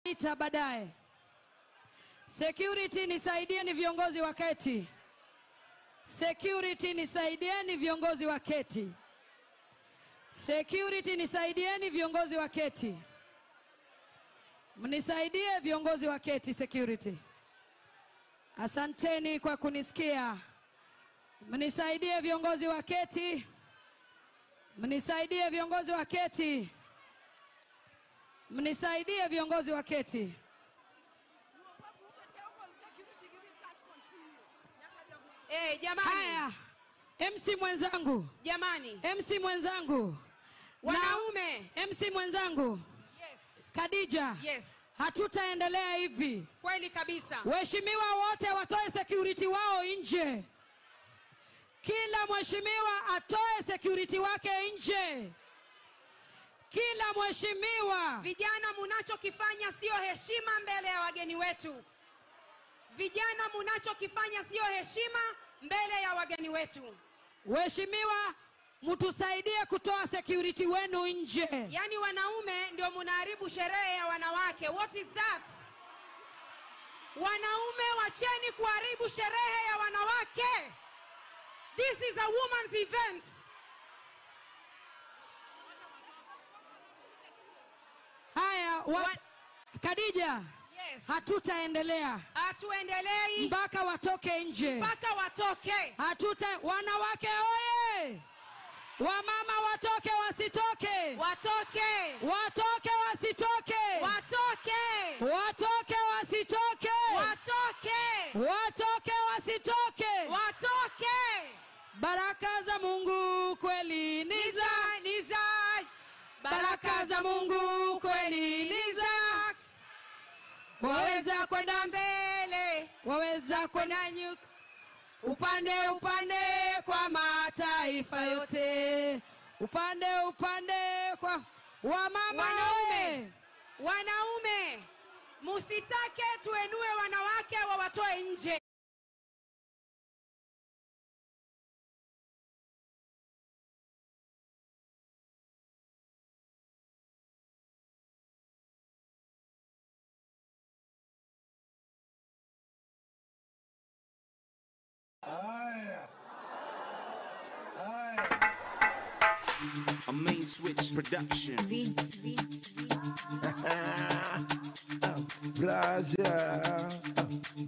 Ita baadaye. Security nisaidieni viongozi wa keti. Security nisaidieni viongozi wa keti. Security nisaidieni viongozi wa keti. Mnisaidie viongozi wa keti security. Asanteni kwa kunisikia. Mnisaidie viongozi wa keti. Mnisaidie viongozi wa keti. Mnisaidie viongozi wa keti. Jamani. Haya. MC mwenzangu. Jamani. MC mwenzangu. Wanaume. MC mwenzangu. Yes. Khadija. Yes. Hatutaendelea hivi. Kweli kabisa. Waheshimiwa wote watoe security wao nje. Kila mheshimiwa atoe security wake nje. Kila mheshimiwa. Vijana munachokifanya sio heshima mbele ya wageni wetu. Vijana munachokifanya sio heshima mbele ya wageni wetu. Waheshimiwa, mtusaidie kutoa security wenu nje. Yaani wanaume ndio munaharibu sherehe ya wanawake. What is that? Wanaume wacheni kuharibu sherehe ya wanawake. This is a woman's event. Haya, Khadija. Yes. Hatutaendelea. Hatuendelei mpaka watoke nje. Mpaka watoke. Wanawake oye! Wamama watoke wasitoke. Watoke. Watoke wasitoke. Watoke. Watoke wasitoke. Watoke. Watoke wasitoke. Watoke. Baraka za Mungu kweli ni za baraka za Mungu kweli ni za waweza kwenda mbele, waweza kwenda nyuka, upande upande kwa mataifa yote, upande upande kwa wamama. Wanaume, wanaume, musitake tuenue wanawake wawatoe nje. A Main Switch Production. Braja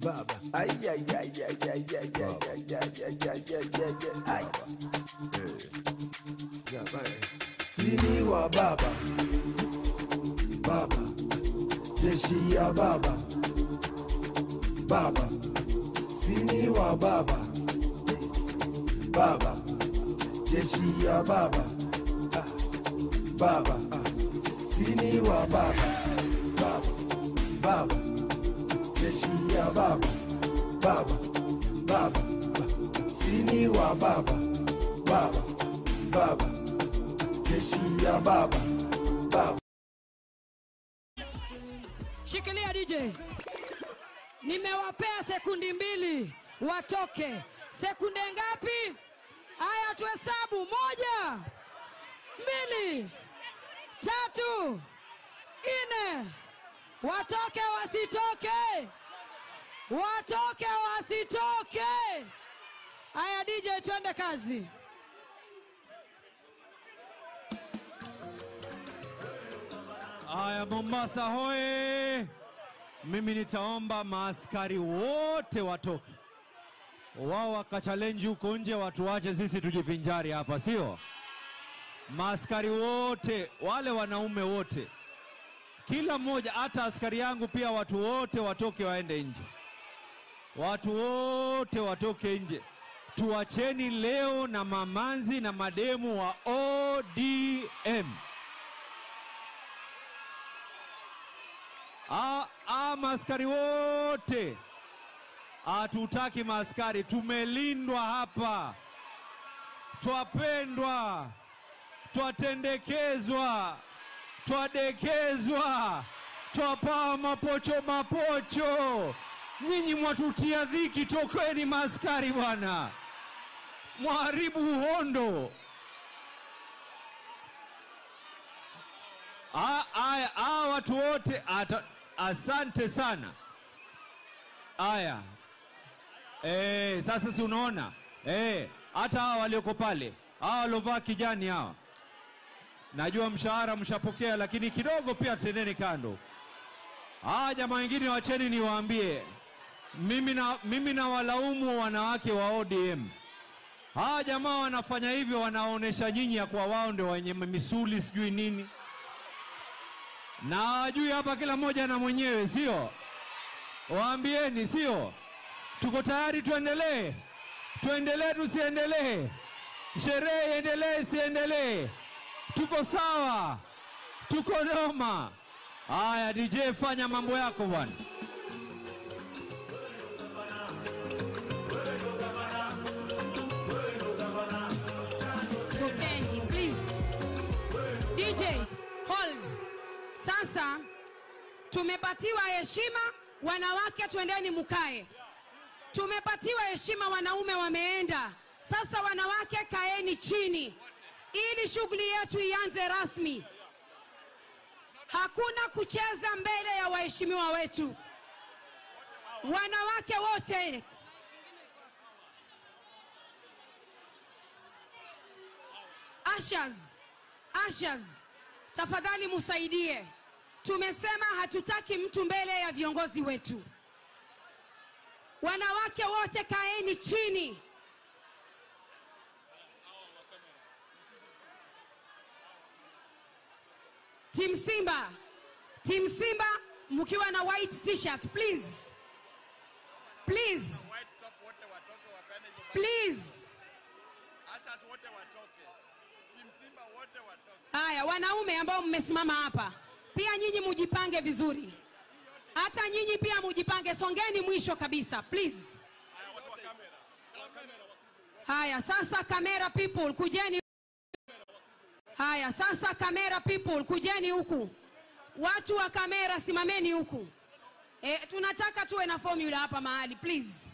Baba. Ay ay ay ay ay ay ay ay ay ay ay ay ay. Sini wa baba. Baba. Jeshi ya baba. Baba. Sini wa baba. Baba. Jeshi ya baba. Baba, sini wa baba, baba, baba, jeshi ya baba, baba, baba, sini wa baba, baba, baba, jeshi ya baba, baba. Shikilia DJ. Nimewapea sekundi 2 watoke. Sekunde ngapi? Haya tuhesabu. 1, 2, 3, 4. Watoke wasitoke. Watoke wasitoke. Haya DJ twende kazi. Haya Mombasa hoye. Mimi nitaomba maaskari wote watoke. Wao wakachallenge huko nje, watu wache sisi tujivinjari hapa, sio? Maaskari wote, wale wanaume wote, kila mmoja, hata askari yangu pia, watu wote watoke waende nje. Watu wote watoke nje. Tuacheni leo na mamanzi na mademu wa ODM. Maaskari wote. Hatutaki maaskari, tumelindwa hapa. Twapendwa, twatendekezwa, twadekezwa, twapaa mapocho mapocho. Nyinyi mwatutia dhiki, tokeni maaskari bwana. Mwaharibu uhondo. Watu wote Asante sana. Aya. Sasa si unaona? Hata hawa walioko pale, hawa waliovaa kijani hawa. Najua mshahara mshapokea, lakini kidogo pia tendeni kando. Jamaa wengine wacheni niwaambie. Mimi na walaumu wanawake wa ODM. Hawa jamaa wanafanya hivyo, wanaonesha nyinyi ya kwa wao ndio wenye misuli sijui nini. Na hawajui hapa kila mmoja na mwenyewe, sio? Waambieni, sio? Tuko tayari tuendelee? Tuendelee tusiendelee? Sherehe iendelee isiendelee? Tuko sawa? Tuko noma? Haya DJ, fanya mambo yako bwana. Tokeni, please. DJ, hold. Sasa tumepatiwa heshima, wanawake twendeni mukae. Tumepatiwa heshima, wanaume wameenda. Sasa wanawake kaeni chini ili shughuli yetu ianze rasmi. Hakuna kucheza mbele ya waheshimiwa wetu. Wanawake wote. Ushers, ushers, tafadhali musaidie. Tumesema hatutaki mtu mbele ya viongozi wetu. Wanawake wote kaeni chini. Team Simba, Team Simba mkiwa na white t-shirt, please. Please. Please. Haya, wanaume ambao mmesimama hapa, pia nyinyi mujipange vizuri. Hata nyinyi pia mujipange, songeni mwisho kabisa, please. Haya, sasa camera people, kujeni. Haya, sasa camera people, kujeni huku. Watu wa kamera simameni huku. Tunataka tuwe na formula hapa mahali, please.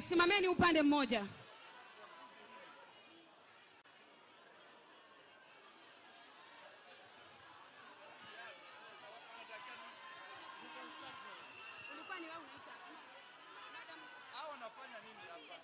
Simameni upande mmoja. Ulikuwa ni wewe unaita. Hao wanafanya nini hapa?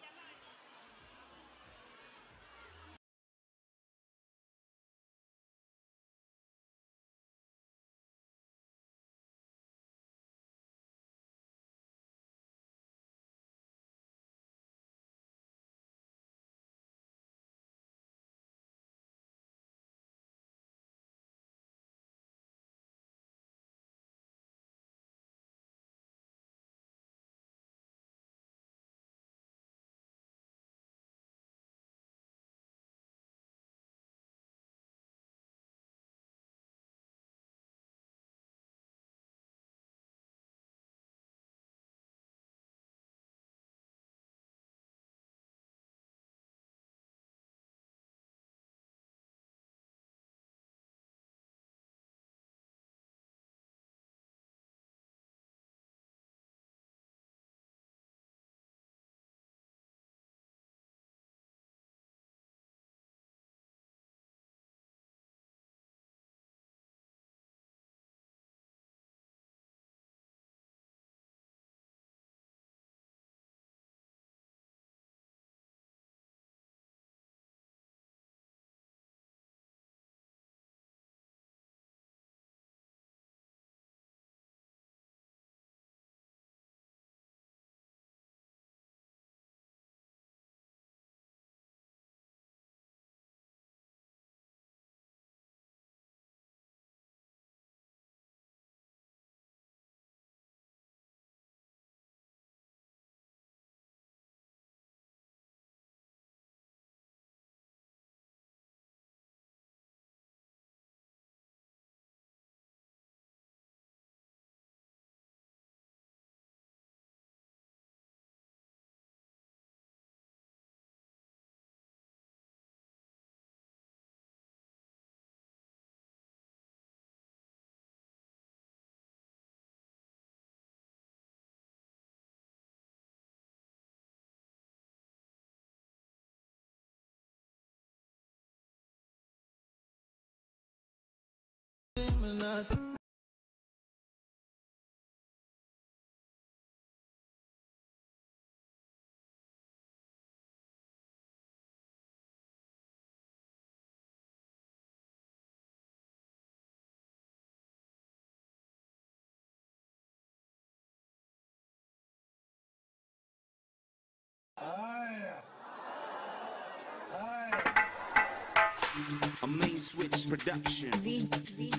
A Main Switch Production. Z, Z,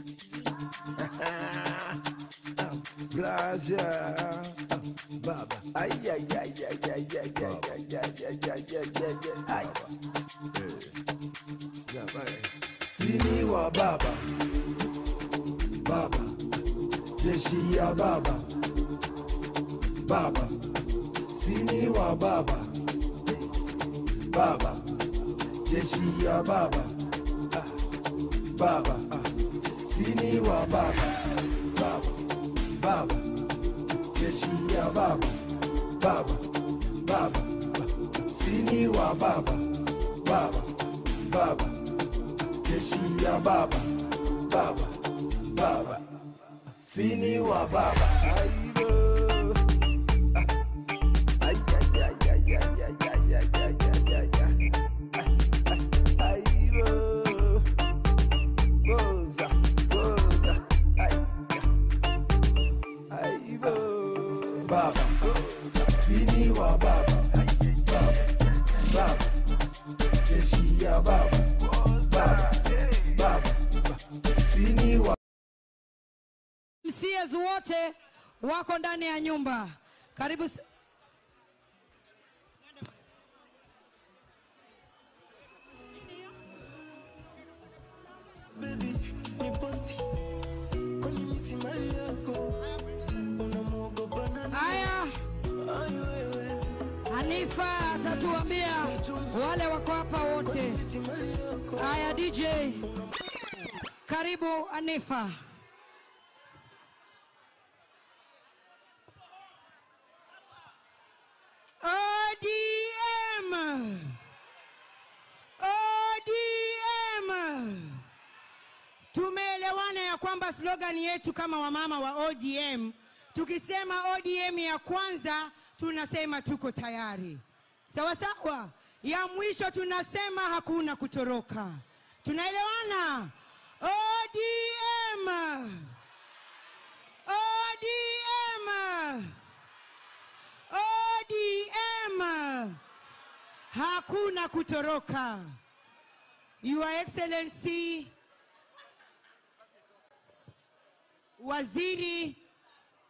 Plaza, Baba. Ay, ay, ay, ay, ay, ay, ay, ay, ay, ay, ay, ay, ay, ay. Sini wa baba, baba, jeshi ya baba, baba, sini wa baba, baba, jeshi ya baba, baba, sini wa baba, baba, baba, jeshi ya baba, baba, baba, sini wa baba, baba, baba, jeshi ya baba, baba, baba, sini wa baba. Ay, ay, ay, ay, ay, ay, ay, ay, ay, ay, ay, ay. Aibo. Goza, goza, ay, aibo. Baba, sini wa baba, baba, baba, jeshi ya baba, baba, baba, sini wa. MCAs wote wako ndani ya nyumba. Karibu. Baby, ni posti kwenye msimali yako unamuogopa nani? Haya, Hanifa atatuambia wale wako hapa wote. Haya DJ, karibu Hanifa. ODM, ODM. Tumeelewana ya kwamba slogan yetu kama wamama wa ODM, tukisema ODM ya kwanza tunasema tuko tayari. Sawa sawa. Ya mwisho tunasema hakuna kutoroka. Tunaelewana? ODM. ODM. ODM. Hakuna kutoroka. Your Excellency Waziri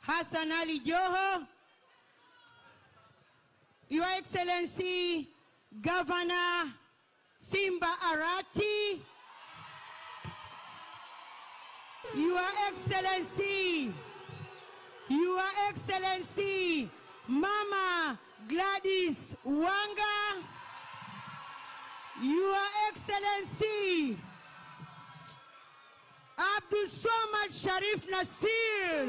Hassan Ali Joho, Your Excellency Governor Simba Arati, Your Excellency, Your Excellency Mama Gladys Wanga, Your Excellency Abdul Somad Sharif Nasir,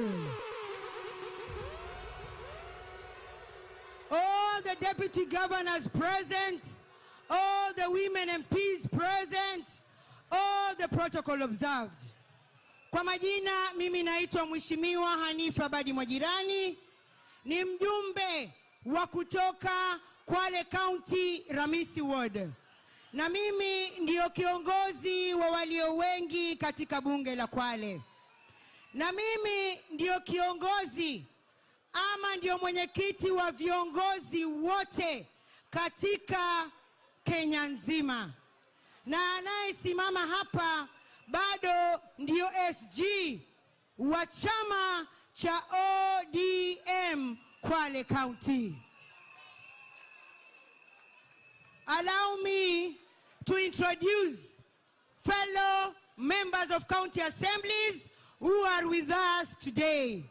all the deputy governors present, all the women MPs present, all the protocol observed. Kwa majina, mimi naitwa Mheshimiwa Hanifa Badi Mwajirani, ni mjumbe wa kutoka Kwale County Ramisi Ward. Na mimi ndio kiongozi wa walio wengi katika bunge la Kwale. Na mimi ndio kiongozi ama ndio mwenyekiti wa viongozi wote katika Kenya nzima. Na anayesimama hapa bado ndio SG wa chama cha ODM Kwale County. Allow me to introduce fellow members of county assemblies who are with us today.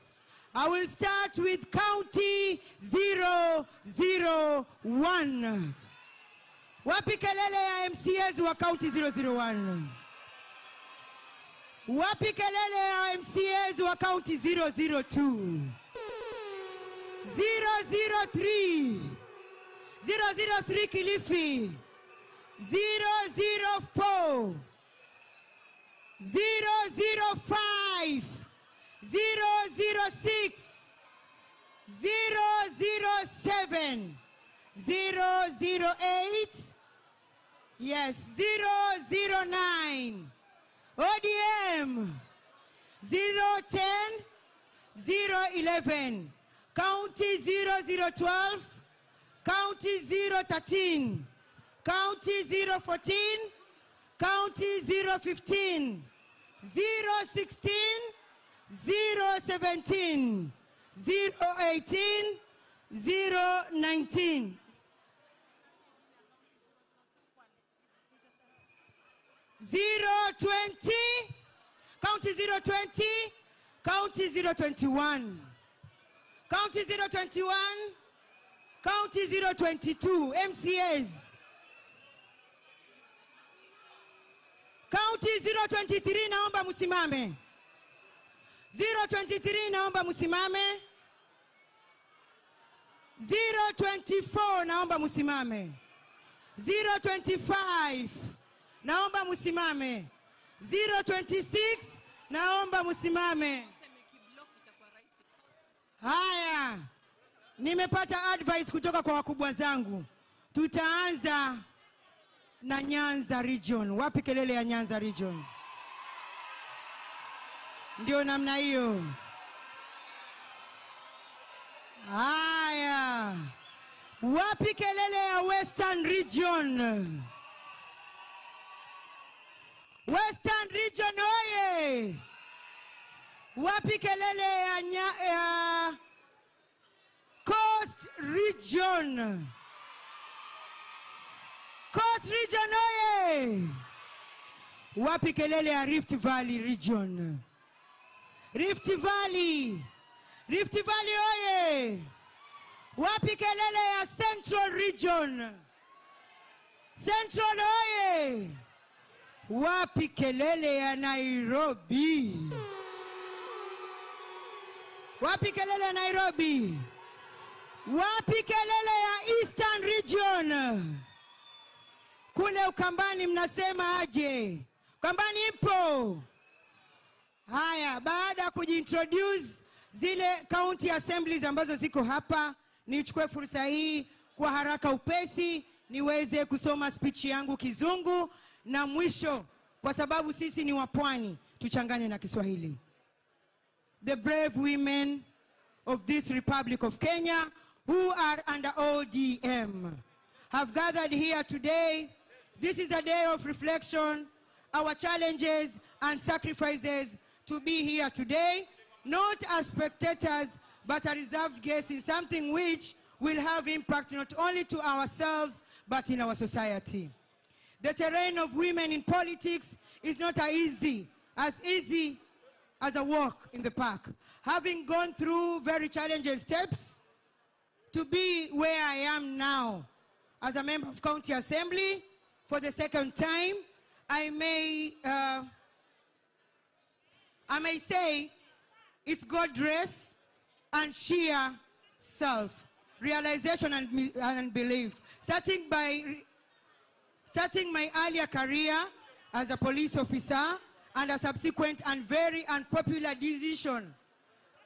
I will start with County 001. Wapi kelele ya MCAs wa County 001? Wapi kelele ya MCAs wa County 002? 003. 003 Kilifi. 004. 005. 006, 007, 008, yes, 009, ODM, 010, 011, County 0012, County 013, County 014, County 015, 016, 017, 018, 019. 020, County 020, County 021, County 021, County 022, MCAs. County 023, naomba musimame. 023, naomba musimame. 024, naomba musimame. 025, naomba musimame. 026, naomba musimame. Haya, nimepata advice kutoka kwa wakubwa zangu. Tutaanza na Nyanza region. Wapi kelele ya Nyanza region? Ndio namna hiyo. Haya, wapi kelele ya Western region? Western region oye! Wapi kelele ya Coast region? Coast region oye! Wapi kelele ya Rift Valley region? Rift Valley, Rift Valley oye! Wapi kelele ya Central region? Central oye! Wapi kelele ya Nairobi? Wapi kelele ya Nairobi? Wapi kelele ya Eastern region? Kule Ukambani mnasema aje? Ukambani ipo. Haya, baada ya kujiintroduce zile county assemblies ambazo ziko hapa, nichukue fursa hii kwa haraka upesi niweze kusoma speech yangu Kizungu, na mwisho, kwa sababu sisi ni wapwani, tuchanganye na Kiswahili. The brave women of this Republic of Kenya who are under ODM have gathered here today. This is a day of reflection, our challenges and sacrifices to be here today, not as spectators, but a reserved guest in something which will have impact not only to ourselves, but in our society. The terrain of women in politics is not as easy as a walk in the park. Having gone through very challenging steps to be where I am now, as a member of County Assembly for the second time, I may say it's God grace and sheer self-realization and belief. Starting my earlier career as a police officer and a subsequent and very unpopular decision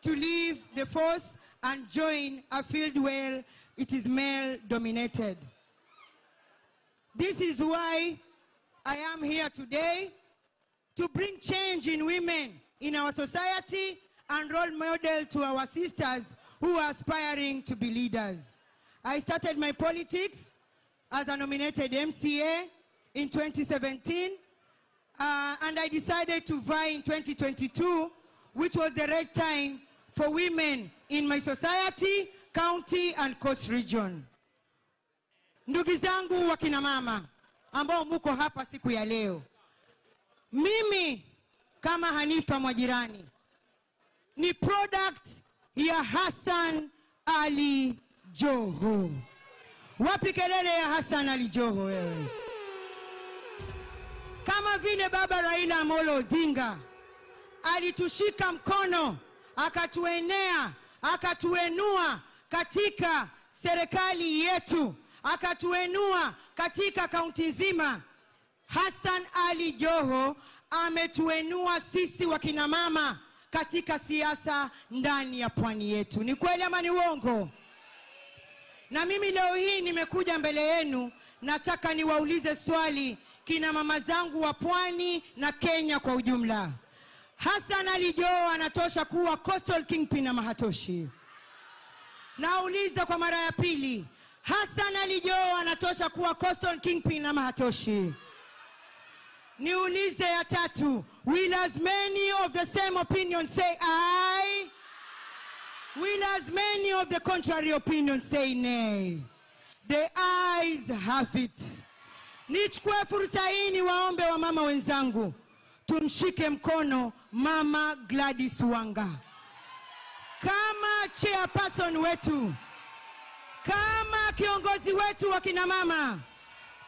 to leave the force and join a field where it is male-dominated. This is why I am here today, to bring change in women in our society and role model to our sisters who are aspiring to be leaders. I started my politics as a nominated MCA in 2017, and I decided to vie in 2022, which was the right time for women in my society, county, and coast region. Ndugu zangu wakina mama ambao muko hapa siku ya leo, mimi kama Hanifa Mwajirani ni product ya Hassan Ali Joho. Wapi kelele ya Hassan Ali Joho wewe? Kama vile baba Raila Amolo Odinga alitushika mkono, akatuenea, akatuenua katika serikali yetu, akatuenua katika kaunti nzima, Hassan Ali Joho ametuenua sisi wakina mama katika siasa ndani ya pwani yetu. Ni kweli ama ni uongo? Na mimi leo hii nimekuja mbele yenu, nataka niwaulize swali kina mama zangu wa pwani na Kenya kwa ujumla. Hassan Ali Joho anatosha kuwa Coastal Kingpin ama hatoshi? Nauliza kwa mara ya pili, Hassan Ali Joho anatosha kuwa Coastal Kingpin ama hatoshi? Niulize ya tatu, will as many of the same opinion say aye? Will as many of the contrary opinion say nay? The ayes have it. Nichukue fursa hii niwaombe wa mama wenzangu, tumshike mkono Mama Gladys Wanga kama chairperson wetu, kama kiongozi wetu wa kina mama.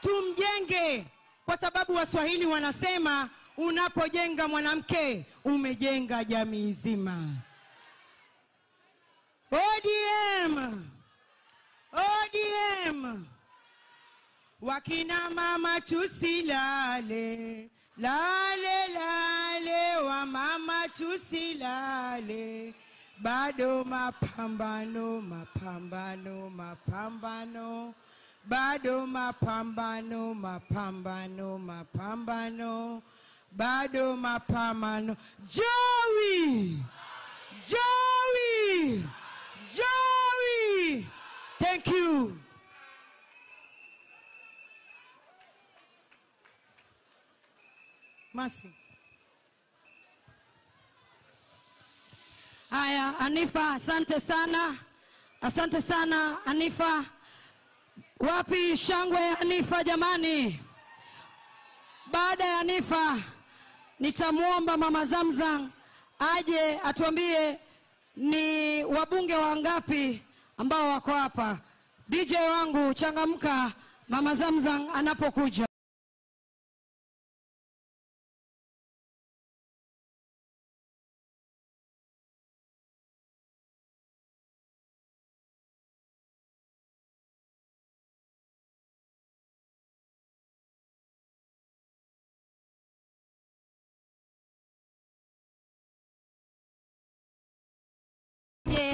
Tumjenge, kwa sababu Waswahili wanasema unapojenga mwanamke umejenga jamii nzima. ODM, ODM, wakina mama tusilale, lale lale, wa mama tusilale, bado mapambano, mapambano, mapambano, bado mapambano, mapambano, mapambano, bado mapambano. Joey, Joey, Joey, thank you. Masi. Haya, Anifa, asante sana. Asante sana Anifa. Wapi shangwe ya Anifa jamani? Baada ya Anifa nitamuomba Mama Zamzam aje atuambie ni wabunge wangapi ambao wako hapa. DJ wangu changamka, Mama Zamzam anapokuja.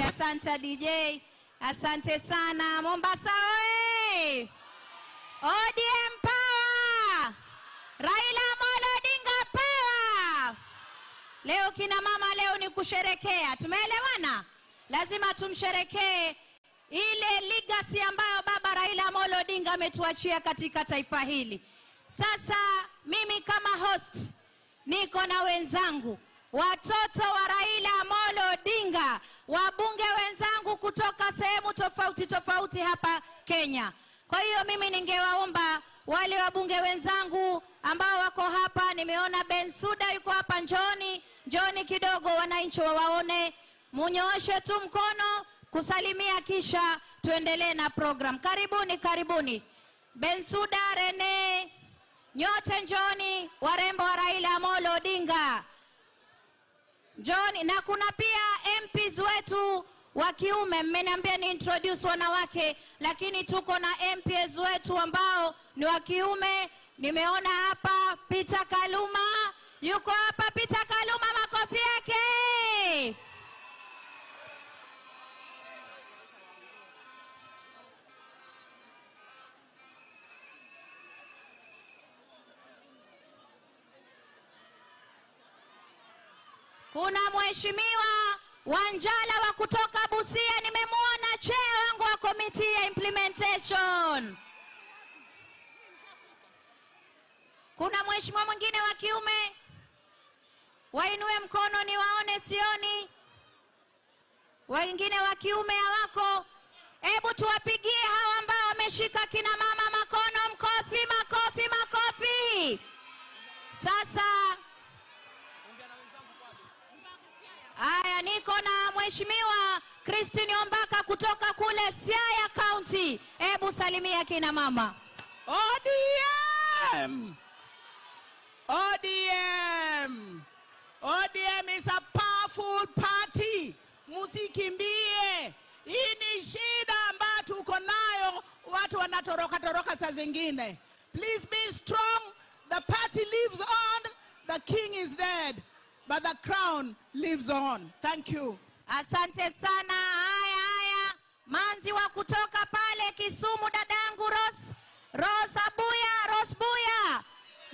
Asante DJ, asante sana. Mombasa oye! ODM power! Raila Amolo Odinga power! Leo kina mama, leo ni kusherekea. Tumeelewana? Lazima tumsherekee ile legacy ambayo baba Raila Amolo Odinga ametuachia katika taifa hili. Sasa mimi kama host niko na wenzangu, watoto wa Raila Amolo Odinga, wabunge wenzangu kutoka sehemu tofauti tofauti hapa Kenya. Kwa hiyo mimi ningewaomba wale wabunge wenzangu ambao wako hapa, nimeona Bensuda yuko hapa, njooni, njooni kidogo wananchi wawaone, munyooshe tu mkono kusalimia kisha tuendelee na program. Karibuni, karibuni. Bensuda, Rene, nyote njooni, warembo wa Raila Amolo Odinga. Njooni. Na kuna pia MPs wetu wa kiume, mmeniambia ni introduce wanawake, lakini tuko na MPs wetu ambao ni wa kiume. Nimeona hapa Peter Kaluma, yuko hapa Peter Kaluma, makofi yake. Kuna mheshimiwa Wanjala wa kutoka Busia, nimemuona chair wangu wa committee ya implementation. Kuna mheshimiwa mwingine wa kiume, wainue mkono niwaone, sioni. Wengine wa kiume hawako. Hebu tuwapigie hawa ambao wameshika kina mama makono, mkofi, makofi, makofi. Sasa haya, niko na mheshimiwa Christine Ombaka kutoka kule Siaya County. Hebu salimia kina mama. ODM! ODM! ODM is a powerful party. Musikimbie. Hii ni shida ambayo tuko nayo, watu wanatoroka toroka saa zingine. Please be strong. The party lives on. The king is dead. but the crown lives on. Thank you. Asante sana. Haya haya, manzi wa kutoka pale Kisumu, dadangu Rose Abuya, Rose Buya,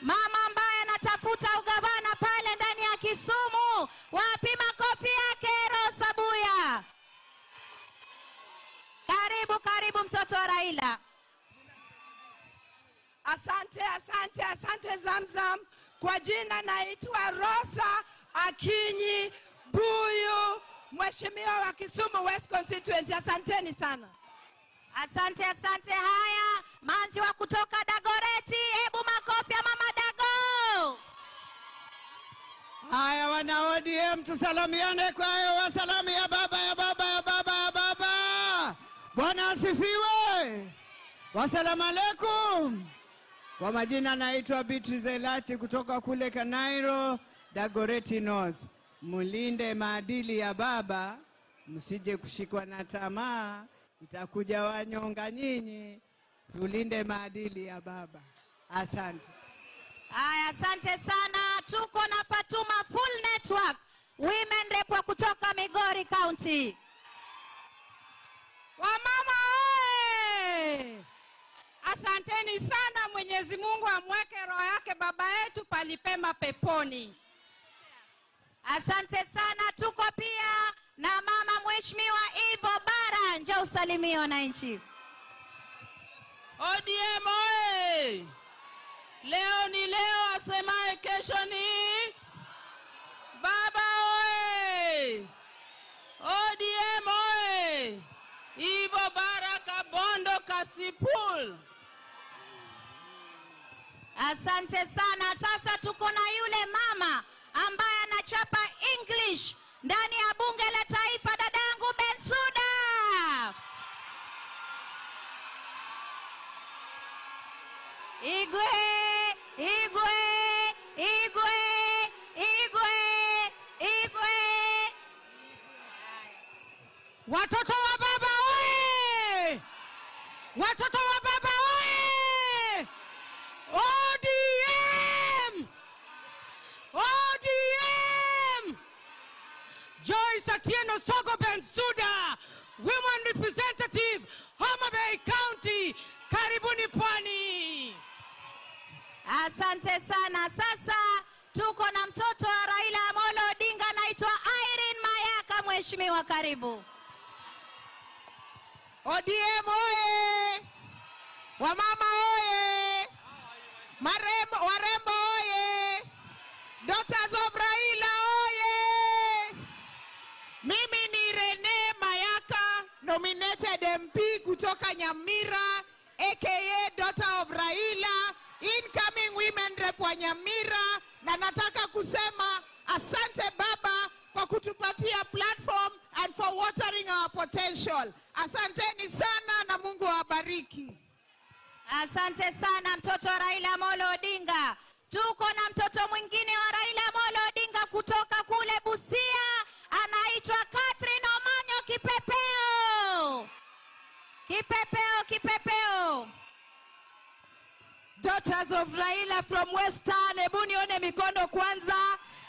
mama ambaye anatafuta ugavana pale ndani ya Kisumu. Wapi makofi yake Rose Abuya? Karibu, karibu mtoto wa Raila. Asante, asante, asante Zamzam. Kwa jina naitwa Rosa Akinyi Buyu, mheshimiwa wa Kisumu West Constituency. Asanteni sana. Asante, asante. Haya, manzi wa kutoka Dagoreti, hebu makofi ya mama Dago. Haya, wana ODM, tusalamiane kwa hewa. Salamu ya baba ya baba ya baba ya baba. Bwana asifiwe. Wasalamu alaikum. Kwa majina naitwa Beatrice Elachi kutoka kule Kanairo, Dagoreti North. Mulinde maadili ya baba, msije kushikwa na tamaa, itakuja wanyonga nyinyi. Tulinde maadili ya baba. Asante. Haya, asante sana. Tuko na Fatuma Full Network, Women Rep wa kutoka Migori County. Wamama oye! Asanteni sana. Mwenyezi Mungu amweke roho yake baba yetu palipema peponi. Asante sana. Tuko pia na mama mheshimiwa Ivo Bara, njoo usalimie wananchi. ODM oye! Leo ni leo, asemaye kesho ni baba oye! ODM oye! Ivo Bara Kabondo Kasipul. Asante sana. Sasa tuko na yule mama ambaye anachapa English ndani ya bunge la taifa, dadangu Bensuda. Igwe, Igwe, Igwe, Igwe, Igwe. Watoto wa baba oye! Watoto wa baba oye! ODM! ODM! Joyce Atieno Sogo Bensuda, Women Representative, Homa Bay County. Karibuni Pwani. Asante sana. Sasa tuko na mtoto wa Raila Amolo Odinga, anaitwa Irene Mayaka. Mheshimiwa, karibu. ODM oye! Wamama oye! Marembo, warembo oye! Daughters of Raila oye! Mimi ni Rene Mayaka, nominated MP kutoka Nyamira, aka daughter of Raila, incoming women rep wa Nyamira, na nataka kusema asante baba kwa kutupatia platform and for watering our potential. Asanteni sana na Mungu awabariki. Asante sana mtoto wa Raila Amolo Odinga. Tuko na mtoto mwingine wa Raila Amolo Odinga kutoka kule Busia, anaitwa Catherine Omanyo Kipepeo. Kipepeo, Kipepeo. Daughters of Raila from Western, hebu nione mikono kwanza.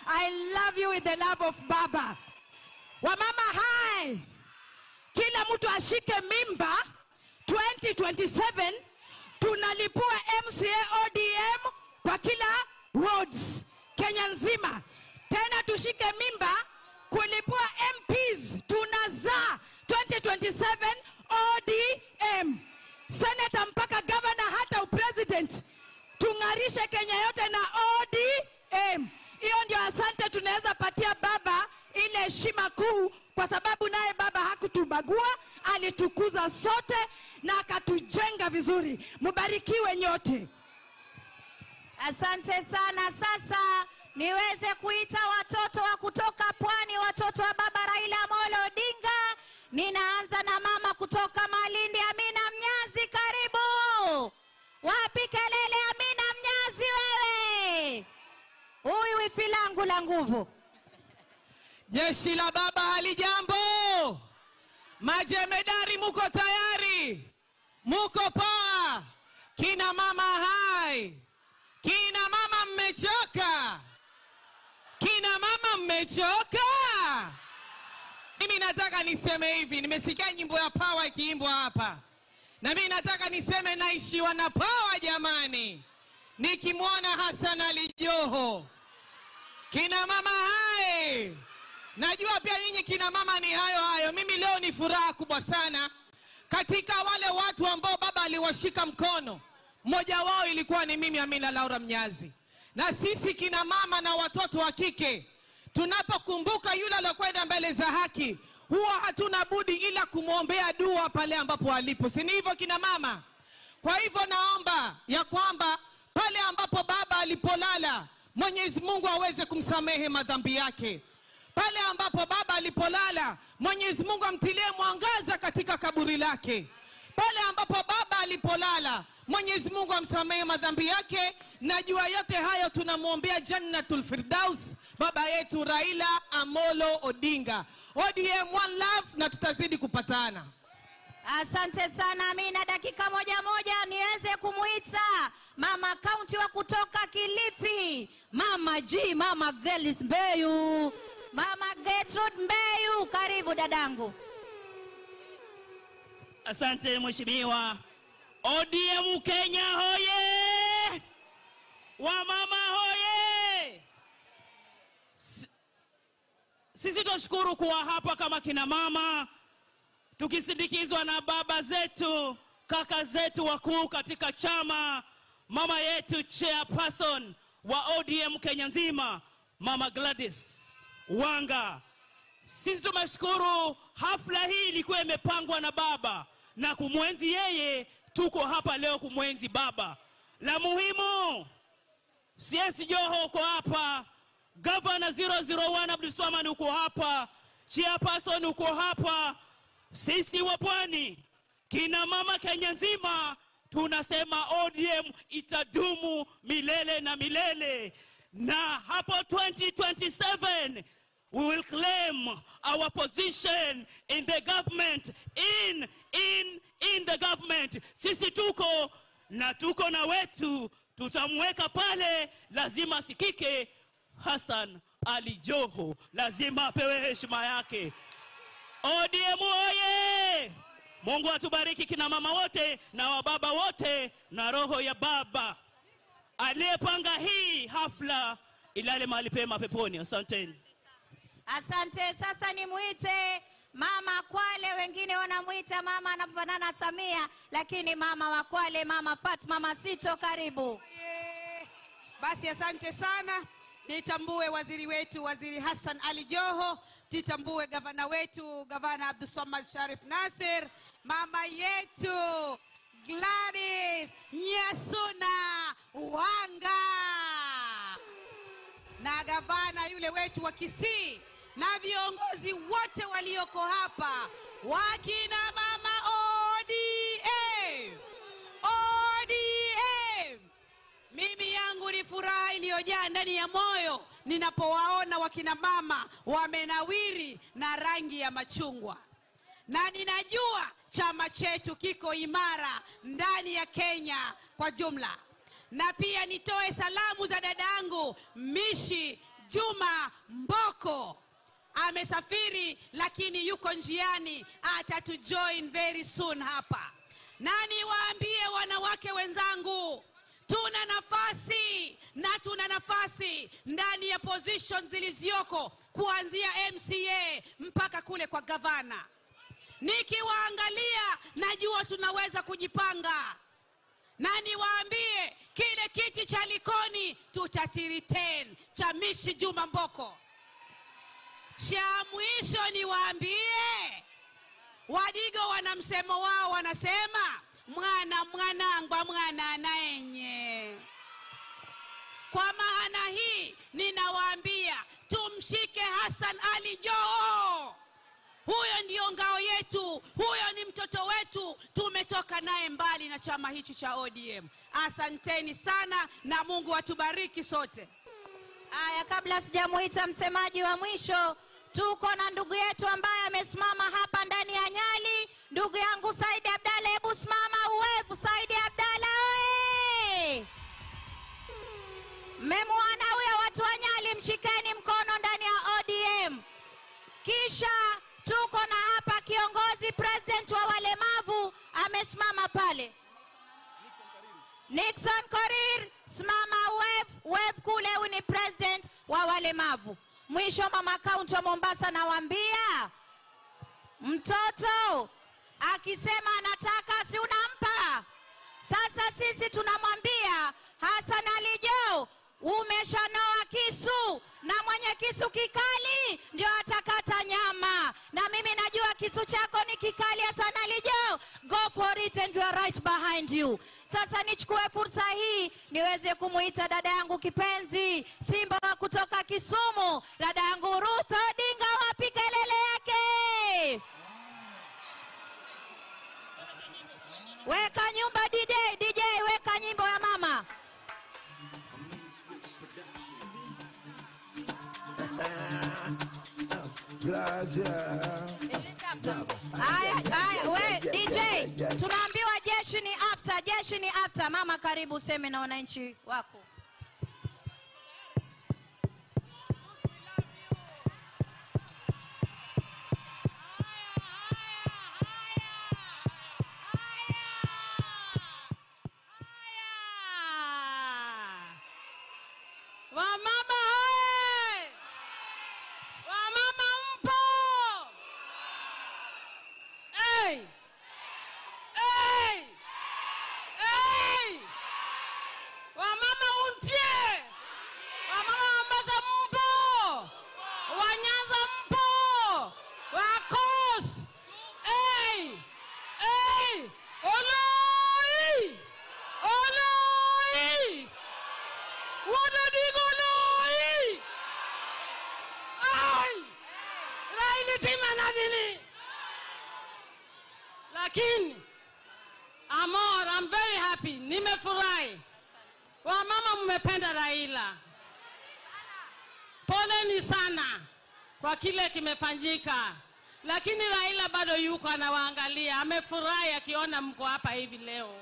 I love you with the love of Baba. Wamama hai, kila mtu ashike mimba. 2027 tunalipua MCA ODM kwa kila wards Kenya nzima. Tena tushike mimba kulipua MPs, tunazaa 2027 ODM. Senator mpaka governor hata upresident, tungarishe Kenya yote na ODM. Hiyo ndio asante tunaweza patia baba ile heshima kuu, kwa sababu naye baba hakutubagua, alitukuza sote na akatujenga vizuri. Mubarikiwe nyote. Asante sana. Sasa niweze kuita watoto wa kutoka Pwani, watoto wa baba Raila Amolo Odinga. Ninaanza na mama kutoka Malindi, Amina Mnyazi, karibu. Wapi kelele Amina Mnyazi wewe? Huyu wifi langu la nguvu. Jeshi la baba halijambo. Majemedari muko tayari? Muko poa? Kina mama hai? Kina mama mmechoka? Kina Kina mama mmechoka? Mimi nataka niseme hivi, nimesikia nyimbo ya power ikiimbwa hapa. Na mimi nataka niseme naishiwa na power jamani. Nikimwona Hassan Ali Joho. Kina mama hai. Najua pia nyinyi kina mama ni hayo hayo. Mimi leo ni furaha kubwa sana. Katika wale watu ambao baba aliwashika mkono, mmoja wao ilikuwa ni mimi, Amina Laura Mnyazi. Na sisi kina mama na watoto wa kike, tunapokumbuka yule aliyokwenda mbele za haki, huwa hatuna budi ila kumwombea dua pale ambapo alipo. Si ni hivyo kina mama? Kwa hivyo naomba ya kwamba pale ambapo baba alipolala, Mwenyezi Mungu aweze kumsamehe madhambi yake. Pale ambapo baba alipolala, Mwenyezi Mungu amtilie mwangaza katika kaburi lake. Pale ambapo baba alipolala, Mwenyezi Mungu amsamehe madhambi yake. Na jua yote hayo tunamwombea Jannatul Firdaus baba yetu Raila Amolo Odinga. ODM one love, na tutazidi kupatana. Asante sana Amina. Dakika moja moja niweze kumuita mama kaunti wa kutoka Kilifi, Mama G, Mama Gladys Mbeyu, Mama Gertrude Mbeyu, karibu dadangu. Asante mheshimiwa. ODM Kenya hoye! Wamama hoye! Sisi tunashukuru kuwa hapa kama kina mama, tukisindikizwa na baba zetu, kaka zetu wakuu katika chama, mama yetu chairperson wa ODM Kenya nzima, Mama Gladys Wanga. Sisi tumeshukuru hafla hii ilikuwa imepangwa na baba na kumwenzi yeye, tuko hapa leo kumwenzi baba. La muhimu, CS Joho uko hapa, Governor 001 Abdulswamad uko hapa, chairperson uko hapa. Sisi wa Pwani, kina mama Kenya nzima, tunasema ODM itadumu milele na milele. Na hapo 2027 we will claim our position in the government, in the government. Sisi tuko na tuko na wetu, tutamweka pale, lazima sikike. Hassan Ali Joho lazima apewe heshima yake. ODM oye! Mungu atubariki kina mama wote na wababa wote, na roho ya baba aliyepanga hii hafla ilale mahali pema peponi. Asanteni. Asante. Sasa nimuite Mama Kwale, wengine wanamuita mama anafanana Samia, lakini mama wa Kwale, Mama Fatma Masito, karibu. Basi asante sana. Nitambue waziri wetu, Waziri Hassan Ali Joho, nitambue gavana wetu, Gavana Abdulswamad Sharif Nasir, mama yetu Gladys Nyasuna Wanga, na gavana yule wetu wa Kisii, na viongozi wote walioko hapa, wakina mama ODM. ODM. Mimi yangu ni furaha iliyojaa ndani ya moyo ninapowaona wakina mama wamenawiri na rangi ya machungwa. Na ninajua chama chetu kiko imara ndani ya Kenya kwa jumla. Na pia nitoe salamu za dadangu Mishi Juma Mboko. Amesafiri lakini yuko njiani, atatujoin very soon hapa. Na niwaambie wanawake wenzangu, tuna nafasi na tuna nafasi ndani ya positions zilizoko kuanzia MCA mpaka kule kwa gavana. Nikiwaangalia najua tunaweza kujipanga. Na niwaambie kile kiti cha Likoni tutatiretain cha Mishi Juma Mboko. Cha mwisho niwaambie, Wadigo wana msemo wao, wanasema mwana mwanangwa mwana anaenye. Kwa maana hii ninawaambia tumshike Hassan Ali Joho. Huyo ndio ngao yetu, huyo ni mtoto wetu, tumetoka naye mbali na chama hichi cha ODM. Asanteni sana na Mungu atubariki sote. Aya, kabla sijamuita msemaji wa mwisho, tuko na ndugu yetu ambaye amesimama hapa ndani ya Nyali, ndugu yangu Saidi Abdalla. Hebu simama uwevu Saidi Abdalla oye! Mmemwona huyo, watu wa Nyali, mshikeni mkono ndani Kisha tuko na hapa kiongozi president wa walemavu amesimama pale. Nixon Korir, simama wave, wave kule, huyu ni president wa walemavu. Mwisho mama kaunti wa Mombasa nawaambia, mtoto akisema anataka si unampa. Sasa sisi tunamwambia Hassan Ali Joho, umeshanoa kisu, na mwenye kisu kikali ndio atakata nyama. Na mimi najua kisu chako ni kikali Hassan Ali Joho, go for it and you are right behind you. Sasa nichukue fursa hii niweze kumuita dada yangu kipenzi, Simba wa kutoka Kisumu, dada yangu Ruth Odinga, wapi kelele yake? Weka nyumba DJ, DJ weka nyimbo ya mama. Aya, aya, we DJ, tunaambiwa jeshi ni after, jeshi ni after. Mama karibu useme na wananchi wako. Wamama hoye! Wamama mpo! Hey! Hey! Hey! Wamama untie! Wamama Mombasa mpo! Wa Nyanza mpo! Wa Coast! Hey! Hey! Oloi! Oloi! Wododigo-loi! Ai! Raila tima nadini. Lakini Amor, I'm very happy. Nimefurahi. Wamama mmependa Raila. Poleni sana kwa kile kimefanyika. Lakini Raila bado yuko anawaangalia. Amefurahi akiona mko hapa hivi leo.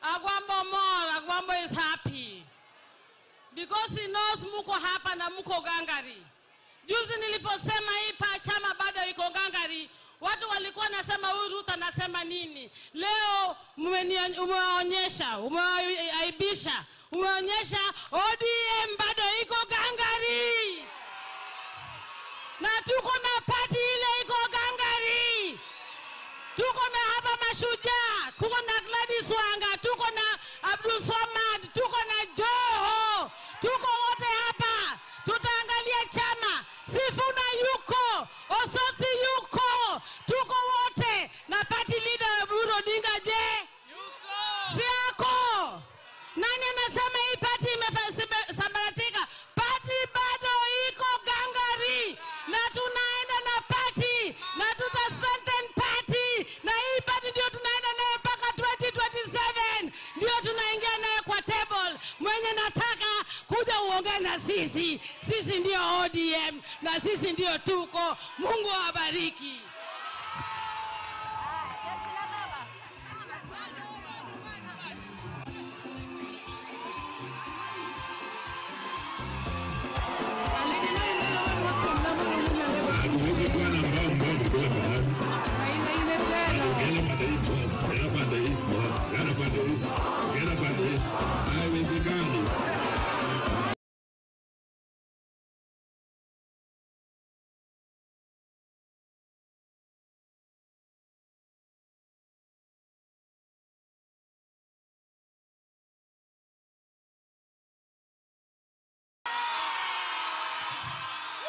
Agwambo more, Agwambo is happy. Because he knows muko hapa na muko gangari. Juzi niliposema hii pa chama bado iko gangari, watu walikuwa nasema huyu Ruth anasema nini? Leo umeonyesha, umeaibisha, umeonyesha ODM bado iko gangari. Na tuko na party ile iko gangari. Tuko na hapa mashujaa, tuko na Gladys Wanga, tuko na Abdul Swamad, tuko na Joho, tuko wote hapa. Tutaangalia chama, Sifuna yuko, Osotsi yuko, tuko wote. Na party leader Oburu Odinga je? Yuko. Siako. Nani anasema hii party imesambaratika? Party bado iko gangari. Na tunaenda na party, na tuta strengthen party. Na hii party ndio tunaenda nayo mpaka 2027. Ndio tunaingia nayo kwa table. Mwenye nataka kuja uongee na sisi. Sisi ndio ODM na sisi ndio tuko. Mungu awabariki.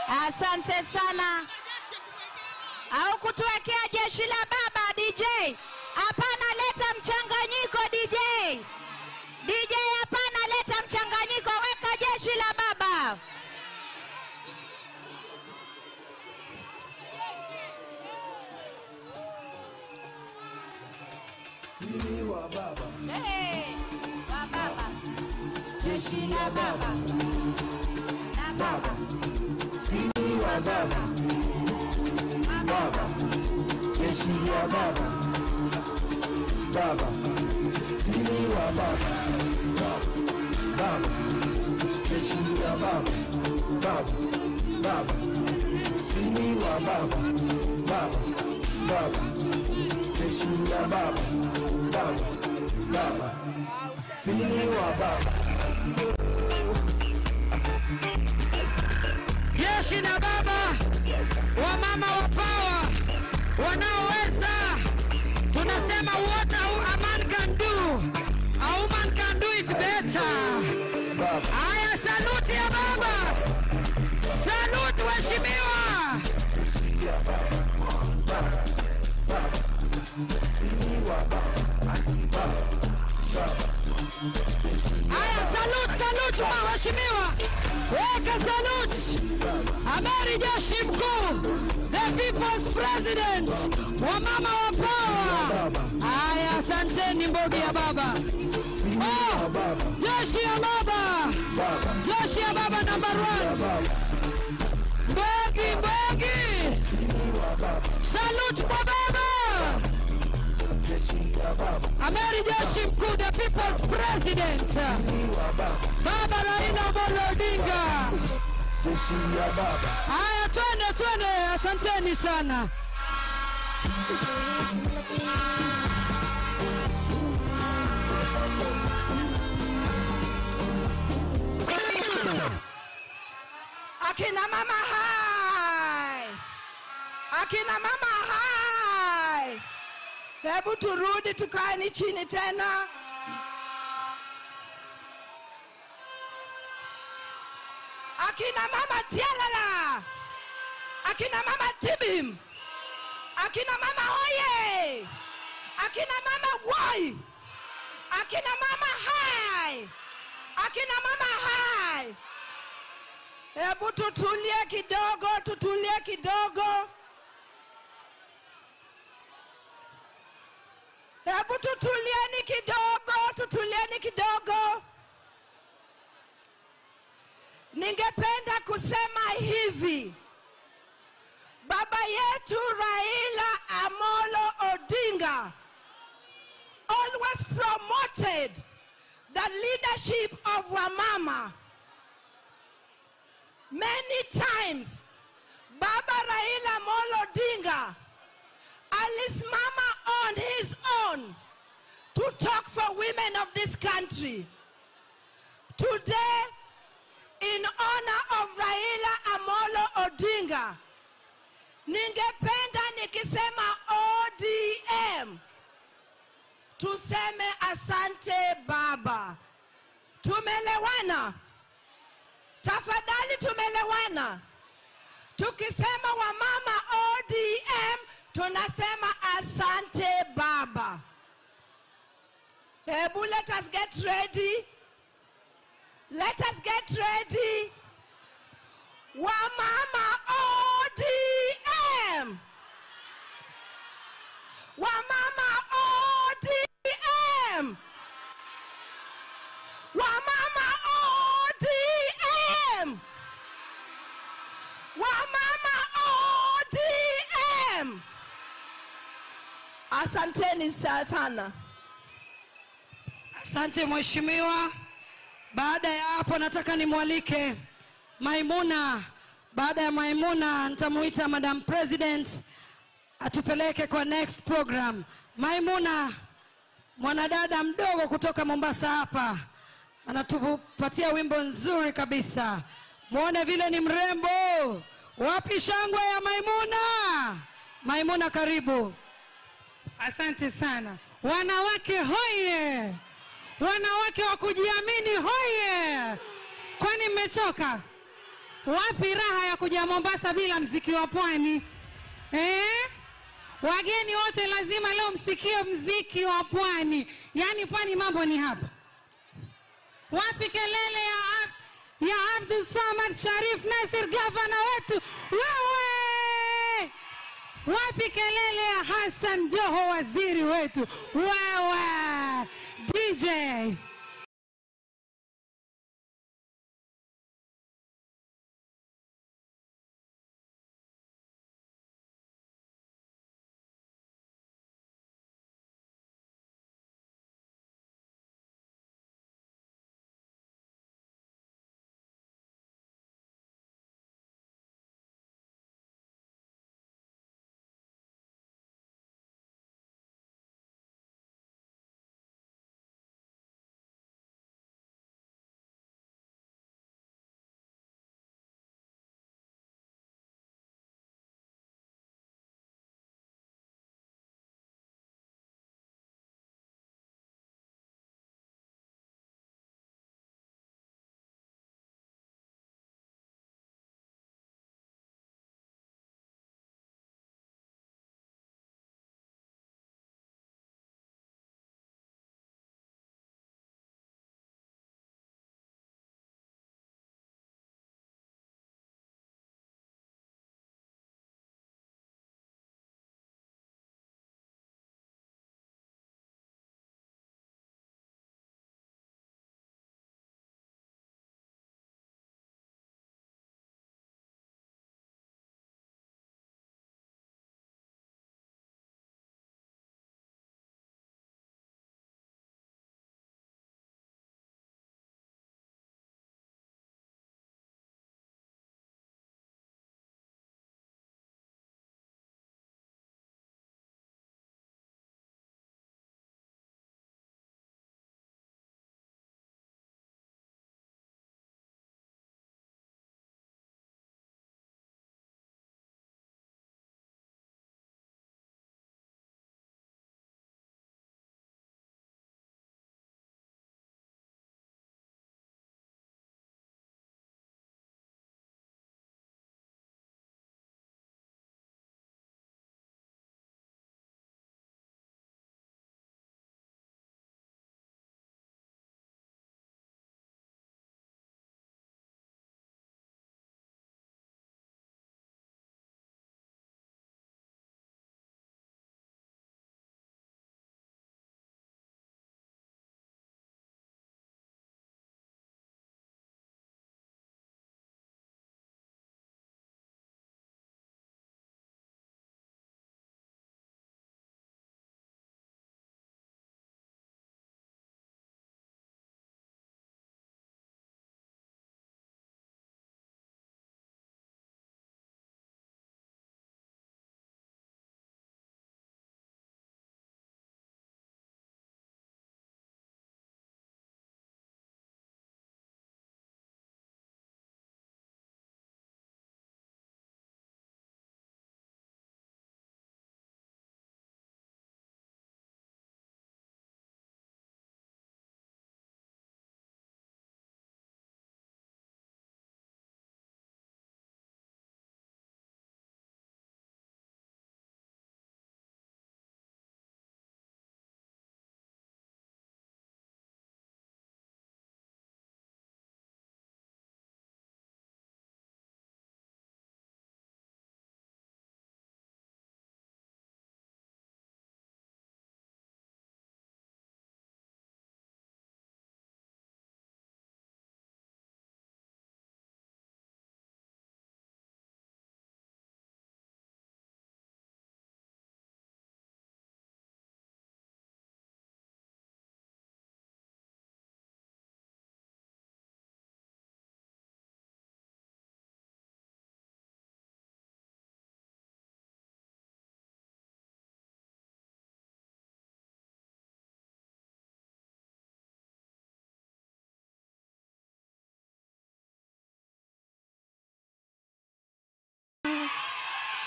Asante sana. Au kutuwekea jeshi la baba DJ. Hapana, leta mchanganyiko DJ. DJ hapana, leta mchanganyiko, weka jeshi la baba. Sini wa baba. Hey, wa baba. Jeshi la baba. La baba. Sini wa baba. Baba. Jeshi la baba. Baba. Sini wa baba. Baba. Jeshi la baba. Baba. Baba. Sini wa baba, baba, baba. Jeshi ya baba, baba, baba. Sini wa baba. Jeshi na baba, wamama wa power, wanaoweza. Tunasema what a man can do, a woman can do it better. Aya, saluti ya baba. Saluti waheshimiwa. Aya, salute, salute waheshimiwa. Weka salute. Amiri Jeshi Mkuu, the people's president, wamama wa power. Aya, asanteni mbogi ya baba. Oh, jeshi ya baba. Jeshi ya baba number 1. Mbogi, mbogi. Salute kwa baba. Amiri Jeshi Mkuu, the people's president, Baba Raila Amolo Odinga. Jeshi ya baba. Haya, twende twende, asanteni sana. Akina mama hai. Akina mama hai. Hebu turudi tukaeni chini tena. Akina mama tialala. Akina mama tibim. Akina mama oye. Akina mama woi. Akina mama hai. Akina mama hai. Hebu tutulie kidogo, tutulie kidogo. Hebu tutulieni kidogo, tutulieni kidogo. Ningependa kusema hivi. Baba yetu Raila Amolo Odinga always promoted the leadership of wamama. Many times, Baba Raila Amolo Odinga alisimama on his own to talk for women of this country. Today, in honor of Raila Amolo Odinga, ningependa nikisema ODM, tuseme asante baba. Tumelewana? Tafadhali tumelewana? Tukisema wamama ODM, tunasema asante baba. Hebu let us get ready. Let us get ready. Wamama ODM. Wamama ODM. Wamama ODM. Wamama ODM. Asanteni sana. Asante mheshimiwa. Baada ya hapo nataka nimwalike Maimuna. Baada ya Maimuna nitamuita Madam President atupeleke kwa next program. Maimuna, mwanadada mdogo kutoka Mombasa hapa, anatupatia wimbo nzuri kabisa. Muone vile ni mrembo. Wapi shangwe ya Maimuna? Maimuna, karibu. Asante sana. Wanawake hoye! Wanawake wa kujiamini hoye! Kwani mmechoka? Wapi raha ya kuja Mombasa bila mziki wa pwani? Wageni wote lazima leo msikie mziki wa pwani. Yaani pwani mambo ni hapa. Wapi kelele ya Abdul Samad Sharif Nasir, gavana wetu? Wewe! Wapi kelele ya Hassan Joho, waziri wetu? Wewe! DJ.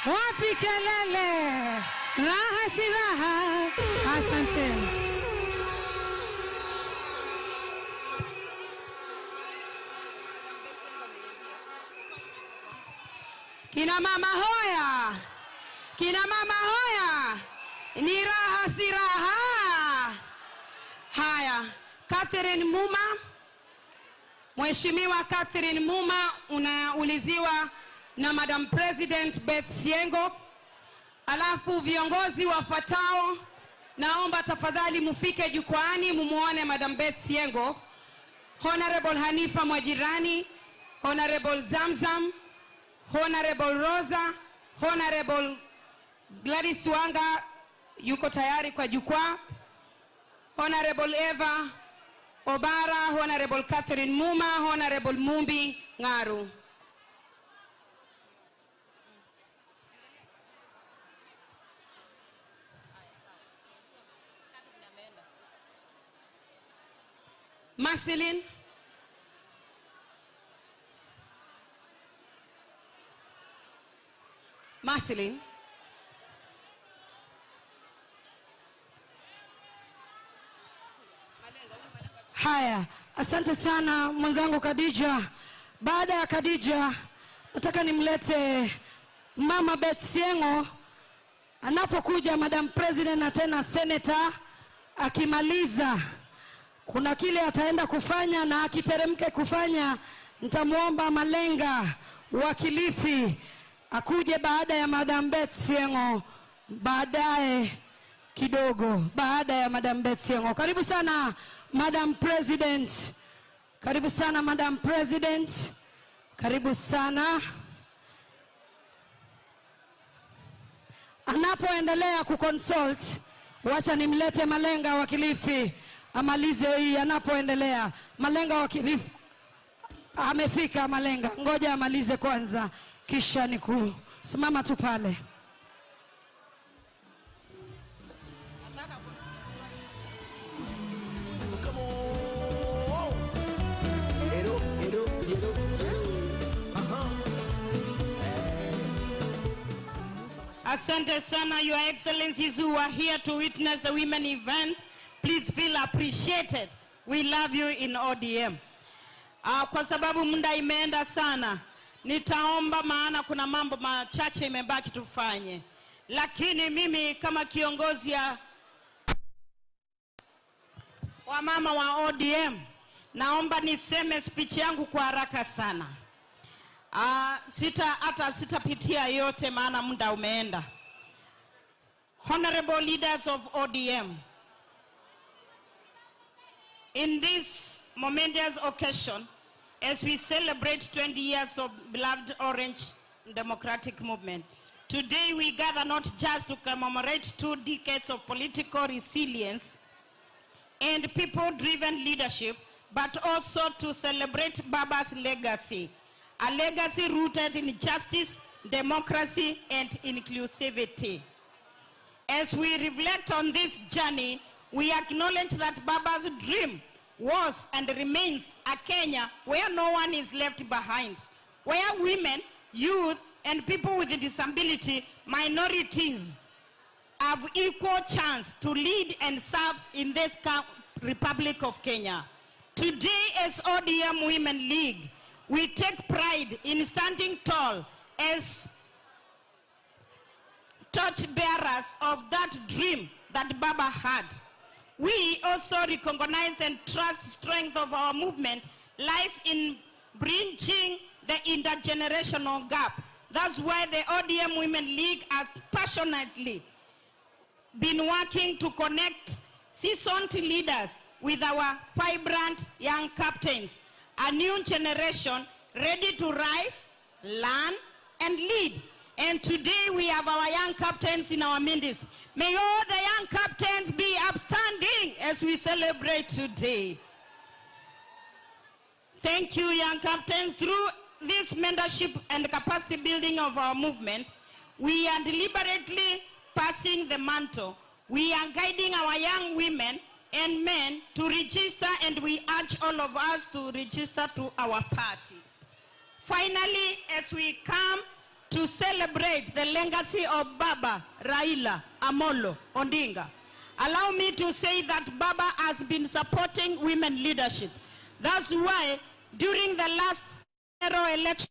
Wapi kelele? Raha si raha. Asante. Kina mama hoya. Kina mama hoya. Ni raha si raha. Haya, Catherine Muma. Mheshimiwa Catherine Muma unauliziwa na Madam President Beth Siengo. Alafu viongozi wafuatao naomba tafadhali mufike jukwaani mumuone Madam Beth Siengo. Honorable Hanifa Mwajirani, Honorable Zamzam, Honorable Rosa, Honorable Gladys Wanga yuko tayari kwa jukwaa, Honorable Eva Obara, Honorable Catherine Muma, Honorable Mumbi Ngaru. Marceline. Marceline. Haya, asante sana mwenzangu Khadija. Baada ya Khadija, nataka nimlete Mama Beth Siengo. Anapokuja Madam President na tena Senator, akimaliza kuna kile ataenda kufanya, na akiteremke kufanya nitamuomba Malenga wa Kilifi akuje baada ya Madam Beth Siengo, baadaye kidogo baada ya Madam Beth Siengo. Karibu sana Madam President. Karibu sana Madam President. Karibu sana. Anapoendelea kuconsult, wacha nimlete Malenga wa Kilifi amalize hii. Anapoendelea Malenga wa Kilifi amefika. Malenga, ngoja amalize kwanza kisha nikusimama tu pale. Asante sana, Your Excellencies who are here to witness the women event. Please feel appreciated. We love you in ODM. Kwa sababu muda imeenda sana, nitaomba, maana kuna mambo machache imebaki tufanye. Lakini mimi kama kiongozi ya wamama wa ODM, naomba niseme speech yangu kwa haraka sana. Sitapitia yote maana muda umeenda. Honorable leaders of ODM, in this momentous occasion, as we celebrate 20 years of beloved Orange Democratic Movement, today we gather not just to commemorate 2 decades of political resilience and people-driven leadership, but also to celebrate Baba's legacy, a legacy rooted in justice, democracy, and inclusivity. As we reflect on this journey, we acknowledge that Baba's dream was and remains a Kenya where no one is left behind, where women, youth, and people with disability, minorities, have equal chance to lead and serve in this Republic of Kenya. Today, as ODM Women League, we take pride in standing tall as torchbearers of that dream that Baba had. We also recognize and trust strength of our movement lies in bridging the intergenerational gap. That's why the ODM Women League has passionately been working to connect seasoned leaders with our vibrant young captains, a new generation ready to rise, learn, and lead. And today we have our young captains in our midst. May all the young captains be upstanding as we celebrate today. Thank you, young captains. Through this mentorship and capacity building of our movement, we are deliberately passing the mantle. We are guiding our young women and men to register, and we urge all of us to register to our party. Finally, as we come to celebrate the legacy of Baba Raila Amolo Odinga. Allow me to say that Baba has been supporting women leadership. That's why during the last general election,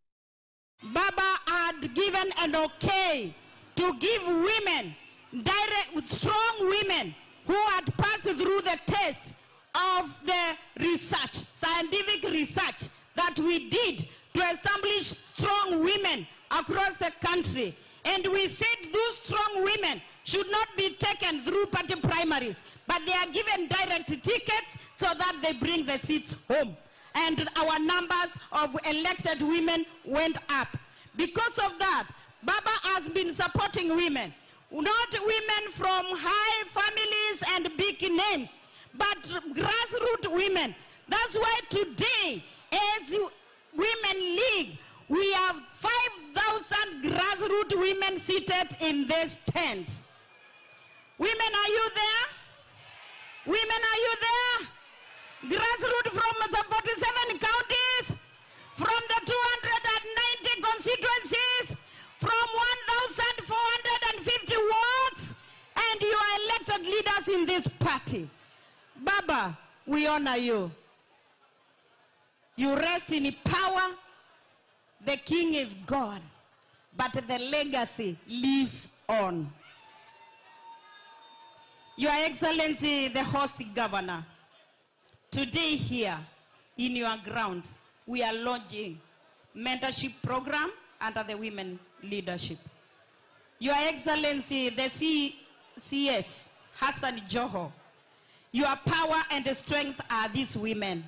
Baba had given an okay to give women, direct, strong women who had passed through the test of the research, scientific research that we did to establish strong women across the country. And we said those strong women should not be taken through party primaries, but they are given direct tickets so that they bring the seats home. And our numbers of elected women went up. Because of that, Baba has been supporting women. Not women from high families and big names, but grassroots women. That's why today, as Women League, we have 5,000 grassroots women seated in this tent. Women, are you there? Women, are you there? Grassroots from the 47 counties, from the 290 constituencies, from 1,450 wards, and you are elected leaders in this party. Baba, we honor you. You rest in power. The king is gone, but the legacy lives on. Your Excellency, the host governor, today here in your ground, we are launching mentorship program under the women leadership. Your Excellency, the CCS, Hassan Joho, your power and strength are these women.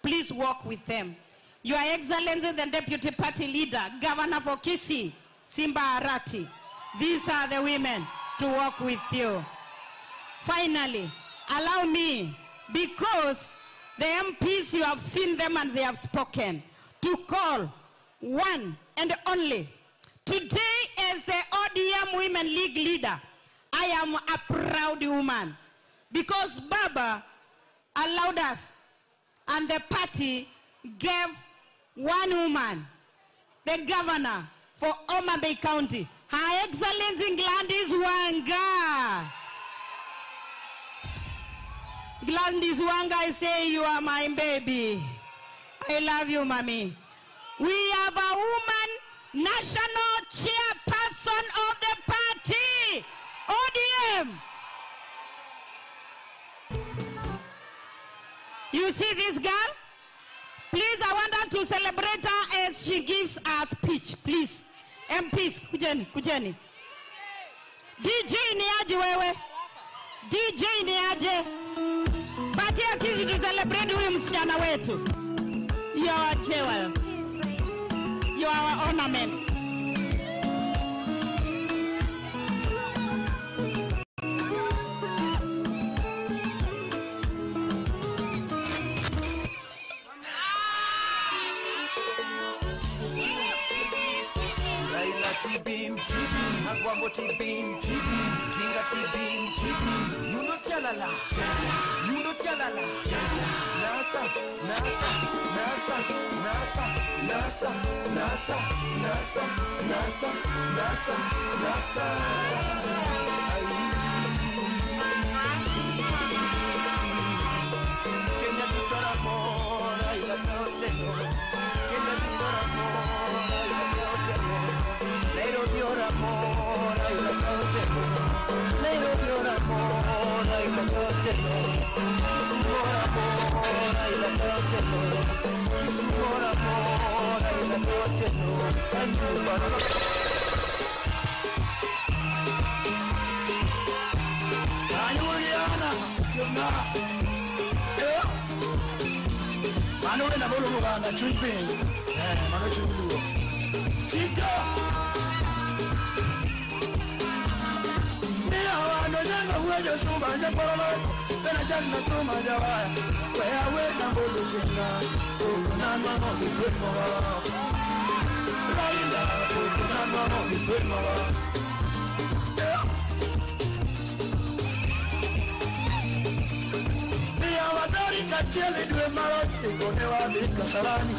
Please work with them. Your Excellency, the Deputy Party Leader, Governor for Kisii, Simba Arati, these are the women to work with you. Finally, allow me, because the MPs, you have seen them and they have spoken, to call one and only. Today, as the ODM Women League leader, I am a proud woman because Baba allowed us and the party gave one woman, the governor for Homa Bay County, Her Excellency Gladys Wanga. Gladys Wanga, I say you are my baby. I love you, mommy. We have a woman national chairperson of the party, ODM. You see this girl? Please, I want us to celebrate her as she gives her speech, please. MPs, kujeni, kujeni. DJ ni aje wewe? DJ ni aje? Patia sisi tu celebrate huyu msichana wetu. You are our jewel. You are our ornament. Raila tibim tibim, Agwambo tibim tibim, Tinga tibim tibim, Yuno tialala, Yuno tialala, Nasa, Nasa, Nasa, Nasa, Nasa, Nasa, Nasa, Nasa, Nasa, Nasa. Kenya tutora mora ila totelo, Kenya tutora mora ila totelo, Nairobi ora mora ila totelo, Nairobi ora mora ila totelo, Kisumu ora mora ila totelo, Kisumu ora mora ila totelo, and Mombasa. Mano wena bolo muganda tripping. Mano chulu. Chika. Ni awano jenga wejo shuba nje pololo. Tena chana tuma jawaya. Wea wena bolo jenga. Kuna mano bitemo. Raila kuna mano bitemo. Kachele dwe maroti kone wa bika salani.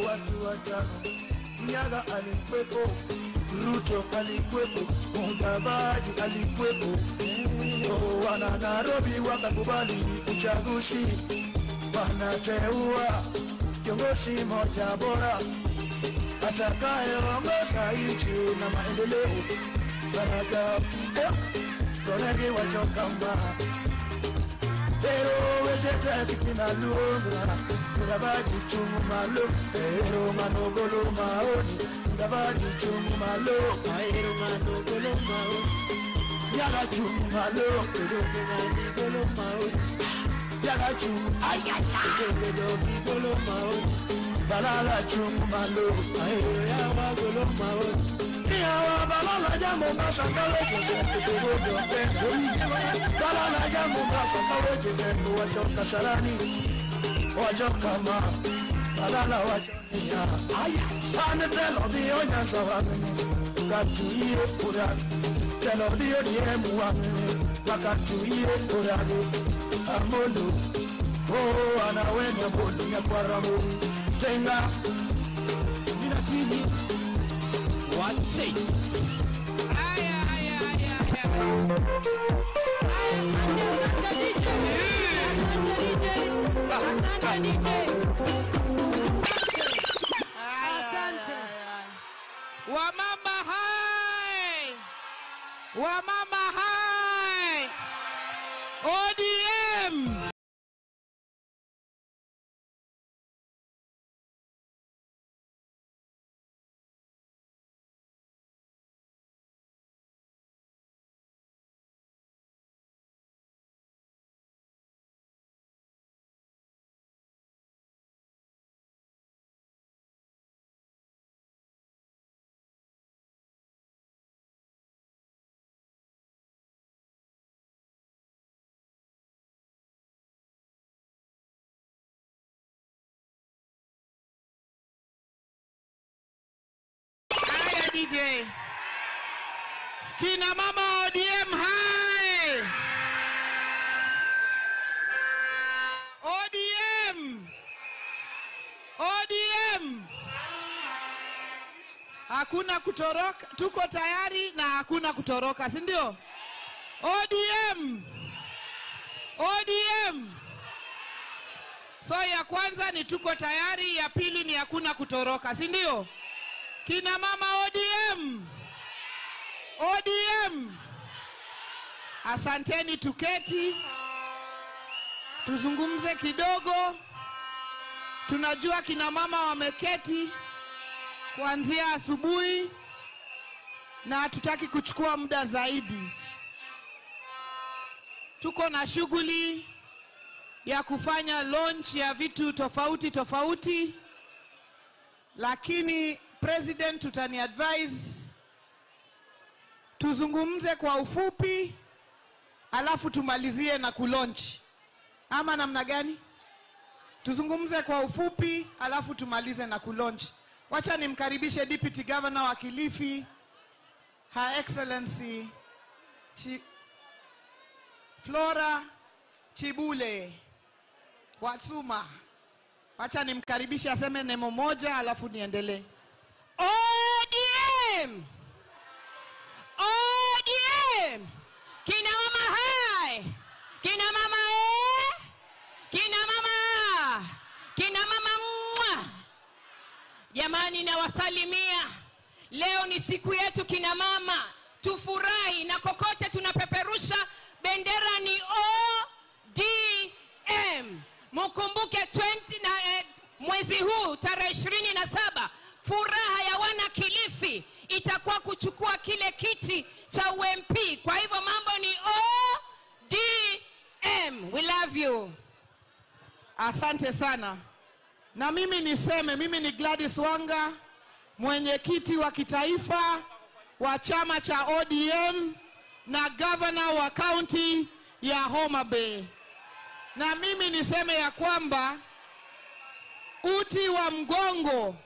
Watu watano Nyaga alikuwepo, Ruto alikuwepo, Mudavadi alikuwepo. Wana Nairobi wakakubali uchaguzi, wanateua kiongozi moja bora atakayeongoza nchi na maendeleo. Baraka tonegi wachokamba pero wezeta kipina luonga Mudavadi chungu malo, ero manogolo maoni. Mudavadi chungu malo, ero manogolo maoni. Yaga chungu malo, ero manogolo maoni. Yaga chungu, ay ay ay, ero manogolo maoni. Balala chungu malo, ero yawagolo maoni. Yawa balala jambo masakale jete, balala jambo masakale jete, wachoka salani. Wajokama, balala wachonia. Ane telo dio nyansawa, katuye pura. Telo dio diemuwa, makatuye pura. Amolu, oh anawenya bolu nyakwaramu. Tenga, minatini, watsi. Aya, aya, aya, aya. Asante. Wamama hai! Wamama hai! ODM! DJ. Kina mama ODM hai! ODM! ODM! Hakuna kutoroka, tuko tayari na hakuna kutoroka, si ndio? ODM! ODM! So ya kwanza ni tuko tayari, ya pili ni hakuna kutoroka, si ndio? Kina mama ODM! ODM! Asanteni, tuketi tuzungumze kidogo. Tunajua kina mama wameketi kuanzia asubuhi na hatutaki kuchukua muda zaidi. Tuko na shughuli ya kufanya launch ya vitu tofauti tofauti, lakini President tutani advise tuzungumze kwa ufupi alafu tumalizie na kulaunch. Ama namna gani? Tuzungumze kwa ufupi alafu tumalize na kulaunch. Wacha nimkaribishe Deputy Governor wa Kilifi, Her Excellency Flora Chibule Watsuma. Wacha nimkaribishe aseme neno moja alafu niendelee. ODM! ODM! Kina mama hai! Kina mama eh! Kina mama! Kina mama mwa! Jamani, nawasalimia. Leo ni siku yetu kina mama. Tufurahi na kokote tunapeperusha bendera ni ODM. Mkumbuke mwezi huu tarehe 27 furaha ya wana Kilifi itakuwa kuchukua kile kiti cha UMP. Kwa hivyo mambo ni ODM. We love you. Asante sana. Na mimi niseme, mimi ni Gladys Wanga, mwenyekiti wa kitaifa wa chama cha ODM na governor wa county ya Homa Bay. Na mimi niseme ya kwamba Uti wa mgongo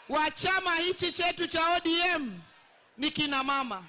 wa chama hichi chetu cha ODM ni kina mama.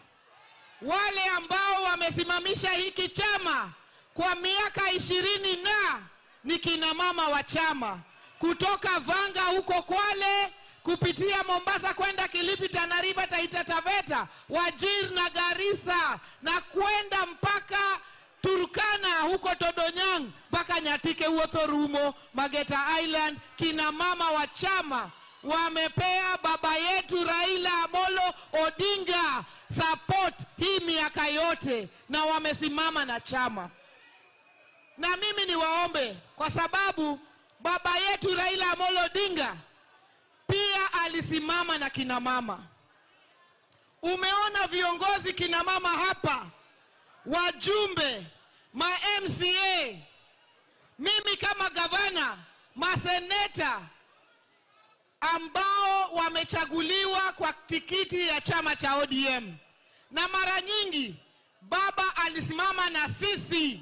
Wale ambao wamesimamisha hiki chama kwa miaka 20 na ni kina mama wa chama. Kutoka Vanga huko Kwale, kupitia Mombasa kwenda Kilifi, Tana River, Taita Taveta, Wajir na Garissa, na kwenda mpaka Turkana huko Todonyang, mpaka Nyatike, Uothorumo, Mageta Island. Kina mama wa chama wamepea baba yetu Raila Amolo Odinga support hii miaka yote, na wamesimama na chama. Na mimi niwaombe, kwa sababu baba yetu Raila Amolo Odinga pia alisimama na kina mama. Umeona viongozi kina mama hapa, wajumbe, ma MCA, mimi kama gavana, maseneta ambao wamechaguliwa kwa tikiti ya chama cha ODM. Na mara nyingi baba alisimama na sisi.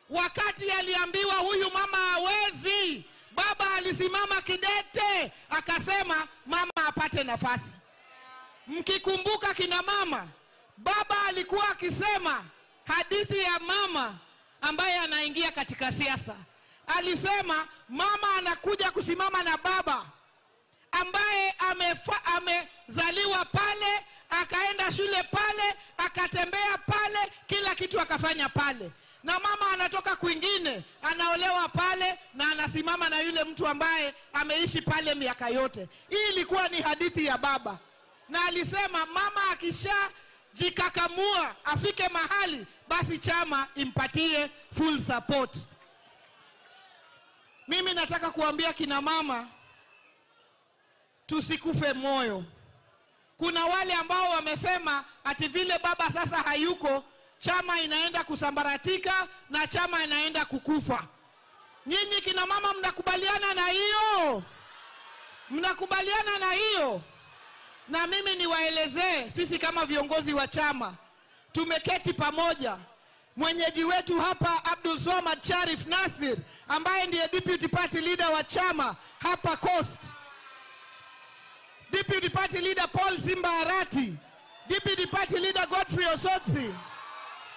Wakati aliambiwa huyu mama hawezi, baba alisimama kidete akasema mama apate nafasi. Mkikumbuka kina mama, baba alikuwa akisema hadithi ya mama ambaye anaingia katika siasa. Alisema mama anakuja kusimama na baba ambaye amezaliwa pale, akaenda shule pale, akatembea pale, kila kitu akafanya pale. Na mama anatoka kwingine, anaolewa pale na anasimama na yule mtu ambaye ameishi pale miaka yote. Hii ilikuwa ni hadithi ya baba. Na alisema mama akishajikakamua afike mahali, basi chama impatie full support. Mimi nataka kuambia kina mama, tusikufe moyo. Kuna wale ambao wamesema ati vile baba sasa hayuko, chama inaenda kusambaratika na chama inaenda kukufa. Nyinyi kina mama mnakubaliana na hiyo? Mnakubaliana na hiyo? Na mimi niwaelezee, sisi kama viongozi wa chama tumeketi pamoja. Mwenyeji wetu hapa Abdul Swamad Sharif Nasir, ambaye ndiye deputy party leader wa chama hapa Coast, Deputy Party Leader Paul Simba Arati, Deputy Party Leader Godfrey Osotsi,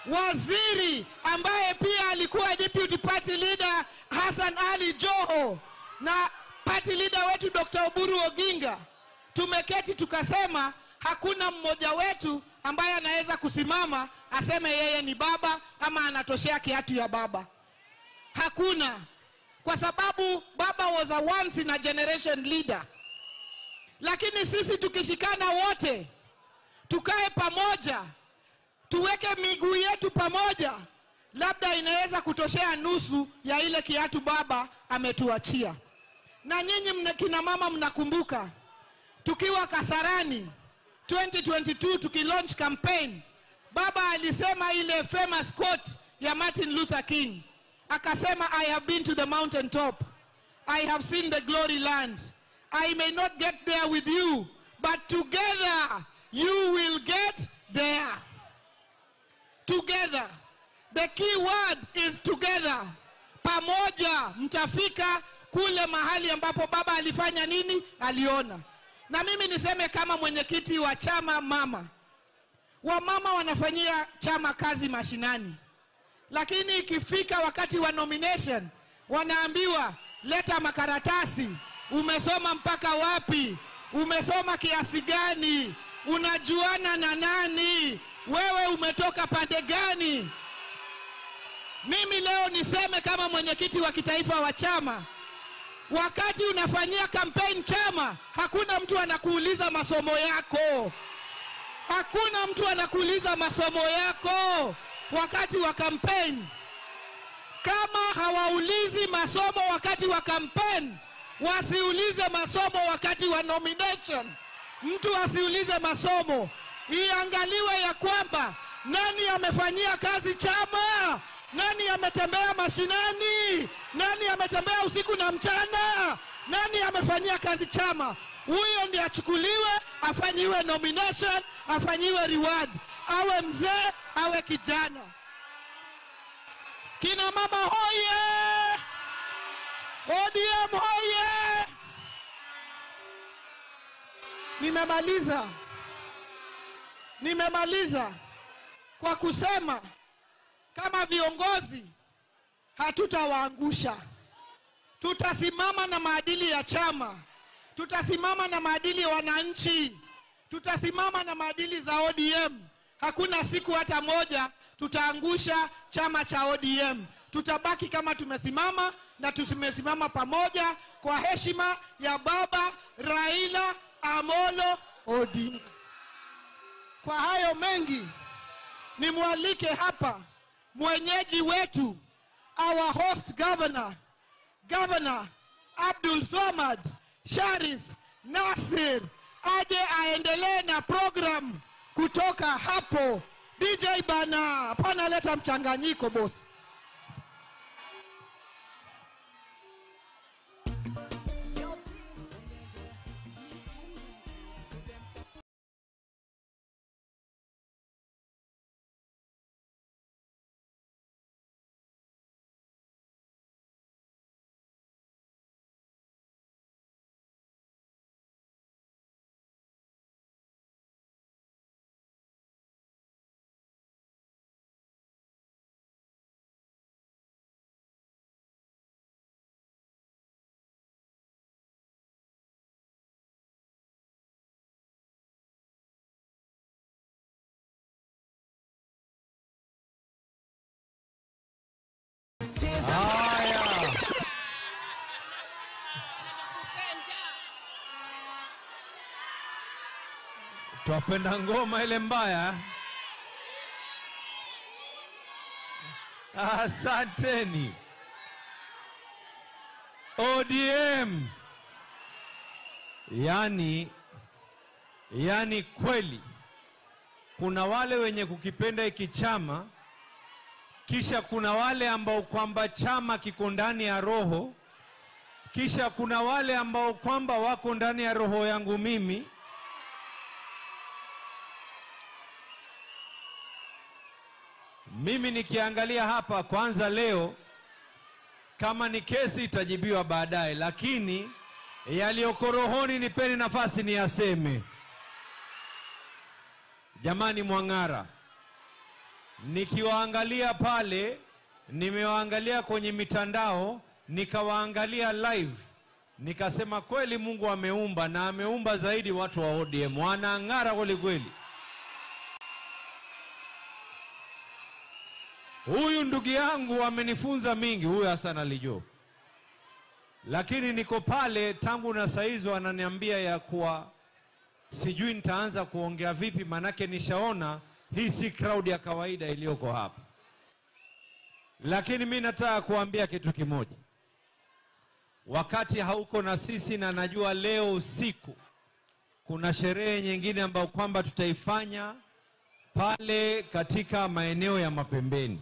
waziri ambaye pia alikuwa Deputy Party Leader Hassan Ali Joho, na party leader wetu Dr. Oburu Oginga. Tumeketi tukasema hakuna mmoja wetu ambaye anaweza kusimama aseme yeye ni baba ama anatoshea kiatu ya baba. Hakuna. Kwa sababu baba was a once in a generation leader. Lakini sisi tukishikana wote, tukae pamoja, tuweke miguu yetu pamoja, labda inaweza kutoshea nusu ya ile kiatu baba ametuachia. Na nyinyi kina mama mnakumbuka, tukiwa Kasarani 2022 tukilaunch campaign, baba alisema ile famous quote ya Martin Luther King. Akasema, I have been to the mountain top. I have seen the glory land. I may not get there with you, but together you will get there. Together. The key word is together. Pamoja mtafika kule mahali ambapo baba alifanya nini? Aliona. Na mimi niseme kama mwenyekiti wa chama mama, wamama wanafanyia chama kazi mashinani. Lakini ikifika wakati wa nomination, wanaambiwa leta makaratasi, umesoma mpaka wapi, umesoma kiasi gani, unajuana na nani, wewe umetoka pande gani. Mimi leo niseme kama mwenyekiti wa kitaifa wa chama, wakati unafanyia campaign chama, hakuna mtu anakuuliza masomo yako. Hakuna mtu anakuuliza masomo yako wakati wa campaign. Kama hawaulizi masomo wakati wa campaign, wasiulize masomo wakati wa nomination. Mtu asiulize masomo. Iangaliwe ya kwamba nani amefanyia kazi chama, nani ametembea mashinani, nani ametembea usiku na mchana, nani amefanyia kazi chama. Huyo ndiye achukuliwe, afanyiwe nomination, afanyiwe reward. Awe mzee, awe kijana. Kina mama hoye! ODM hoye! Nimemaliza. Nimemaliza kwa kusema kama viongozi hatutawaangusha. Tutasimama na maadili ya chama. Tutasimama na maadili ya wananchi. Tutasimama na maadili za ODM. Hakuna siku hata moja tutaangusha chama cha ODM. Tutabaki kama tumesimama na tumesimama pamoja kwa heshima ya Baba Raila Amolo Odinga. Kwa hayo mengi, nimwalike hapa mwenyeji wetu, our host governor, Governor Abdul Somad Sharif Nasir, aje aendelee na program kutoka hapo. DJ bana, hapana leta mchanganyiko boss. Haya. Twapenda ngoma ile mbaya. Asanteni. ODM. Yani kweli kuna wale wenye kukipenda hiki chama, kisha kuna wale ambao kwamba chama kiko ndani ya roho, kisha kuna wale ambao kwamba wako ndani ya roho yangu mimi. Mimi nikiangalia hapa kwanza leo, kama ni kesi itajibiwa baadaye, lakini yaliyoko rohoni nipeni nafasi niyaseme. Jamani Mwang'ara, nikiwaangalia pale, nimewaangalia kwenye mitandao, nikawaangalia live, nikasema kweli Mungu ameumba, na ameumba zaidi watu wa ODM, wanang'ara kweli kweli. Huyu ndugu yangu amenifunza mingi, huyu Hassan Ali Joho. Lakini niko pale tangu na saizo ananiambia ya kuwa sijui nitaanza kuongea vipi, manake nishaona hii si crowd ya kawaida iliyoko hapa. Lakini mimi nataka kuambia kitu kimoja. Wakati hauko na sisi, na najua leo usiku kuna sherehe nyingine ambayo kwamba tutaifanya pale katika maeneo ya Mapembeni.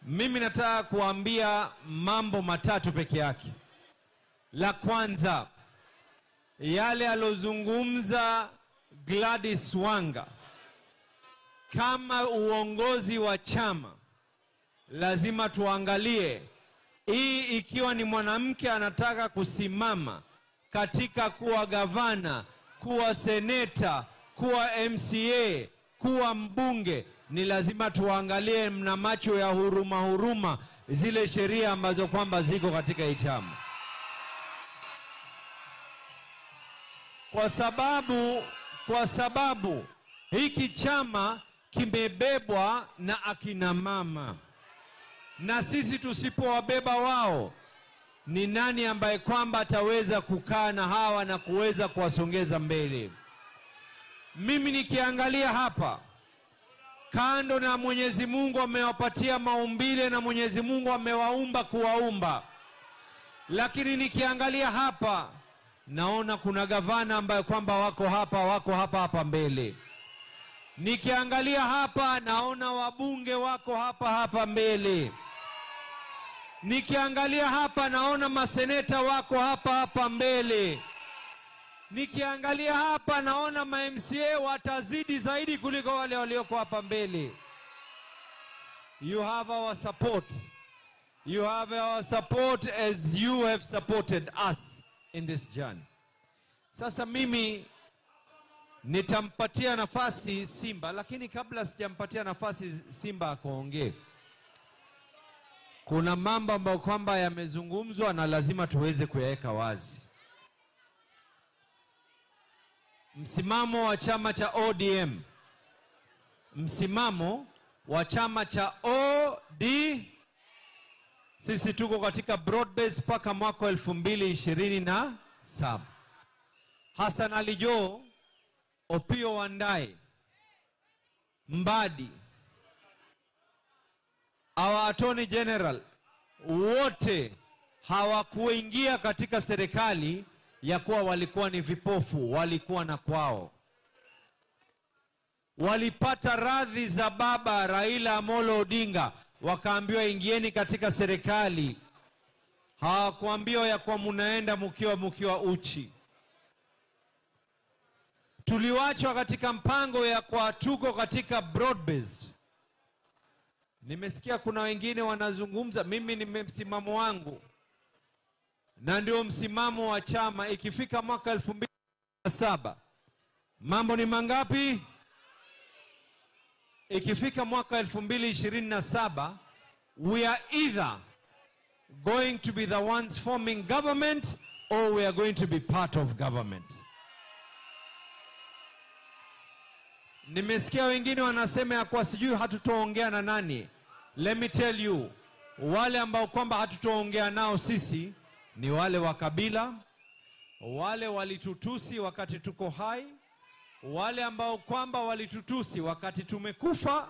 Mimi nataka kuambia mambo matatu peke yake. La kwanza, yale alozungumza Gladys Wanga, kama uongozi wa chama lazima tuangalie hii, ikiwa ni mwanamke anataka kusimama katika kuwa gavana, kuwa seneta, kuwa MCA, kuwa mbunge, ni lazima tuangalie na macho ya huruma huruma zile sheria ambazo kwamba ziko katika hii chama. Kwa sababu hiki chama kimebebwa na akina mama, na sisi tusipowabeba wao, ni nani ambaye kwamba ataweza kukaa na hawa na kuweza kuwasongeza mbele? Mimi nikiangalia hapa, kando na Mwenyezi Mungu amewapatia maumbile na Mwenyezi Mungu amewaumba kuwaumba, lakini nikiangalia hapa naona kuna gavana ambaye kwamba wako hapa hapa mbele. Nikiangalia hapa naona wabunge wako hapa mbele. Nikiangalia hapa naona maseneta wako hapa mbele. Nikiangalia hapa naona ma MCA watazidi zaidi kuliko wale walioko hapa mbele. You have our support. You have our support as you have supported us in this journey. Sasa mimi nitampatia nafasi Simba, lakini kabla sijampatia nafasi Simba akaongee, kuna mambo ambayo kwamba yamezungumzwa na lazima tuweze kuyaweka wazi. Msimamo wa chama cha ODM, msimamo wa chama cha OD, sisi tuko katika broad base mpaka mwaka 2027. Hassan Ali Joho, Opiyo Wandayi, Mbadi, our Attorney General, wote hawakuingia katika serikali ya kuwa walikuwa ni vipofu, walikuwa na kwao. Walipata radhi za baba Raila Amolo Odinga, wakaambiwa ingieni katika serikali. Hawakuambiwa ya kuwa munaenda mkiwa uchi. Tuliwachwa katika mpango ya kwa tuko katika broad based. Nimesikia kuna wengine wanazungumza, mimi ni msimamo wangu na ndio msimamo wa chama. Ikifika mwaka 2007, mambo ni mangapi? Ikifika mwaka 2027, we are either going to be the ones forming government or we are going to be part of government. Nimesikia wengine wanasema ya kuwa sijui hatutoongea na nani. Let me tell you, wale ambao kwamba hatutoongea nao sisi ni wale wa kabila, wale walitutusi wakati tuko hai, wale ambao kwamba walitutusi wakati tumekufa,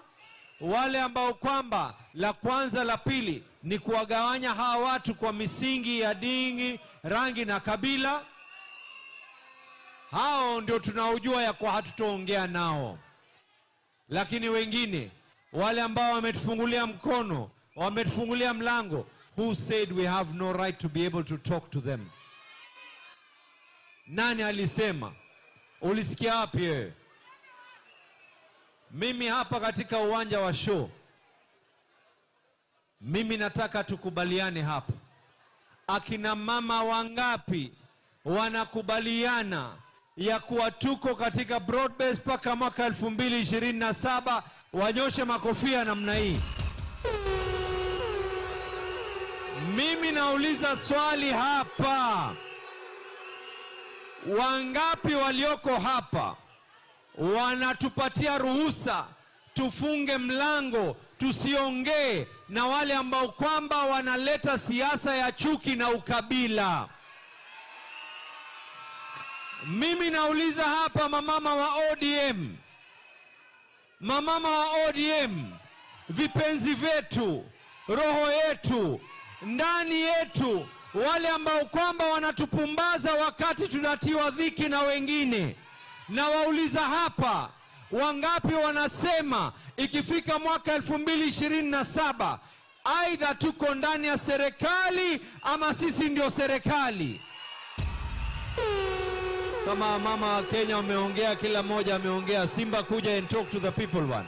wale ambao kwamba la kwanza la pili ni kuwagawanya hawa watu kwa misingi ya dini, rangi na kabila. Hao ndio tunaojua ya kwa hatutoongea nao. Lakini wengine, wale ambao wametufungulia mkono, wametufungulia mlango, who said we have no right to be able to talk to them? Nani alisema? Ulisikia wapi wewe? Mimi hapa katika uwanja wa show, mimi nataka tukubaliane hapa. Akina mama wangapi wanakubaliana ya kuwa tuko katika broad base mpaka mwaka 2027? Wanyoshe makofia namna hii. Mimi nauliza swali hapa, wangapi walioko hapa wanatupatia ruhusa tufunge mlango tusiongee na wale ambao kwamba wanaleta siasa ya chuki na ukabila? Mimi nauliza hapa mamama wa ODM, mamama wa ODM, vipenzi vyetu, roho yetu, ndani yetu, wale ambao kwamba wanatupumbaza wakati tunatiwa dhiki na wengine, na wauliza hapa, wangapi wanasema ikifika mwaka 2027 aidha tuko ndani ya serikali ama sisi ndio serikali? Kama mama wa Kenya wameongea, kila mmoja ameongea. Simba, kuja and talk to the people one.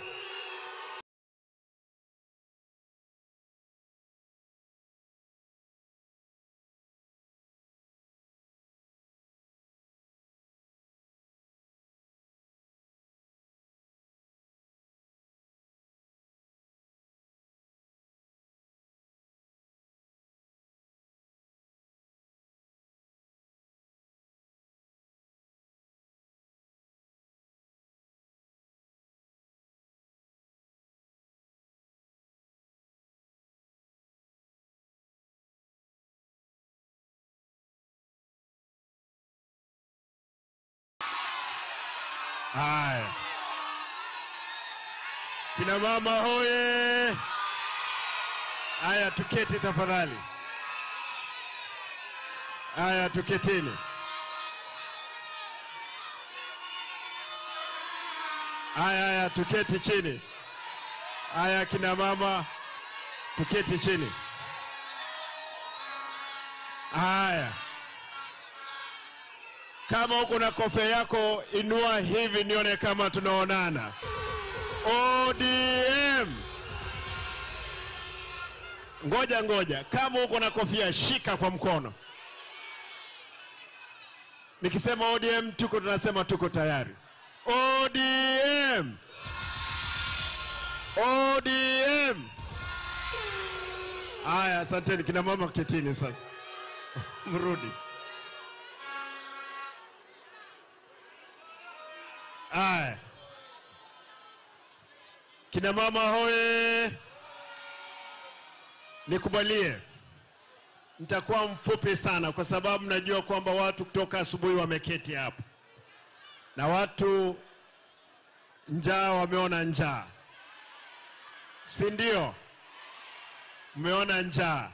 Haya. Kina mama hoye. Haya, tuketi tafadhali. Haya, tuketini. Haya, haya, tuketi chini. Haya, kina mama tuketi chini. Haya. Kama uko na kofia yako inua hivi nione kama tunaonana. ODM. Ngoja ngoja, kama uko na kofia shika kwa mkono. Nikisema ODM tuko, tunasema tuko tayari. ODM! ODM! Haya, asanteni kina mama, ketini sasa. Mrudi. Haya. Kina mama hoye. Nikubalie. Nitakuwa mfupi sana kwa sababu najua kwamba watu kutoka asubuhi wameketi hapo. Na watu njaa wameona njaa. Si ndio? Mmeona njaa.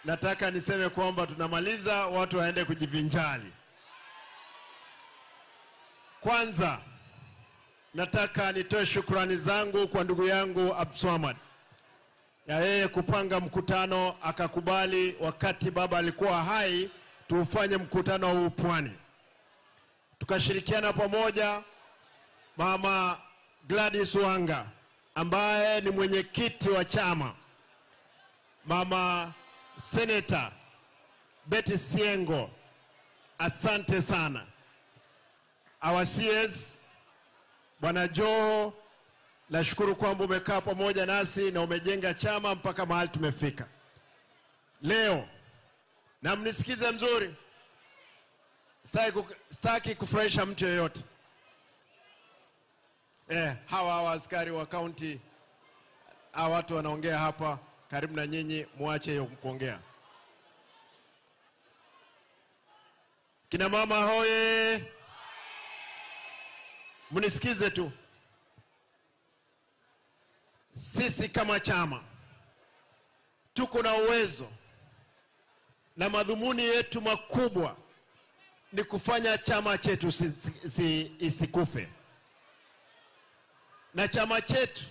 Nataka niseme kwamba tunamaliza, watu waende kujivinjari. Kwanza nataka nitoe shukrani zangu kwa ndugu yangu Abdulswamad ya yeye kupanga mkutano akakubali wakati baba alikuwa hai tuufanye mkutano huu Pwani. Tukashirikiana pamoja Mama Gladys Wanga ambaye ni mwenyekiti wa chama, Mama Senator Betty Siengo, asante sana. Our CS Bwana Joho, nashukuru kwamba umekaa pamoja nasi na umejenga chama mpaka mahali tumefika leo. Na mnisikize mzuri, sitaki kufurahisha mtu yeyote. Hawa askari wa county, hawa watu wanaongea hapa karibu na nyinyi, muache hiyo kuongea. Kina mama hoye, mnisikize tu. Sisi kama chama tuko na uwezo na madhumuni yetu makubwa ni kufanya chama chetu isikufe. Na chama chetu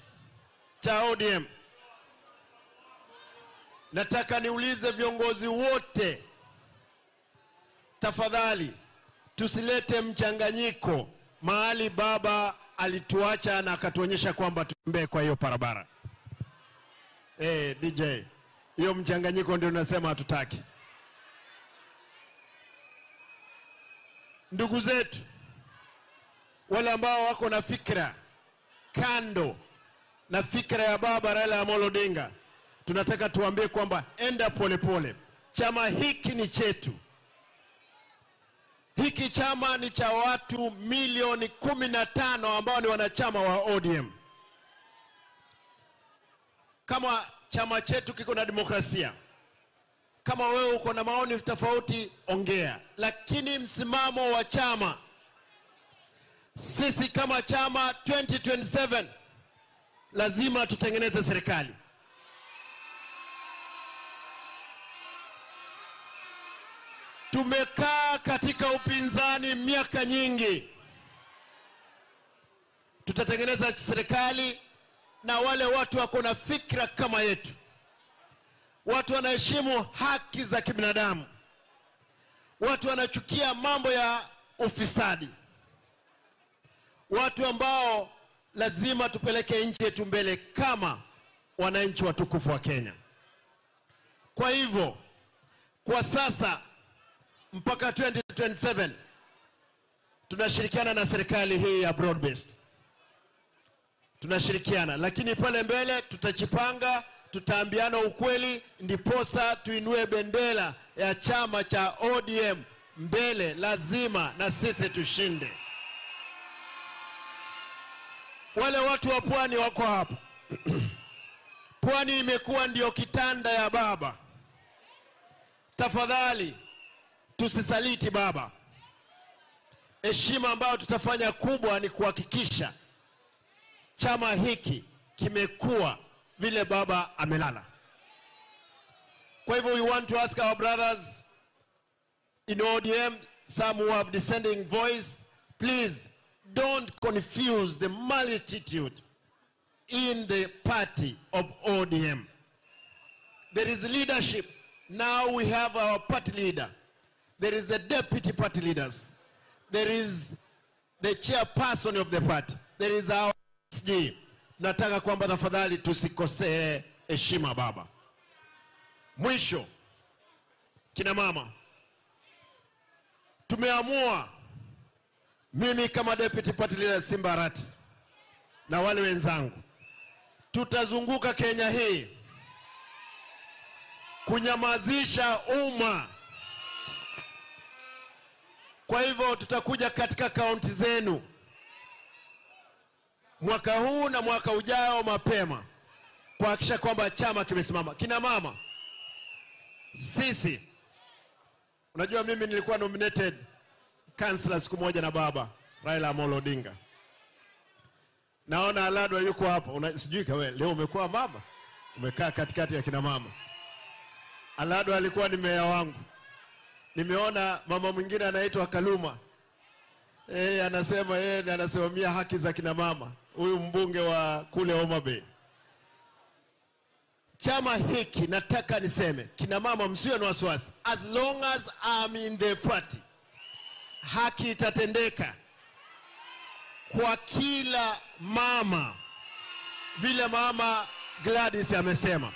cha ODM, nataka niulize viongozi wote, tafadhali tusilete mchanganyiko mahali baba alituacha na akatuonyesha kwamba tutembee kwa hiyo barabara. DJ, hiyo mchanganyiko ndio nasema hatutaki. Ndugu zetu wale ambao wako na fikra kando na fikra ya baba Raila Amolo Odinga, tunataka tuambie kwamba enda polepole. Chama hiki ni chetu. Hiki chama ni cha watu milioni 15 ambao ni wanachama wa ODM. Kama chama chetu kiko na demokrasia, kama wewe uko na maoni tofauti, ongea. Lakini msimamo wa chama, sisi kama chama 2027 lazima tutengeneze serikali. Tumekaa katika upinzani miaka nyingi. Tutatengeneza serikali na wale watu wako na fikra kama yetu. Watu wanaheshimu haki za kibinadamu. Watu wanachukia mambo ya ufisadi. Watu ambao lazima tupeleke nchi yetu mbele kama wananchi watukufu wa Kenya. Kwa hivyo, kwa sasa mpaka 2027 tunashirikiana na serikali hii ya broad based. Tunashirikiana, lakini pale mbele tutajipanga, tutaambiana ukweli, ndiposa tuinue bendera ya chama cha ODM mbele. Lazima na sisi tushinde. Wale watu wa Pwani wako hapa. Pwani imekuwa ndio kitanda ya baba. Tafadhali tusisaliti baba. Heshima ambayo tutafanya kubwa ni kuhakikisha chama hiki kimekuwa vile baba amelala. Kwa hivyo we want to ask our brothers in ODM, some who have dissenting voice, please don't confuse the multitude in the party of ODM. There is leadership. Now we have our party leader. There is the deputy party leaders. There is the chairperson of the party. There is our SG. Nataka kwamba tafadhali tusikosee heshima baba. Mwisho, kina mama, Tumeamua, mimi kama deputy party leader Simba Arati na wale wenzangu, tutazunguka Kenya hii kunyamazisha umma. Kwa hivyo tutakuja katika kaunti zenu mwaka huu na mwaka ujao mapema kuhakikisha kwamba chama kimesimama. Kina mama, sisi, unajua mimi nilikuwa nominated councillor siku moja na baba Raila Amolo Odinga. Naona Aladwa yuko hapa. Sijui kama leo umekuwa mama, umekaa katikati ya kina mama. Aladwa alikuwa ni meya wangu. Nimeona mama mwingine anaitwa Kaluma. Anasema yeye ndiye anasimamia haki za kina mama, huyu mbunge wa kule Homa Bay. Chama hiki nataka niseme, kina mama msiwe na wasiwasi. As long as I'm in the party, haki itatendeka kwa kila mama, vile mama Gladys amesema.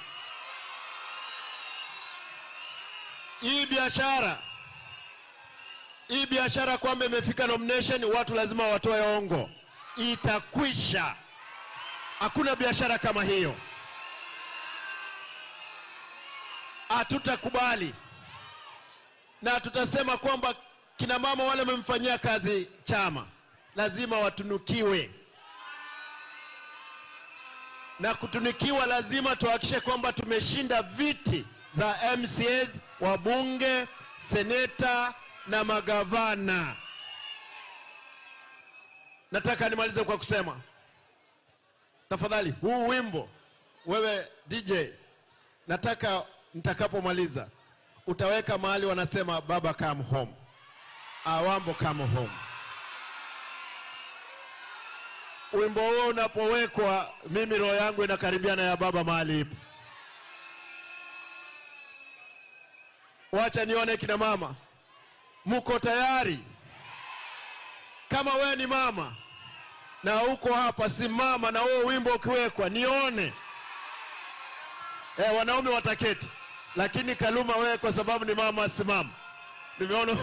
Hii biashara kwamba imefika nomination, watu lazima watoe ongo, itakwisha. Hakuna biashara kama hiyo. Hatutakubali. Na tutasema kwamba kina mama wale wamemfanyia kazi chama lazima watunukiwe. Na kutunikiwa lazima tuhakikishe kwamba tumeshinda viti za MCAs, wabunge, seneta na magavana. Nataka nimalize kwa kusema, tafadhali huu wimbo wewe DJ, nataka nitakapomaliza utaweka mahali wanasema baba come home, Awambo come home. Wimbo huo unapowekwa, mimi roho yangu inakaribiana ya baba mahali ipo. Wacha nione kina mama, muko tayari? Kama wewe ni mama na uko hapa, simama na huo wimbo ukiwekwa nione. Wanaume wataketi, lakini Kaluma wewe kwa sababu ni mama simama. Nimeona.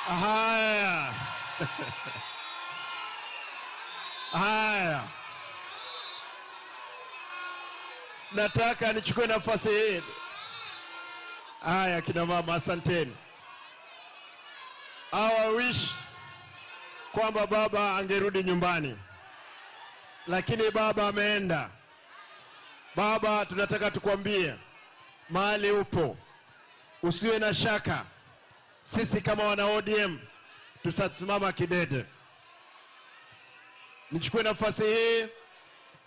Haya. Haya. Nataka nichukue nafasi hii. Haya kina mama, asanteni. I wish kwamba baba angerudi nyumbani, lakini baba ameenda. Baba, tunataka tukwambie mahali upo, usiwe na shaka. Sisi kama wana ODM tutasimama kidete. Nichukue nafasi hii,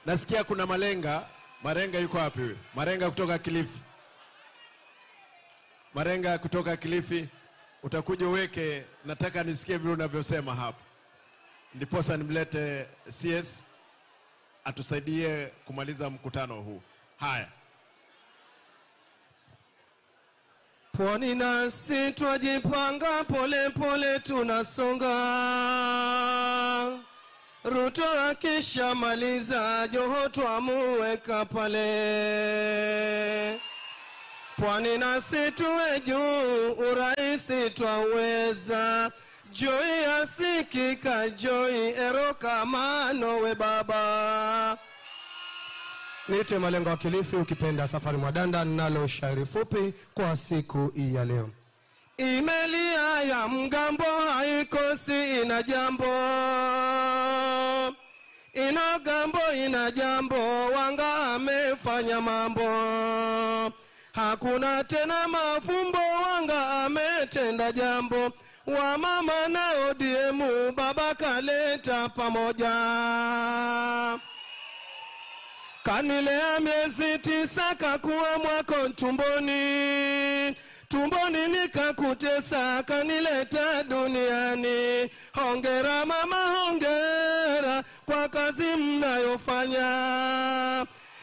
nasikia kuna Malenga. Marenga yuko wapi huyu? Marenga kutoka Kilifi. Marenga kutoka Kilifi, utakuja uweke, nataka nisikie vile unavyosema hapa. Ndiposa nimlete CS atusaidie kumaliza mkutano huu. Haya. Pwani nasi twajipanga, pole pole tunasonga. Ruto akishamaliza, Joho twamuweka pale. Pwani nasi tuwe juu, uraisi twaweza. Joy asikika, Joy erokamano we baba. Niite Malengo wa Kilifi, ukipenda Safari Mwadanda, nalo shairi fupi kwa siku hii ya leo. Imelia ya mgambo haikosi ina jambo, ina gambo ina jambo, Wanga amefanya mambo. Hakuna tena mafumbo, Wanga ametenda jambo. Wamama na ODM baba kaleta pamoja. Kanilea miezi 9 kakuwa mwako tumboni, tumboni nikakutesa kanileta duniani. Hongera mama, hongera kwa kazi mnayofanya.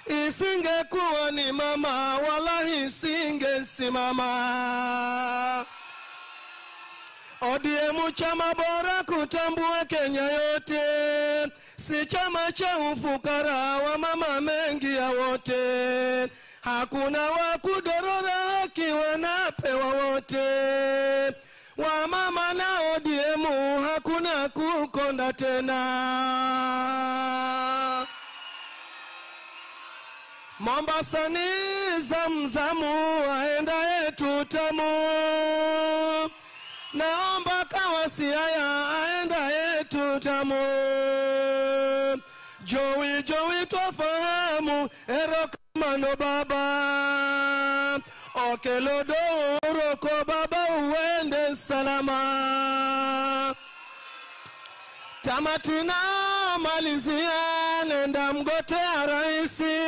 Isingekuwa ni mama wala isingesimama. ODM chama bora kutambua Kenya yote, si chama cha ufukara wa mama mengi ya wote. Hakuna wa kudorora, haki wanapewa wote. Wa mama na ODM hakuna kukonda tena. Mombasa ni zamzamu, aenda yetu tamu. Naomba kawasi haya aenda yetu tamu. Jowi jowi twafahamu, erokamano baba. Okelodo uroko baba uende salama. Tamatina malizia, nenda mgotea raisi.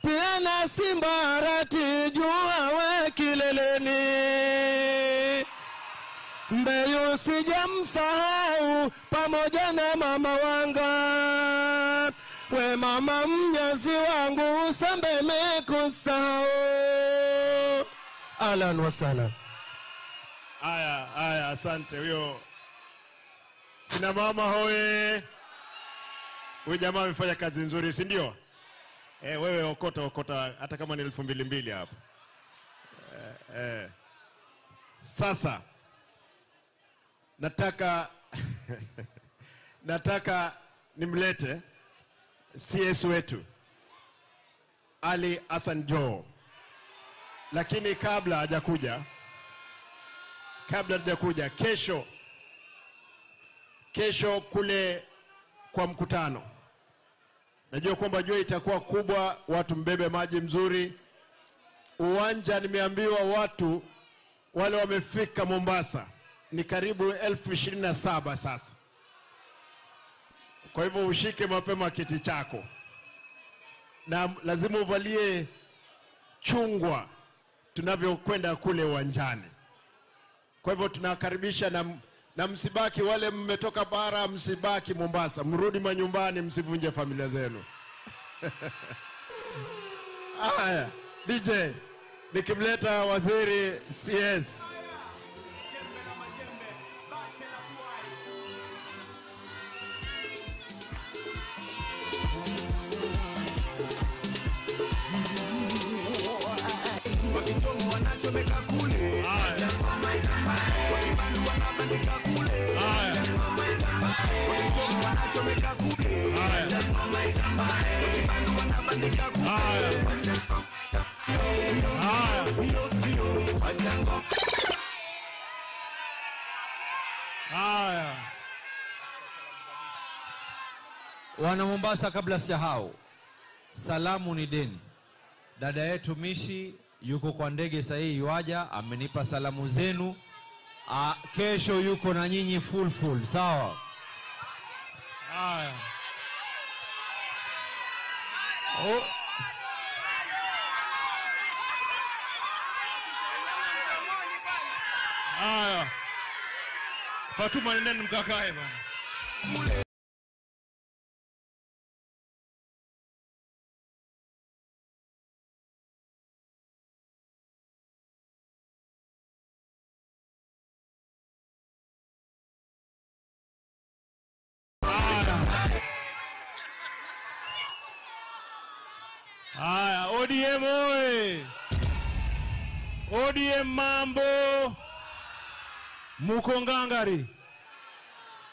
Pia na Simba Arati jua we kileleni. Mbeyu sijamsahau pamoja na mama Wanga. We mama mnyazi wangu usambe mekusahau. Ahlan wa sahlan. Aya, aya, asante huyo. Kina mama hoye. Huyu jamaa amefanya kazi nzuri, si ndio? Wewe okota okota hata kama ni 2000 hapo. Sasa nataka nimlete CS wetu Ali Hassan Joho. Lakini kabla hajakuja, kesho kule kwa mkutano, najua kwamba jua itakuwa kubwa, watu mbebe maji mzuri. Uwanja nimeambiwa watu wale wamefika Mombasa ni karibu 27,000 sasa. Kwa hivyo ushike mapema kiti chako, na lazima uvalie chungwa tunavyokwenda kule uwanjani. Kwa hivyo tunakaribisha na msibaki, wale mmetoka bara msibaki Mombasa, mrudi manyumbani, msivunje familia zenu. Haya, DJ, nikimleta waziri CS. Haya. Wana Mombasa, kabla sijahau, salamu ni deni. Dada yetu Mishi yuko kwa ndege sasa hii yuaja, amenipa salamu zenu. Kesho yuko na nyinyi full, sawa? Haya. Oh. Haya. Fatuma, nendeni mkakae bwana. ODM oye! ODM mambo! Muko ngangari?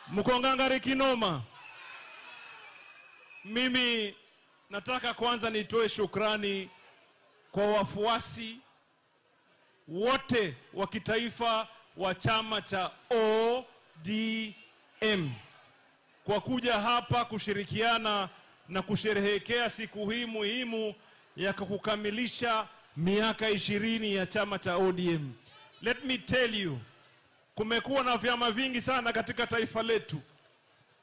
Muko ngangari kinoma? Mimi nataka kwanza nitoe shukrani kwa wafuasi wote wa kitaifa wa chama cha ODM kwa kuja hapa kushirikiana na kusherehekea siku hii muhimu ya kukamilisha miaka 20 ya chama cha ODM. Let me tell you, kumekuwa na vyama vingi sana katika taifa letu.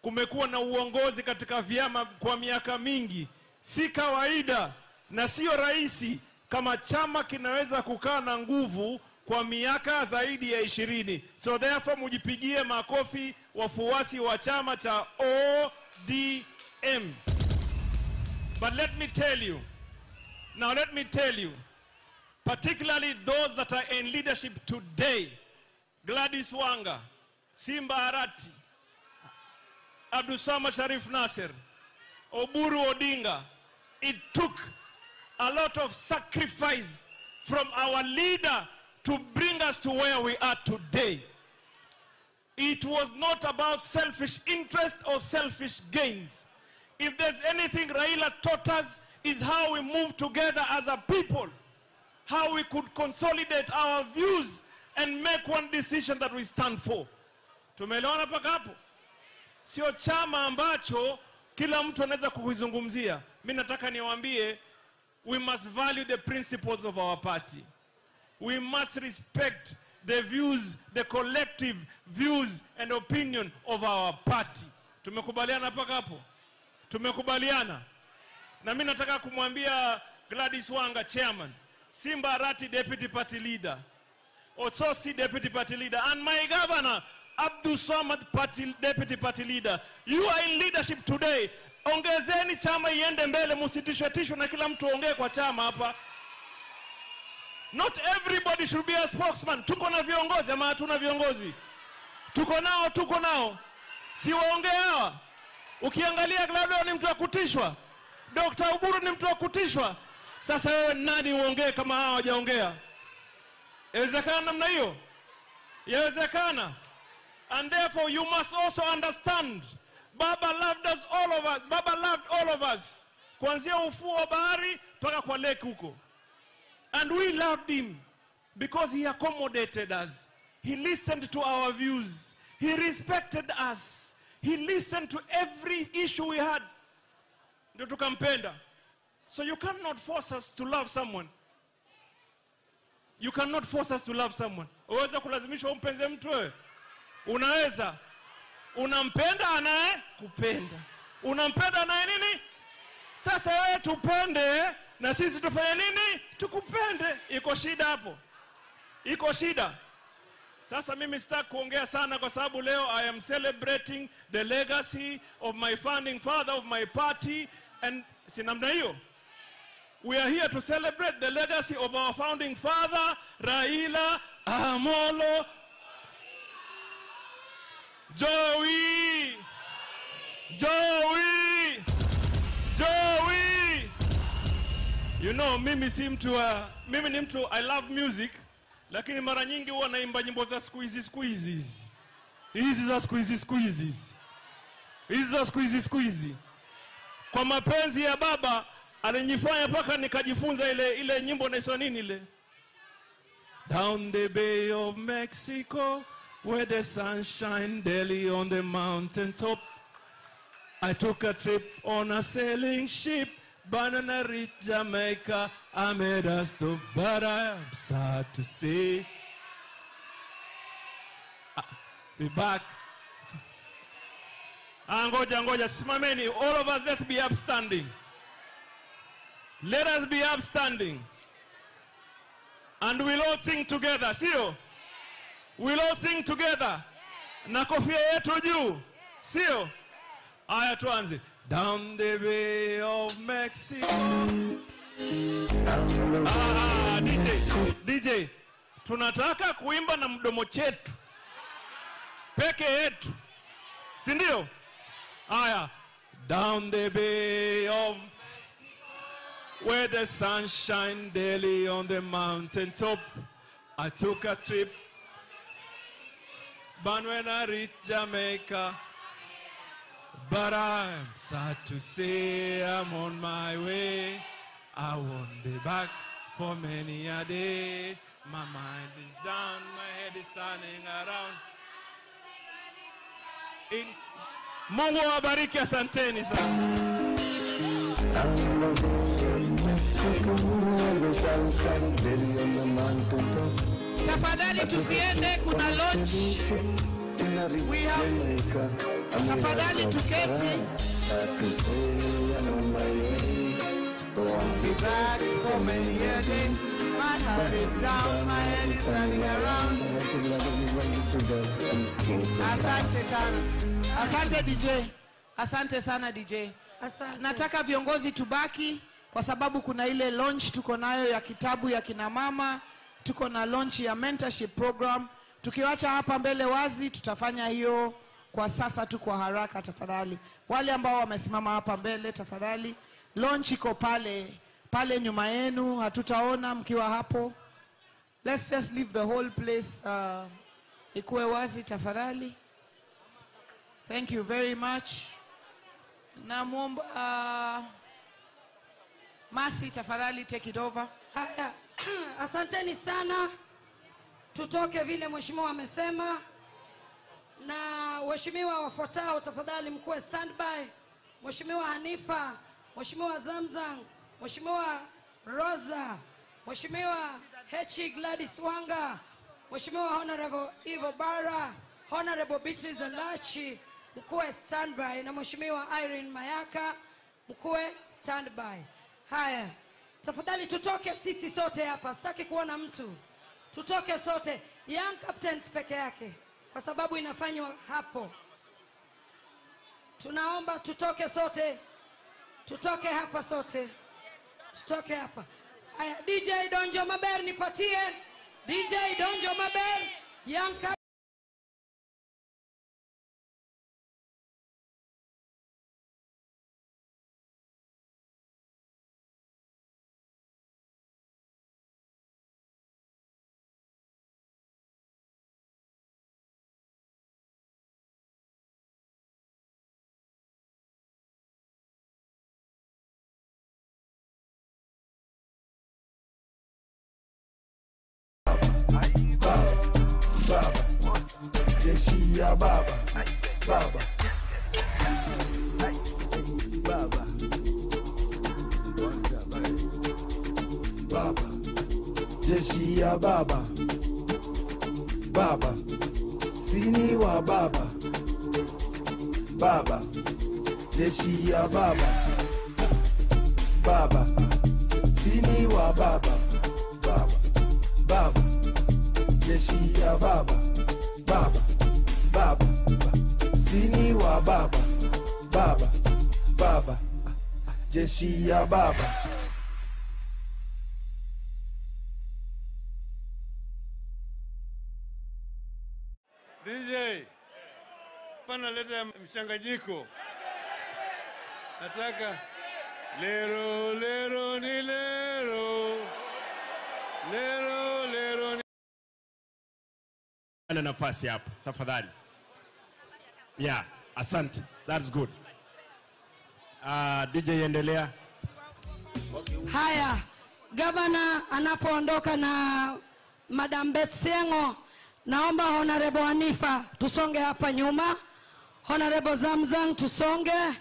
Kumekuwa na uongozi katika vyama kwa miaka mingi. Si kawaida na sio rahisi kama chama kinaweza kukaa na nguvu kwa miaka zaidi ya 20. So therefore mujipigie makofi wafuasi wa chama cha ODM. But let me tell you, now let me tell you, particularly those that are in leadership today, Gladys Wanga, Simba Arati, Abdulswamad Sharif Nasser, Oburu Odinga, it took a lot of sacrifice from our leader to bring us to where we are today. It was not about selfish interest or selfish gains. If there's anything Raila taught us, is how we move together as a people, how we could consolidate our views and make one decision that we stand for. Tumeelewana mpaka hapo? Sio chama ambacho kila mtu anaweza kuizungumzia. Mimi nataka niwaambie, we must value the principles of our party. We must respect the views, the collective views and opinion of our party. Tumekubaliana mpaka hapo? Tumekubaliana. Na mimi nataka kumwambia Gladys Wanga chairman, Simba Arati deputy party leader, Otsosi deputy party leader, and my governor Abdulswamad party, deputy party leader. You are in leadership today. Ongezeni chama iende mbele, msitishwe tishwe na kila mtu ongee kwa chama hapa. Not everybody should be a spokesman. Tuko na viongozi ama hatuna viongozi? Tuko nao, tuko nao. Si waongee hawa. Ukiangalia Gladys ni mtu wa kutishwa. Dr. Oburu ni mtu wa kutishwa. Sasa wewe nani uongee kama hawa hawajaongea? Yawezekana namna hiyo? Yawezekana. And therefore you must also understand, Baba loved us all of us. Baba loved all of us. Kuanzia ufuo wa bahari mpaka kwa lake huko. And we loved him because he accommodated us. He listened to our views. He respected us. He listened to every issue we had. Ndio tukampenda. So you cannot force us to love someone. You cannot force us to love someone. Unaweza kulazimishwa umpenze mtu wewe? Unaweza. Unampenda anaye kupenda. Unampenda anaye nini? Sasa wewe tupende na sisi tufanye nini? Tukupende. Iko shida hapo? Iko shida. Sasa mimi sitaki kuongea sana kwa sababu leo I am celebrating the legacy of my founding father of my party, and si namna hiyo. We are here to celebrate the legacy of our founding father, Raila Amolo Joey. Joey. Joey. You know, mimi si mtu wa, mimi ni mtu I love music, lakini mara nyingi huwa naimba nyimbo za siku hizi siku hizi hizi. Hizi za siku hizi siku hizi hizi. Hizi za siku hizi siku hizi. Kwa mapenzi ya baba alinifanya mpaka nikajifunza ile nyimbo inaitwa nini ile? Down the Bay of Mexico, where the sun shine daily on the mountain top, I took a trip on a sailing ship, Banana reached Jamaica, I made a stop, but I'm sad to say be back. Ngoja, ngoja, simameni. All of us, let's be upstanding. Let us be upstanding. And we'll all sing together, sio? We'll all sing together. Na kofia yetu juu, sio? Aya, tuanze. Down the Bay of Mexico. DJ, DJ, tunataka kuimba na mdomo chetu peke yetu, si ndio? Aya, down the Bay of Where the sun shine daily on the mountain top. I took a trip, but when I reached Jamaica, but I'm sad to say I'm on my way. I won't be back for many a days. My mind is down, my head is turning around. Mungu awabariki, asanteni sana. Tafadhali tusiende, kuna launch. We have, tafadhali tuketi. Be back for many a days. My heart is down, my head is turning around. Asante sana. Asante DJ. Asante sana DJ. Asante. Nataka viongozi tubaki kwa sababu kuna ile launch tuko nayo ya kitabu ya kina mama, tuko na launch ya mentorship program. Tukiwacha hapa mbele wazi tutafanya hiyo kwa sasa tu kwa haraka tafadhali. Wale ambao wamesimama hapa mbele tafadhali, launch iko pale pale nyuma yenu, hatutaona mkiwa hapo. Let's just leave the whole place ikuwe wazi tafadhali. Thank you very much. Namuomba Masi tafadhali take it over. Haya, asanteni sana. Tutoke vile mheshimiwa amesema. Na waheshimiwa wafuatao tafadhali mkuwe standby. Mheshimiwa Hanifa, Mheshimiwa Zamzam, Mheshimiwa Rosa, Mheshimiwa Hechi Gladys Wanga, Mheshimiwa Honorable Ivo Bara, Honorable Beatrice Alachi, mkuwe standby, na Mheshimiwa Irene Mayaka, mkuwe standby. Haya, tafadhali tutoke sisi sote hapa, sitaki kuona mtu. Tutoke sote, Young Captains peke yake, kwa sababu inafanywa hapo. Tunaomba tutoke sote, tutoke hapa sote, tutoke hapa. Haya, DJ Donjo Maber nipatie, DJ Donjo Maber, Young Captains. Jeshi ya baba, baba, baba, baba, jeshi ya baba, baba, sini wa baba, baba, jeshi ya baba, baba, sini wa baba, baba, baba, jeshi ya baba, baba, baba, sini wa baba, baba, baba, jeshi ya baba. DJ, pana leta mchanganyiko. Nataka lero lero ni lero, lero lero ni. Ana nafasi hapo tafadhali. Yeah, asante. That's good. DJ endelea. Haya, governor anapoondoka na Madam Beth Sengo, naomba Honorable Hanifa tusonge hapa nyuma, Honorable Zamzam tusonge,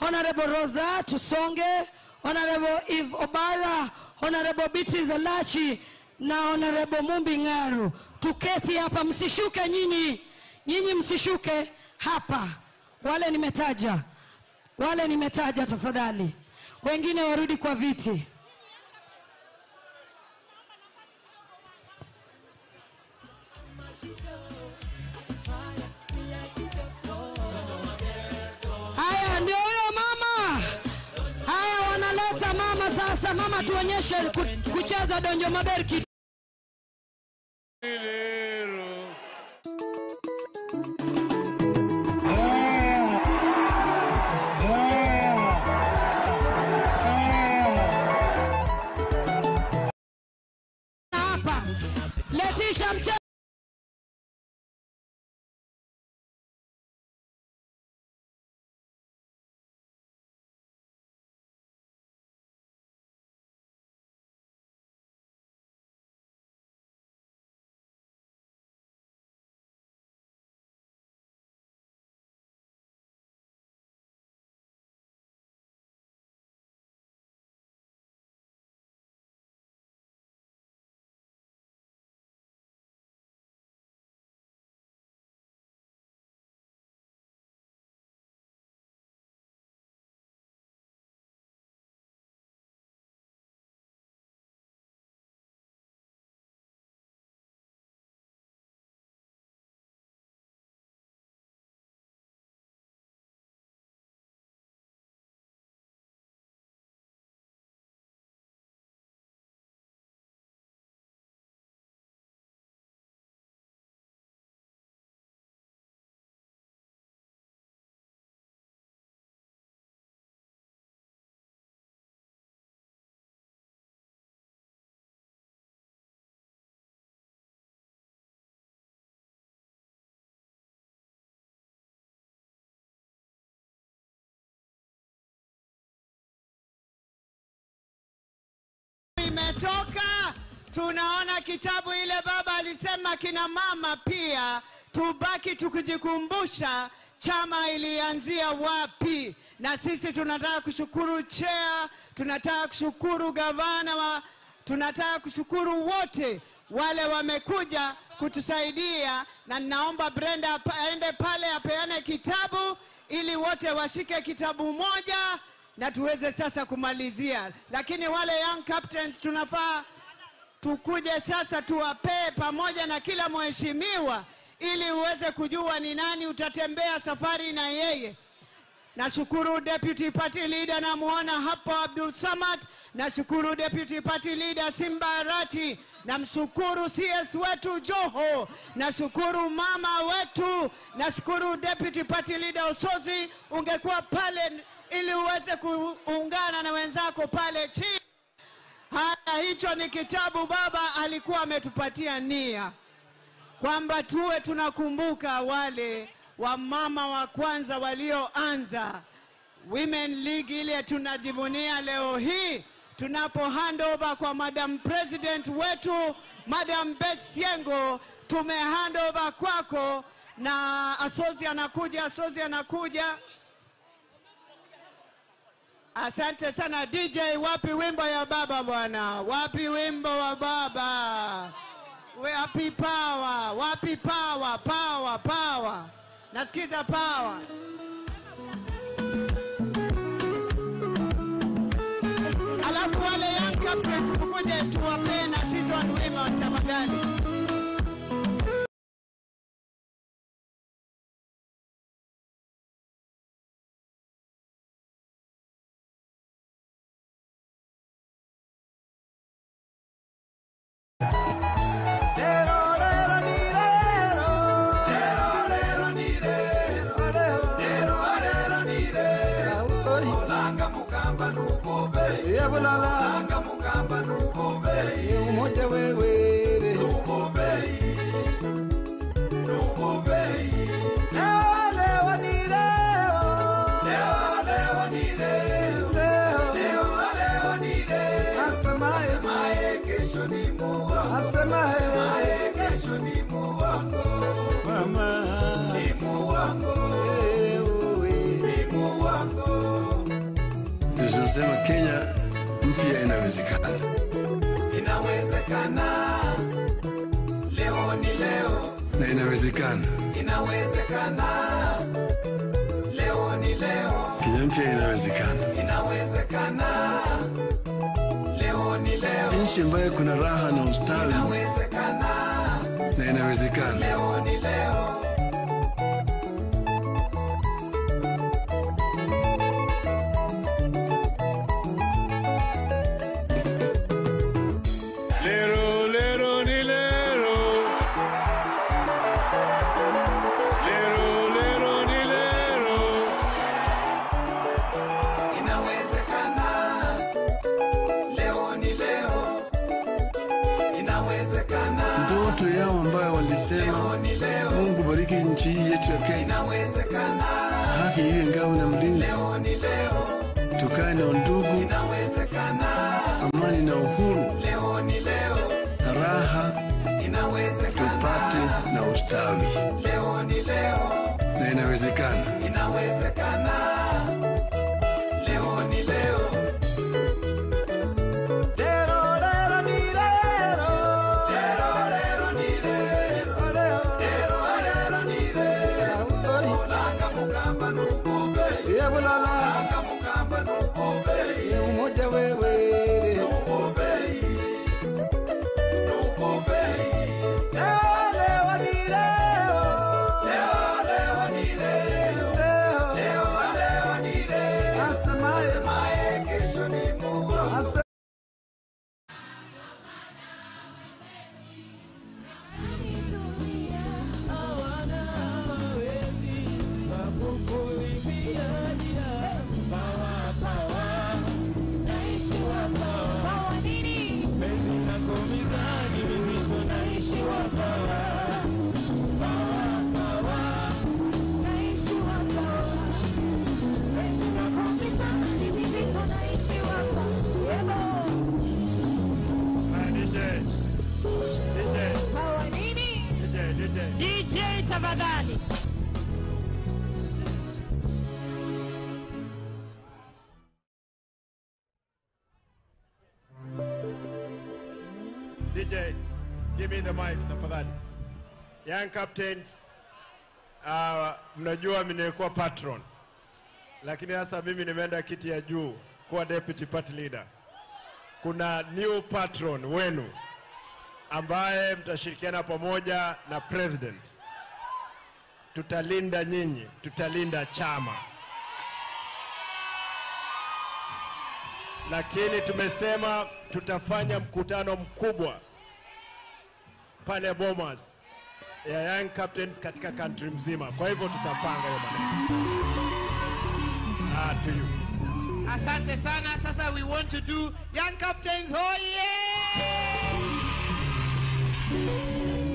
Honorable Rosa tusonge, Honorable Eve Obara, Honorable Beatrice Alachi na Honorable Mumbi Ngaru. Tuketi hapa, msishuke nyinyi. Nyinyi msishuke hapa. Wale nimetaja. Wale nimetaja tafadhali. Wengine warudi kwa viti. Haya ndio huyo mama. Haya wanaleta mama sasa. Mama tuonyeshe kucheza Donjo Maber kidogo. imetoka. Tunaona kitabu ile baba alisema kina mama pia tubaki tukijikumbusha chama ilianzia wapi. Na sisi tunataka kushukuru chair, tunataka kushukuru gavana, tunataka kushukuru wote wale wamekuja kutusaidia, na naomba Brenda aende pale apeane kitabu ili wote washike kitabu moja na tuweze sasa kumalizia. Lakini wale young captains tunafaa tukuje sasa tuwapee pamoja na kila mheshimiwa ili uweze kujua ni nani utatembea safari na yeye. Nashukuru Deputy Party Leader, namuona hapo Abdul Samad. Nashukuru Deputy Party Leader Simba Arati. Namshukuru CS wetu Joho. Nashukuru mama wetu. Nashukuru Deputy Party Leader Osozi, ungekuwa pale ili uweze kuungana na wenzako pale chini. Haya, hicho ni kitabu baba alikuwa ametupatia nia kwamba tuwe tunakumbuka wale wamama wa kwanza walioanza Women League ile tunajivunia leo hii tunapo handover kwa Madam President wetu Madam Beth Syengo. Tume handover kwako na Asozi anakuja, Asozi anakuja. Asante sana DJ. Wapi wimbo ya baba bwana? Wapi wimbo wa baba? Wapi power? Wapi power? Power, power. Nasikiza power. Alafu wale young captains mkuje tuwapee na season women tafadhali. Tunasema Kenya mpya inawezekana. Inawezekana. Leo ni leo. Na inawezekana. Inawezekana. Leo ni leo. Kenya mpya inawezekana. Inawezekana. Leo ni leo. Nchi ambayo kuna raha na ustawi. Inawezekana. Na inawezekana. Leo ni leo. Mungu bariki nchi hii yetu ya Kenya. Haki iwe ngao na mlinzi. Tukae na undugu, amani na uhuru, na raha, tupate na ustawi. Na inawezekana. Leo ni leo. DJ, give me the mic tafadhali. Young Captains, mnajua mimi nilikuwa patron. Lakini sasa mimi nimeenda kiti ya juu kuwa deputy party leader. Kuna new patron wenu ambaye mtashirikiana pamoja na president. Tutalinda nyinyi, tutalinda chama. Lakini tumesema tutafanya mkutano mkubwa pale Bomas ya Young Captains katika country mzima. Kwa hivyo tutapanga hiyo maneno. To you. Asante sana. Sasa we want to do Young Captains. Oh yeah!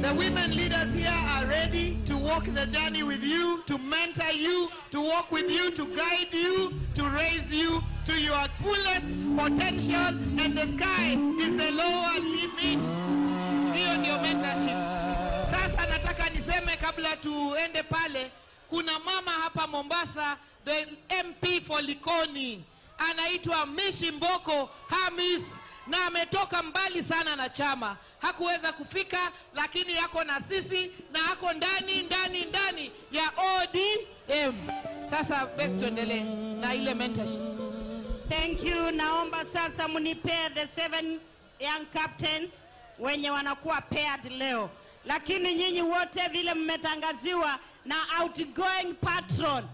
The women leaders here are ready to walk the journey with you, to mentor you, to walk with you, to guide you, to raise you to your fullest potential, and the sky is the lower limit. Hiyo ndio mentorship. Sasa nataka niseme kabla tuende pale, kuna mama hapa Mombasa, the MP for Likoni, anaitwa Mishi Mboko Hamis, na ametoka mbali sana na chama. Hakuweza kufika, lakini yako na sisi na ako ndani ndani ndani ya ODM. Sasa back tuendelee na ile mentorship. Thank you. Naomba sasa mnipee the 7 young captains wenye wanakuwa paired leo. Lakini nyinyi wote vile mmetangaziwa na outgoing patron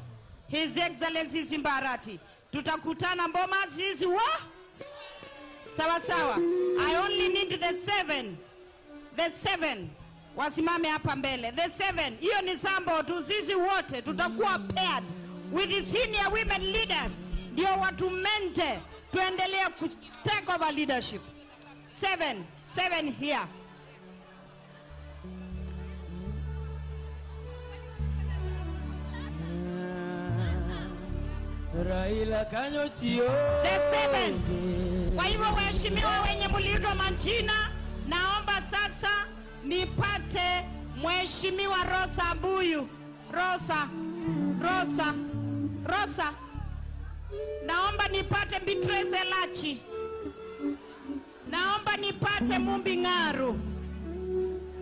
His Excellency Simba Arati, tutakutana Bomas sisi wa sawa sawa. I only need the 7. The 7 wasimame hapa mbele. The 7, hiyo ni sambo tu, sisi wote tutakuwa paired with the senior women leaders ndio watu mente tuendelee ku take over leadership. 7 here. Raila kanyo chio. The 7. Kwa hivyo waheshimiwa wenye mliitwa majina, naomba sasa nipate Mheshimiwa Rosa Mbuyu. Rosa, Rosa, Rosa. Naomba nipate Beatrice Elachi. Naomba nipate Mumbi Ngaru.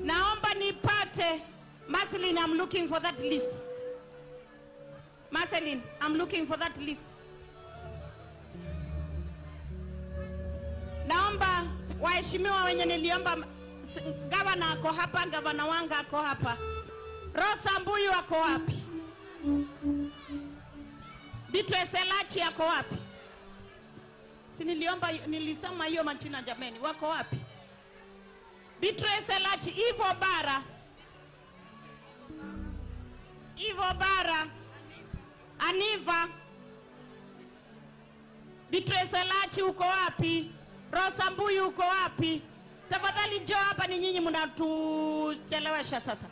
Naomba nipate Marceline, I'm looking for that list. Marceline, I'm looking for that list. Naomba waheshimiwa wenye niliomba, gavana ako hapa, gavana Wanga ako hapa. Rosa Mbuyu ako wapi? Beatrice Elachi ako wapi? Si niliomba, nilisema hiyo majina jameni, wako wapi? Beatrice Elachi, Ivo Bara. Ivo Bara. Aniva. Beatrice Elachi uko wapi? Rosa Mbuyu uko wapi? Tafadhali njoo hapa, ni nyinyi mnatuchelewesha sasa.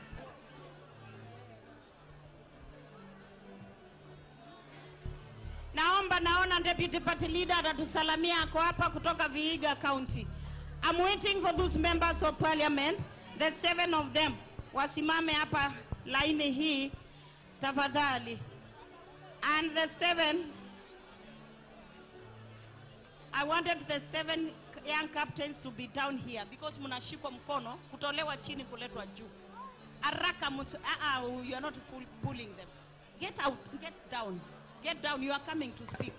Naomba, naona Deputy Party Leader atatusalamia, ako hapa kutoka Vihiga County. I'm waiting for those members of parliament, the 7 of them, wasimame hapa laini hii tafadhali. And the 7, I wanted the 7 young captains to be down here because mnashikwa mkono kutolewa chini kuletwa juu. Haraka mtu, you are not pulling them. Get out, get down. Get down, you are coming to speak.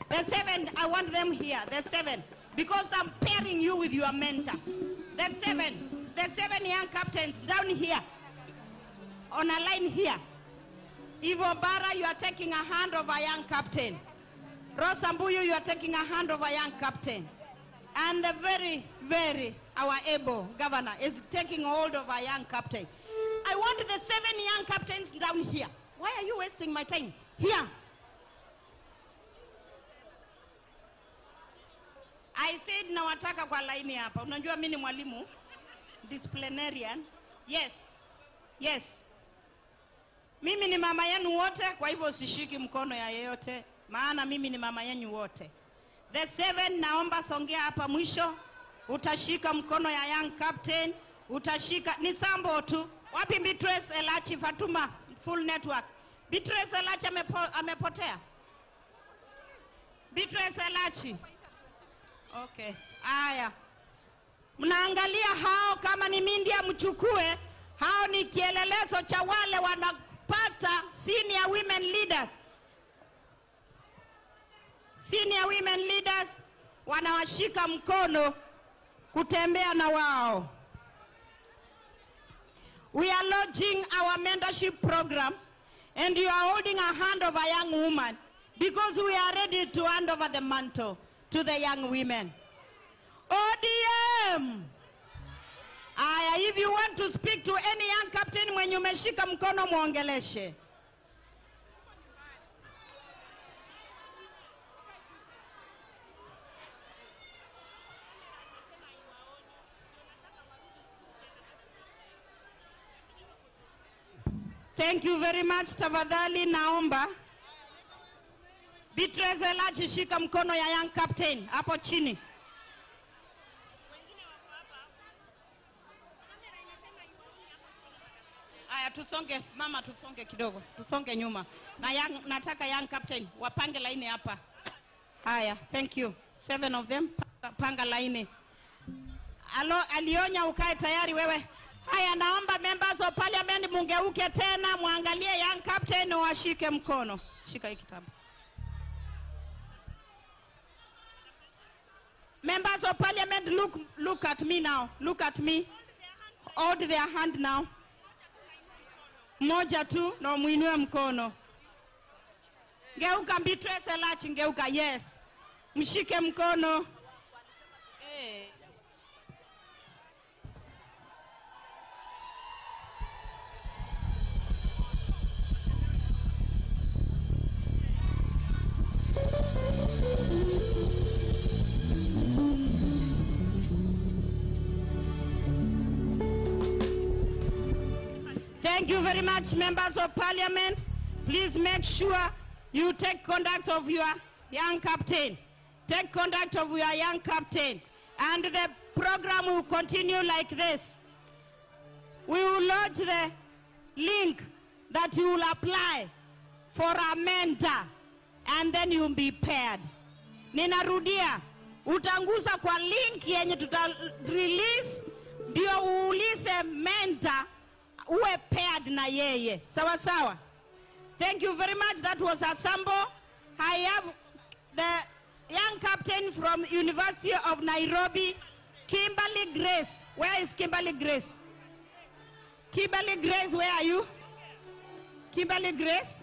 The 7, I want them here, the 7, because I'm pairing you with your mentor. The 7 young captains down here, on a line here. Ivo Bara, you are taking a hand of a young captain. Rosa Mbuyu, you are taking a hand of a young captain. And the very, very, our able governor is taking hold of a young captain. I want the 7 young captains down here. Why are you wasting my time? Here. I said nawataka kwa laini hapa. Unajua mimi ni mwalimu, disciplinarian. Yes. Yes. Mimi ni mama yenu wote, kwa hivyo sishiki mkono ya yeyote, maana mimi ni mama yenu wote. The 7, naomba songea hapa mwisho. Utashika mkono ya young captain, utashika ni sambo tu. Wapi Beatrice Elachi Fatuma full network? Beatrice Elachi amepotea. Beatrice Elachi. Okay. Aya. Mnaangalia hao kama ni mindia mchukue, hao ni kielelezo cha wale wanapata senior women leaders. Senior women leaders wanawashika mkono kutembea na wao. We are launching our mentorship program and you are holding a hand of a young woman because we are ready to hand over the mantle to the young women. ODM! Aya, if you want to speak to any young captain mwenye umeshika mkono muongeleshe. Thank you very much. Tafadhali naomba Beatrice Elachi, shika mkono ya young captain hapo chini. Aya, tusonge mama, tusonge kidogo, tusonge nyuma. Na young, nataka young captain wapange laini hapa. Haya, thank you. 7 of them, panga laini. Alo, alionya ukae tayari wewe. Haya, naomba members of parliament mungeuke tena muangalie young captain washike mkono. Shika hii kitabu. Members of parliament, look at me now. Look at me. Hold their hand now. Moja tu na muinue mkono. Ngeuka Beatrice Elachi, ngeuka, yes. Mshike mkono. Hey. Thank you very much, members of parliament. Please make sure you take contact of your young captain. Take contact of your young captain. And the program will continue like this. We will launch the link that you will apply for a mentor, and then you will be paired. Ninarudia, utangusa kwa link yenye tuta release, ndio uulize mentor uwe paired na yeye. Sawa sawa. Thank you very much. That was Asambo. I have the young captain from University of Nairobi, Kimberly Grace. Where is Kimberly Grace? Kimberly Grace, where are you? Kimberly Grace?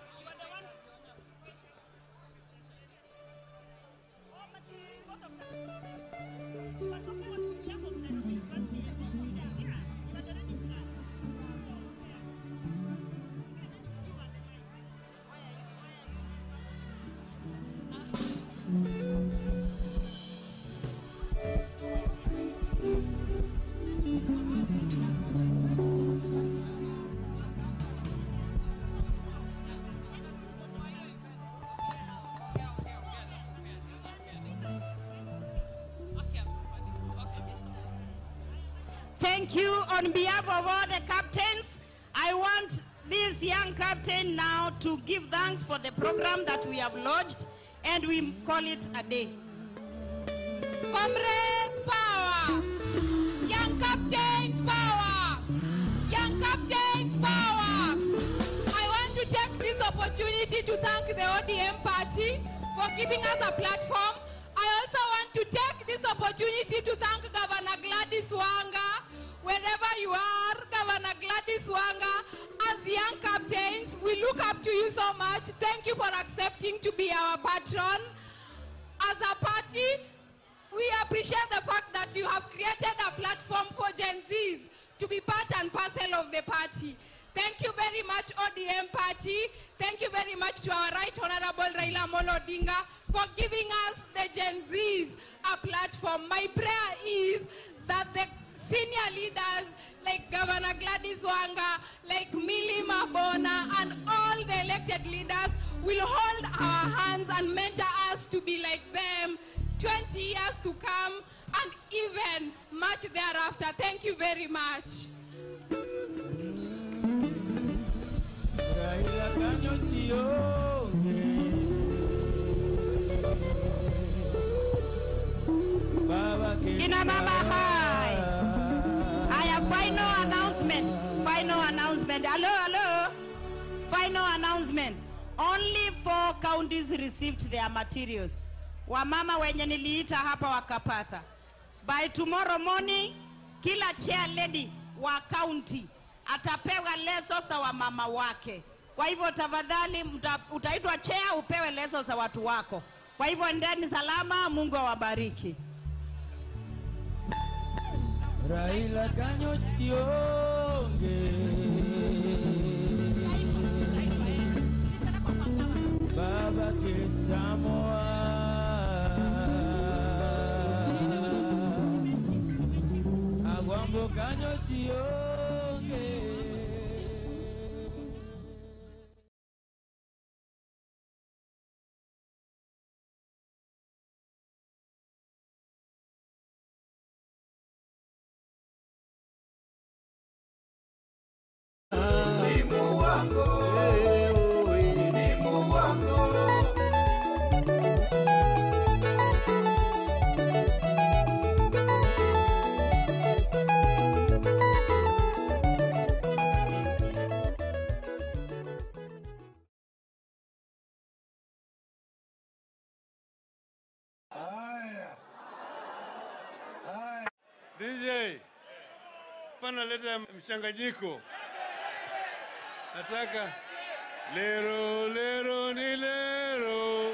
Thank you. On behalf of all the captains, I want this young captain now to give thanks for the program that we have launched, and we call it a day. Comrades power! Young captains power! Young captains power! I want to take this opportunity to thank the ODM party for giving us a platform. I also want to take this opportunity to thank Governor Gladys Wanga. Wherever you are, Governor Gladys Wanga, as young captains, we look up to you so much. Thank you for accepting to be our patron. As a party, we appreciate the fact that you have created a platform for Gen Zs to be part and parcel of the party. Thank you very much, ODM party. Thank you very much to our Right Honorable Raila Amolo Odinga for giving us, the Gen Zs, a platform. My prayer is that the senior leaders like Governor Gladys Wanga, like Millie Mabona, and all the elected leaders will hold our hands and mentor us to be like them 20 years to come and even much thereafter. Thank you very much. Kina mama hai. Final announcement. Final announcement. Hello, hello. Final announcement. Only 4 counties received their materials. Wamama wenye niliita hapa wakapata. By tomorrow morning, kila chair lady wa county atapewa leso za wamama wake. Kwa hivyo tafadhali utaitwa chair upewe leso za watu wako. Kwa hivyo endeni salama, Mungu awabariki. Raila kanyo chionge. Baba Kisamoa. Agwambo kanyo chionge. DJ, pana leta mchanganyiko. Nataka lero lero ni lero.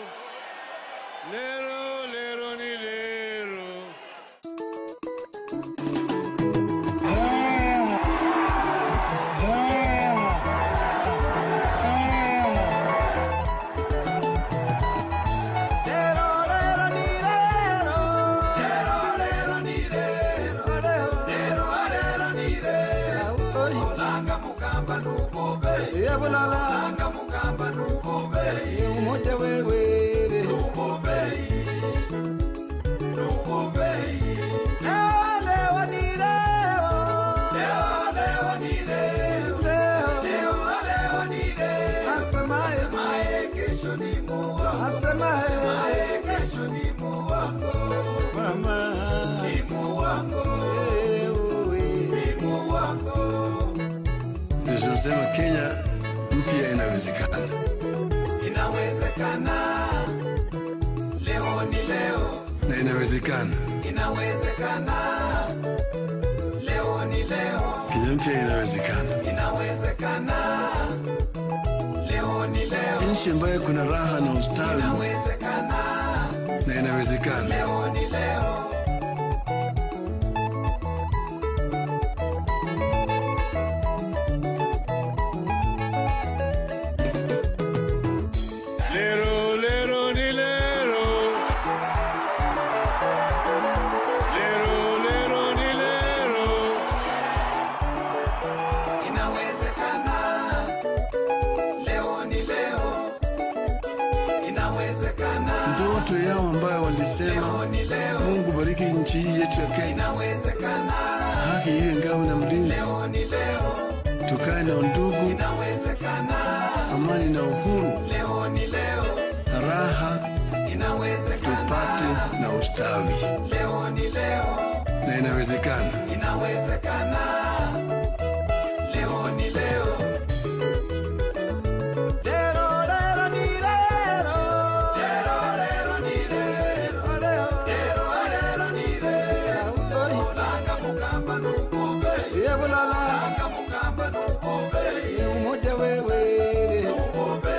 Lero lero ni lero. Lero lero ni lero. Lero lero ni lero. Lero lero ni lero. Olanga mukamba nubobe. Yebulala. Olanga mukamba nubobe. Umoja wewe. Nubobe. Nubobe. Leo leo ni leo. Leo leo ni leo. Leo leo ni leo. Asemaye asemaye kesho ni muwango. Asemaye asemaye kesho ni muwango. Mama ni muwango. Ni muwango. Ndio tunasema Kenya mpya inawezekana. Inawezekana. Leo ni leo. Na inawezekana. Inawezekana. Leo ni leo. Kenya mpya inawezekana. Inawezekana. Leo ni leo. Nchi ambayo kuna raha na ustawi. Inawezekana. Na inawezekana. Leo ni leo. Lero lero ni lero. Lero lero ni lero. Inawezekana. Leo ni leo. Inawezekana. Ndoto yao ambayo walisema Mungu bariki nchi hii yetu ya Kenya. Inawezekana. Haki iwe ngao na mlinzi. Leo ni leo. Tukae na undugu. Inawezekana. Amani na uhuru. Leo ni leo. Raha Inawezekana. tupate na ustawi. Leo ni leo. Na inawezekana. Inawezekana. Leo ni leo. Lero lero ni lero. Lero lero ni lero. Lero lero ni lero. Olanga mukamba nubobe. Yebulala. Olanga mukamba nubobe. Umoja wewe. Nubobe.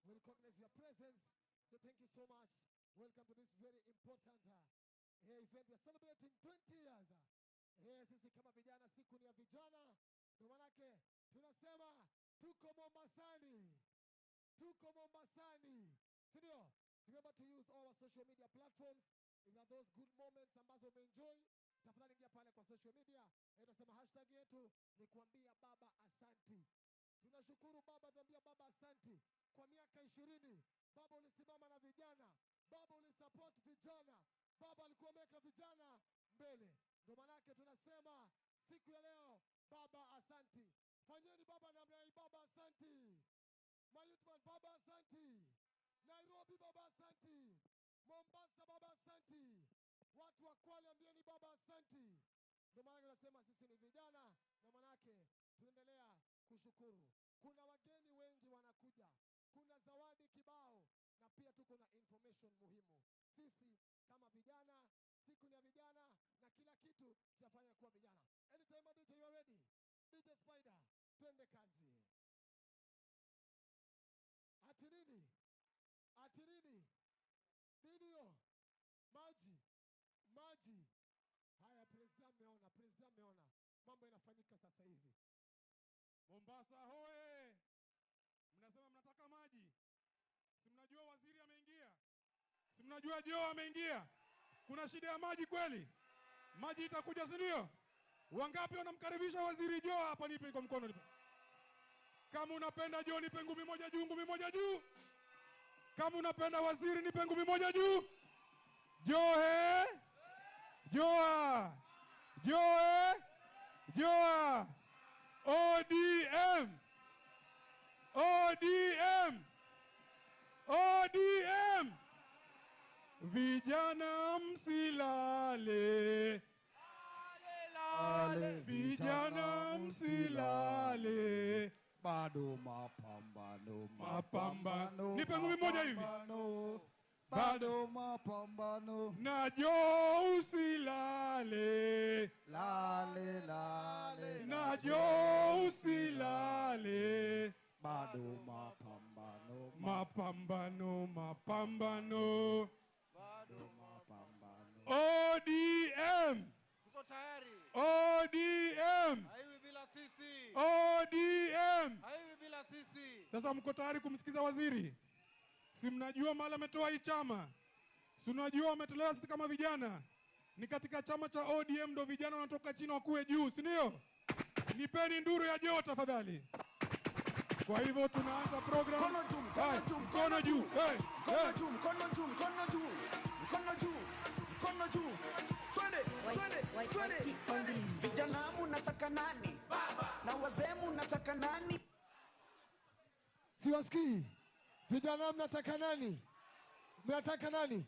We recognize your presence. So thank you so much. Welcome to this very important event. We are celebrating 20 years. Sisi kama vijana, siku ni ya vijana. Ndio manake tunasema tuko Mombasani. Tuko Mombasani. Si ndio? Remember to use all our social media platforms. If there are those good moments ambazo umeenjoy, tafadhali ingia pale kwa social media. Tunasema hashtag yetu ni kuambia baba asanti. Tunashukuru baba, tuambia baba asanti. Kwa miaka 20, baba ulisimama na vijana, baba ulisupport vijana, baba alikuwa ameweka vijana mbele. Ndio manake tunasema siku ya leo baba asanti. Fanyeni baba namna hii, baba asanti. Mayutman baba asanti. Nairobi baba asanti. Mombasa baba asanti. Watu wa Kwale ambieni baba asanti. Ndio maana tunasema sisi ni vijana, na manake tunaendelea kushukuru. Kuna wageni wengi wanakuja, kuna zawadi kibao, na pia tuko na information muhimu. Sisi kama vijana, siku ni ya vijana, na kila kitu tunafanya kuwa vijana. Anytime DJ you are ready. DJ Spider, twende kazi. Ati nini? Ati nini? Nini hiyo? Maji. Maji. Haya, president ameona, president ameona. Mambo yanafanyika sasa hivi. Mombasa hoye! Mnasema mnataka maji. Si mnajua waziri ameingia? Si mnajua Joe ameingia? Kuna shida ya maji kweli? Maji itakuja, si ndio? Wangapi wanamkaribisha waziri Joe hapa? Nipe kwa mkono, nipe. Kama unapenda Joe nipe ngumi moja juu, ngumi moja juu. Kama unapenda waziri nipe ngumi moja juu. Joe! Joa! Joe! Joa! ODM! ODM! ODM! Vijana msilale. Vijana msilale. Bado mapambano, mapambano. Nipe ngumi moja hivi. Bado mapambano. Na Joe usilale. Lale, lale. Na Joe usilale. Bado mapambano, mapambano, mapambano. Bado mapambano. ODM. Tuko tayari. ODM. Haiwi bila sisi. ODM. Haiwi bila sisi. Sasa mko tayari kumsikiza waziri? Si mnajua mahali ametoa hii chama? Si mnajua ametolewa sisi kama vijana? Ni katika chama cha ODM ndo vijana wanatoka chini wakuwe juu, si ndio? Nipeni nduru ya Joe tafadhali. Kwa hivyo tunaanza program. Mkono juu, mkono juu, mkono juu. Mkono juu, mkono juu, mkono juu. Mkono juu, mkono juu. Twende, twende, twende. Vijana mnataka nani? Baba. Na wazee mnataka nani? Siwasikii. Vijana mnataka nani? Mnataka nani?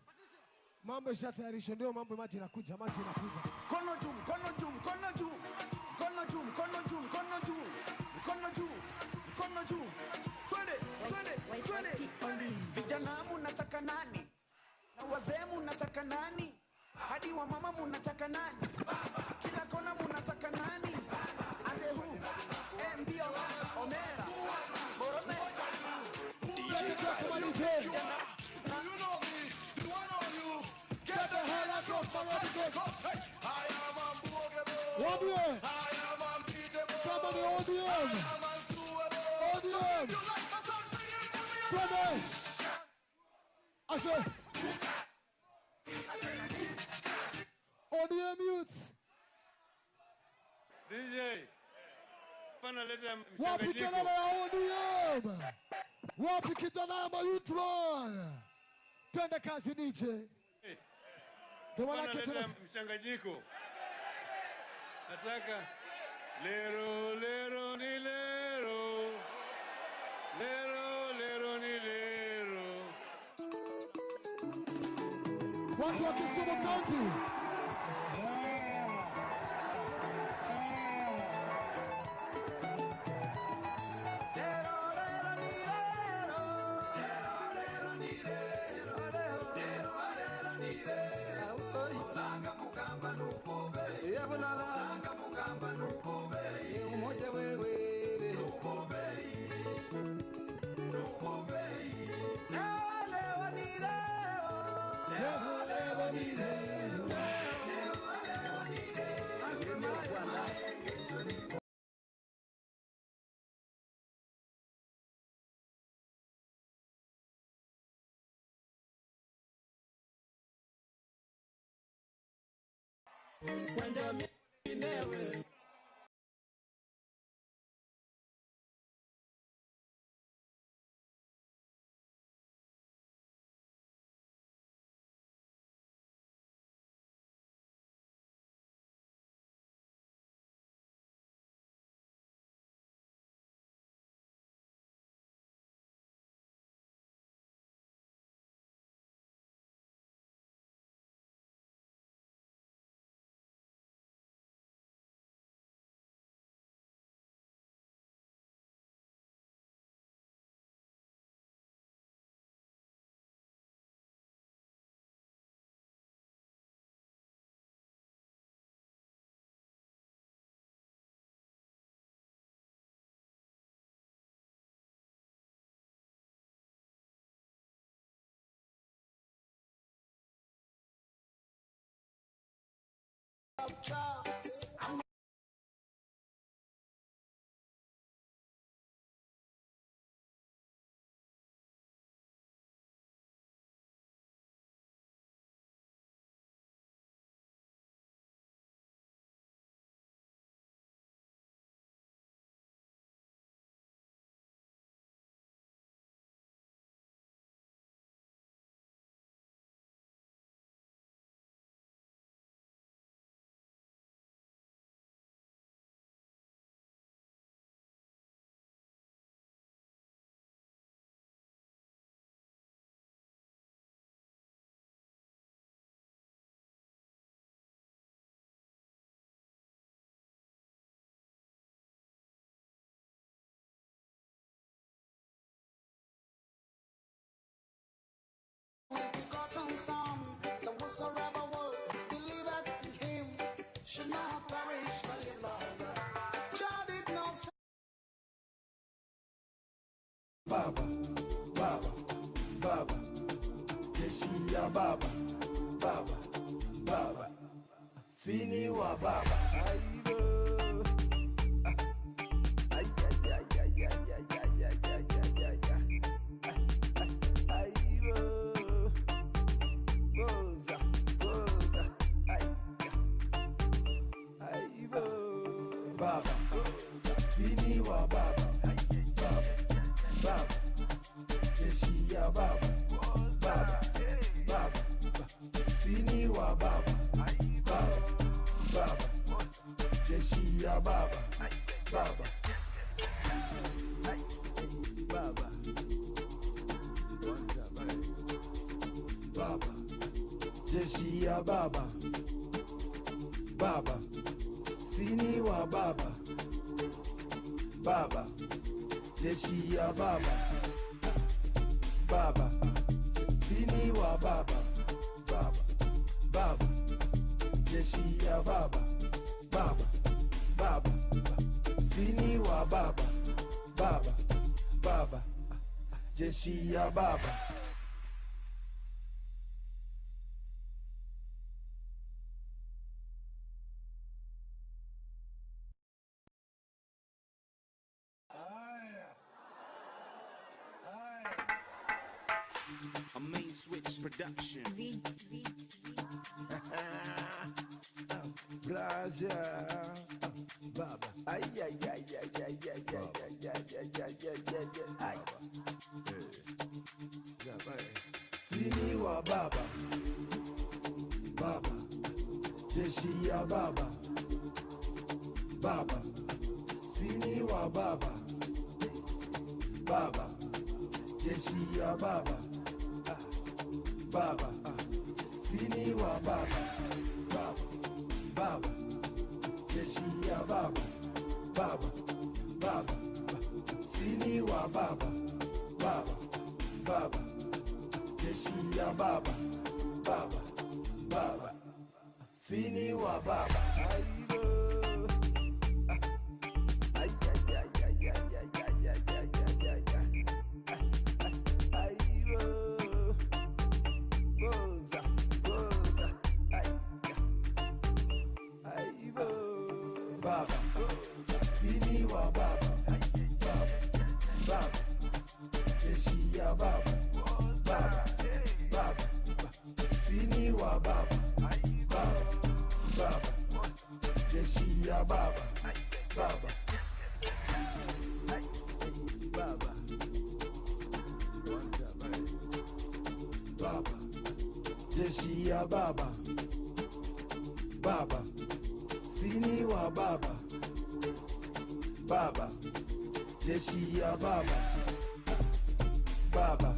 Mambo ishatayarishwa, ndio mambo, maji inakuja, maji inakuja. Mkono juu, mkono juu, mkono juu. Mkono juu, mkono juu, mkono juu. Mkono juu, mkono juu. Twende, twende, twende. Vijana mnataka nani? Na wazee mnataka nani? Hadi wa mama mnataka nani? Baba. Kila kona mnataka nani? Baba. Ate hu, mbio, omera, borome. DJ. Do you know me? Do I know you? Get the hell out of my road. I am unbreakable. ODM. I am unbeatable. Somebody ODM. I am unsuable. ODM. So you like my song, sing it to me. Twende. Ashe. ODM youth. DJ. Pana leta Wapi mchanganyiko. kelele ya ODM? Wapi kijana ya mayutman? Twende kazi DJ. Ndio maana Pana leta tuna mchanganyiko. Nataka lero lero ni lero. Lero lero ni lero. Watu wa Kisumu County. Should not perish but live longer. Jah did not say. Baba, baba, baba, jeshi ya baba, baba, baba, sini wa baba. Aibo. Ay, ay, ay, ay, ay, ay, ay, ay, ay, ay, ay, ay. Aibo. Boza, boza, ay, aibo. Baba, sini wa baba, baba, baba, jeshi ya baba, baba, baba, sini wa baba, baba, baba, jeshi ya baba, baba, baba, baba, jeshi ya baba, baba, sini wa baba, baba, jeshi ya baba, baba, sini wa baba, baba, baba, jeshi ya baba, baba, baba, sini wa baba, baba, baba, jeshi ya baba. A main switch production. Z, Z, Braja, baba, ay ay ay ay ay ay ay ay ay ay ay ay ay ay. Sini wa baba, baba, jeshi ya baba, baba, sini wa baba, baba, jeshi ya baba. Baba, sini wa baba, baba, baba, jeshi ya baba, baba, baba, sini wa baba, baba, baba, jeshi ya baba, baba, baba, sini wa baba. Aibo. Ay, ay, ay, ay, ay, ay, ay, ay, ay, ay, ay, ay. Aibo. Boza, boza, ay, aibo. Baba, sini wa baba, baba, baba, jeshi ya baba, baba, baba, sini wa baba, baba, baba, Jeshi ya baba. Baba. Baba. Baba. Jeshi ya baba. Baba. Sini wa baba. Baba. Jeshi ya baba. Baba.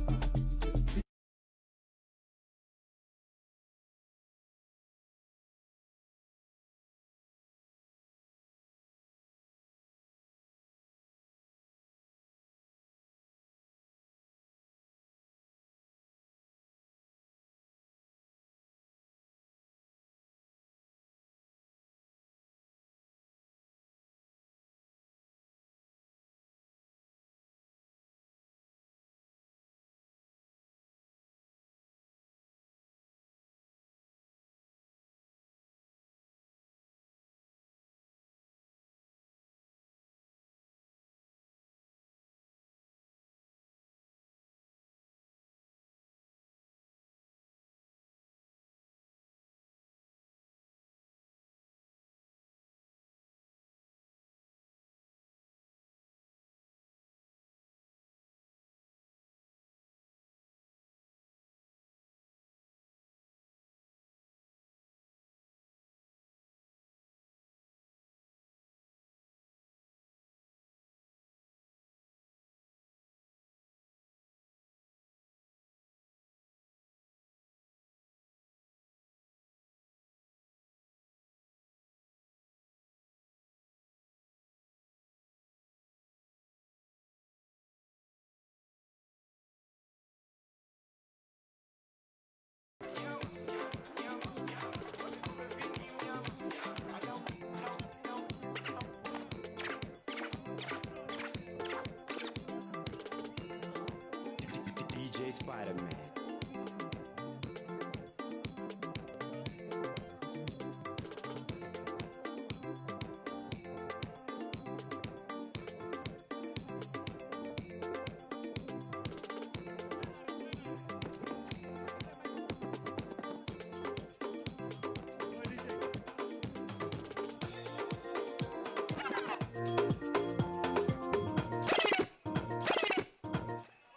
DJ Spider-Man.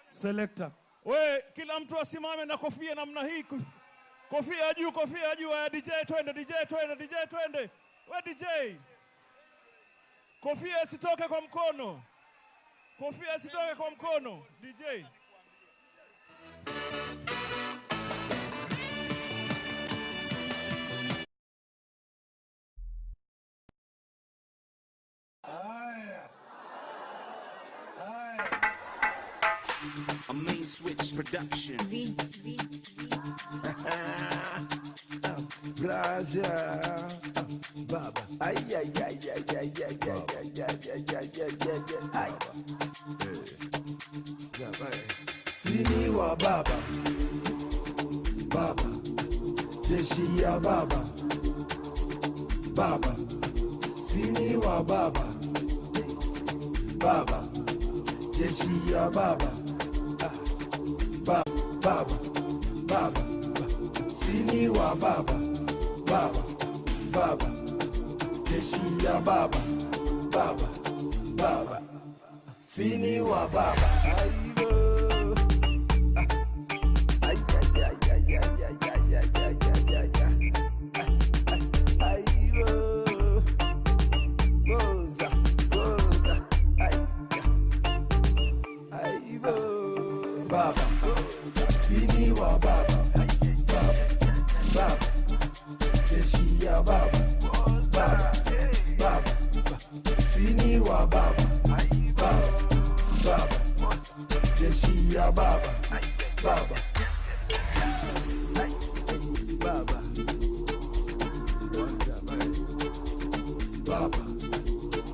Selector. We, kila mtu asimame na kofia namna hii. Kofia juu, kofia juu. Haya DJ twende, DJ twende, DJ twende. We DJ. Kofia isitoke kwa mkono. Kofia isitoke kwa mkono. DJ. A Main Switch production. Plaza. Baba. Ay, ay, ay, ay, ay, ay, ay, ay, ay, ay, ay, ay, ay, ay. Sini wa baba. Baba. Jeshi ya baba. Baba. Sini wa baba. Baba. Jeshi ya baba. Baba, baba, baba, sini wa baba, baba, baba, jeshi ya baba, baba, baba, sini wa baba. Ay, ay, ay, ay, ay, ay, ay, ay, ay, ay, ay, ay. Ay, oh. Goza, goza, ay, ay, oh. Baba. Sini wa baba, baba, baba, jeshi ya baba, baba, baba, sini wa baba, baba, baba, jeshi ya baba, baba, baba, baba,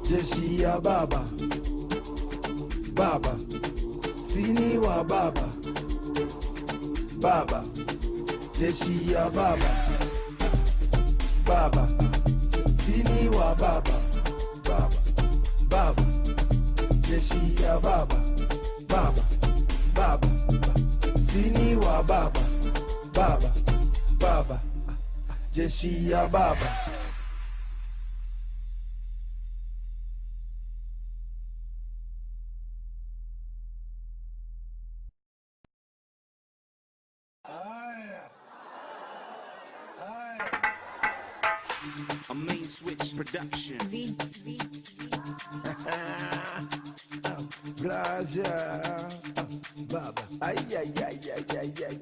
jeshi ya baba, baba, sini wa baba. Baba, jeshi ya baba, baba, sini wa baba, baba, baba, jeshi ya baba, baba, baba, sini wa baba, baba, baba, jeshi ya baba. A Main Switch Production. Pleasure. Baba. Ay, ay, ay, ay, ay, ay, ay, ay,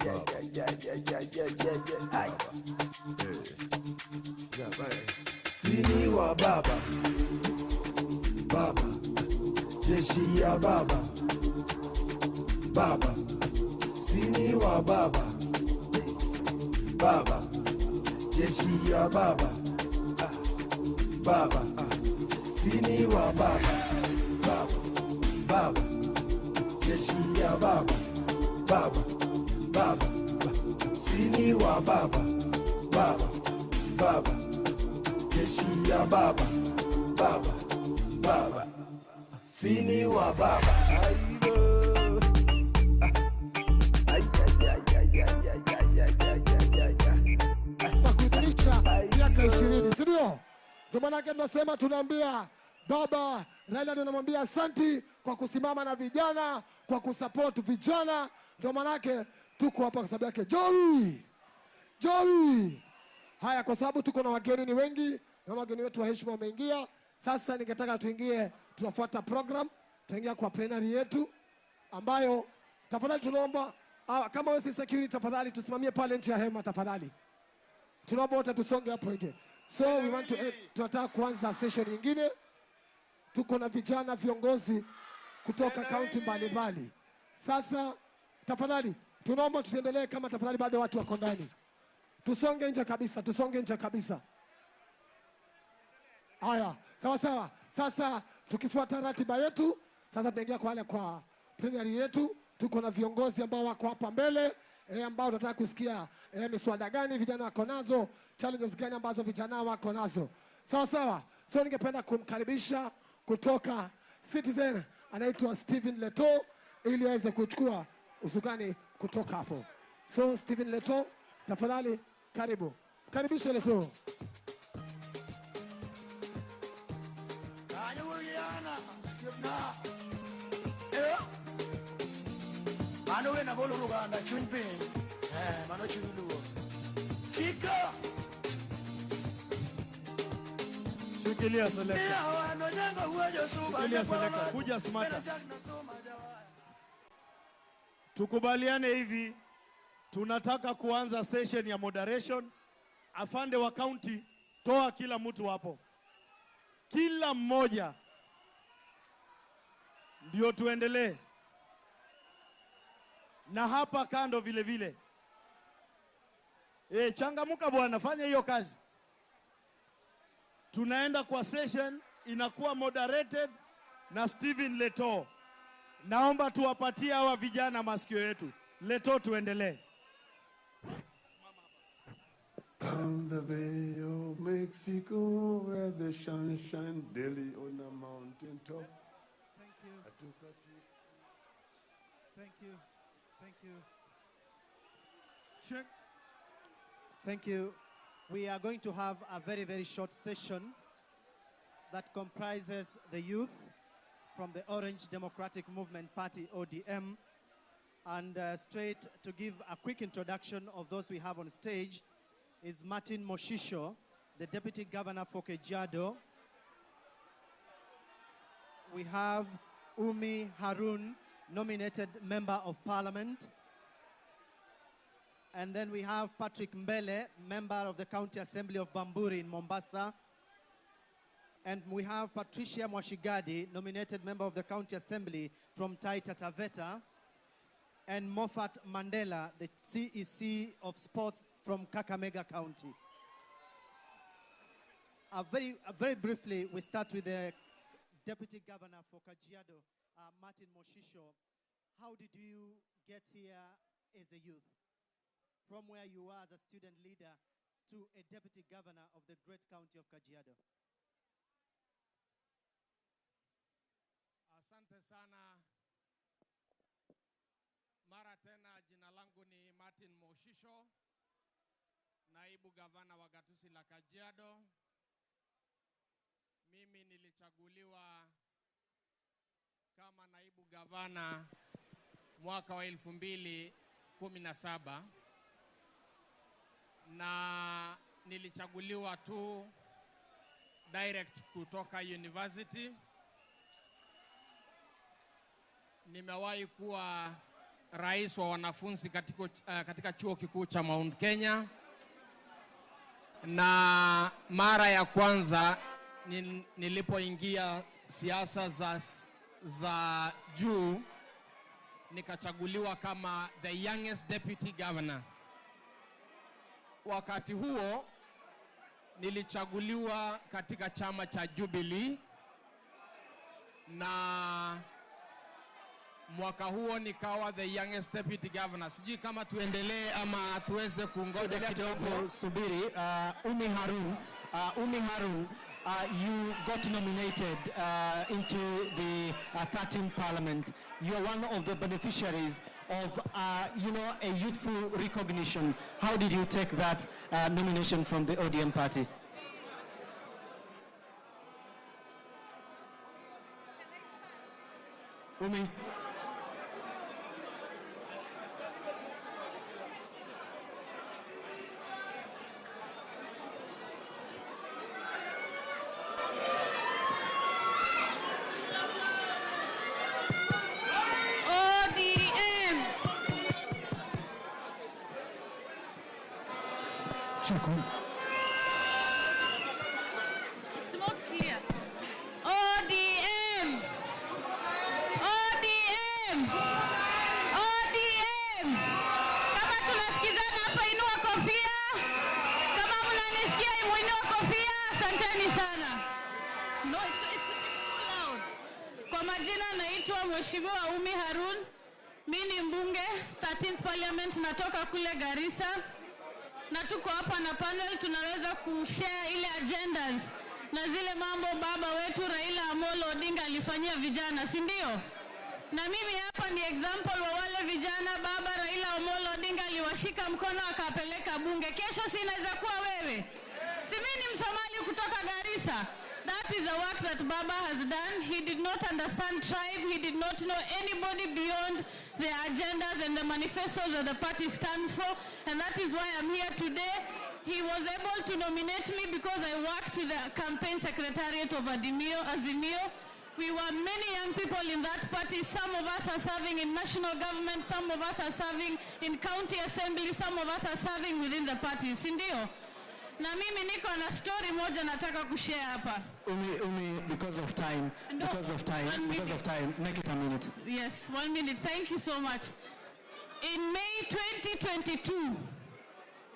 ay, ay, ay, ay, ay, ay. Sini wa baba. Baba. Jeshi ya baba. Baba. Sini wa baba. Baba. Jeshi ya baba. Baba. Sini wa baba. Baba. Baba. Jeshi ya baba. Baba. Baba. Sini wa baba. Baba. Baba. Jeshi ya baba. Baba. Baba. Sini wa baba. Kwa kuidhinisha miaka 20, si ndio? Ndio maana yake tunasema, tunaambia baba Raila, tunamwambia asanti kwa kusimama na vijana, kwa kusupport vijana. Ndio maana yake tuko hapa kwa sababu yake. Joey! Joey! Haya, kwa sababu tuko na wageni ni wengi, na wageni wetu wa heshima wameingia. Sasa ningetaka tuingie, tunafuata program, tuingia kwa plenary yetu ambayo tafadhali tunaomba, kama wewe si security tafadhali tusimamie pale nje ya hema tafadhali. Tunaomba wote tusonge hapo nje. So we want to tunataka kuanza session nyingine. Tuko na vijana viongozi kutoka kaunti mbalimbali. Sasa tafadhali tunaomba tusiendelee kama tafadhali bado watu wako ndani. Tusonge nje kabisa, tusonge nje kabisa. Haya, sawa sawa. Sasa tukifuata ratiba yetu, sasa tunaingia kwa wale kwa plenary yetu. Tuko na viongozi ambao wako hapa mbele, ambao tunataka kusikia miswada gani vijana wako nazo, challenges gani ambazo vijana wako nazo. Sawa sawa. So ningependa kumkaribisha kutoka Citizen, anaitwa Stephen Leto, ili aweze kuchukua usukani kutoka hapo. So Stephen Leto, tafadhali karibu. Karibisha Leto. Shikilia selekta. Shikilia selekta. Kuja smarter. Tukubaliane hivi, tunataka kuanza session ya moderation. Afande wa county, toa kila mtu hapo. Kila mmoja. Ndio tuendelee. Na hapa kando vile vile. Changamuka bwana, fanya hiyo kazi. Tunaenda kwa session, inakuwa moderated na Stephen Leto. Naomba tuwapatie hawa vijana masikio yetu. Leto, tuendelee. Down the Bay of Mexico, where the sun shines daily on the mountain top. Thank you. I took a trip. Thank you. Thank you. Check. Thank you. We are going to have a very, very short session that comprises the youth from the Orange Democratic Movement Party, ODM, and straight to give a quick introduction of those we have on stage is Martin Moshisho, the Deputy Governor for Kajiado. We have Umi Harun, nominated Member of Parliament. And then we have Patrick Mbele, member of the County Assembly of Bamburi in Mombasa. And we have Patricia Mwashigadi, nominated member of the County Assembly from Taita Taveta. And Moffat Mandela, the CEC of Sports from Kakamega County. Very briefly, we start with the Deputy Governor for Kajiado, Martin Moshisho. How did you get here as a youth? From where you are as a student leader to a deputy governor of the great county of Kajiado. Asante sana. Mara tena, jina langu ni Martin Moshisho, naibu gavana wa gatuzi la Kajiado. Mimi nilichaguliwa kama naibu gavana mwaka wa 2017 na nilichaguliwa tu direct kutoka university. Nimewahi kuwa rais wa wanafunzi katika chuo kikuu cha Mount Kenya, na mara ya kwanza nilipoingia siasa za juu nikachaguliwa kama the youngest deputy governor. Wakati huo nilichaguliwa katika chama cha Jubilee, na mwaka huo nikawa the youngest deputy governor. Sijui kama tuendelee ama tuweze kungoja kidogo. Subiri, Ummi Harun, Ummi Harun, you got nominated into the 13th Parliament. You are one of the beneficiaries of a youthful recognition. How did you take that nomination from the ODM party? Ummi. ODM. It's not clear. ODM. ODM. ODM. Kama tunasikizana hapa, inua kofia. Kama mnanisikia, inua kofia. Asanteni sana. No, it's too loud. Kwa majina naitwa Mheshimiwa Ummi Harun. Mimi ni mbunge 13th Parliament, natoka kule Garissa. Na tuko hapa na panel, tunaweza kushare ile agendas na zile mambo baba wetu Raila Amolo Odinga alifanyia vijana, si ndio? Na mimi hapa ni example wa wale vijana baba Raila Amolo Odinga aliwashika mkono akapeleka bunge. Kesho si inaweza kuwa wewe? Si mimi ni Msomali kutoka Garissa. That is a work that Baba has done. He did not understand tribe. He did not know anybody beyond the agendas and the manifestos that the party stands for. And that is why I'm here today. He was able to nominate me because I worked with the campaign secretariat of Azimio. We were many young people in that party. Some of us are serving in national government. Some of us are serving in county assembly. Some of us are serving within the party. Si ndio? Na mimi niko na story moja nataka kushare hapa. Ummi, because of time, No, because of time, one because of time, make it a minute. Yes, 1 minute. Thank you so much. In May 2022,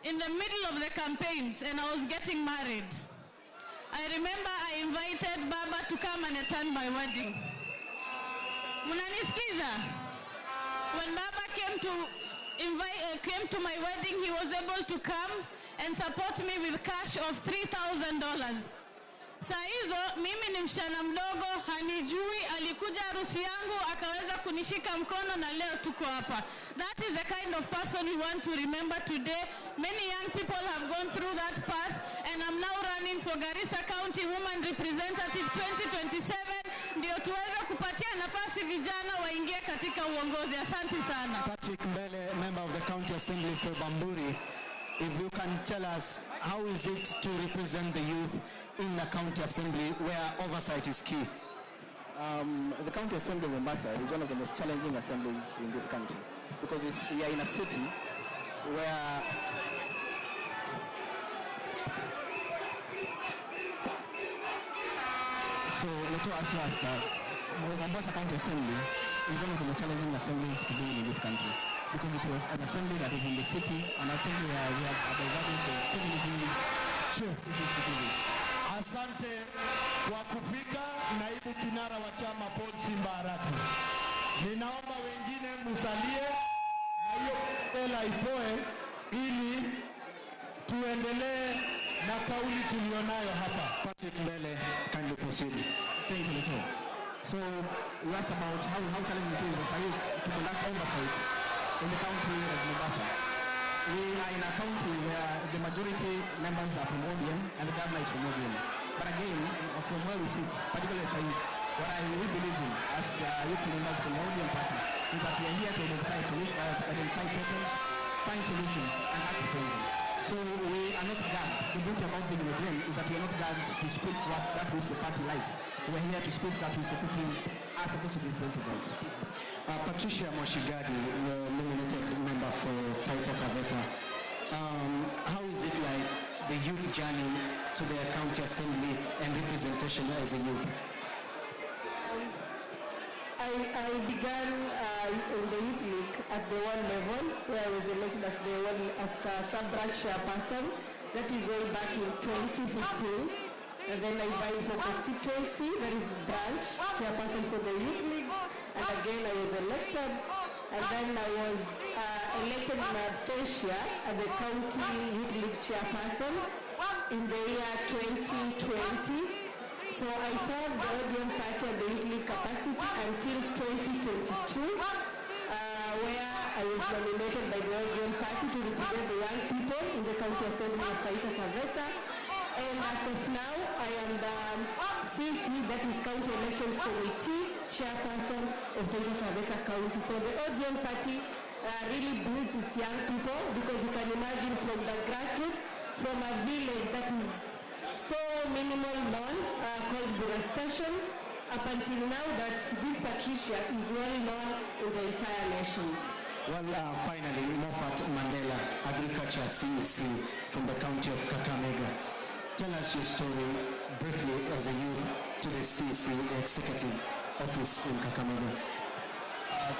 in the middle of the campaigns, and I was getting married, I remember I invited Baba to come and attend my wedding. Mnanisikiza? When Baba came to my wedding, he was able to come and support me with cash of $3,000. Saa hizo mimi ni msichana mdogo, hanijui, alikuja harusi yangu akaweza kunishika mkono na leo tuko hapa. That is the kind of person we want to remember today. Many young people have gone through that path, and I'm now running for Garissa County Woman Representative 2027, ndio tuweze kupatia nafasi vijana waingie katika uongozi. Asante sana. Patrick Mbele, member of the County Assembly for Bamburi, if you can tell us, how is it to represent the youth in the County Assembly where oversight is key? The County Assembly of Mombasa is one of the most challenging assemblies in this country because we are in a city where So, Mombasa County Assembly is one of the most challenging assemblies to be in this country because it was an assembly that is in the city, an assembly where we have a divergence of so many views. Sure. Asante kwa kufika, naibu kinara wa chama Paul Simba Arati. Ninaomba wengine musalie na hiyo hela ipoe ili tuendelee na kauli tulionayo hapa. Patrick Mbele, kindly proceed. Thank you, Leto. So you asked about how challenging it is as a youth to conduct oversight in the county of Mombasa. We are in a county where the majority members are from ODM and the governor is from ODM. But again, from where we sit, particularly as a youth, what we believe in as youth members from the ODM party is that we are here to identify solutions, identify problems, find solutions, and act upon them. So we are not gagged. The beauty about being in ODM is that we are not gagged to speak what that which the party likes. We are here to speak that which the people are supposed to be represented about. Patricia Mwashigadi, the nominated member for Taita Taveta, how is it like the youth journey to the county assembly and representation as a youth? I began in the youth league at the one level, where I was elected as the one as a sub-branch chairperson. That is way back in 2015. And then I vied for constituency, that is branch chairperson for the youth league. And again I was elected. And then I was elected in absentia as the county youth league chairperson in the year 2020. So I served the ODM party at the youth league capacity until 2022, where I was nominated by the ODM party to represent the young people in the county assembly of Taita Taveta. And as of now, I am the CC, that is County Elections Committee, chairperson of Taita Taveta County. So the ODM party really builds its young people, because you can imagine from the grassroots, from a village that is so minimal known, called Bura Station, up until now that this Patricia is well known in the entire nation. Well, finally, Moffat Mandela, Agriculture CEC from the county of Kakamega. Tell us your story briefly as a youth to the CEC, the executive office in Kakamega.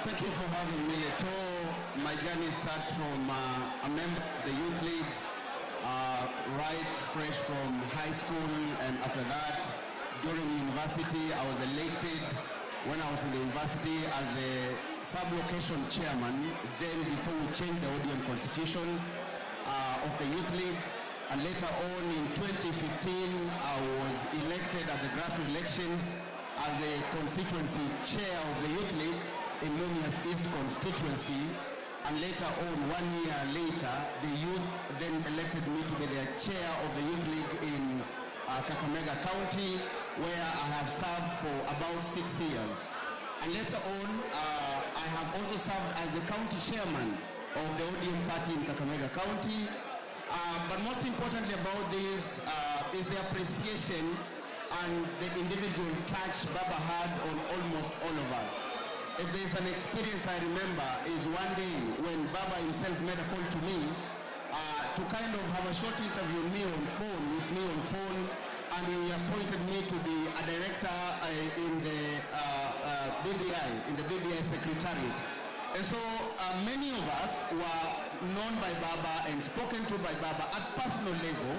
Thank you for having me. My journey starts from a member of the youth league, right fresh from high school, and after that, during university, I was elected when I was in the university as a sub-location chairman, then before we changed the ODM constitution of the youth league. And later on in 2015, I was elected at the grassroots elections as a constituency chair of the youth league in Mumias East constituency. And later on, 1 year later, the youth then elected me to be the chair of the youth league in Kakamega County, where I have served for about 6 years. And later on, I have also served as the county chairman of the ODM party in Kakamega County. But most importantly about this is the appreciation and the individual touch Baba had on almost all of us. If there's an experience I remember is one day when Baba himself made a call to me to kind of have a short interview with me on phone, and he appointed me to be a director in the BBI, in the BBI secretariat. And so many of us were known by Baba and spoken to by Baba at personal level.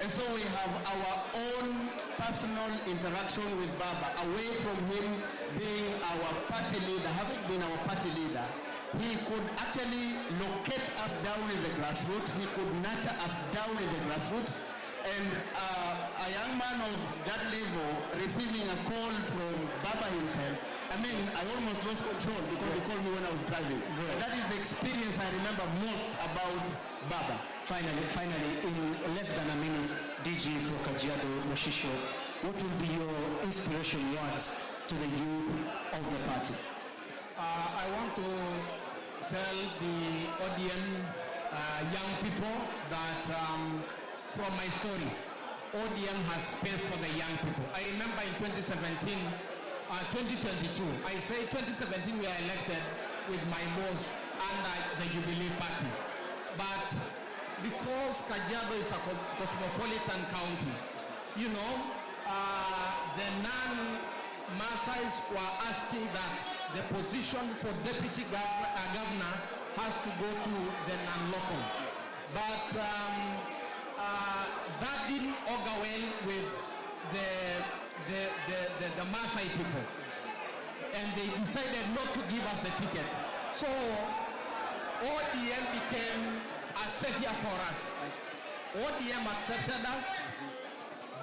And so we have our own personal interaction with Baba, away from him being our party leader, having been our party leader. He could actually locate us down in the grassroots. He could nurture us down in the grassroots. And a young man of that level receiving a call from Baba himself, I mean, I almost lost control because he called me when I was driving. And that is the experience I remember most about Baba. Finally, in less than a minute, DG for Kajiado Moshisho, what will be your inspiration words to the youth of the party? I want to tell the ODM young people that from my story, ODM has space for the young people. I remember in 2017, 2022, I say 2017 we are elected with my boss under the Jubilee Party. But because Kajiado is a cosmopolitan county, you know, the non-Maasais were asking that the position for deputy governor has to go to the non-local. But that didn't augur well with the Maasai people. And they decided not to give us the ticket. So ODM became a savior for us. ODM accepted us.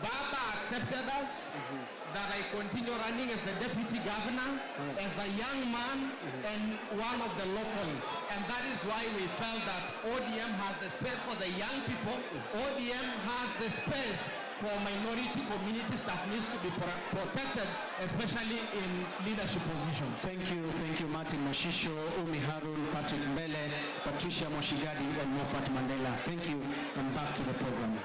Baba accepted us, that I continue running as the deputy governor, as a young man, and one of the local. And that is why we felt that ODM has the space for the young people. ODM has the space for minority communities that needs to be protected, especially in leadership positions. Thank you, Martin. Moshisho, Umi Harun, Patrick Mbele, Patricia Moshigadi, and Moffat Mandela. Thank you, and back to the program.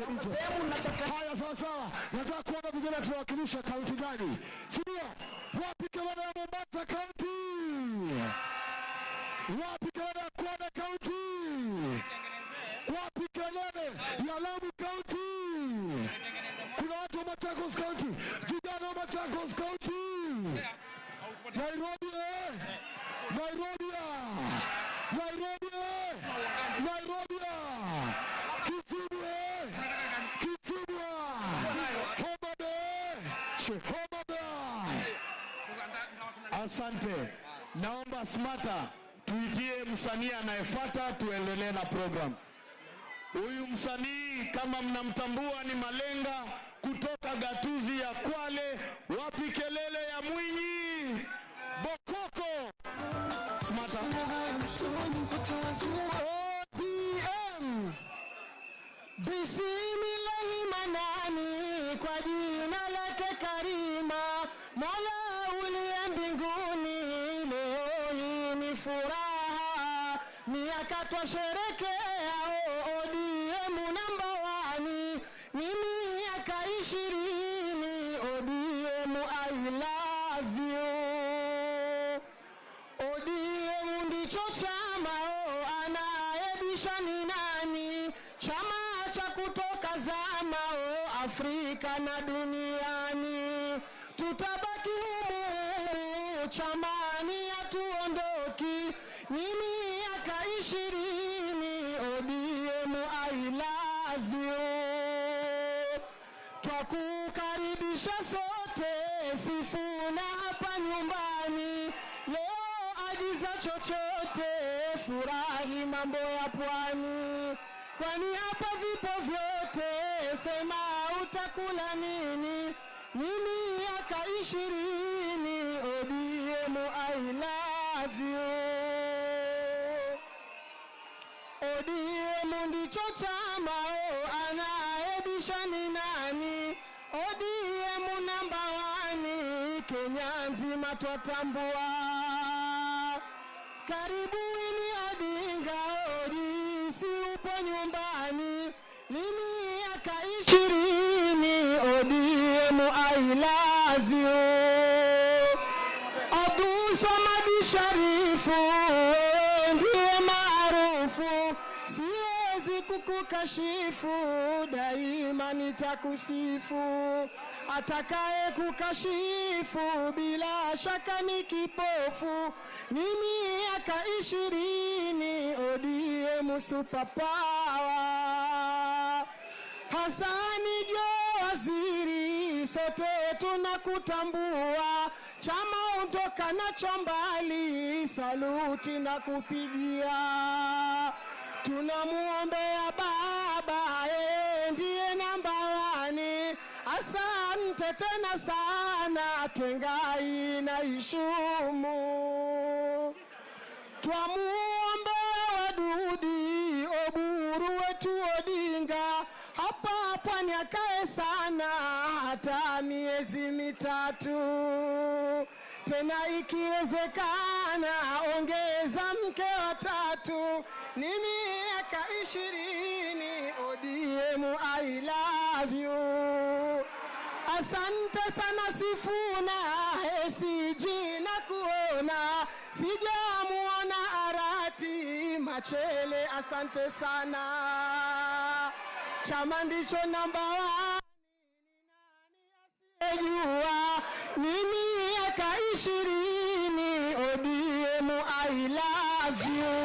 Haya, sawa sawa, nataka kuona vijana tunawakilisha kaunti gani, si ndio? Wapi kelele ya Mombasa County? Wapi kelele ya Kwale County? Wapi kelele ya Lamu County? Kuna watu wa Machakos County, vijana wa Machakos County, Nairobi, Nairobi, Nairobi, Nairobi, Kisumu, Kisumu, Homa Bay, Homa Bay. Asante. Naomba Smata tuitie msanii anayefuata tuendelee na program. Huyu msanii kama mnamtambua ni Malenga kutoka gatuzi ya Kwale. Wapi kelele ya Mwinyi? Bokoko. Smata. ODM. Bismillahi manani, kwa jina lake Karima, Mola uliye mbinguni, leo hii ni furaha, miaka twasherekea ODM namba 1, ni miaka 20 ODM I love you. ODM ndicho chama, anayebisha ni nani? Chama cha kutoka zama, Afrika na duniani. Tutabaki humu chamani, hatuondoki. Ni miaka 20 ODM I love you. Twakukaribisha sote Sifuna hapa nyumbani, leo agiza chochote, furahi mambo ya pwani, kwani hapa vipo vyote, sema utakula nini? Ni miaka 20 ODM I love you. ODM ndicho chama, anayebisha ni nani? ODM namba 1, Kenya nzima twatambua. Karibuni Odinga, si upo nyumbani, ni miaka 20 ODM I love you. Abdul Samad Sharifu ndiye maarufu, siwezi kukukashifu, daima nitakusifu. Atakaye kukashifu bila shaka ni kipofu. Ni miaka 20 ODM super power. Hasani Joho waziri, sote tunakutambua, chama ondoka nacho mbali, saluti na kupigia. Tunamuombea baba, yeye ndiye namba 1. Asante tena sana Tengai na Ishumu. Twamuombea Wadudi, Oburu wetu Odinga, hapa pwani akae sana hata miezi 3. Tena ikiwezekana ongeza mke wa 3. Ni miaka 20 ODM I love you. Asante sana Sifuna, SG na kuona, sijamuona Arati Machele, asante sana. Chama ndicho namba 1 asiyejua, ni miaka 20 ODM I love you.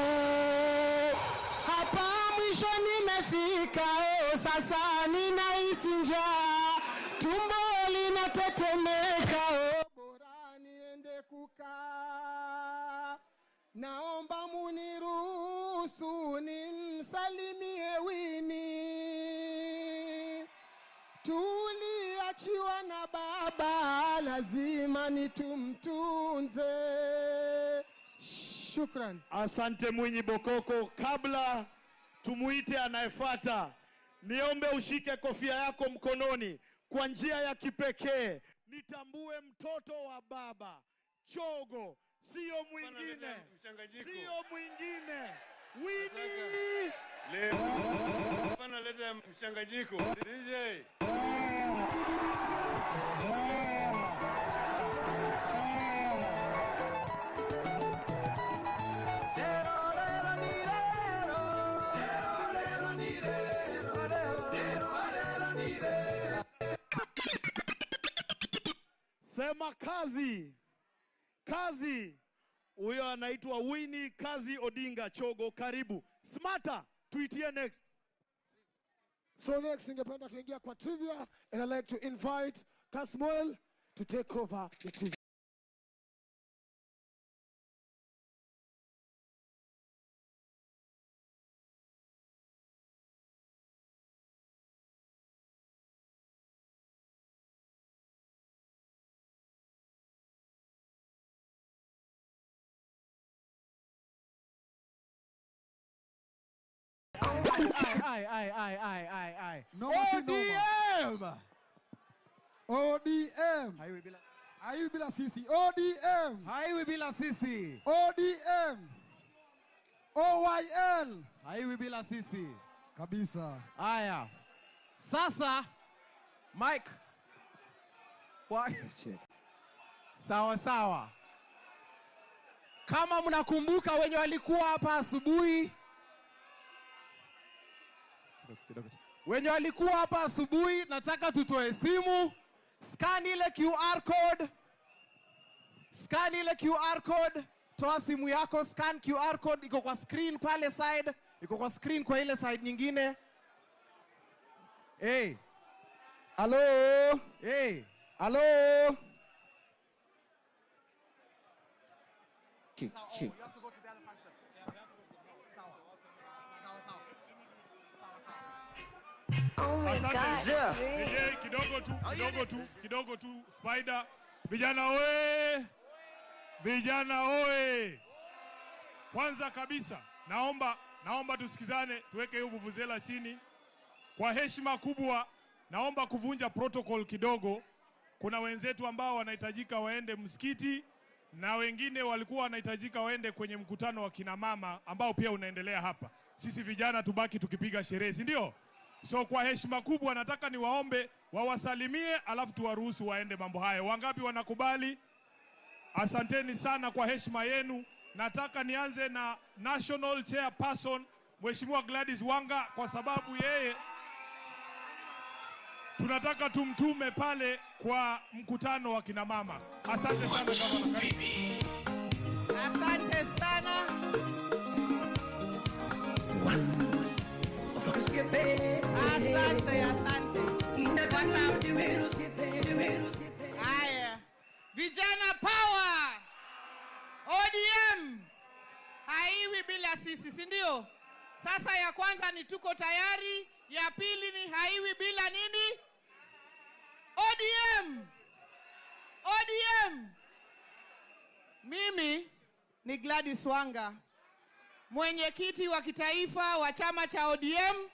Hapa mwisho nimefika, sasa ninahisi njaa, tumbo linatetemeka, bora niende kukaa. Naomba muniruhusu nimsalimie Winnie. Tuliachiwa na baba, lazima nitumtunze. Shukran. Asante Mwinyi Bokoko. Kabla tumuite anayefuata, niombe ushike kofia yako mkononi kwa njia ya kipekee. Nitambue mtoto wa baba Chogo, sio mwingine, sio mwingine, Winnie. Leo hapana, leta mchanganyiko. DJ. Sema kazi, kazi. Huyo anaitwa Winnie Kazi Odinga Chogo. Karibu Smarter, tuitie next. So next ningependa tuingia kwa trivia, and I'd like to invite Kasmuel to take over the trivia. Ai, ai, ai, ai, ai, ai. Noma si ODM! ODM. Haiwi bila Haiwi bila sisi. ODM. Haiwi bila sisi. ODM. OYL. Haiwi bila sisi. Kabisa. Haya. Sasa Mike. Shit. Sawa sawa. Kama mnakumbuka wenye walikuwa hapa asubuhi, wenye walikuwa hapa asubuhi, nataka tutoe simu, scan ile QR code. Scan ile QR code, toa simu yako, scan QR code, iko kwa screen pale side, iko kwa screen kwa ile side nyingine. Hey. Hello. Hey. Hello. Oh, you have to go to the other function. Sawa. Sawa, sawa. Asante. DJ, kidogo tu, kidogo tu, kidogo tu, Spider. Vijana oe! Vijana oe! Kwanza kabisa, naomba tusikizane, tuweke hiyo vuvuzela chini. Kwa heshima kubwa, naomba kuvunja protocol kidogo. Kuna wenzetu ambao wanahitajika waende msikiti na wengine walikuwa wanahitajika waende kwenye mkutano wa kina mama ambao pia unaendelea hapa. Sisi vijana tubaki tukipiga sherehe, si ndio? So kwa heshima kubwa nataka niwaombe wawasalimie, alafu tuwaruhusu waende mambo hayo. Wangapi wanakubali? Asanteni sana kwa heshima yenu. Nataka nianze na National Chairperson Mheshimiwa Gladys Wanga, kwa sababu yeye tunataka tumtume pale kwa mkutano wa kina mama. Asante sana gavana. Asante sana. Asante, asante. Haya. Vijana power. ODM haiwi bila sisi, si ndio? Sasa ya kwanza ni tuko tayari, ya pili ni haiwi bila nini? ODM. ODM. Mimi ni Gladys Wanga, mwenyekiti wa kitaifa wa chama cha ODM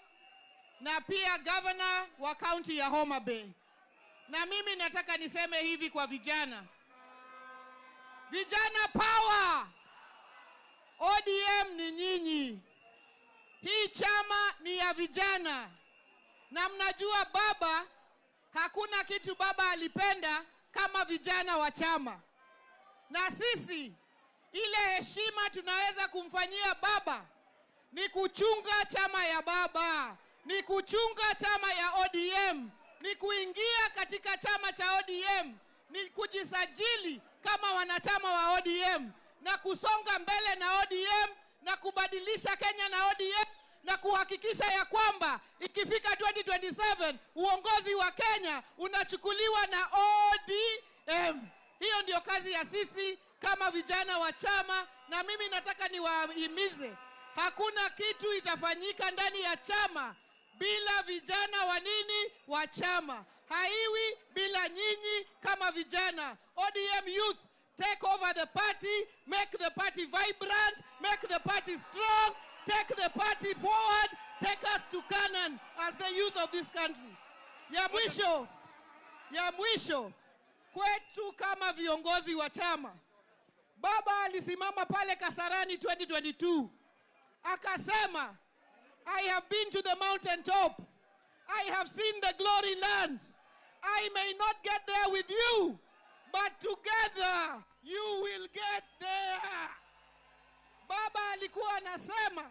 na pia governor wa county ya Homa Bay. Na mimi nataka niseme hivi kwa vijana. Vijana power! ODM ni nyinyi. Hii chama ni ya vijana. Na mnajua baba, hakuna kitu baba alipenda kama vijana wa chama. Na sisi, ile heshima tunaweza kumfanyia baba ni kuchunga chama ya baba, ni kuchunga chama ya ODM, ni kuingia katika chama cha ODM, ni kujisajili kama wanachama wa ODM na kusonga mbele na ODM na kubadilisha Kenya na ODM na kuhakikisha ya kwamba ikifika 2027 uongozi wa Kenya unachukuliwa na ODM. Hiyo ndio kazi ya sisi kama vijana wa chama, na mimi nataka niwahimize, hakuna kitu itafanyika ndani ya chama bila vijana wa nini? Wa chama. Haiwi bila nyinyi kama vijana. ODM youth, take over the party, make the party vibrant, make the party strong, take the party forward, take us to Canaan as the youth of this country. Ya mwisho, kwetu kama viongozi wa chama, baba alisimama pale Kasarani 2022 akasema, I have been to the mountain top. I have seen the glory land. I may not get there with you, but together you will get there. Baba alikuwa anasema,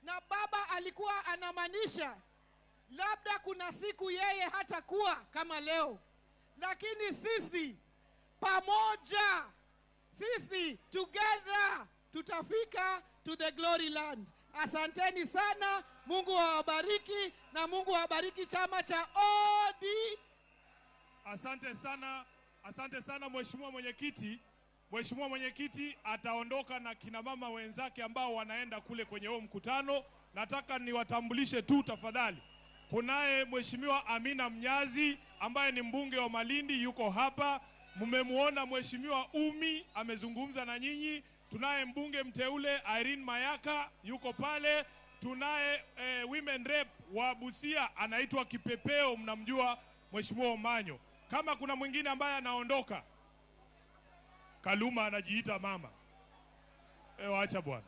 na baba alikuwa anamaanisha, labda kuna siku yeye hatakuwa kama leo, lakini sisi pamoja, sisi together tutafika to the glory land. Asanteni sana, Mungu awabariki, na Mungu awabariki chama cha ODM. Asante sana, asante sana Mheshimiwa Mwenyekiti. Mheshimiwa Mwenyekiti ataondoka na kina mama wenzake ambao wanaenda kule kwenye huo mkutano. Nataka niwatambulishe tu tafadhali. Kunaye Mheshimiwa Amina Mnyazi ambaye ni mbunge wa Malindi, yuko hapa. Mmemuona Mheshimiwa Umi amezungumza na nyinyi. Tunaye mbunge mteule Irene Mayaka yuko pale. Tunaye women rep wa Busia anaitwa Kipepeo, mnamjua Mheshimiwa Omanyo. Kama kuna mwingine ambaye anaondoka, Kaluma anajiita mama. Acha bwana.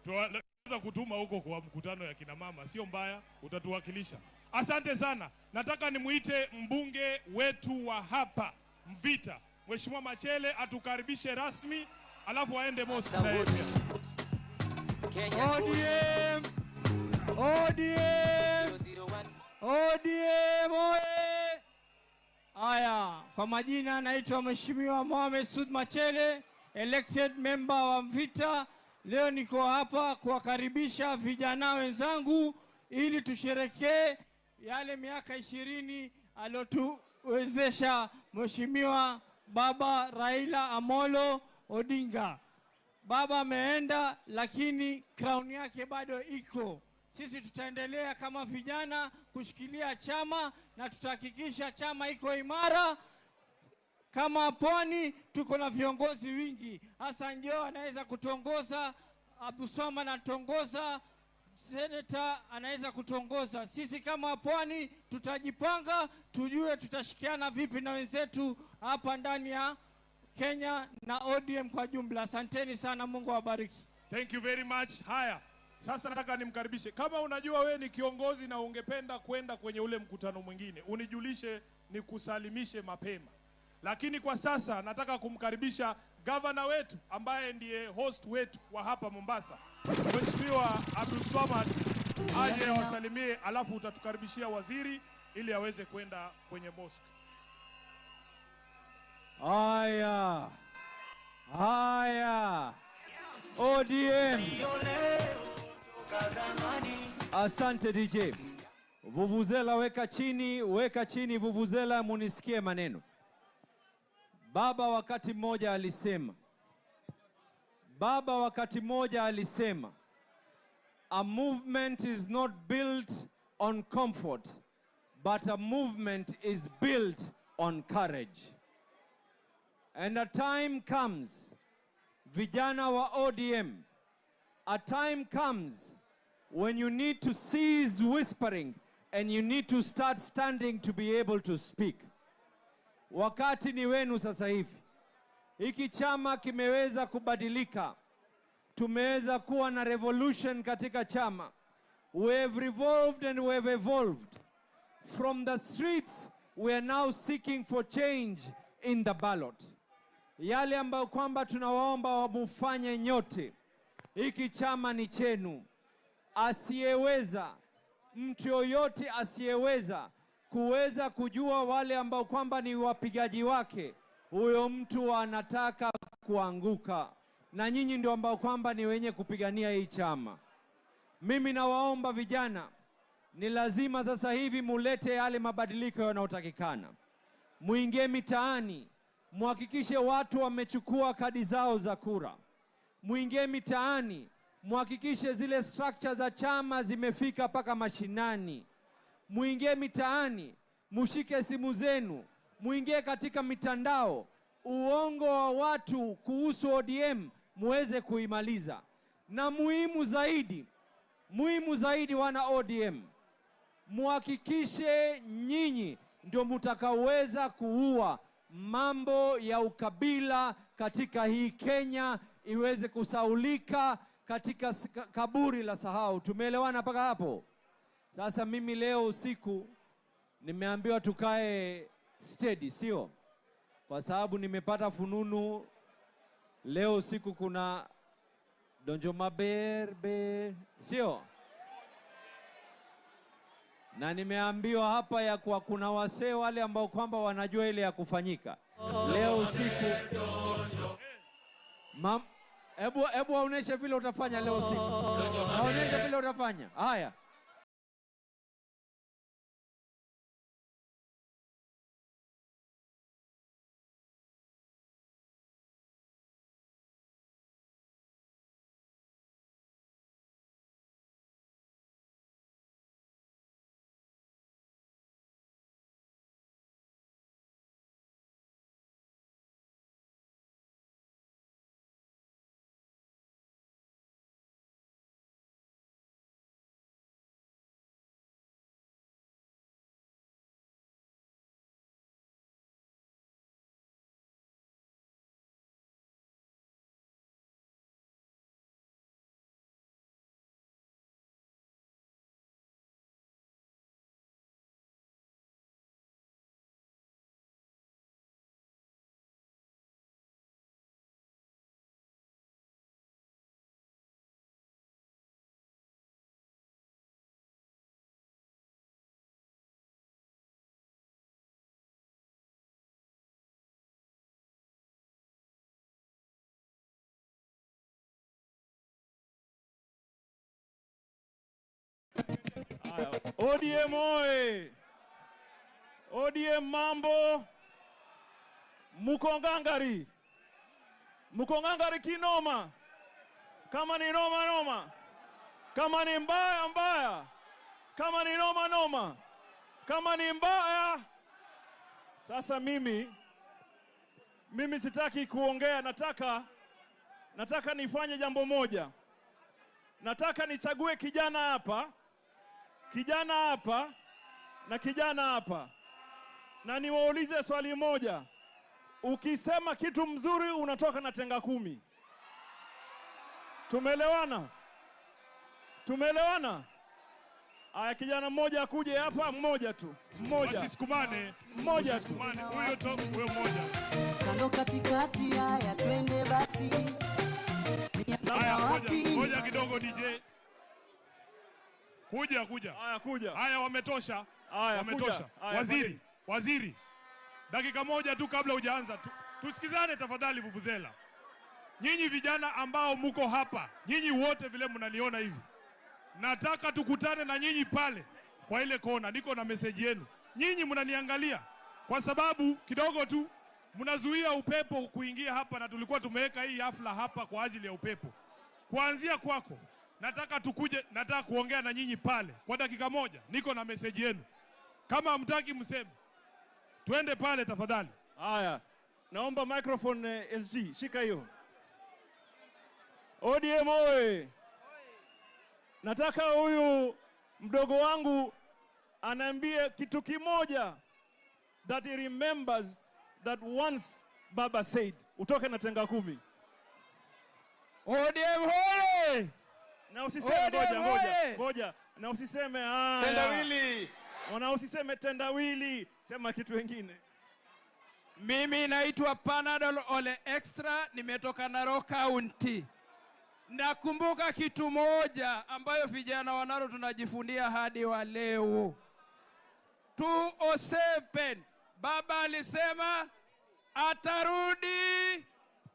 Tuweza kutuma huko kwa mkutano ya kina mama, sio mbaya, utatuwakilisha. Asante sana. Nataka nimuite mbunge wetu wa hapa Mvita, Mheshimiwa Machele, atukaribishe rasmi, alafu aende Mosi. ODM, ODM, ODM oye! Aya, kwa majina naitwa Mheshimiwa Mohamed Sud Machele, elected member wa Mvita. Leo niko hapa kuwakaribisha vijana wenzangu ili tusherekee yale miaka 20 aliotuwezesha Mheshimiwa Baba Raila Amolo Odinga. Baba ameenda, lakini crown yake bado iko. Sisi tutaendelea kama vijana kushikilia chama na tutahakikisha chama iko imara. Kama Pwani tuko na viongozi wingi. Hassan Joho anaweza kutongoza, Abdulswamad anatongoza, Senator anaweza kutongoza. Sisi kama Pwani tutajipanga, tujue tutashikiana vipi na wenzetu hapa ndani ya Kenya na ODM kwa jumla. Asanteni sana, Mungu awabariki. Thank you very much. Haya, sasa nataka nimkaribishe. Kama unajua we ni kiongozi na ungependa kwenda kwenye ule mkutano mwingine, unijulishe, nikusalimishe mapema. Lakini kwa sasa nataka kumkaribisha governor wetu ambaye ndiye host wetu wa hapa Mombasa, Mheshimiwa Abdulswamad, aje wasalimie, alafu utatukaribishia waziri ili aweze kwenda kwenye mosque. Haya, haya, ODM. Asante DJ. Vuvuzela weka chini vuvuzela, munisikie maneno. Baba wakati mmoja alisema, a movement is not built on comfort, but a movement is built on courage. And a time comes, vijana wa ODM, a time comes when you need to cease whispering and you need to start standing to be able to speak. Wakati ni wenu sasa hivi. Hiki chama kimeweza kubadilika. Tumeweza kuwa na revolution katika chama. We have revolved and we have evolved. From the streets, we are now seeking for change in the ballot. Yale ambayo kwamba tunawaomba wamufanye nyote. Hiki chama ni chenu. Asiyeweza, mtu yoyote asiyeweza kuweza kujua wale ambao kwamba ni wapigaji wake, huyo mtu anataka kuanguka. Na nyinyi ndio ambao kwamba ni wenye kupigania hii chama. Mimi nawaomba vijana, ni lazima sasa hivi mulete yale mabadiliko yanayotakikana. Muingie mitaani, muhakikishe watu wamechukua kadi zao za kura. Muingie mitaani, muhakikishe zile structure za chama zimefika mpaka mashinani. Muingie mitaani, mushike simu zenu, muingie katika mitandao. Uongo wa watu kuhusu ODM muweze kuimaliza. Na muhimu zaidi wana ODM, muhakikishe nyinyi ndio mutakaoweza kuua mambo ya ukabila katika hii Kenya iweze kusaulika katika kaburi la sahau. Tumeelewana mpaka hapo? Sasa mimi leo usiku nimeambiwa tukae steady, sio? Kwa sababu nimepata fununu leo usiku kuna Donjo Maberbe, sio? Na nimeambiwa hapa ya kuwa kuna wasee wale ambao kwamba wanajua ile ya kufanyika leo usiku. Hebu waoneshe vile utafanya leo usiku. Waoneshe vile utafanya. Haya. ODM oye! ODM mambo! Muko ngangari! Muko ngangari kinoma! Kama ni noma noma! Kama ni mbaya mbaya! Kama ni noma noma! Kama ni mbaya! Sasa mimi sitaki kuongea, nataka nifanye jambo moja. Nataka nichague kijana hapa, kijana hapa na kijana hapa. Na niwaulize swali moja. Ukisema kitu mzuri unatoka na tenga 10. Tumeelewana? Tumeelewana? Aya, kijana mmoja akuje hapa, mmoja tu. Mmoja. Wasisukumane. Mmoja tu. Huyo tu, huyo mmoja. Kando katikati, haya twende basi. Haya, ngoja kidogo DJ. Kuja, kuja. Haya, kuja. Haya, wametosha. Haya, wametosha. Waziri, waziri. Dakika moja tu kabla hujaanza. Tusikizane tafadhali vuvuzela. Nyinyi vijana ambao muko hapa, nyinyi wote vile mnaniona hivi, nataka tukutane na nyinyi pale kwa ile kona. Niko na message yenu. Nyinyi mnaniangalia kwa sababu kidogo tu mnazuia upepo kuingia hapa, na tulikuwa tumeweka hii hafla hapa kwa ajili ya upepo. Kuanzia kwako, nataka tukuje, nataka kuongea na nyinyi pale kwa dakika moja. Niko na message yenu. Kama hamtaki mseme. Twende pale tafadhali. Haya. Naomba microphone SG, shika hiyo. ODM oye. Nataka huyu mdogo wangu anaambie kitu kimoja that he remembers that once Baba said. Utoke na tenga 10. ODM hoye! Na usiseme ngoja ngoja ngoja. Na usiseme tendawili. Na usiseme tendawili, sema kitu wengine. Mimi naitwa Panadol Ole Extra, nimetoka Narok County. Nakumbuka kitu moja ambayo vijana wa Narok tunajifundia hadi wa leo. 2007 baba alisema atarudi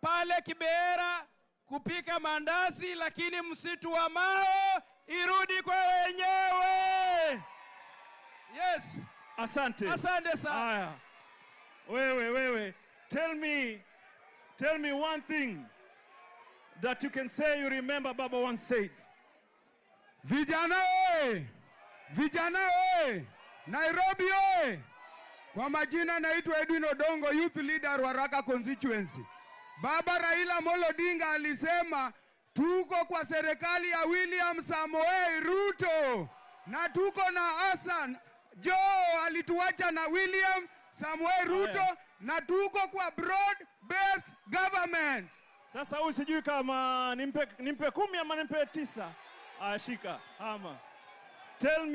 pale Kibera kupika mandazi, lakini msitu wa Mao irudi kwa wenyewe. Yes. Asante. Asante sana. Haya. Wewe, wewe. Tell me one thing that you can say you remember Baba once said. Vijana oye! Vijana oye! Nairobi oye! Kwa majina naitwa Edwin Odongo, youth leader Ruaraka constituency. Baba Raila Amolo Odinga alisema tuko kwa serikali ya William Samoei Ruto na tuko na Hassan Joho alituacha na William Samoei Ruto na tuko kwa broad based government. Sasa huyu sijui kama nimpe 10 ama nimpe 9. Ashika ama. Tell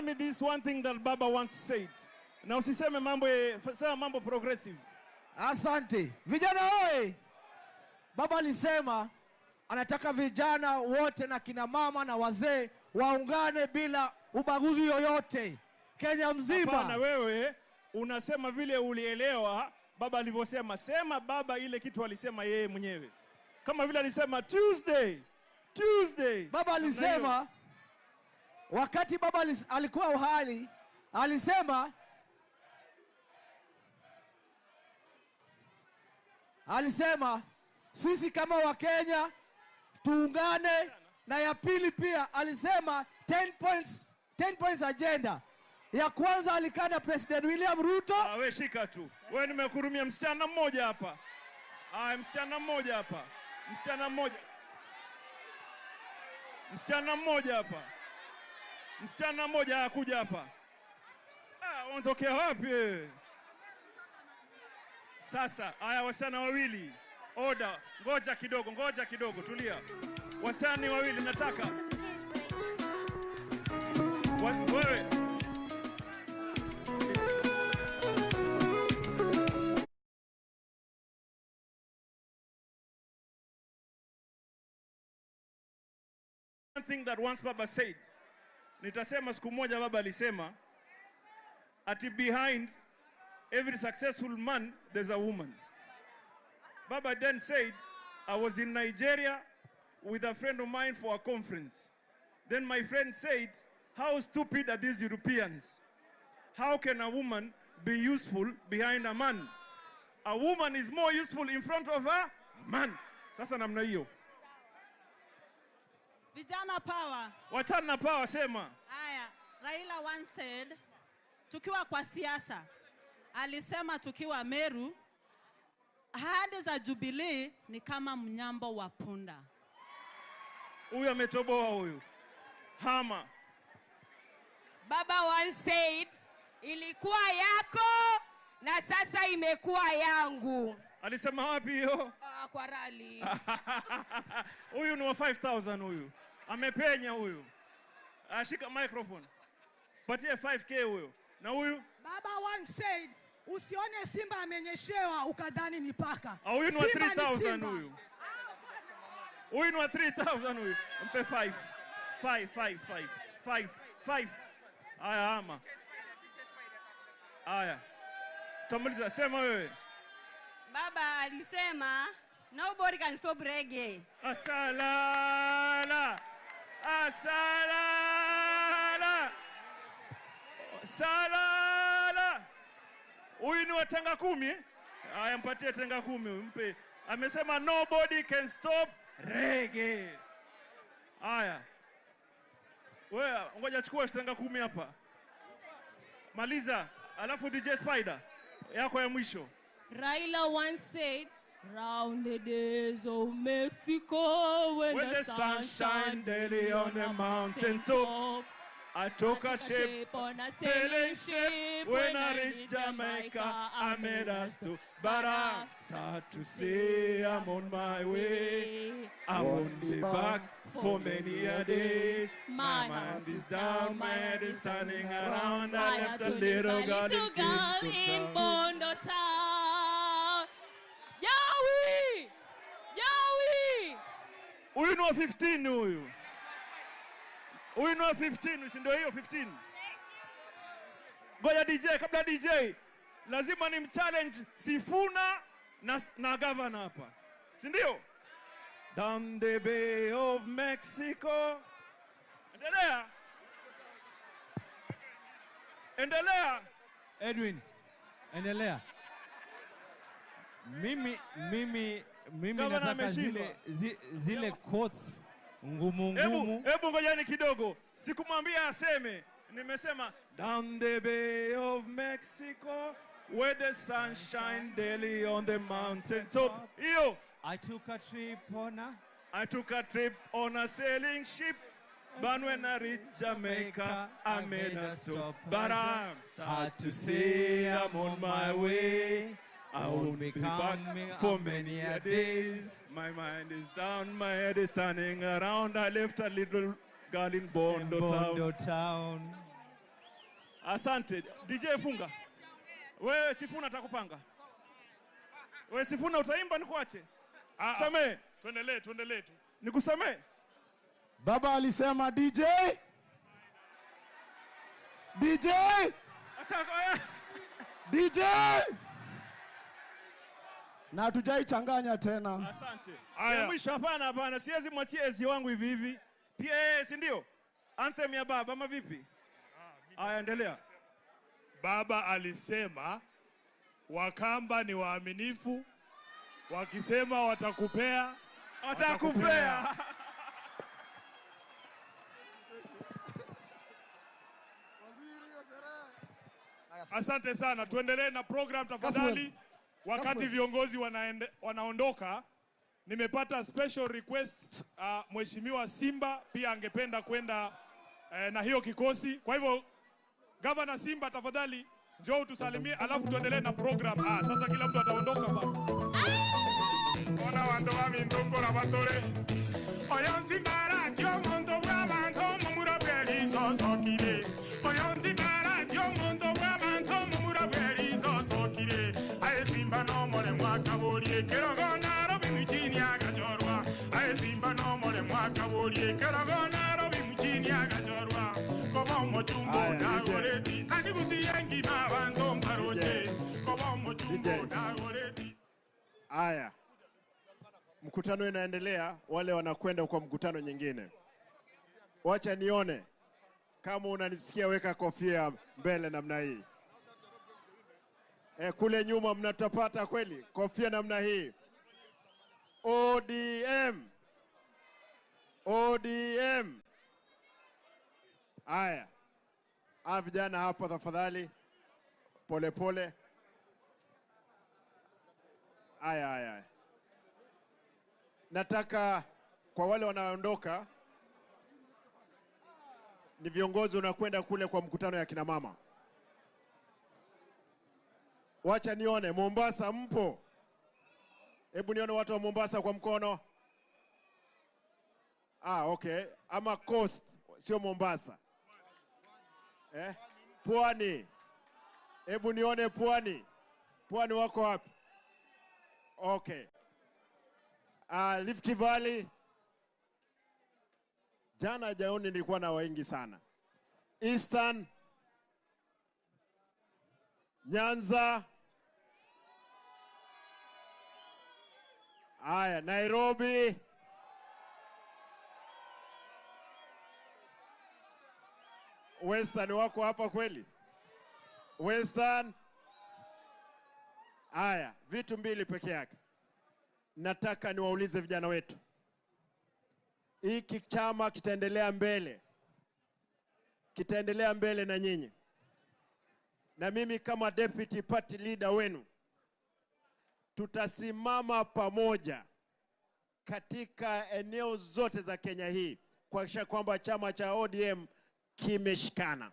me this one thing that Baba once said. Na usiseme mambo, sema mambo progressive. Asante. Vijana oye! Baba alisema anataka vijana wote na kina mama na wazee waungane bila ubaguzi yoyote Kenya mzima. Hapana, wewe unasema vile ulielewa baba alivyosema. Sema baba ile kitu alisema yeye mwenyewe. Kama vile alisema Tuesday, Tuesday. Baba alisema wakati baba alikuwa uhai, alisema sisi kama Wakenya tuungane. Na ya pili pia alisema 10 points agenda. Ya kwanza alikaa na President William Ruto. Wewe shika tu. Wewe nimekurumia msichana mmoja hapa. Msichana mmoja hapa. Msichana mmoja. Msichana mmoja hapa. Msichana mmoja hakuja hapa. Unatokea wapi wewe? Sasa, haya wasichana wawili. Order. Ngoja kidogo, tulia. Wasichana wawili nataka. Wewe. One thing that once Baba said, nitasema siku moja Baba alisema, ati behind every successful man there's a woman. Baba then said, I was in Nigeria with a friend of mine for a conference. Then my friend said, how stupid are these Europeans? How can a woman be useful behind a man? A woman is more useful in front of a man. Sasa namna hiyo. Vijana power. Wachana power, sema. Aya, Raila once said, tukiwa kwa siasa, alisema tukiwa Meru, ahadi za Jubilee ni kama mnyambo wa punda. Huyu ametoboa huyu. Hama. Baba once said, ilikuwa yako na sasa imekuwa yangu. Alisema wapi hiyo? Kwa rally. Huyu ni wa 5000 huyu. Amepenya huyu. Ashika microphone. Patie 5k huyu. Na huyu? Baba once said, usione simba amenyeshewa ukadhani ni paka. Huyu ni wa 3000 huyu. Huyu ni wa 3000 huyu. Mpe 5. 5 5 5 5 5. Aya ama. Aya. Tumaliza, sema wewe. Baba alisema nobody can stop reggae. Asalala. Asalala. Salala. Huyu ni wa tenga 10. Aya, mpatie tenga 10 mpe. Amesema nobody can stop reggae. Aya. Wewe ngoja chukua tenga 10 hapa. Maliza, alafu DJ Spider yako ya mwisho. Raila once said, round the days of Mexico when the sun shine daily on the mountain top, I took a ship on a sailing ship. When I reached Jamaica, I made a stop, but I'm sad to say I'm on my way. I won't be back for many a days. My mind is down, my head is turning around. I left a little girl in Bondo Town. Yawi! Yawi! Huyu ni wa 15 huyu. Huyu ni wa 15, si ndio hiyo 15? Ngoja DJ, kabla DJ, lazima ni mchallenge Sifuna na governor hapa. Si ndio? Down the Bay of Mexico. Endelea. Endelea. Edwin, Endelea. Mimi Gavana nataka ameshindwa. zile quotes ngumu Hebu ngumu. hebu ngojani kidogo. Sikumwambia aseme. Nimesema down the Bay of Mexico where the sun shine daily on the mountain top. Hiyo. I took a trip on a I took a trip on a sailing ship. But when I reached Jamaica, I made a stop. But I'm sad to say I'm on my way. I won't be back for many a days. My mind is down, my head is turning around. I left a little girl in Bondo Town. Asante. DJ funga. Wewe Sifuna atakupanga. Wewe Sifuna utaimba nikuache? Samee. Tuendelee, tuendelee tu. Nikusamee. Baba alisema DJ. DJ. DJ. Na hatujaichanganya tena. Asante. Ya mwisho, hapana hapana, siwezi mwachia ezi wangu hivi hivi. Pia yeye, si ndio? Anthem ya baba ama vipi? Aya, endelea. Baba alisema Wakamba ni waaminifu, wakisema watakupea, watakupea. Asante sana. Tuendelee na program tafadhali. Wakati viongozi wanaondoka, nimepata special request, Mheshimiwa Simba pia angependa kwenda na hiyo kikosi. Kwa hivyo Governor Simba tafadhali njoo utusalimie, alafu tuendelee na program. Sasa kila mtu ataondoka baba. Ona wando wa mindongo la batore. Oyonzi mara yo mondo wa bando mumura beli sosokire. Oyonzi mara yo mondo wa bando mumura beli sosokire. Aye Simba no more mwakaborie kerogo naro bimuchini agachorwa. Aye Simba no more mwakaborie kerogo naro bimuchini agachorwa. Kobo mochumbo dagoreti anigusiyengi mabando mbaroche. Kobo mochumbo dagoreti. Aya. Mkutano inaendelea, wale wanakwenda kwa mkutano nyingine. Wacha nione kama unanisikia, weka kofia mbele namna hii. Kule nyuma mnatapata kweli kofia namna hii. ODM. ODM. Aya. Vijana hapa tafadhali. Pole pole. Aya aya. Nataka kwa wale wanaondoka ni viongozi unakwenda kule kwa mkutano ya kina mama. Wacha nione Mombasa mpo. Hebu nione watu wa Mombasa kwa mkono. Okay. Ama Coast, sio Mombasa. Pwani. Hebu nione Pwani. Pwani wako wapi? Okay. Rift Valley. Jana jioni nilikuwa na wengi sana. Eastern, Nyanza. Aya, Nairobi. Western wako hapa kweli? Western. Aya, vitu mbili peke yake. Nataka niwaulize vijana wetu. Hiki chama kitaendelea mbele. Kitaendelea mbele na nyinyi. Na mimi kama deputy party leader wenu, tutasimama pamoja katika eneo zote za Kenya hii kuhakikisha kwamba chama cha ODM kimeshikana.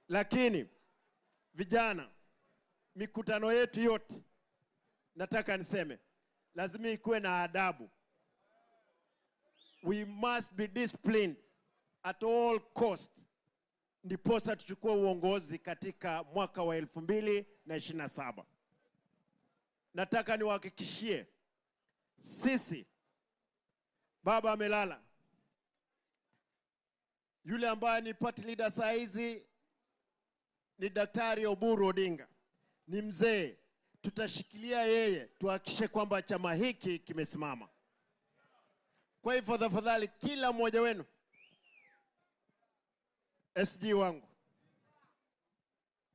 Lakini vijana, mikutano yetu yote nataka niseme lazima ikuwe na adabu. We must be disciplined at all cost. Ndiposa tuchukue uongozi katika mwaka wa 2027. Nataka niwahakikishie sisi, baba amelala. Yule ambaye ni party leader saa hizi ni Daktari Oburu Odinga. Ni mzee. Tutashikilia yeye tuhakikishe kwamba chama hiki kimesimama. Kwa hivyo tafadhali kila mmoja wenu, SG wangu,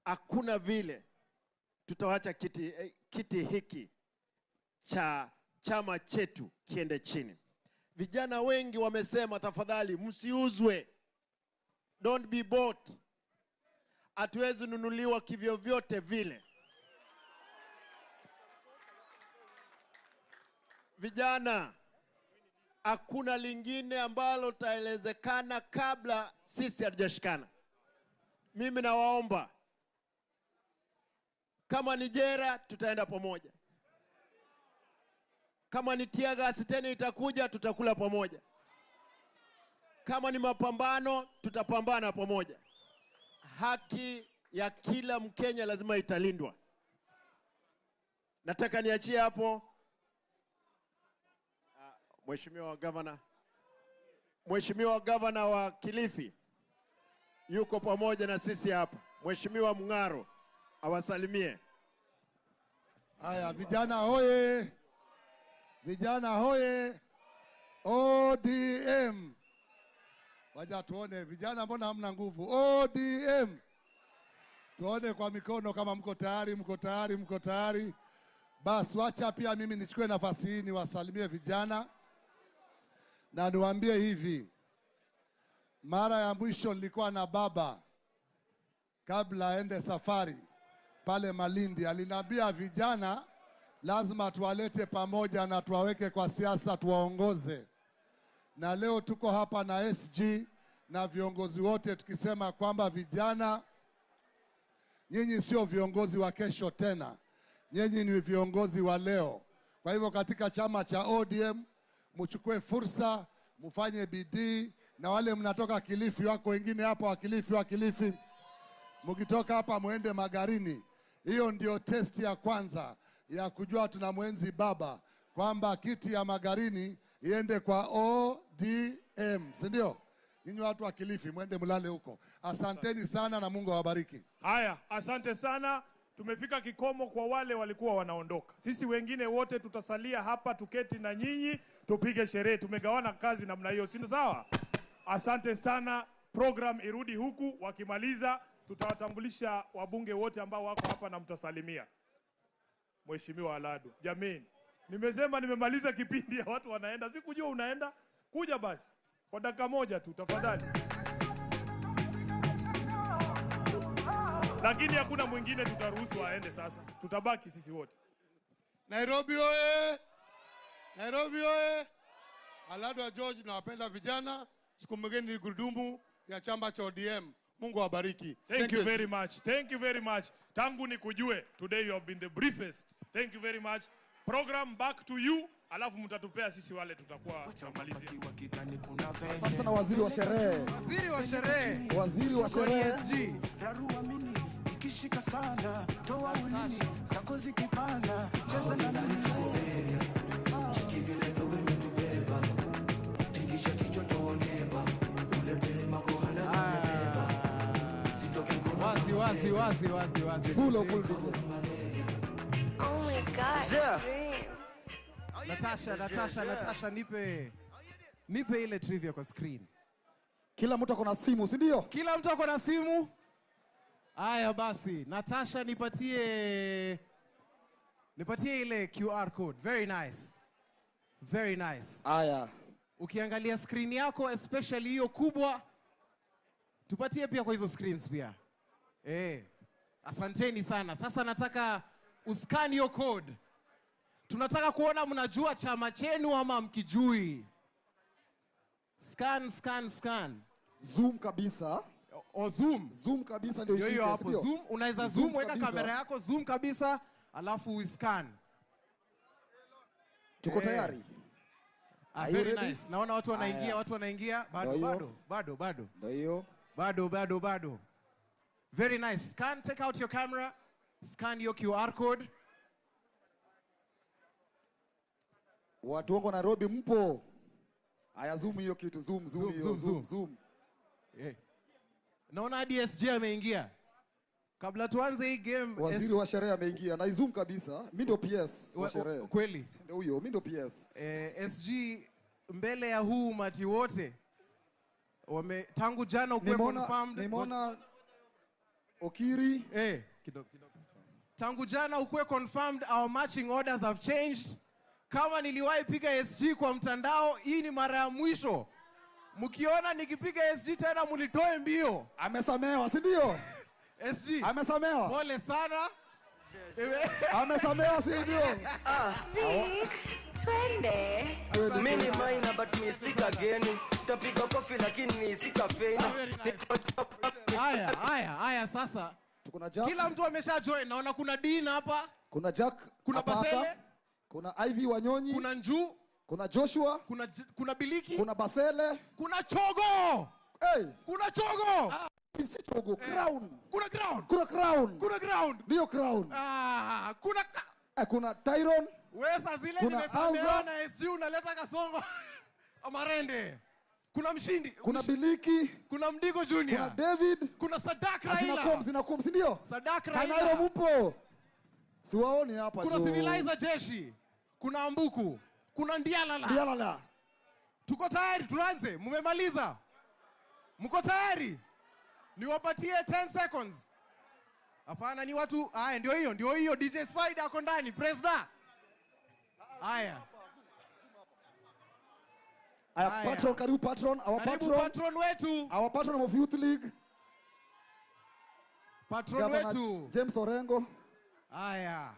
hakuna vile tutawacha kiti hiki cha chama chetu kiende chini. Vijana wengi wamesema tafadhali msiuzwe. Don't be bought. Hatuwezi nunuliwa kivyo vyote vile. Vijana, hakuna lingine ambalo taelezekana kabla sisi hatujashikana. Mimi nawaomba, kama ni jera tutaenda pamoja, kama ni tear gas tena itakuja tutakula pamoja, kama ni mapambano tutapambana pamoja. Haki ya kila Mkenya lazima italindwa. Nataka niachie hapo. Mheshimiwa Governor wa Kilifi yuko pamoja na sisi hapa. Mheshimiwa Mung'aro awasalimie. Haya vijana hoye. Vijana hoye. ODM. Waja tuone vijana, mbona hamna nguvu? ODM. Tuone kwa mikono kama mko tayari, mko tayari, mko tayari. Basi wacha pia mimi nichukue nafasi hii niwasalimie vijana na niwaambie hivi. Mara ya mwisho nilikuwa na baba kabla aende safari pale Malindi, aliniambia vijana lazima tuwalete pamoja na tuwaweke kwa siasa, tuwaongoze. Na leo tuko hapa na SG na viongozi wote tukisema kwamba vijana, nyinyi sio viongozi wa kesho tena, nyinyi ni viongozi wa leo. Kwa hivyo katika chama cha ODM mchukue fursa, mfanye bidii. Na wale mnatoka Kilifi, wako wengine hapa wa Kilifi, wa Kilifi, mkitoka hapa muende Magarini. Hiyo ndio test ya kwanza ya kujua tunamwenzi baba, kwamba kiti ya Magarini iende kwa ODM, si ndio? Ninyi watu wa Kilifi muende mlale huko. Asanteni sana na Mungu awabariki. Haya, asante sana. Tumefika kikomo kwa wale walikuwa wanaondoka. Sisi wengine wote tutasalia hapa tuketi na nyinyi tupige sherehe. Tumegawana kazi namna hiyo, si sawa? Asante sana. Program irudi huku, wakimaliza tutawatambulisha wabunge wote ambao wako hapa na mtasalimia. Mheshimiwa Alado, jamani, nimesema nimemaliza kipindi ya watu wanaenda, sikujua unaenda. Kuja basi kwa dakika moja tu tafadhali. Lakini hakuna mwingine tutaruhusu aende sasa. Tutabaki sisi wote. Nairobi oye! Nairobi oye! Aladwa George, nawapenda vijana. Siku mwingine ni gurudumu ya chama cha ODM. Mungu awabariki. Thank you very much. Thank you very much. Tangu nikujue, today you have been the briefest. Thank you very much. Program back to you. Alafu mtatupea sisi wale tutakuwa tunamalizia. Sasa na waziri wa sherehe. Waziri wa sherehe. Waziri wa sherehe. Ikishika sana, toa ulimi, zako zikipanda, cheza na mimi tukobebe. Cheki vile dobe imetubeba. Tingisha kichwa tuongeba. Ulete makohana zimebeba. Sitoke mkono. Wazi wazi wazi wazi wazi. Pulo pulo. Oh my God. Yeah. Natasha, Natasha, Natasha, nipe ile trivia kwa screen. Kila mtu ako na simu, si ndio? Kila mtu ako na simu. Aya basi, Natasha nipatie ile QR code. Very nice. Very nice. Aya. Ukiangalia screen yako especially hiyo kubwa, tupatie pia kwa hizo screens pia. Asanteni sana. Sasa nataka uscan hiyo code. Tunataka kuona mnajua chama chenu ama mkijui. Scan, scan, scan. Zoom kabisa. O zoom. Zoom kabisa ndio ishike. Hiyo hapo zoom, unaweza zoom, weka kamera yako zoom kabisa, alafu uscan. Tuko tayari. Very nice. Naona watu wanaingia, watu wanaingia. Bado bado bado bado. Ndio hiyo. Bado bado bado. Very nice. Scan, take out your camera. Scan your QR code. Watu wangu Nairobi mpo. Aya, zoom hiyo kitu, zoom zoom hiyo, zoom zoom. Naona hadi SG ameingia. Kabla tuanze hii game, waziri wa sherehe ameingia. Na zoom kabisa. Mimi ndio PS wa sherehe. Kweli? Ndio huyo, mimi ndio PS. SG mbele ya huu umati wote wame tangu jana ukuwe confirmed. Nimeona Okiri. Kidogo kidogo. Tangu jana ukuwe confirmed, our marching orders have changed. Kama niliwahi piga SG kwa mtandao, hii ni mara ya mwisho. Mkiona nikipiga SG tena mulitoe mbio. Amesamehewa, si ndio? SG. Amesamehewa. Pole sana. Amesamehewa, si ndio? Vic, twende. Mimi ni minor but mi si kageni. Tapiga kofi lakini si kafeina. Haya, haya, haya sasa. Tuko na Jack. Kila mtu amesha join. Naona kuna Dean hapa. Kuna Jack, Kuna Apaka, Basele. Kuna Ivy Wanyonyi, kuna Nju, kuna Joshua, kuna Biliki, kuna Basele, kuna Chogo. Hey. Kuna Chogo. Ah, si Chogo, Crown. Kuna Crown. Kuna Crown. Kuna Crown. Ndio Crown. Ah, kuna kuna Tyron. Wewe saa zile Kuna nimesamehewa Hamza. na SU unaleta Kasongo. Amarende. Kuna Mshindi. Kuna Biliki, Kuna Mdigo Junior. kuna David, Kuna Sadak Raila. Zinakuwa, si ndio? Sadak Raila. Kanairo mupo. Siwaoni hapa Kuna jo. Civilizer Jeshi. Kuna Ambuku. Kuna Ndialala. Ndialala. Tuko tayari tuanze. Mmemaliza? Mko tayari? Niwapatie 10 seconds. Hapana, ni watu. Haya, ndio hiyo, ndio hiyo DJ Spider ako ndani. Press that. Haya. Aya, Haya. patron, karibu patron, our Karibu patron, patron wetu. Our patron of Youth League. Patron Governor wetu. James Orengo. Haya.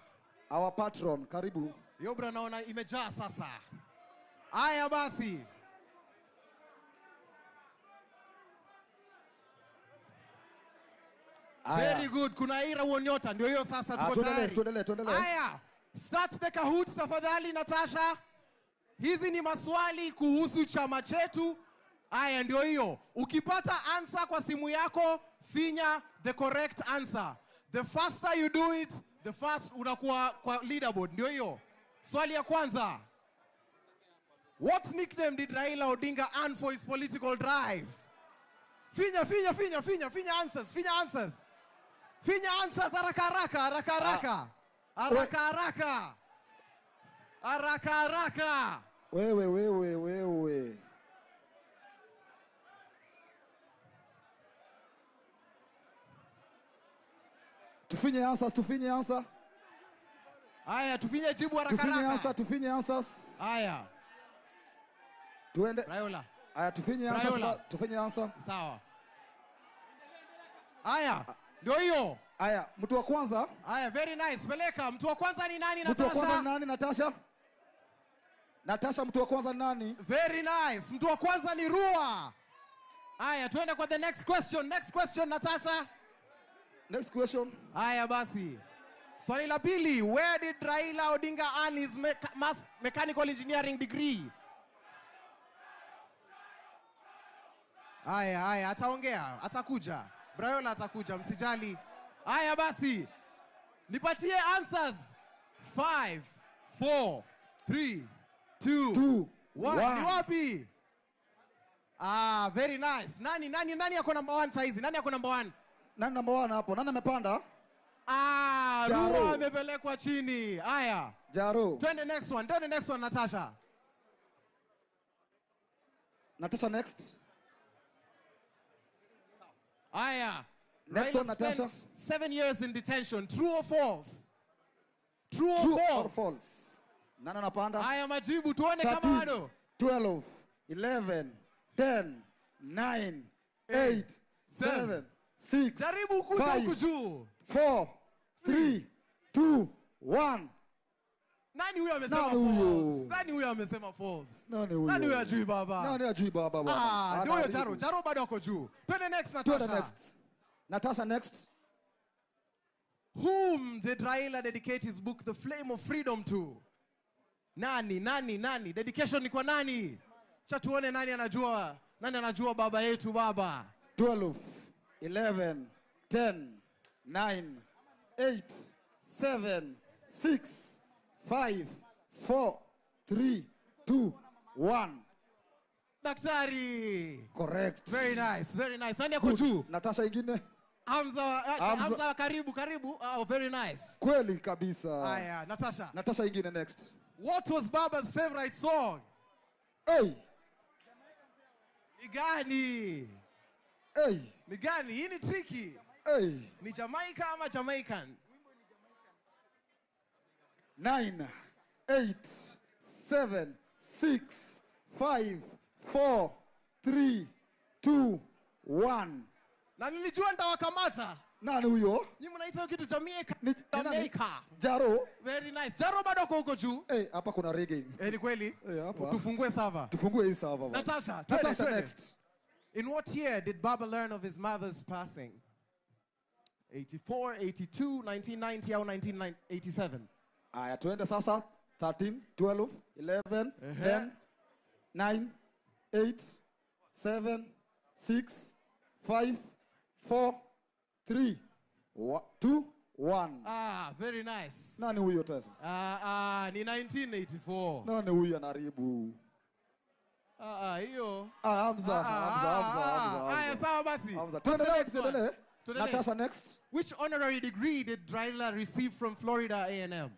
Our patron, karibu. Yobra naona imejaa sasa. Haya basi. Aya. Very good. Kuna Ira Wonyota. Ndio hiyo sasa tuko Tuendelee, tayari. tuendelee, tuendelee. Haya. Start the Kahoot tafadhali Natasha. Hizi ni maswali kuhusu chama chetu. Haya ndio hiyo. Ukipata answer kwa simu yako, finya the correct answer. The faster you do it, the fast unakuwa kwa leaderboard. Ndio hiyo. Swali ya kwanza. What nickname did Raila Odinga earn for his political drive? Finya, finya, finya, finya, finya answers, finya answers. Finya answers haraka haraka, haraka haraka. Haraka haraka. Haraka haraka. Wewe, wewe, wewe. Tufinye answers, tufinye answer. Haya, tufinye jibu haraka Tufinye haraka. answer, tufinye answers. Haya. Tuende. Rayola. Haya, tufinye answers, Rayola. tufinye answer. Sawa. Haya, ndio hiyo. Haya, mtu wa kwanza. Haya, very nice. Peleka. Mtu wa kwanza ni nani, Mtu wa kwanza Natasha? ni nani, Natasha? Natasha, mtu wa kwanza ni nani? Very nice. Mtu wa kwanza ni Rua. Haya, tuende kwa the next question. Next question, Natasha. Next question. Haya basi. Swali la pili, where did Raila Odinga earn his mechanical engineering degree? Haya, haya, ataongea, atakuja. Brayola atakuja, msijali. Haya basi. Nipatie answers. 5, 4, 3, 2, 1. Ni wapi? Ah, very nice. Nani, nani, nani yako number 1 saizi? Nani yako number 1? Nani number 1 hapo? Nani amepanda? Ah, Jaro. Rua amepelekwa chini. Haya. Jaro. Twende next one. Twende next one, Natasha. Natasha next. Haya. Next Raila one, Natasha. spent 7 years in detention. True or false? True or True false? or false? Nani anapanda? Haya majibu tuone kama 13, bado. 12, 11, 10, 9, 8, 7, 6, Jaribu kuja 5, huku juu. 4, 3, 2, 1. Nani huyo amesema Nani huyo? false? Nani huyo amesema false? Nani huyo? Nani huyo ajui baba? Nani ajui baba bwana? Ah, ndio huyo Anaharibu. Jaro. Jaro bado ako juu. Twende next Natasha. Twende next. Natasha next. Whom did Raila dedicate his book The Flame of Freedom to? Nani, nani, nani? Dedication ni kwa nani? Cha tuone nani anajua, nani anajua baba yetu baba. 12, 11, 10, 9, 8, 7, 6, 5, 4, 3, 2, 1. Daktari. Correct. Very nice, very nice. Nani ako Good. juu? Natasha ingine. Hamza, Hamza. Hamza karibu, karibu. Oh, very nice. Kweli kabisa. Haya, Natasha. Natasha ingine next. What was Baba's favorite song? Hey. Ni gani? Hey. Ni gani? Hii ni tricky. Hey. Ni Jamaica ama Jamaican? 9, 8, 7, 6, 5, 4, 3, 2, 1. Na nilijua nitawakamata. Nani huyo? Nyinyi mnaita hiyo kitu Jamaica. Ni nani? Jamaica. Jaro. Very nice. Jaro bado uko huko juu. Eh, hapa kuna reggae. Eh, ni kweli? Eh, hapa. Tufungue server. Tufungue hii server bwana. Natasha, twende, Natasha twende. next. In what year did Baba learn of his mother's passing? 84, 82, 1990 au 1987? Aya, tuende sasa 13, 12, 11, 10, 9, 8, 7, 6, 5, 4, 3, 2, 1. Ah, very nice. Nani huyo tesa? Ah, ah, ni 1984. Nani huyo anaribu? Ah, ah, hiyo. Ah, Hamza, Ah, Hamza, ah, Hamza, ah, Hamza, Haya, Hamza. sawa basi. Hamza. What's the Tuendelee, next one? tuendelee. Tuendelee. Natasha next. Which honorary degree did Raila receive from Florida A&M?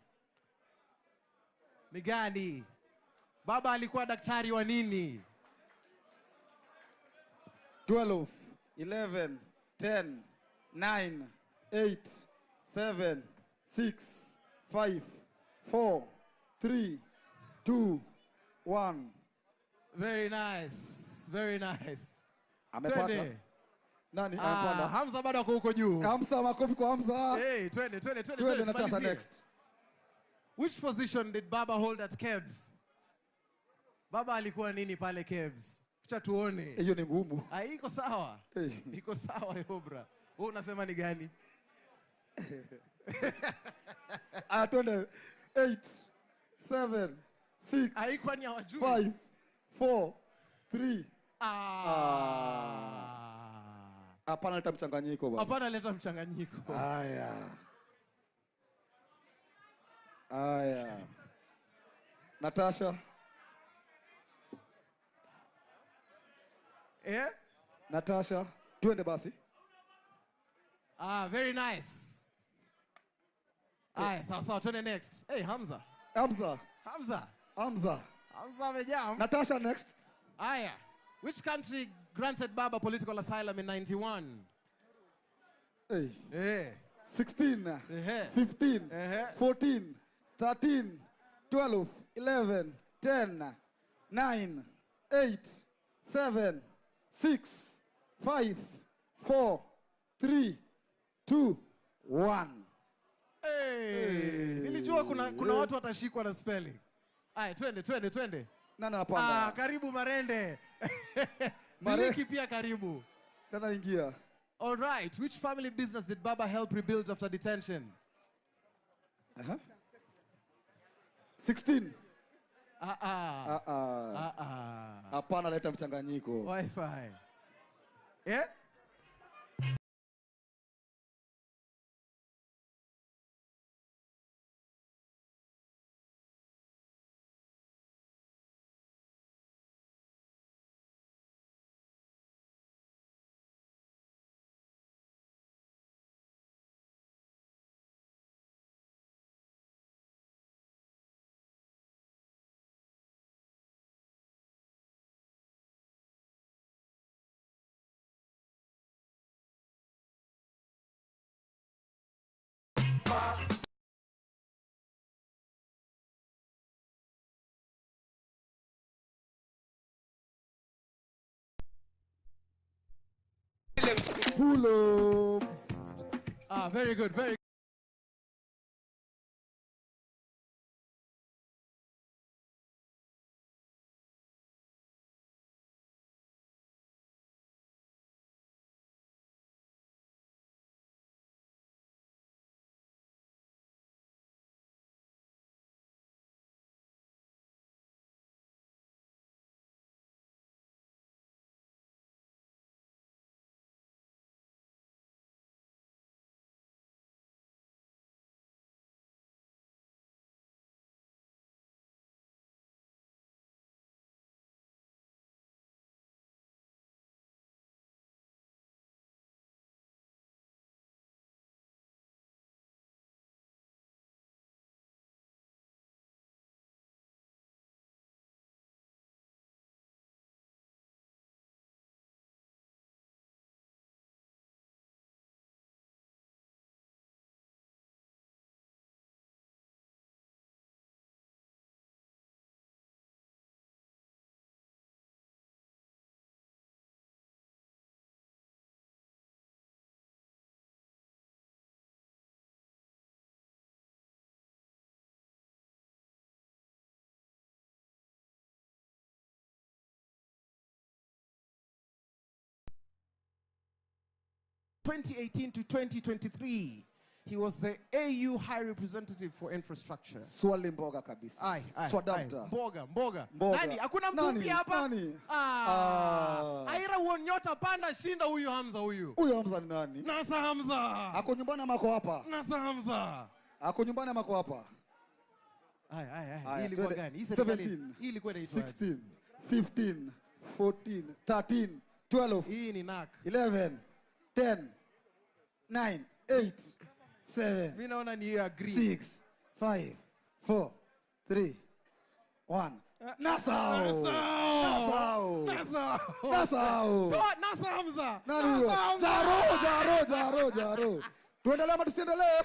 Ni gani? Baba alikuwa daktari wa nini? 12, 11, 10, 9, 8, 7, 6, 5, 4, 3, 2, 1. Very nice. Very nice. Amepata. Twende. Nani Ah, amepanda? Hamza bado ako huko juu. Hamza, makofi kwa Hamza. Hey, twende, twende, twende, Twende, twende, Natasha tumalizie. next. Which position did Baba hold at KEBS? Baba alikuwa nini pale KEBS? Acha tuone. Hiyo ni ngumu. Ah, iko sawa. Hey. Iko sawa Yobra. Wewe unasema ni gani? Aya, twende. 8, 7, 6, Haikuwa ni hawajui. 5, 4, 3. Ah. Hapana, leta mchanganyiko bwana. Hapana, leta mchanganyiko. Aya. Aya. Natasha. Eh? Natasha, twende basi. Ah, very nice. Aya, sawa sawa, twende next. Hey, Hamza. Hamza. Hamza. Hamza. Hamza amejam. Natasha next. Aya. Which country granted Baba political asylum in 91? Hey. Eh. 16, 15, 14, 13, 12, 11, 10, 9, 8, 7, 6, 5, 4, 3, 2, 1. Hey. Nilijua kuna watu watashikwa na spelling. Aya, twende, twende, twende. Nani anapanda? Ah, karibu Marende. Miliki pia karibu. Nani ingia? All right, which family business did Baba help rebuild after detention? 16. Ah ah. Ah ah. Ah ah. Hapana, leta mchanganyiko. Wi-Fi. Eh? Pull up. Ah, very good, very 2018 to 2023. He was the AU High Representative for Infrastructure. Swali mboga kabisa. Ai, ai, Swadapta. ai. Mboga, mboga. Mboga. Nani? Hakuna mtu Nani? mpya hapa? Nani? Ah. Ah. Aira Wonyota panda shinda huyu Hamza huyu. Huyu Hamza ni nani? Nasa Hamza. Ako nyumbani ama ako hapa? Nasa Hamza. Ako nyumbani ama ako hapa? Ai, ai, ai. Haya, Hii ilikuwa twende. gani? Hii serikali 17, hii ilikuwa inaitwa aje? 16, 15, 14, 13, 12. Hii ni NAC. 11, 10, 9, 8, 7. Mimi naona ni hiyo ya green. 6, 5, 4, 3, 1. Nasau. Nasau. Nasau. Nasau. Toa Nasa Hamza. Nani huyo? Nasa Hamza. Jaro, Jaro, Jaro, Jaro. Tuendelee ama tusiendelee? Haya,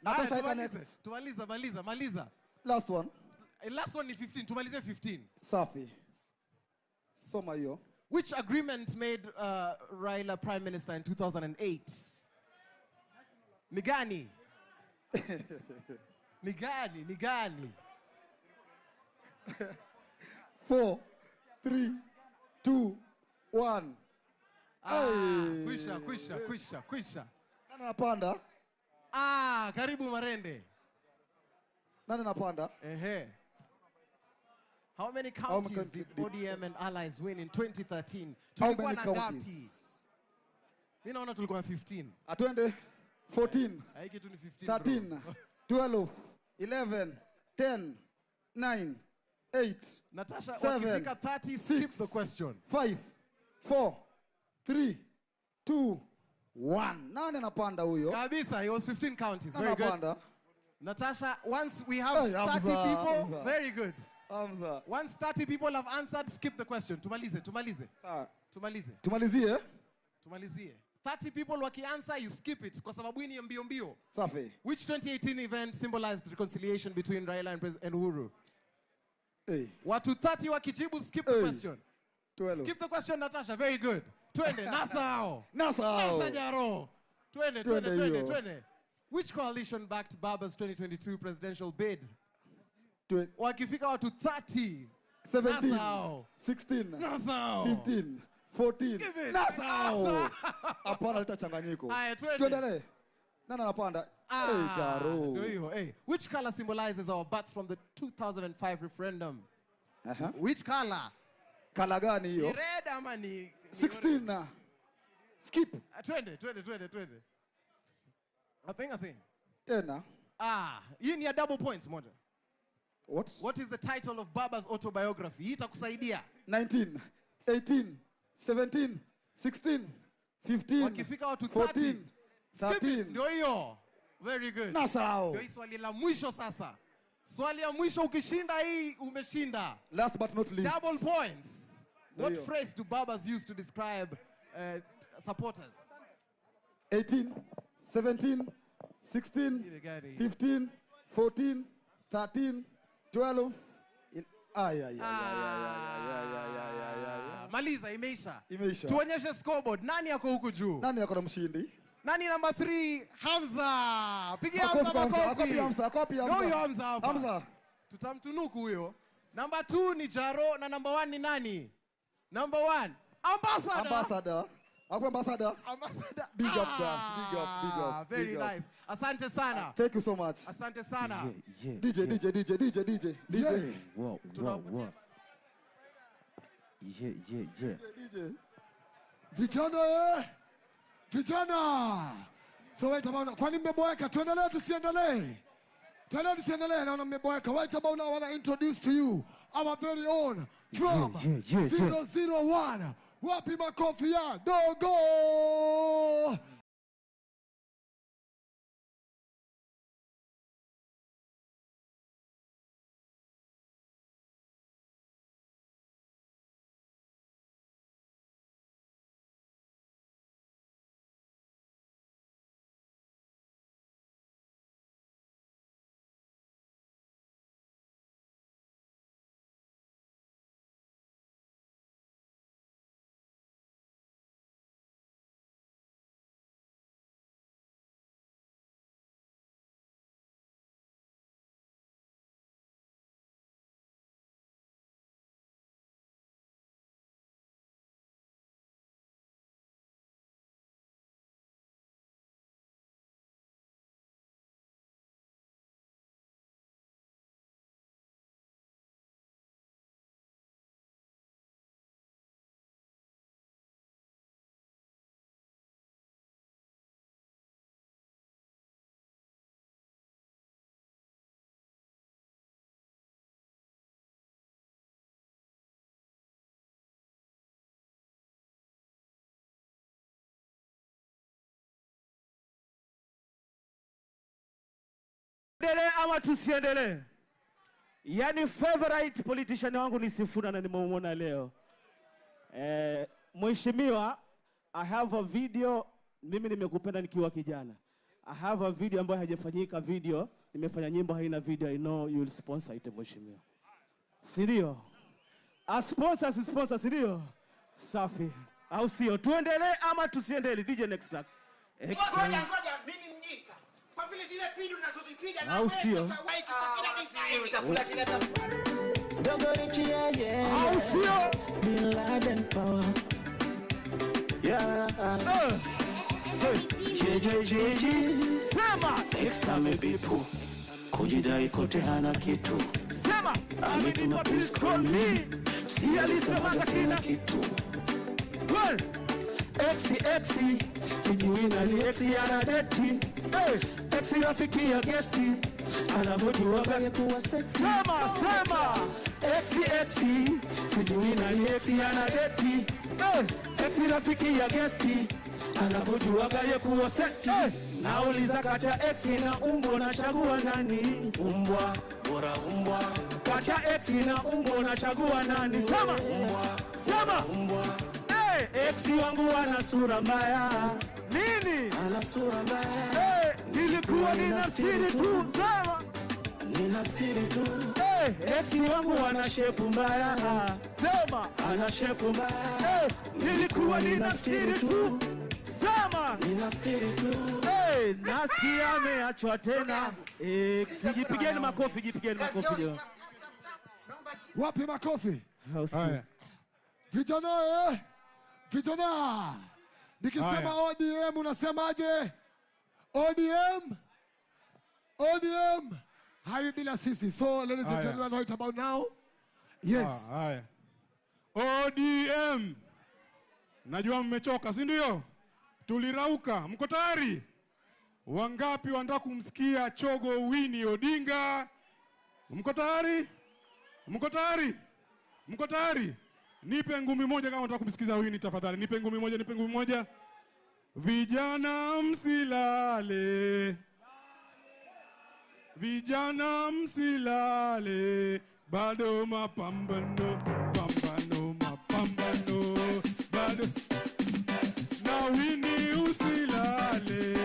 Natasha ika tumalize. next. Tumaliza, maliza, maliza. Last one. Last one ni 15. Tumalize 15. Safi. Soma hiyo. Which agreement made Raila prime minister in 2008? Ni gani? Ni gani? Ni gani? 4, 3, 2, 1. Ah, kwisha, kwisha, kwisha, kwisha. Nani anapanda? Ah, karibu Marende. Nani anapanda? Ehe. How many How many counties did ODM and allies win in 2013? How Tulikuwa many na counties? ngapi? Mimi naona tulikuwa na 15. Atwende 14, Hii kitu ni 15. Bro. 13, 12, 11, 10, 9, 8, Natasha, 7, wakifika 30, skip the question. 5, 4, 3, 2, 1. Nani anapanda huyo? Kabisa, it was 15 counties. Nani Very good. anapanda? Natasha, once we have Hey, 30 Hamza, people, Hamza. very good. Hamza. Once 30 people have answered, skip the question. Tumalize, tumalize. Tumalize. Tumalizie. Tumalizie. 30 people wakianswer, you skip it kwa sababu hii ni mbio mbio. Safi. Which 2018 event symbolized reconciliation between Raila and Uhuru? Hey. Watu 30 wakijibu, skip the Hey. question. 12. Skip the question, Natasha. Very good. Twende, Nasa hao. Nasa hao. Nasa Jaro. Twende, twende, Twende twende, hiyo. twende. Which coalition backed Baba's 2022 presidential bid? Wakifika watu 30. 17, Nasa hao. 16, Nasa hao. 15, 14. Give it. Nasa hao. Nasa. Hapana, leta changanyiko. Haya, twende. Tuendelee. Nani anapanda? Ah, Hey, Jaro. ndio hiyo, hey. Which color symbolizes our birth from the 2005 referendum? Aha. Which color? Kala gani Ni hiyo? red ama ni 16. Skip. Ah, twende, twende, twende, twende. I think. Tena. Ah, hii ni ya double points moja. What? What is the title of Baba's autobiography? Hii itakusaidia. 19, 18, 17, 16, 15, Wakifika watu 30. 14, Skip it, 13. ndio hiyo. Very good. Nasa hao. Ndio hii swali la mwisho sasa. Swali ya mwisho ukishinda hii umeshinda. Last but not least. Double points. Ndio What hiyo. phrase do Babas use to describe supporters? 18, 17, 16, Ile gari. 15, 14, 13, 12. Ay, ay, ay, ay, ay, ay, ay, ay, ay, ay, ay. Maliza, imeisha. Imeisha. Tuonyeshe scoreboard. Nani yako huku juu? Nani yako na mshindi? Nani number 3? Hamza. Pigia Makofi Hamza kwa Hamza. makofi. Akopi Hamza, akopi Hamza. Ndio huyo Hamza hapa. Hamza. Tutamtunuku huyo. Number 2 ni Jaro na number 1 ni nani? Number 1, Ambassador. Ambassador. Ako ambassador. Ambassador. Big up, guys. Big up, big up. Very big up. nice. Asante sana. Thank you so much. Asante sana. DJ, DJ, DJ, DJ, DJ, DJ. Whoa, whoa, whoa. Yeah, yeah, yeah. DJ. Vijana eh! Vijana! So right about now, kwani mmeboeka? Tuendelee tusiendelee? Tuendelee tusiendelee? Naona mmeboeka. Right about now, I wanna introduce to you our very own from Yeah, yeah, yeah. 001. Wapi makofi ya Dogo? Tuendelee ama tusiendelee? Yaani favorite politician wangu ni Sifuna na nimemuona leo. Mheshimiwa, I have a video, mimi nimekupenda nikiwa kijana. I have a video ambayo haijafanyika video, nimefanya nyimbo haina video, I know you will sponsor it mheshimiwa. Si ndio? A sponsor, si sponsor, si ndio? Safi. Au sio? Tuendelee ama tusiendelee? DJ next track. Ngoja ngoja, mimi mjinga. Kwa vile zile pindu ninazozipiga na Au sio? Chakula kinatafuta. Dogo Richi, yeah, yeah. Au sio? Bin Laden power. Yeah. JJJJ. Sema. Ex amebipu. Kujidai kote hana kitu. Sema. Ametuma please call me. Si alisemaga sina kitu. Well. Exi, exi, sijui nani exi anadeti. Exi rafiki ya gesti, anavyojua kaya kuwa sexy. Sema, sema. Exi, exi, sijui nani exi anadeti. Exi rafiki ya gesti, anavyojua kaya kuwa sexy. Nauliza kata exi na umbo nachagua nani? Umbwa, bora umbwa. Kata exi na umbo nachagua nani? Sema, umbwa, sema. Umbwa. Exi wangu ana sura mbaya. Nini? Ana sura mbaya. Nilikuwa ninastiri tu. Sema. Ninastiri tu. Exi wangu ana shepu mbaya. Sema. Ana shepu mbaya. Nilikuwa ninastiri tu. Sema. Ninastiri tu. Nasikia ameachwa tena. Exi, jipigeni makofi, jipigeni makofi leo. Wapi makofi? Haya. Vijana vijana. Nikisema ODM unasemaje? ODM. ODM. Hayo bila sisi. So ladies and gentlemen, right about now. Yes. Haya. ODM. Najua mmechoka, si ndio? Tulirauka. Mko tayari? Wangapi wanataka kumsikia Chogo Winnie Odinga? Mko tayari? Mko tayari? Mko tayari? Nipe ngumi moja kama unataka kumsikiza Winnie tafadhali. Nipe ngumi moja, nipe ngumi moja. Vijana msilale. Vijana msilale. Bado mapambano, pambano, mapambano. Bado. Na Winnie usilale.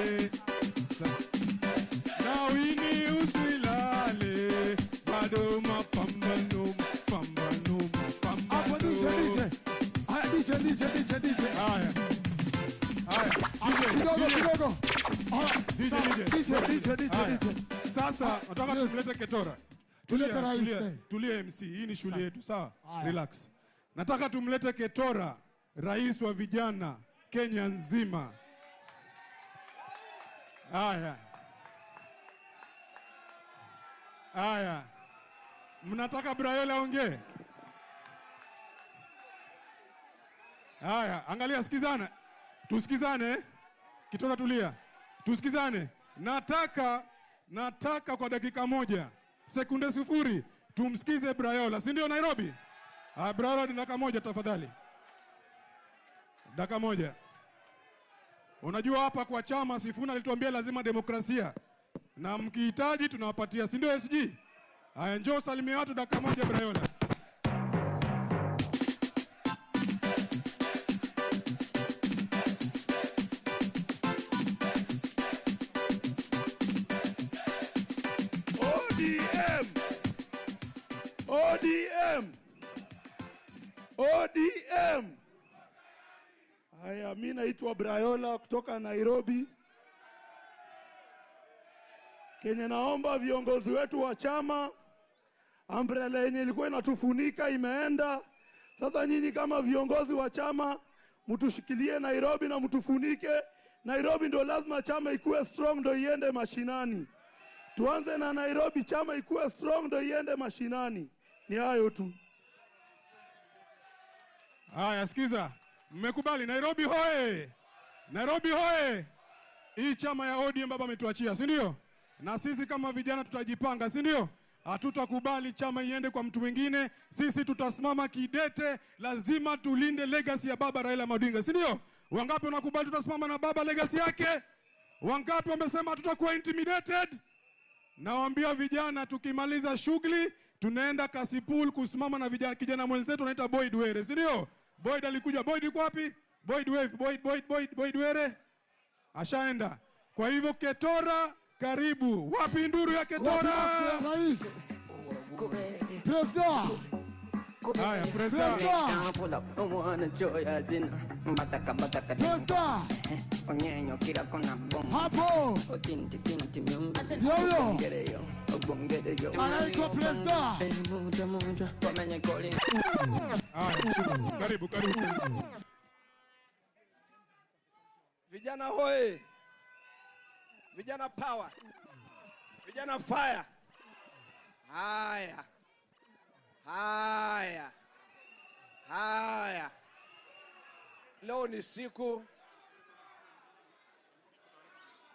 Na Winnie usilale. Bado mapambano, pambano, mapambano. DJ, DJ, DJ, DJ, DJ. Haya. Haya. Kidogo, kidogo. DJ, DJ, DJ, DJ, DJ. Sasa nataka tumlete Ketora. Tulete rais. Tulia MC, hii ni shule yetu, sawa? Relax. Nataka tumlete Ketora, rais wa vijana Kenya nzima. Haya. Haya. Mnataka Brayola aongee? Haya, angalia, sikizana. Tusikizane. Kitoka tulia. Tusikizane. Nataka kwa dakika moja, sekunde 0, tumsikize Brayola. Si ndio Nairobi? Ah, Brayola ni dakika moja tafadhali. Dakika moja. Unajua hapa kwa chama Sifuna alituambia lazima demokrasia. Na mkihitaji tunawapatia, si ndio SG? Haya, njoo salimia watu dakika moja Brayola. ODM. ODM. ODM. Haya, mimi naitwa Brayola kutoka Nairobi. Kenya, naomba viongozi wetu wa chama, umbrella yenye ilikuwa inatufunika imeenda. Sasa nyinyi kama viongozi wa chama mtushikilie Nairobi na mtufunike. Nairobi ndio lazima chama ikuwe strong ndio iende mashinani. Tuanze na Nairobi, chama ikuwe strong ndio iende mashinani. Ni hayo tu. Haya, sikiza. Mmekubali Nairobi hoye. Nairobi hoye. Hii chama ya ODM baba ametuachia, si ndio? Na sisi kama vijana tutajipanga, si ndio? Hatutakubali chama iende kwa mtu mwingine. Sisi tutasimama kidete, lazima tulinde legacy ya baba Raila Odinga, si ndio? Wangapi wanakubali tutasimama na baba legacy yake? Wangapi wamesema hatutakuwa intimidated? Nawaambia vijana, tukimaliza shughuli tunaenda Kasipul kusimama na vijana, kijana mwenzetu anaitwa Boyd Were, si ndio? Boyd alikuja. Boyd yuko wapi? Boyd wave, Boyd, Boyd, Boyd, Boyd Were ashaenda. Kwa hivyo Ketora karibu. Wapi nduru ya Ketora? Rais. President. Haya, president. Hapo. Yoyo. Anaitwa president. Haya, karibu, karibu. Vijana hoye. Vijana power. Vijana fire. Haya. Haya. Haya. Leo ni siku.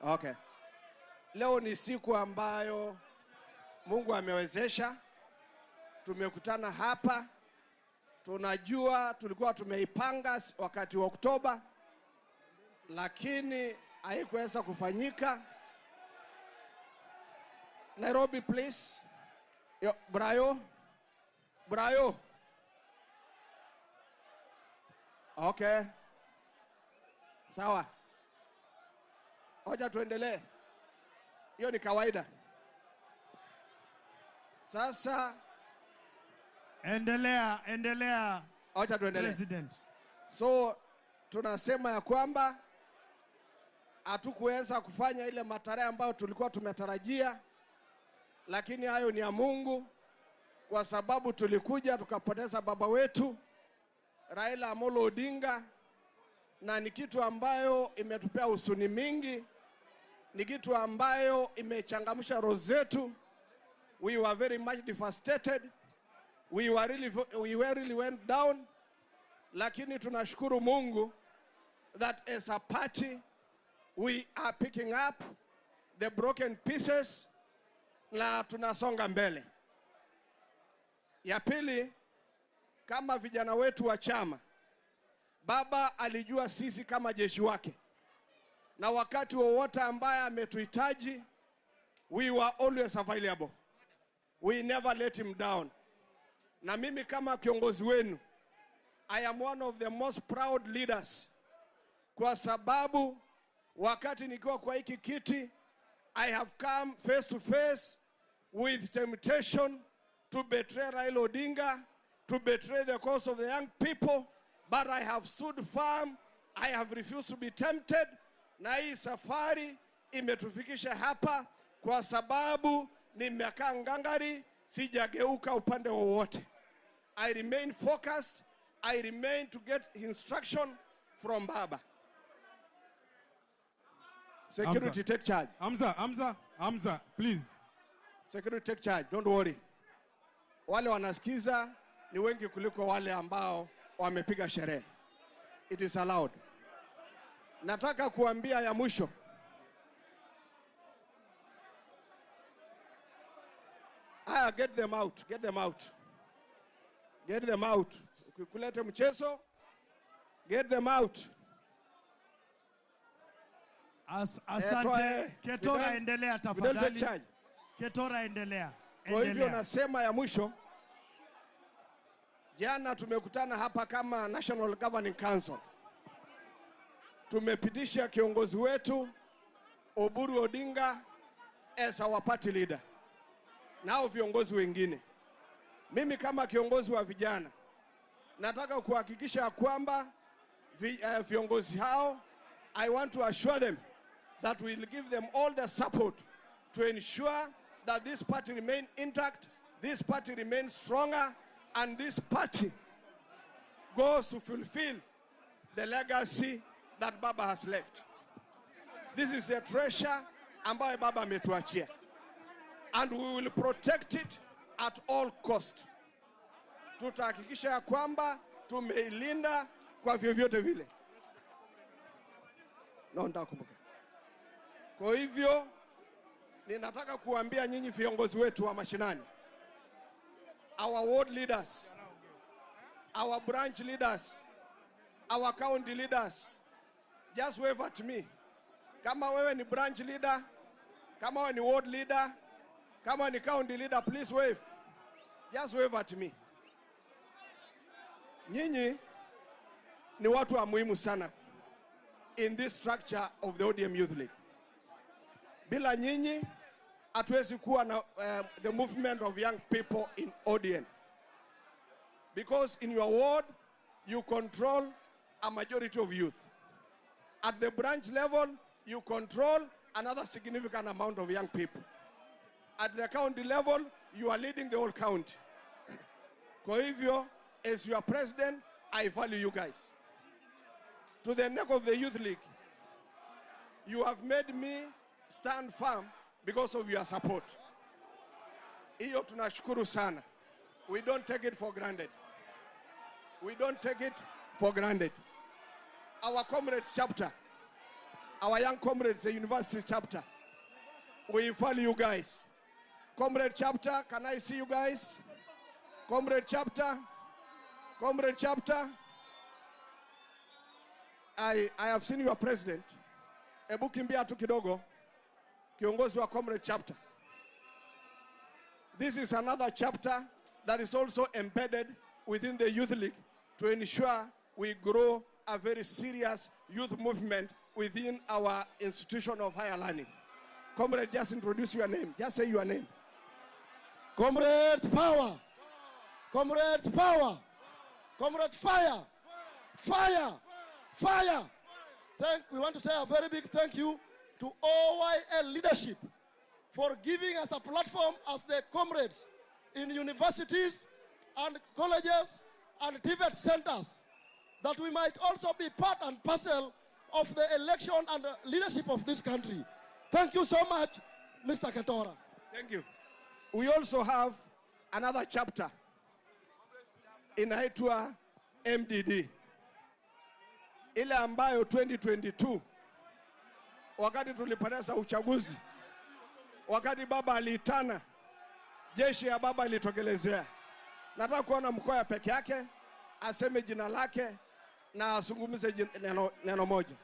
Okay. Leo ni siku ambayo Mungu amewezesha. Tumekutana hapa. Tunajua tulikuwa tumeipanga wakati wa Oktoba, lakini haikuweza kufanyika. Nairobi please. Yo, Brayo. Brayo. Okay. Sawa. Hoja tuendelee. Hiyo ni kawaida. Sasa endelea, endelea. Hoja tuendelee. President. So tunasema ya kwamba hatukuweza kufanya ile matarehe ambayo tulikuwa tumetarajia, lakini hayo ni ya Mungu, kwa sababu tulikuja tukapoteza baba wetu Raila Amolo Odinga, na ni kitu ambayo imetupea huzuni mingi, ni kitu ambayo imechangamsha roho zetu. We were very much devastated. We really went down. Lakini tunashukuru Mungu that as a party we are picking up the broken pieces na tunasonga mbele. Ya pili, kama vijana wetu wa chama, baba alijua sisi kama jeshi wake, na wakati wowote ambaye ametuhitaji, we were always available. We never let him down. Na mimi kama kiongozi wenu, I am one of the most proud leaders, kwa sababu wakati nikiwa kwa hiki kiti, I have come face to face with temptation to betray Raila Odinga, to betray the cause of the young people, but I have stood firm. I have refused to be tempted. Na hii safari imetufikisha hapa kwa sababu nimekaa ngangari, sijageuka upande wowote. I remain focused. I remain to get instruction from Baba. Security, Hamza. Take charge. Hamza, Hamza, Hamza, please. Security, take charge. Don't worry. Wale wanasikiza ni wengi kuliko wale ambao wamepiga sherehe. It is allowed. Nataka kuambia ya mwisho. Aya, get them out, get them out. Get them out. Ukikulete mchezo, get them out. Asante. Ketora, endelea tafadhali. Ketora, endelea. Kwa hivyo nasema ya mwisho, jana tumekutana hapa kama National Governing Council. Tumepitisha kiongozi wetu Oburu Odinga as our party leader, nao viongozi wengine. Mimi kama kiongozi wa vijana nataka kuhakikisha kwamba viongozi hao, I want to assure them that we will give them all the support to ensure that this party remain intact, this party remains stronger, and this party goes to fulfill the legacy that Baba has left. This is a treasure ambayo Baba ametuachia, and we will protect it at all cost. Tutahakikisha ya kwamba tumeilinda kwa vyovyote vile. No, nitakumbuka. Kwa hivyo ninataka kuambia nyinyi viongozi wetu wa mashinani, our ward leaders, our branch leaders, our county leaders, just wave at me. Kama wewe ni branch leader, kama wewe ni ward leader, Kama ni county leader, please wave. Just wave at me. Nyinyi ni watu wa muhimu sana in this structure of the ODM Youth League. Bila nyinyi hatuwezi kuwa na the movement of young people in ODM. Because in your ward, you control a majority of youth. At the branch level, you control another significant amount of young people. At the county level, you are leading the whole county. Kwa hivyo, as your president, I value you guys. To the neck of the Youth League, you have made me stand firm because of your support. Hiyo tunashukuru sana. We don't take it for granted. We don't take it for granted. Our comrades chapter, our young comrades, the university chapter, we value you guys. Comrade chapter, can I see you guys? Comrade chapter, comrade chapter. I have seen your president. Ebu kimbia tu kidogo. Kiongozi wa comrade chapter. This is another chapter that is also embedded within the Youth League to ensure we grow a very serious youth movement within our institution of higher learning. Comrade, just introduce your name. Just say your name. Comrades power. Comrades power. Comrades fire. Fire. Fire. We want to say a very big thank you to OYL leadership for giving us a platform as the comrades in universities and colleges and TVET centers, that we might also be part and parcel of the election and the leadership of this country. Thank you so much, Mr. Ketora. Thank you. We also have another chapter inaitwa MDD, ile ambayo 2022 wakati tulipoteza uchaguzi, wakati baba aliitana, jeshi ya baba ilitokelezea. Nataka kuona Mkoya peke yake aseme jina lake na azungumze neno moja.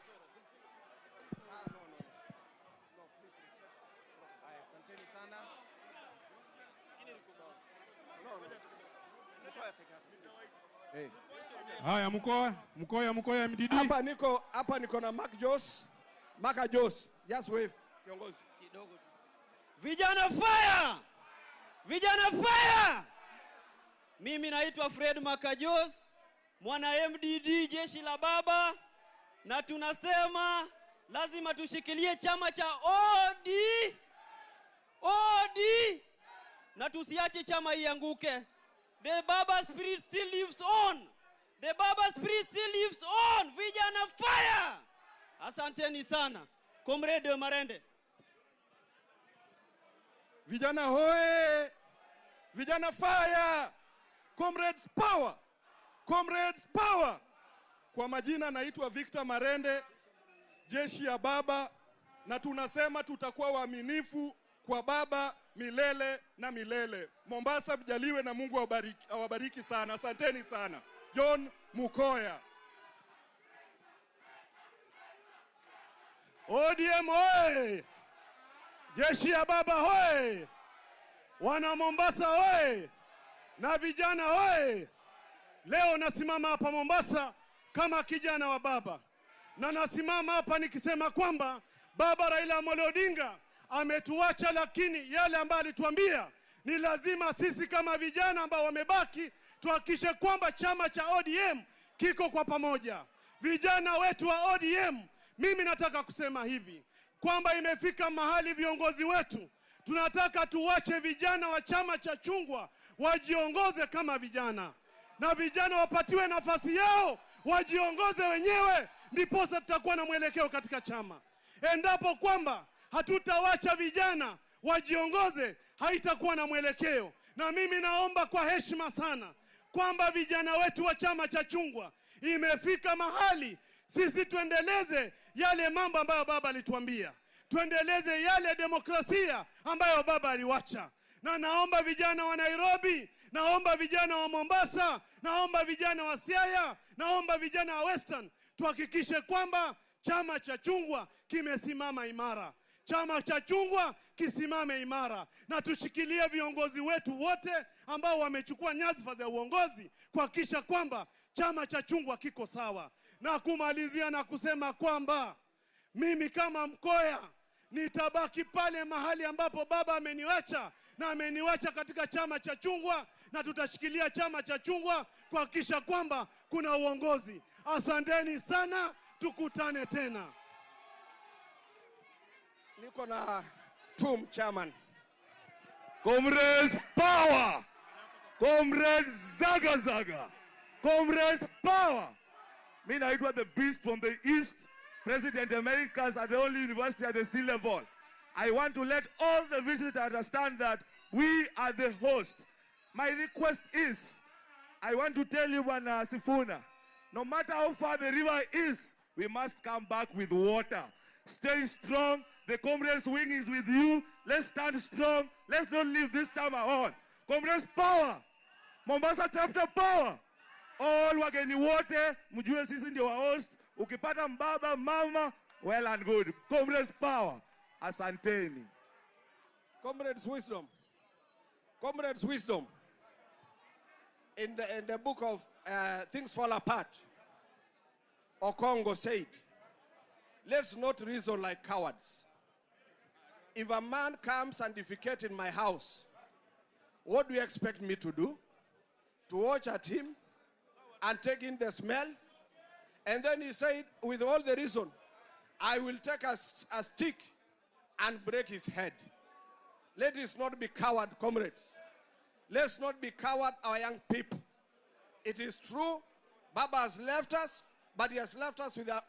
Haya, Mkoya MDD. Hapa niko na Mark Jos. Maka Jos, just wave kiongozi. Kidogo tu. Vijana fire! Vijana fire! Mimi naitwa Fred Makajos, mwana MDD, jeshi la baba, na tunasema lazima tushikilie chama cha OD na tusiache chama ianguke. The Baba spirit still lives on. The Baba spirit still lives on. Vijana fire! Asanteni sana. Comrade Marende. Vijana hoe! Vijana fire! Comrades power! Comrades power! Kwa majina naitwa Victor Marende, jeshi ya baba, na tunasema tutakuwa waaminifu kwa baba milele na milele. Mombasa mjaliwe na Mungu awabariki sana. Asanteni sana. John Mukoya. ODM oye! Jeshi ya baba oye! Wana Mombasa oye! Na vijana oye! Leo nasimama hapa Mombasa kama kijana wa baba. Na nasimama hapa nikisema kwamba baba Raila Amolo Odinga ametuacha, lakini yale ambayo alituambia ni lazima sisi kama vijana ambao wamebaki tuhakikishe kwamba chama cha ODM kiko kwa pamoja. Vijana wetu wa ODM, mimi nataka kusema hivi kwamba imefika mahali viongozi wetu tunataka tuwache vijana wa chama cha chungwa wajiongoze kama vijana, na vijana wapatiwe nafasi yao wajiongoze wenyewe, ndiposa tutakuwa na mwelekeo katika chama. Endapo kwamba hatutawacha vijana wajiongoze, haitakuwa na mwelekeo. Na mimi naomba kwa heshima sana kwamba vijana wetu wa chama cha chungwa, imefika mahali sisi tuendeleze yale mambo ambayo baba alituambia, tuendeleze yale demokrasia ambayo baba aliwacha. Na naomba vijana wa Nairobi, naomba vijana wa Mombasa, naomba vijana wa Siaya, naomba vijana wa Western, tuhakikishe kwamba chama cha chungwa kimesimama imara. Chama cha Chungwa kisimame imara na tushikilie viongozi wetu wote ambao wamechukua nyadhifa za uongozi kuhakikisha kwamba chama cha Chungwa kiko sawa. Na kumalizia na kusema kwamba mimi kama Mkoya nitabaki pale mahali ambapo baba ameniacha, na ameniacha katika chama cha Chungwa, na tutashikilia chama cha Chungwa kuhakikisha kwamba kuna uongozi. Asanteni sana, tukutane tena. Niko na Tum Chairman. Comrades power! Comrades zaga zaga! Comrades power! Mimi naitwa the Beast from the East, President Americas at the only university at the sea level. I want to let all the visitors understand that we are the host. My request is, I want to tell you, Bwana Sifuna, no matter how far the river is, we must come back with water. Stay strong. The Comrades wing is with you. Let's stand strong. Let's not leave this summer on. Comrades power. Mombasa chapter power. All wageni wote, mjue sisi ndio wa host. Ukipata mbaba, mama, well and good. Comrades power. Asanteni. Comrades wisdom. Comrades wisdom. In the book of Things Fall Apart, Okongo said, let's not reason like cowards. If a man comes and defecates in my house, what do you expect me to do? To watch at him and take in the smell? And then he said, with all the reason, I will take a stick and break his head. Let us not be coward, comrades. Let's not be coward, our young people. It is true, Baba has left us, but he has left us with a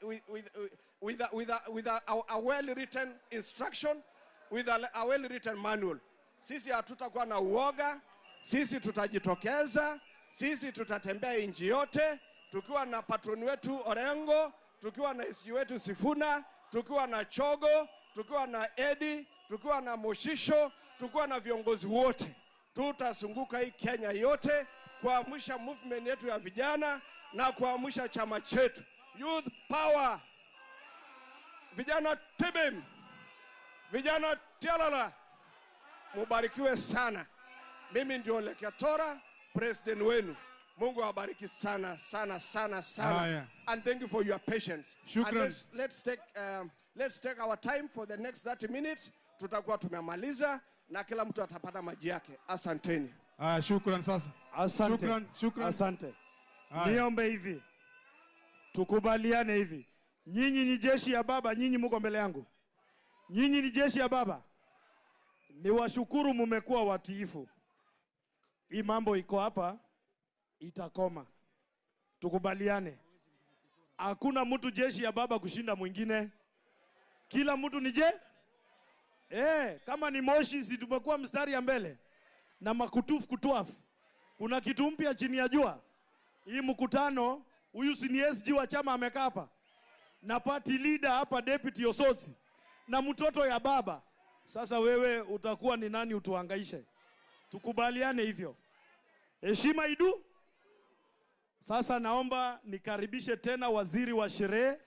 well-written instruction, with a well-written manual. Sisi hatutakuwa na uoga, sisi tutajitokeza, sisi tutatembea inji yote, tukiwa na patroni wetu Orengo, tukiwa na SG wetu Sifuna, tukiwa na Chogo, tukiwa na Edi, tukiwa na Moshisho, tukiwa na viongozi wote. Tutazunguka hii Kenya yote kuamsha movement yetu ya vijana na kuamsha chama chetu. Youth power. Vijana tibim. Vijana tialala. Mubarikiwe sana. Mimi ndio Leketora, president wenu. Mungu awabariki sana sana sana sana. Haya. And thank you for your patience. Shukran. And let's take our time for the next 30 minutes. Tutakuwa tumemaliza na kila mtu atapata maji yake. Asanteni. Haya, shukran sasa. Asante. Shukran, shukran. Asante. Haya. Niombe hivi. Tukubaliane hivi. Nyinyi ni jeshi ya baba, nyinyi mko mbele yangu. Nyinyi ni jeshi ya baba. Niwashukuru mumekuwa watiifu. Hii mambo iko hapa itakoma. Tukubaliane. Hakuna mtu jeshi ya baba kushinda mwingine. Kila mtu ni je? Kama ni moshi si tumekuwa mstari ya mbele. Na makutufu kutuafu. Kuna kitu mpya chini ya jua. Hii mkutano, huyu si ni SG wa chama amekaa hapa. Na party leader hapa Deputy Osotsi. Na mtoto ya baba. Sasa wewe utakuwa ni nani utuhangaishe? Tukubaliane hivyo. Heshima idu. Sasa naomba nikaribishe tena waziri wa sherehe.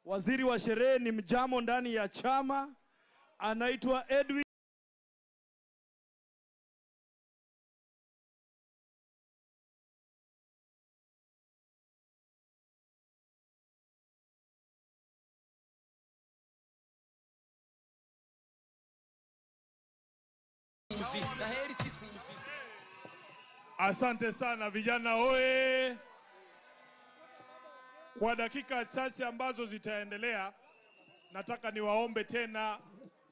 Waziri wa sherehe ni mjamo ndani ya chama. Anaitwa Edwin. Asante sana vijana oe. Kwa dakika chache ambazo zitaendelea, nataka niwaombe tena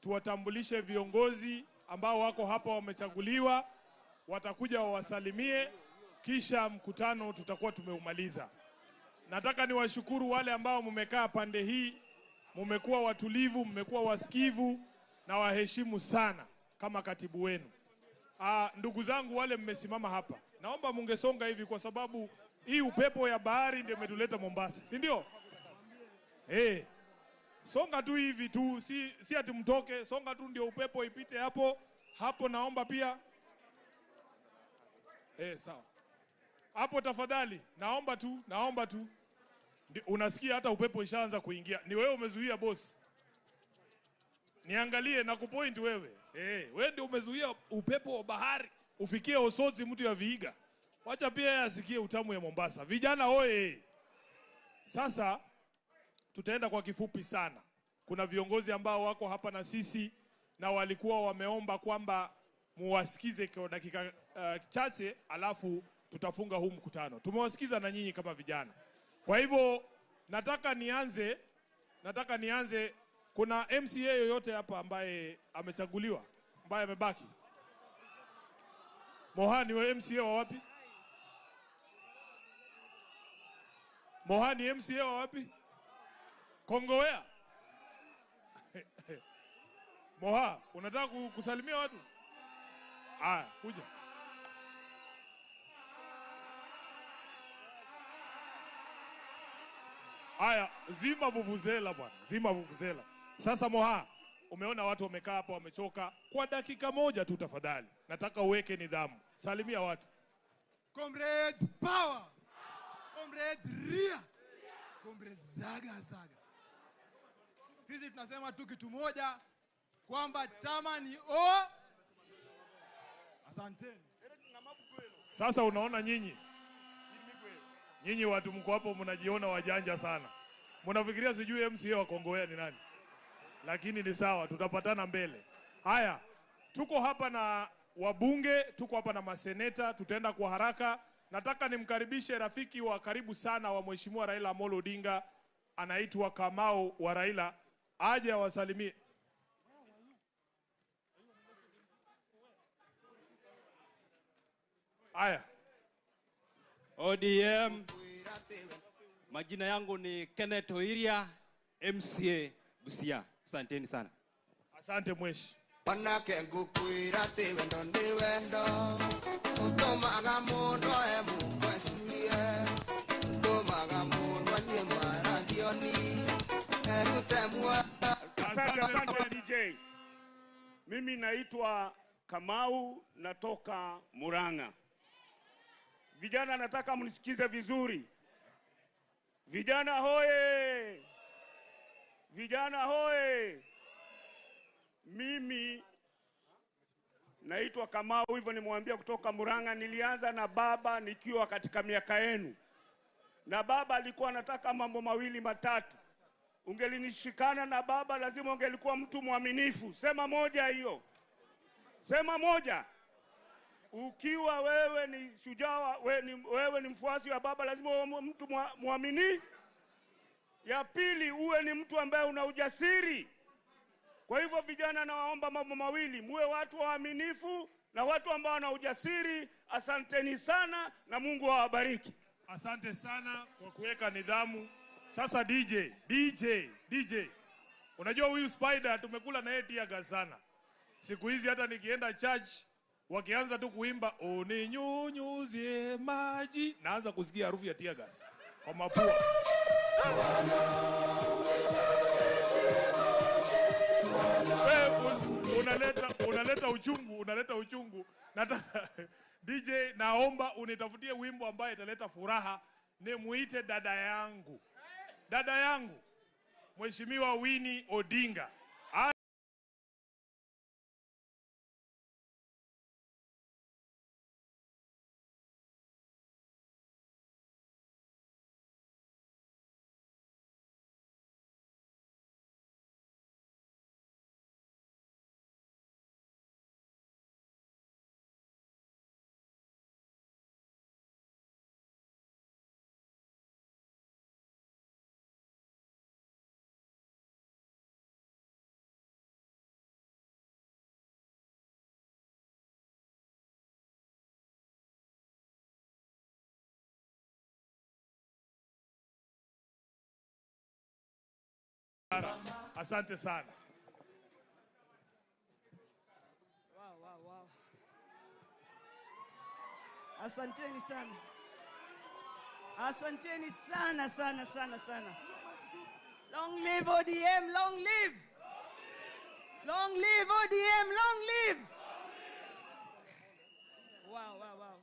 tuwatambulishe viongozi ambao wako hapa wamechaguliwa, watakuja wawasalimie, kisha mkutano tutakuwa tumeumaliza. Nataka niwashukuru wale ambao mmekaa pande hii, mmekuwa watulivu, mmekuwa wasikivu na waheshimu sana kama katibu wenu. Ndugu zangu wale mmesimama hapa, naomba mungesonga hivi kwa sababu hii upepo ya bahari ndio imetuleta Mombasa, si ndio? Songa tu hivi tu, si ati mtoke, songa tu ndio upepo ipite hapo. Hapo naomba pia. Sawa. Hapo tafadhali, naomba tu, naomba tu. Unasikia hata upepo ishaanza kuingia. Ni wewe umezuia boss. Niangalie na kupoint wewe. Wewe ndio umezuia upepo wa bahari ufikie Osotsi mtu ya Vihiga. Wacha pia yeye asikie utamu ya Mombasa. Vijana oye. Sasa tutaenda kwa kifupi sana. Kuna viongozi ambao wako hapa na sisi na walikuwa wameomba kwamba muwasikize kwa dakika chache, alafu tutafunga huu mkutano. Tumewasikiza na nyinyi kama vijana. Kwa hivyo nataka nianze. Kuna MCA yoyote hapa ambaye amechaguliwa, ambaye amebaki? Mohani wa MCA wa wapi? Mohani MCA wa wapi? Kongowea. Moha, unataka kusalimia watu? Ah, kuja. Aya, zima vuvuzela bwana, zima vuvuzela. Sasa Moha, umeona watu wamekaa hapa wamechoka. Kwa dakika moja tu tafadhali, nataka uweke nidhamu. Salimia watu. Comrades power. Comrades ria. Comrades zaga zaga. Sisi tunasema tu kitu moja, kwamba chama ni O. Asanteni. Sasa unaona nyinyi watu mko hapo mnajiona wajanja sana. Mnafikiria sijui MCA wa Kongowea ni nani. Lakini ni sawa, tutapatana mbele. Haya, tuko hapa na wabunge, tuko hapa na maseneta, tutaenda kwa haraka. Nataka nimkaribishe rafiki wa karibu sana wa Mheshimiwa Raila Amolo Odinga, anaitwa Kamau wa Raila, aje awasalimie. Haya. ODM. Majina yangu ni Kenneth Oiria, MCA Busia. Asanteni sana. Asante mweshi. Wanake ngukwira ti wendo ndi wendo. Utomaga mundu emu kwesirie. Utomaga mundu anyue marathioni. Erute mwa. Asante, asante DJ. Mimi naitwa Kamau, natoka Murang'a. Vijana nataka mnisikize vizuri. Vijana hoye! Vijana hoye! Mimi naitwa Kamau, hivyo nimwambia, kutoka Murang'a. Nilianza na baba nikiwa katika miaka yenu. Na baba alikuwa anataka mambo mawili matatu. Ungelinishikana na baba lazima ungelikuwa mtu mwaminifu. Sema moja hiyo. Sema moja. Ukiwa wewe ni shujaa, wewe ni mfuasi wa baba, lazima uwe mtu muamini. Ya pili, uwe ni mtu ambaye una ujasiri. Kwa hivyo vijana nawaomba mambo mawili, muwe watu waaminifu na watu ambao wana ujasiri. Asanteni sana na Mungu awabariki. Asante sana kwa kuweka nidhamu. Sasa DJ. Unajua huyu Spider tumekula na yeye tear gas sana. Siku hizi hata nikienda church wakianza tu kuimba uninyunyuzie maji, naanza kusikia harufu ya tear gas kwa mapua. Unaleta uchungu. Nataka DJ, naomba unitafutie wimbo ambaye italeta furaha. Nimuite dada yangu. Dada yangu Mheshimiwa Winnie Odinga. Asante sana. Wow, wow, wow. Asanteni sana. Asanteni sana, sana, sana, sana. Long live ODM, long live. Long live ODM, long live. Wow, wow, wow.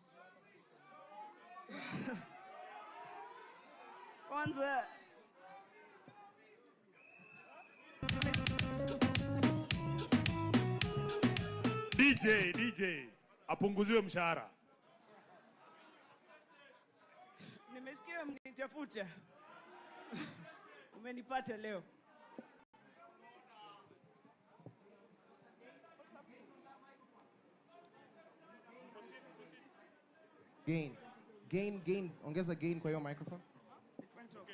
Kwanza DJ apunguziwe mshahara. Nimesikia mnitafuta. Umenipata leo. Gain. Gain, gain. Ongeza gain kwa hiyo microphone. It went off.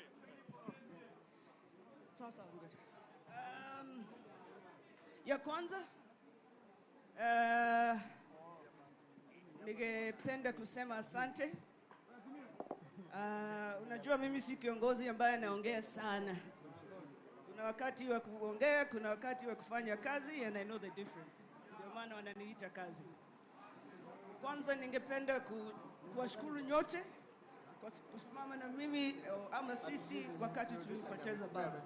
Sawa sawa, I'm good. Ya kwanza ningependa kusema asante. Unajua mimi si kiongozi ambaye anaongea sana. Kuna wakati wa kuongea, kuna wakati wa kufanya kazi, and I know the difference. Ndio maana wananiita kazi. Kwanza ningependa kuwashukuru nyote kwa kusimama na mimi ama sisi wakati tulipoteza baba.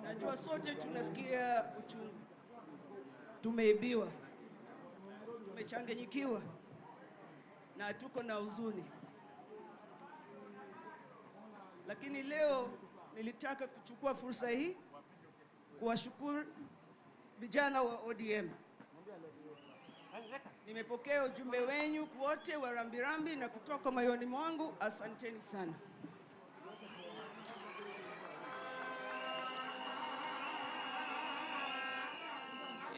Najua sote tunasikia uchungu. Tumeibiwa, tumechanganyikiwa na tuko na huzuni. Lakini leo nilitaka kuchukua fursa hii kuwashukuru vijana wa ODM. Nimepokea ujumbe wenu wote wa rambirambi na kutoka moyoni mwangu, asanteni sana.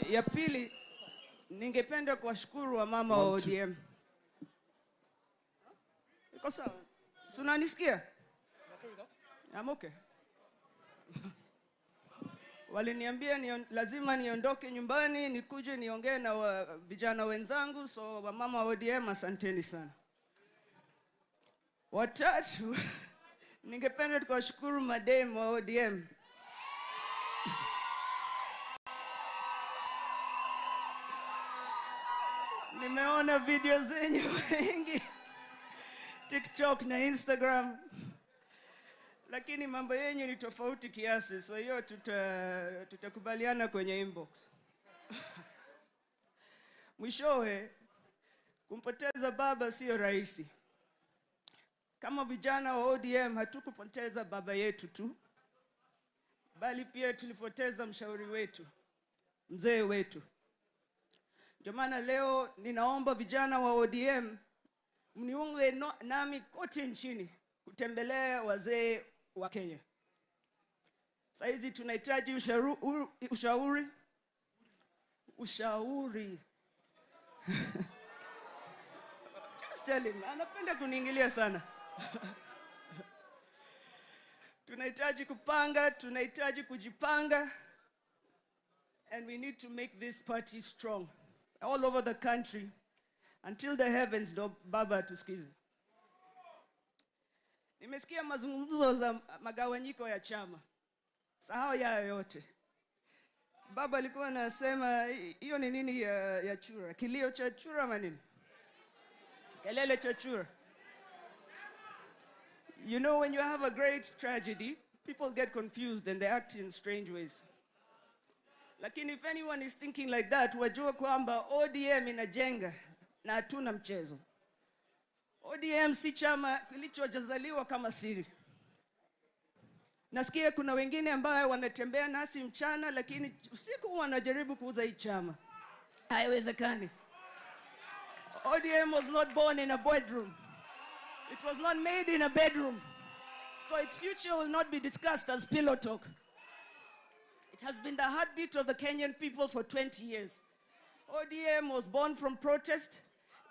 Ya pili, ningependa kuwashukuru wamama wa ODM. Iko sawa? Si unanisikia? I'm okay. Waliniambia lazima niondoke nyumbani, nikuje niongee na vijana wenzangu, so wamama wa ODM asanteni sana. Watatu, ningependa kuwashukuru madem wa ODM. Nimeona video zenyu wengi TikTok na Instagram. Lakini mambo yenyu ni tofauti kiasi, so hiyo tutakubaliana kwenye inbox. Mwishowe, kumpoteza baba sio rahisi. Kama vijana wa ODM hatukupoteza baba yetu tu, bali pia tulipoteza mshauri wetu, mzee wetu. Ndio maana leo ninaomba vijana wa ODM mniunge nami kote nchini kutembelea wazee wa Kenya. Saizi tunahitaji ushauri. Ushauri. Just tell him, anapenda kuniingilia sana. Tunahitaji kupanga, tunahitaji kujipanga, and we need to make this party strong all over the country until the heavens do baba tusikize. Nimesikia mazungumzo za magawanyiko ya chama. Sahau yayo yote. Baba alikuwa anasema hiyo ni nini ya chura? Kilio cha chura ama nini? Kelele cha chura. You know, when you have a great tragedy, people get confused and they act in strange ways. Lakini if anyone is thinking like that, wajua kwamba ODM inajenga na hatuna mchezo. ODM si chama kilichojazaliwa kama siri. Nasikia kuna wengine ambao wanatembea nasi mchana, lakini usiku wanajaribu kuuza hii chama. Haiwezekani. ODM was not born in a bedroom. It was not made in a bedroom. So its future will not be discussed as pillow talk. It has been the heartbeat of the Kenyan people for 20 years. ODM was born from protest.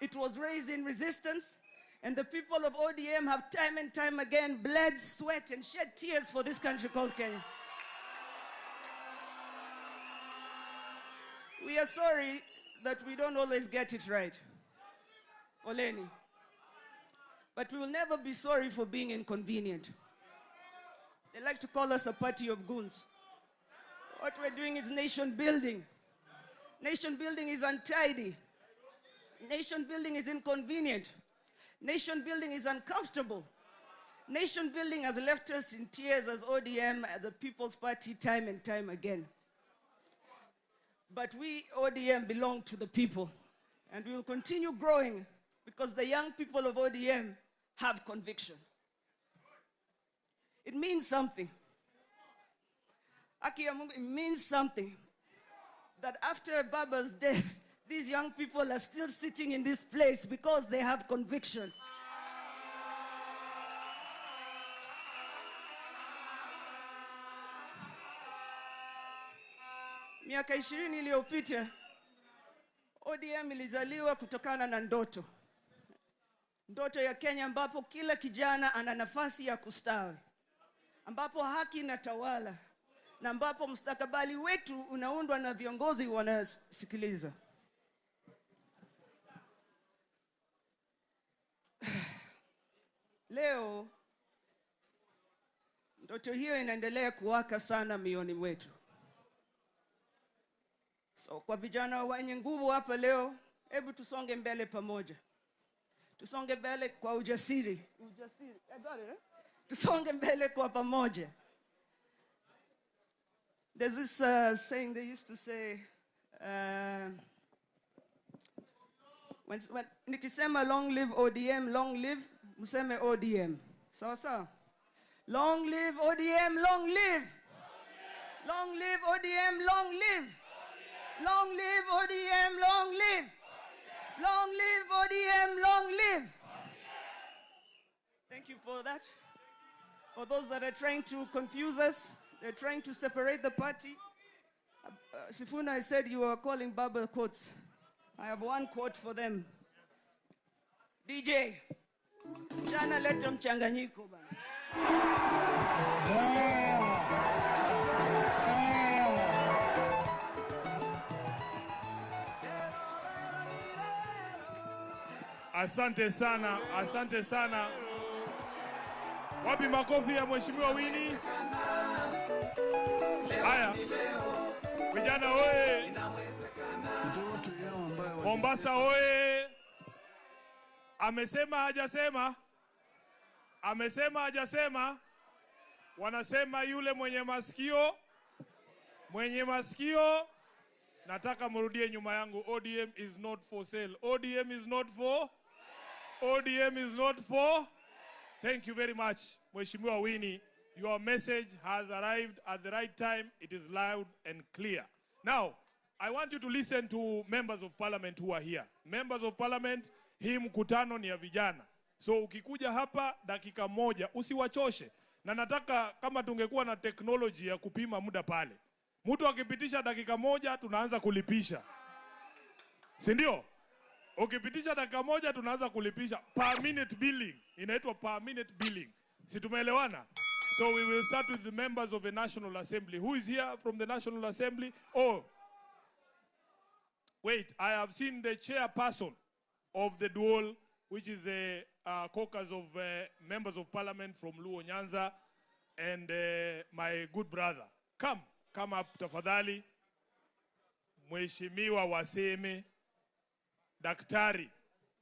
It was raised in resistance. And the people of ODM have time and time again bled, sweat, and shed tears for this country called Kenya. We are sorry that we don't always get it right. Oleni. But we will never be sorry for being inconvenient. They like to call us a party of goons. What we're doing is nation building. Nation building is untidy. Nation building is inconvenient. Nation building is uncomfortable. Nation building has left us in tears as ODM, as the People's Party, time and time again. But we, ODM, belong to the people. And we will continue growing because the young people of ODM have conviction. It means something. Aki ya Mungu, it means something that after Baba's death, These young people are still sitting in this place because they have conviction. Miaka 20 iliyopita, ODM ilizaliwa kutokana na ndoto. Ndoto ya Kenya ambapo kila kijana ana nafasi ya kustawi, ambapo haki inatawala, na ambapo mustakabali wetu unaundwa na viongozi wanasikiliza. Leo ndoto hiyo inaendelea kuwaka sana mioyoni mwetu. So kwa vijana wenye nguvu hapa leo, hebu tusonge mbele pamoja. Tusonge mbele kwa ujasiri. Ujasiri. I got it, eh? Tusonge mbele kwa pamoja. There's this saying they used to say, when nikisema long live ODM, long live, mseme ODM. Sawa sawa? Long live ODM, long live. Long live ODM, long live. Long live ODM, long live. Long live ODM, long live. Thank you for that. For those that are trying to confuse us, they're trying to separate the party. Sifuna, I said you were calling Baba quotes. I have one quote for them. DJ, mchana leta mchanganyiko bana. Asante sana, asante sana. Wapi makofi ya Mheshimiwa Winnie? Haya. Vijana oye. Mombasa oye. Amesema hajasema? Amesema hajasema? Wanasema yule mwenye masikio, nataka mrudie nyuma yangu. ODM is not for sale. ODM is not for ODM is not for. Thank you very much, Mheshimiwa Winnie. Your message has arrived at the right time. It is loud and clear. Now, I want you to listen to members of parliament who are here. Members of parliament, hii mkutano ni ya vijana. So ukikuja hapa dakika moja, usiwachoshe. Na nataka kama tungekuwa na teknoloji ya kupima muda pale. Mtu akipitisha dakika moja, tunaanza kulipisha. Si ndio? Ukipitisha dakika moja, tunaanza kulipisha per minute billing. Inaitwa per minute billing. Si tumeelewana? So we will start with the members of the National Assembly. Who is here from the National Assembly? Oh, wait, I have seen the chairperson of the dual, which is a caucus of members of parliament from Luo Nyanza, and my good brother. Come, come up, tafadhali. Mheshimiwa Waseme, Daktari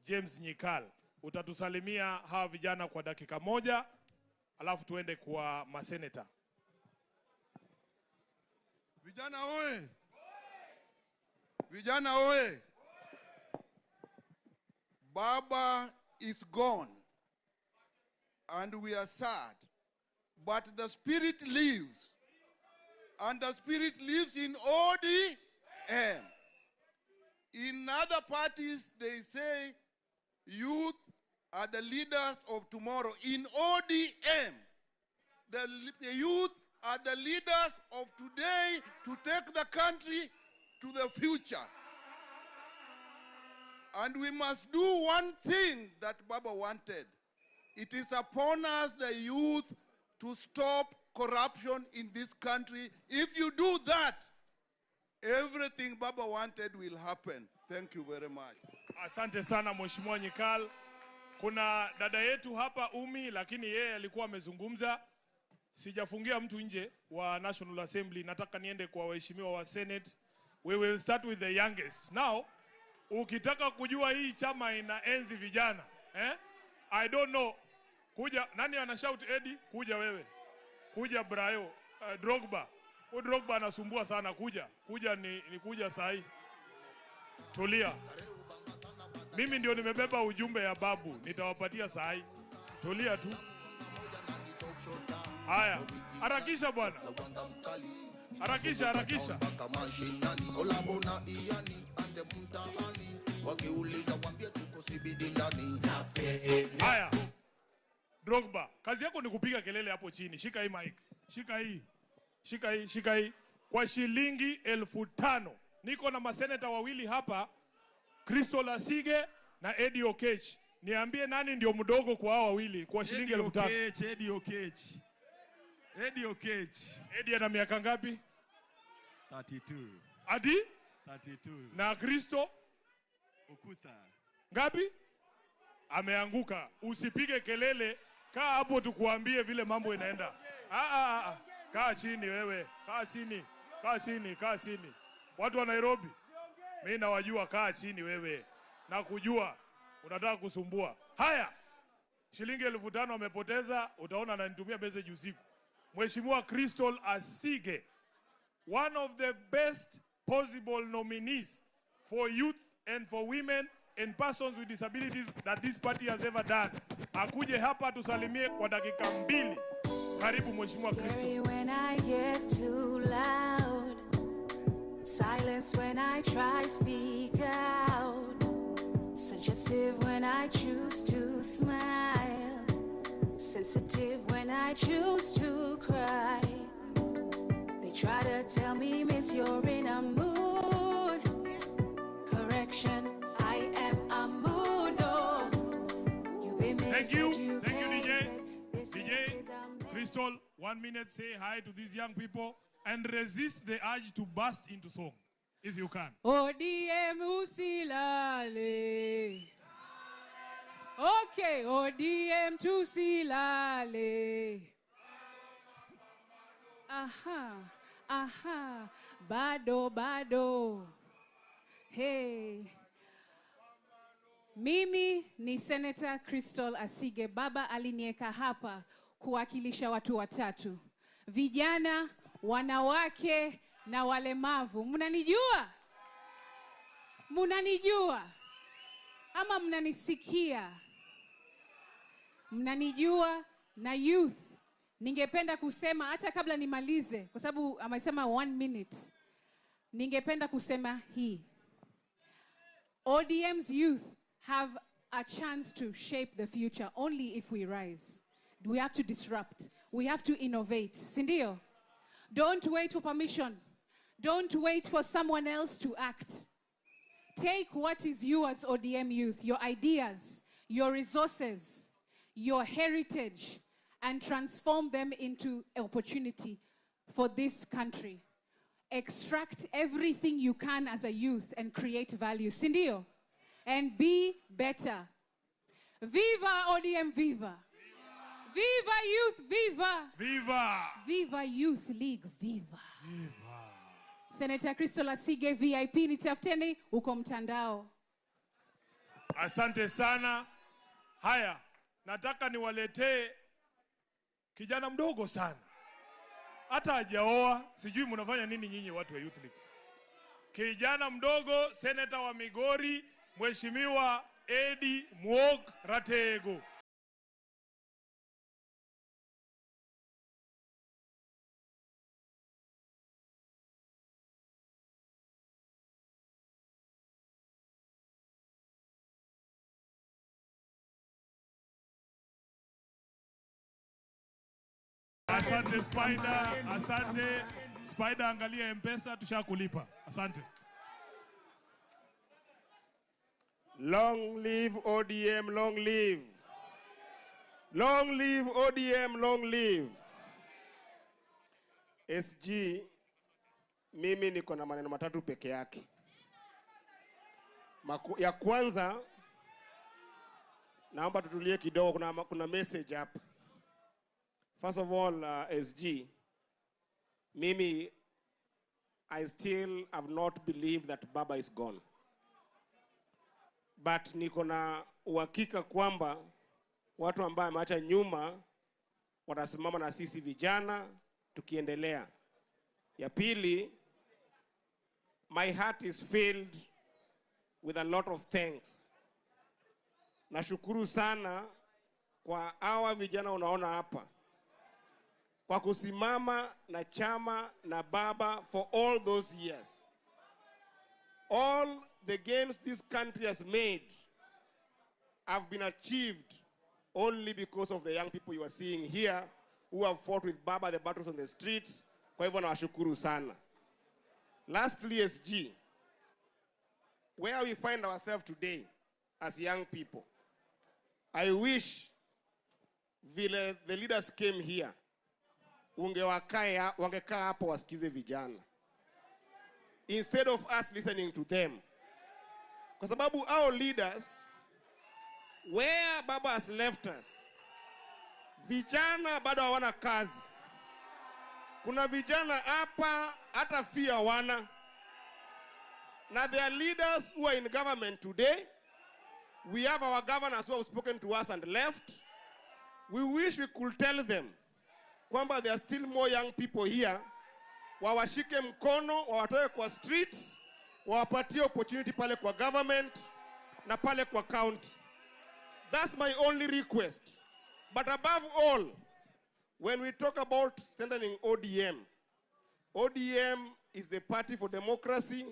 James Nyikal. Utatusalimia hawa vijana kwa dakika moja, alafu tuende kwa maseneta. Vijana oye! Vijana oye! Baba is gone and we are sad, but the spirit lives, and the spirit lives in ODM. In other parties, they say youth are the leaders of tomorrow. In ODM, the youth are the leaders of today to take the country to the future. And we must do one thing that Baba wanted. It is upon us, the youth, to stop corruption in this country. If you do that, everything Baba wanted will happen. Thank you very much. Asante sana Mheshimiwa Nyikal. Kuna dada yetu hapa Umi, lakini yeye alikuwa amezungumza. Sijafungia mtu nje wa National Assembly. Nataka niende kwa waheshimiwa wa Senate. We will start with the youngest. Now, ukitaka kujua hii chama inaenzi vijana, eh? I don't know. Kuja, nani ana shout Eddie? Kuja wewe. Kuja Brayo, Drogba. Huyu Drogba anasumbua sana, kuja. Kuja ni kuja sahi. Tulia. Mimi ndio nimebeba ujumbe ya babu, nitawapatia sahi. Tulia tu. Haya, harakisha bwana. Harakisha, harakisha. Mpaka mashinani kolabo na iani ande mtaani wakiuliza wambie tuko CBD ndani. Haya. Drogba, kazi yako ni kupiga kelele hapo chini. Shika hii mic. Shika hii. Shika hii, shika hii. Kwa shilingi 5,000. Niko na maseneta wawili hapa, Crystal Asige na Eddie Okech. Niambie nani ndio mdogo kwa hao wawili kwa shilingi 5,000. Eddie Okech. Eddie Okech. Eddie ana miaka ngapi? 32. Adi? 32. Na Kristo? Okusa. Ngapi? Ameanguka. Usipige kelele, kaa hapo tukuambie vile mambo inaenda. Kaa chini wewe, kaa chini, kaa chini, kaa chini. Watu wa Nairobi, mimi nawajua, kaa chini wewe. Na kujua unataka kusumbua. Haya. Shilingi 5,000 amepoteza, utaona ananitumia message usiku. Mheshimiwa Crystal Asige, one of the best possible nominees for youth and for women and persons with disabilities that this party has ever done. Akuje hapa tusalimie kwa dakika 2. Karibu Mheshimiwa Crystal. When I get too loud, silence when I try speak out, suggestive when I choose to smile, sensitive when I choose to cry. They try to tell me, miss, you're in a mood. Correction, I am a mood. Oh, you be Thank you. Thank you, DJ. DJ, Crystal, 1 minute, say hi to these young people and resist the urge to burst into song, if you can. ODM usilale. Okay, ODM tusilale. Aha, aha, bado, bado. Hey. Mimi ni Senator Crystal Asige. Baba alinieka hapa kuwakilisha watu watatu: vijana, wanawake na walemavu. Mnanijua? Mnanijua? Ama mnanisikia? Mnanijua? Na youth, ningependa kusema hata kabla nimalize, kwa sababu amesema 1 minute. Ningependa kusema hii. ODM's youth have a chance to shape the future only if we rise. We have to disrupt. We have to innovate. Sindio? Don't wait for permission. Don't wait for someone else to act. Take what is yours, ODM youth, your ideas, your resources, your heritage, and transform them into opportunity for this country. Extract everything you can as a youth and create value. Sindio? And be better. Viva ODM, viva. Viva youth, viva. Viva. Viva Youth League, viva. Viva. Senator Crystal Asige, VIP, nitafuteni uko mtandao. Asante sana. Haya, nataka niwaletee kijana mdogo sana. Hata hajaoa, sijui mnafanya nini nyinyi watu wa Youth League. Kijana mdogo, Senator wa Migori, Mheshimiwa Eddie Mwok Ratego. Asante Spider, asante Spider, angalia M-Pesa tushakulipa. Asante. Long live ODM, long live. Long live ODM, long live. SG, mimi niko na maneno matatu peke yake. Ya kwanza, naomba tutulie kidogo, kuna message hapa. First of all, SG, mimi, I still have not believed that Baba is gone. But niko na uhakika kwamba watu ambao ameacha nyuma watasimama na sisi vijana tukiendelea. Ya pili, my heart is filled with a lot of thanks. Nashukuru sana kwa hawa vijana unaona hapa. kwa kusimama na chama na baba for all those years. All the gains this country has made have been achieved only because of the young people you are seeing here who have fought with Baba the battles on the streets. Kwa hivyo nawashukuru sana. Lastly, SG, where we find ourselves today as young people, I wish vile the leaders came here, wangekaa hapo wasikize vijana instead of us listening to them. Kwa sababu our leaders, where Baba has left us, vijana bado hawana kazi. Kuna vijana hapa hata fee hawana. Na there are leaders who are in government today. We have our governors who have spoken to us and left. We wish we could tell them kwamba there are still more young people here. Wawashike mkono, wawatoe kwa streets, wawapatie opportunity pale kwa government na pale kwa county. That's my only request. But above all, when we talk about strengthening ODM, ODM is the party for democracy,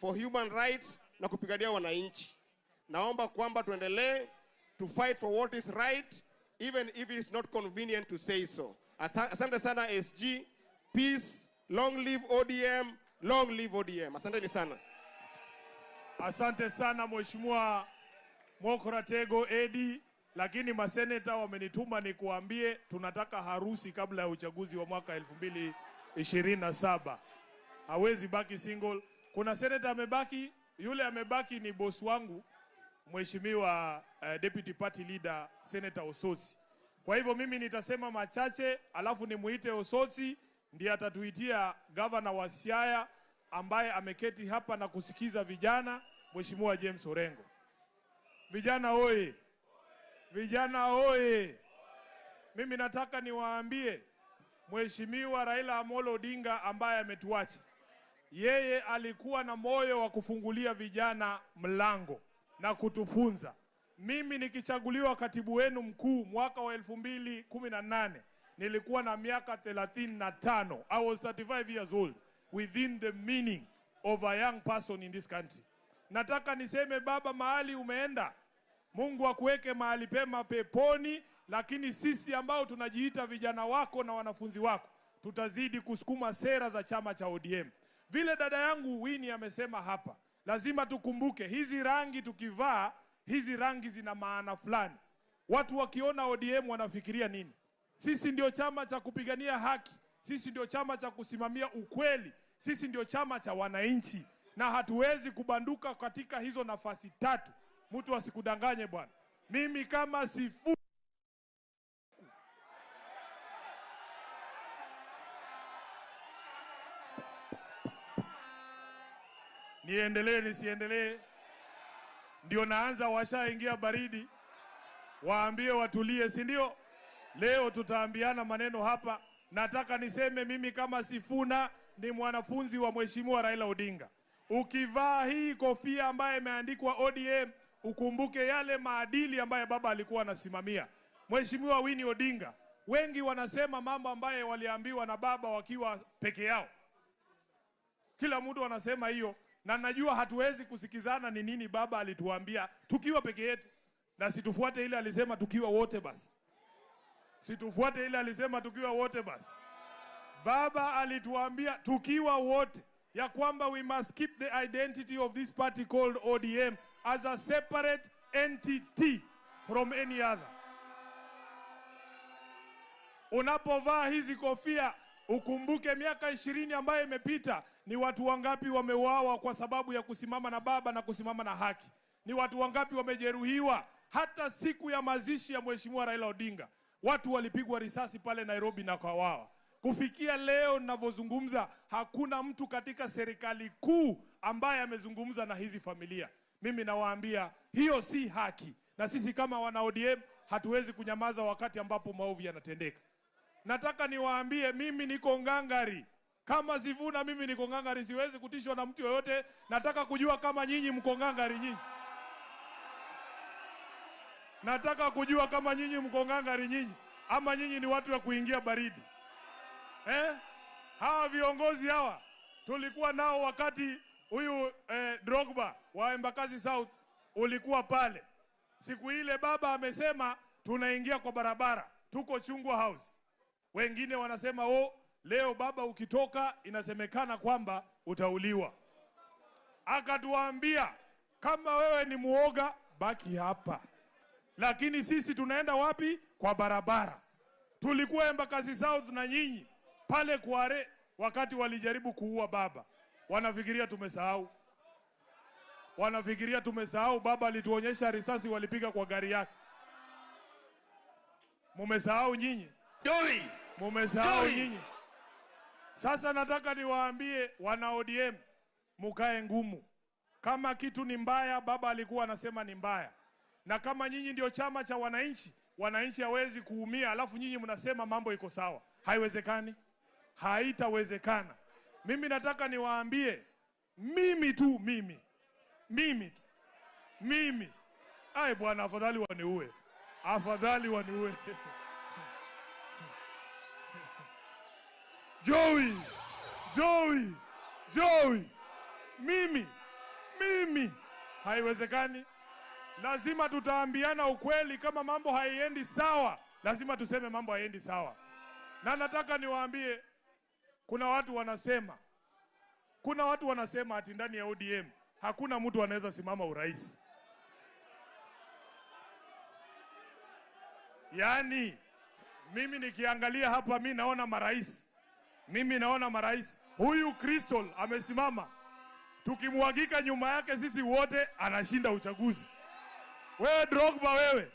for human rights, na kupigania wananchi. Naomba kwamba tuendelee to fight for what is right, even if it is not convenient to say so. Asante sana SG, peace, long live ODM, long live ODM. Asanteni sana. Asante sana Mheshimiwa Mokratego Edi, lakini maseneta wamenituma nikuambie tunataka harusi kabla ya uchaguzi wa mwaka 2027. Hawezi baki single. Kuna seneta amebaki, yule amebaki ni boss wangu Mheshimiwa Deputy Party Leader Senator Osotsi. Kwa hivyo mimi nitasema machache, alafu nimuite Osotsi ndiye atatuitia governor wa Siaya ambaye ameketi hapa na kusikiza vijana, Mheshimiwa James Orengo. Vijana oye! Vijana oye! Mimi nataka niwaambie Mheshimiwa Raila Amolo Odinga ambaye ametuacha, yeye alikuwa na moyo wa kufungulia vijana mlango na kutufunza. Mimi nikichaguliwa katibu wenu mkuu mwaka wa 2018, nilikuwa na miaka 35. I was 35 years old within the meaning of a young person in this country. Nataka niseme baba, mahali umeenda, Mungu akuweke mahali pema peponi, lakini sisi ambao tunajiita vijana wako na wanafunzi wako, tutazidi kusukuma sera za chama cha ODM. Vile dada yangu Winnie amesema hapa, lazima tukumbuke hizi rangi tukivaa, hizi rangi zina maana fulani. Watu wakiona ODM wanafikiria nini? Sisi ndio chama cha kupigania haki, sisi ndio chama cha kusimamia ukweli, sisi ndio chama cha wananchi, na hatuwezi kubanduka katika hizo nafasi tatu. Mtu asikudanganye bwana. Mimi kama sifu niendelee nisiendelee? Ndio naanza, washaingia baridi, waambie watulie, si ndio? Leo tutaambiana maneno hapa. Nataka niseme mimi kama Sifuna ni mwanafunzi wa Mheshimiwa Raila Odinga. Ukivaa hii kofia ambayo imeandikwa ODM, ukumbuke yale maadili ambayo baba alikuwa anasimamia. Mheshimiwa Winnie Odinga, wengi wanasema mambo ambayo waliambiwa na baba wakiwa peke yao. Kila mtu anasema hiyo, na najua hatuwezi kusikizana ni nini baba alituambia tukiwa peke yetu, na situfuate ile alisema tukiwa wote basi. Situfuate ile alisema tukiwa wote basi. Baba alituambia tukiwa wote ya kwamba we must keep the identity of this party called ODM as a separate entity from any other. Unapovaa hizi kofia ukumbuke miaka 20 ambayo imepita ni watu wangapi wameuawa kwa sababu ya kusimama na baba na kusimama na haki. Ni watu wangapi wamejeruhiwa. Hata siku ya mazishi ya Mheshimiwa Raila Odinga watu walipigwa risasi pale Nairobi na Kawawa. Kufikia leo ninavyozungumza, hakuna mtu katika serikali kuu ambaye amezungumza na hizi familia. Mimi nawaambia hiyo si haki, na sisi kama wana ODM hatuwezi kunyamaza wakati ambapo maovu yanatendeka. Nataka niwaambie mimi niko ngangari. Kama Sifuna mimi niko ngangari, siwezi kutishwa na mtu yoyote. Nataka kujua kama nyinyi mko ngangari nyinyi. Nataka kujua kama nyinyi mko ngangari nyinyi, ama nyinyi ni watu wa kuingia baridi. Hawa viongozi hawa tulikuwa nao wakati huyu Drogba wa Embakasi South ulikuwa pale. Siku ile baba amesema tunaingia kwa barabara, tuko Chungwa House. Wengine wanasema oh, leo baba ukitoka inasemekana kwamba utauliwa. Akatuambia kama wewe ni muoga baki hapa, lakini sisi tunaenda wapi? Kwa barabara. Tulikuwa Embakasi South na nyinyi pale Kware wakati walijaribu kuua baba. Wanafikiria tumesahau. Wanafikiria tumesahau baba alituonyesha risasi walipiga kwa gari yake. Mumesahau nyinyi? Doi. Mumesahau nyinyi? Sasa nataka niwaambie wana ODM, mukae ngumu. Kama kitu ni mbaya, baba alikuwa anasema ni mbaya. Na kama nyinyi ndio chama cha wananchi, wananchi hawezi kuumia alafu nyinyi mnasema mambo iko sawa. Haiwezekani. Haitawezekana. Mimi nataka niwaambie, mimi tu. Ai bwana, afadhali waniue. Afadhali waniue. Joey. Mimi. Haiwezekani. Lazima tutaambiana ukweli. Kama mambo haiendi sawa, lazima tuseme mambo haiendi sawa. Na nataka niwaambie, kuna watu wanasema ati ndani ya ODM hakuna mtu anaweza simama urais. Yaani mimi nikiangalia hapa mimi naona marais. Mimi naona marais. Huyu Crystal amesimama. Tukimwagika nyuma yake sisi wote anashinda uchaguzi. Wewe Drogba wewe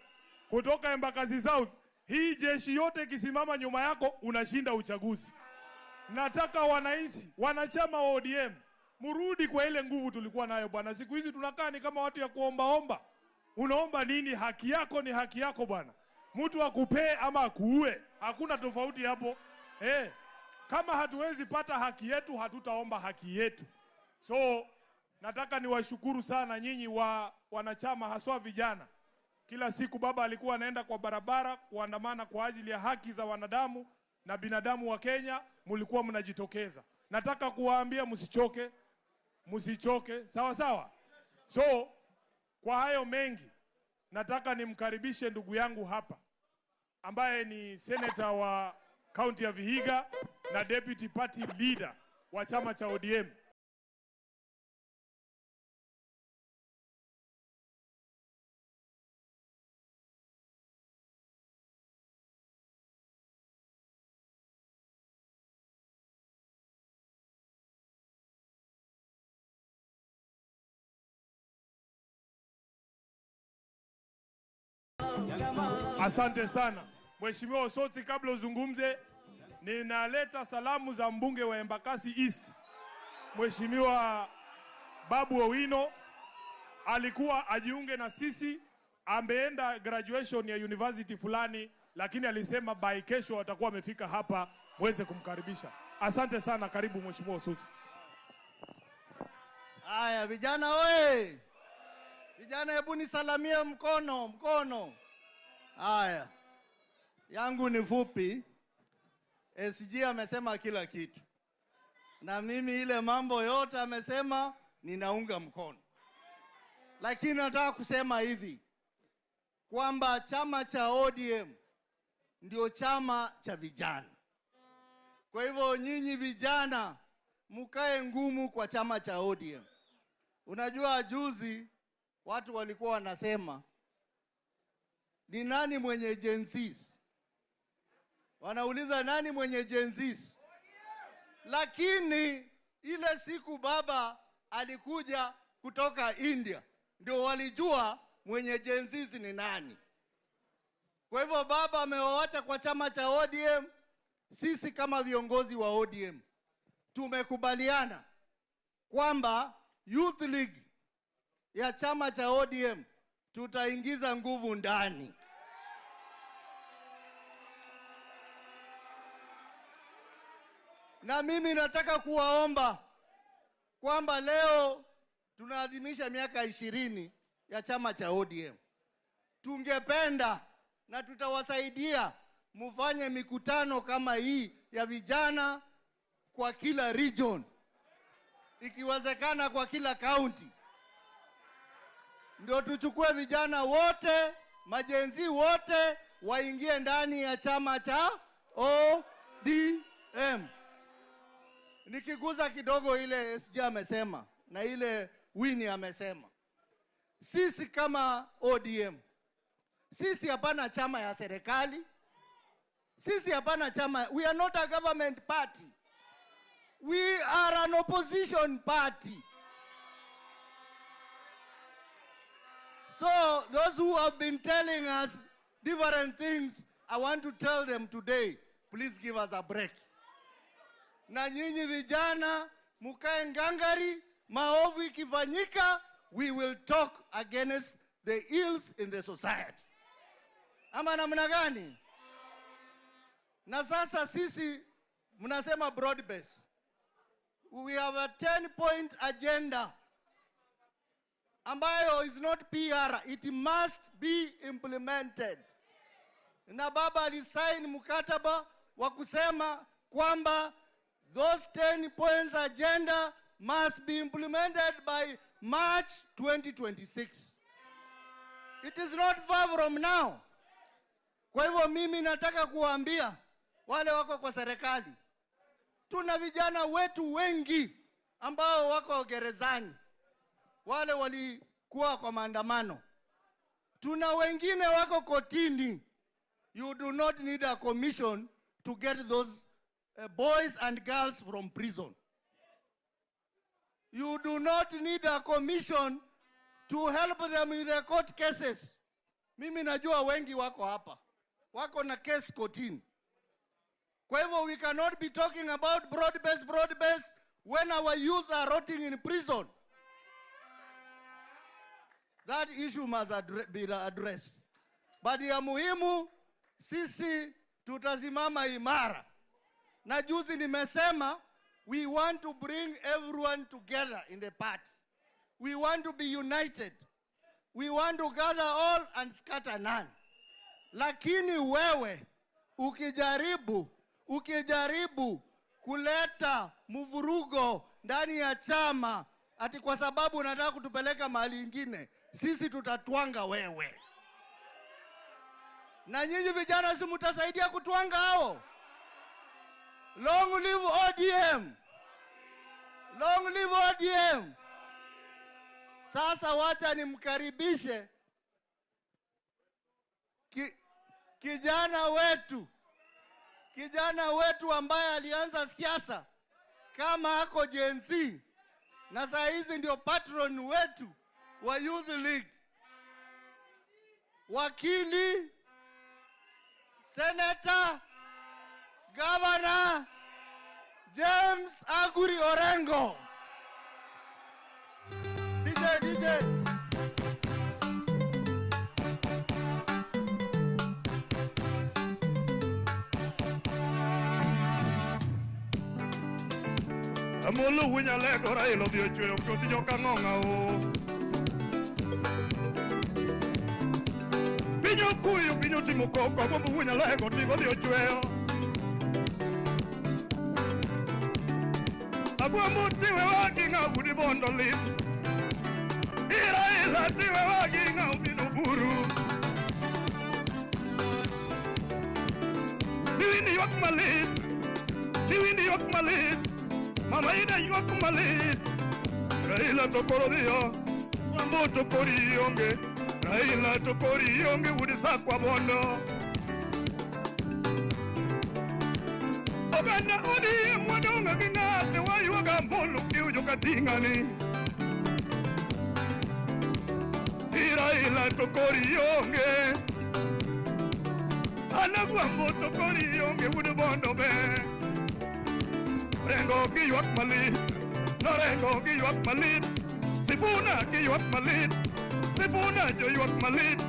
kutoka Embakasi South, hii jeshi yote ikisimama nyuma yako unashinda uchaguzi. Nataka wananchi, wanachama wa ODM, murudi kwa ile nguvu tulikuwa nayo bwana. Siku hizi tunakaa ni kama watu ya kuombaomba. Unaomba nini? Haki yako ni haki yako bwana. Mtu akupee ama akuue, hakuna tofauti hapo. Kama hatuwezi pata haki yetu, hatutaomba haki yetu. So nataka niwashukuru sana nyinyi wa wanachama, haswa vijana. Kila siku baba alikuwa anaenda kwa barabara kuandamana kwa ajili ya haki za wanadamu na binadamu wa Kenya, mlikuwa mnajitokeza. Nataka kuwaambia msichoke, msichoke, sawa sawa. So kwa hayo mengi, nataka nimkaribishe ndugu yangu hapa ambaye ni senator wa kaunti ya Vihiga na deputy party leader wa chama cha ODM. Asante sana Mheshimiwa Osotsi, kabla uzungumze, ninaleta salamu za mbunge wa Embakasi East, Mheshimiwa Babu Owino. Alikuwa ajiunge na sisi, ameenda graduation ya university fulani, lakini alisema by kesho atakuwa amefika hapa muweze kumkaribisha. Asante sana, karibu Mheshimiwa Osotsi. Haya vijana oye! Vijana hebu nisalamie mkono, mkono. Haya, yangu ni fupi. SG amesema kila kitu, na mimi ile mambo yote amesema ninaunga mkono. Lakini nataka kusema hivi kwamba chama cha ODM ndio chama cha vijana. Kwa hivyo nyinyi vijana mkae ngumu kwa chama cha ODM. Unajua juzi watu walikuwa wanasema ni nani mwenye Gen Zs? Wanauliza nani mwenye Gen Zs? Lakini ile siku baba alikuja kutoka India, ndio walijua mwenye Gen Zs ni nani. Kwa hivyo baba amewaacha kwa chama cha ODM. Sisi kama viongozi wa ODM tumekubaliana kwamba Youth League ya chama cha ODM tutaingiza nguvu ndani. Na mimi nataka kuwaomba kwamba leo tunaadhimisha miaka 20 ya chama cha ODM. Tungependa na tutawasaidia mufanye mikutano kama hii ya ya vijana kwa kila region, ikiwezekana kwa kila county, ndio tuchukue vijana wote, majenzi wote waingie ndani ya chama cha ODM. Nikiguza kidogo ile SG amesema na ile Winnie amesema, sisi kama ODM, sisi hapana chama ya serikali, sisi hapana chama, we are not a government party, we are an opposition party. So those who have been telling us different things, I want to tell them today, please give us a break. Na nyinyi vijana mukae ngangari, maovu ikifanyika, we will talk against the ills in the society. Ama namna gani? Na sasa sisi mnasema broad base. We have a 10-point agenda ambayo is not PR, it must be implemented. Na baba alisign mkataba wa kusema kwamba those 10 points agenda must be implemented by March 2026. It is not far from now. Kwa hivyo mimi nataka kuambia wale wako kwa serikali, tuna vijana wetu wengi ambao wako gerezani, wale walikuwa kwa maandamano. Tuna wengine wako kotini. You do not need a commission to get those boys and girls from prison. You do not need a commission to help them with their court cases. Mimi najua wengi wako hapa, wako na case kotini. Kwa hivyo we cannot be talking about broad base when our youth are rotting in prison. That issue must be addressed. But ya muhimu, sisi tutasimama imara. Na juzi nimesema, we want to bring everyone together in the party. We want to be united. We want to gather all and scatter none. Lakini wewe, ukijaribu kuleta mvurugo ndani ya chama, ati kwa sababu unataka kutupeleka mahali ingine, sisi tutatwanga wewe. Na nyinyi vijana si mtasaidia kutwanga hao? Long live ODM. Long live ODM. Sasa wacha nimkaribishe kijana wetu ambaye alianza siasa kama ako Gen Z, na saa hizi ndio patron wetu wa Youth League, wakili, senator, Governor James Aguri Orengo. DJ, DJ. Amolo winyalego Raila odhi ochweyo koth joka ng'ong'a o. Piny okuyo, piny otimo koko, agombo winyalego tigo odhi ochweyo. Agombo tiwe wagi ng'a udi bondo lit. Iraila tiwe wagi ng'a ubino buru. Tiwini ywak malit, tiwini ywak malit. Mama ina ywak malit. Raila to koro dhiyo, Wambo to kori onge. Raila to kori onge udi sakwa bondo. Oganda ODM wadonga gi ng'ate waywaga mbulu kiujo kating'ani. Raila to kori onge, Anagwambo to kori onge wuod bondo be. Orengo gi ywak malit, Norengo gi ywak malit, Sifuna gi ywak malit, Sifuna jo ywak malit,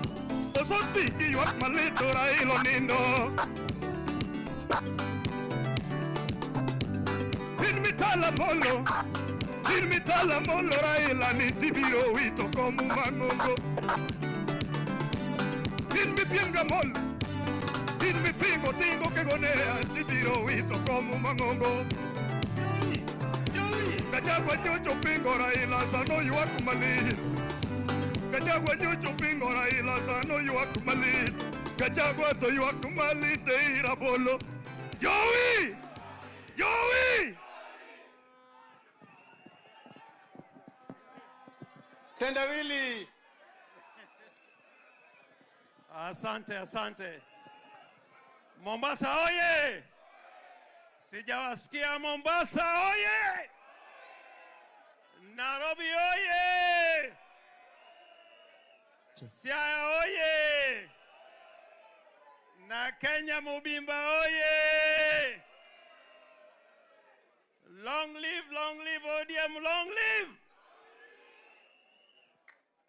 Osotsi gi ywak malit to Raila onindo. In mitala molo, in mitala molo Raila ni tibiro wito komu mang'ongo. In mipiem gamolo, in mipiem Pingo tingo kegonea chibiro wito komu mangongo. Gachagua nyocho pingo Raila sano yuak malit. Gachagua nyocho pingo Raila sano yuak malit. Gachagua to yuak malit e irabolo. Joey! Joey! Tendawili. Asante, asante. Mombasa oye! Sijawasikia Mombasa oye! Nairobi oye! Siaya oye! Na Kenya Mubimba oye! Long live ODM, long live!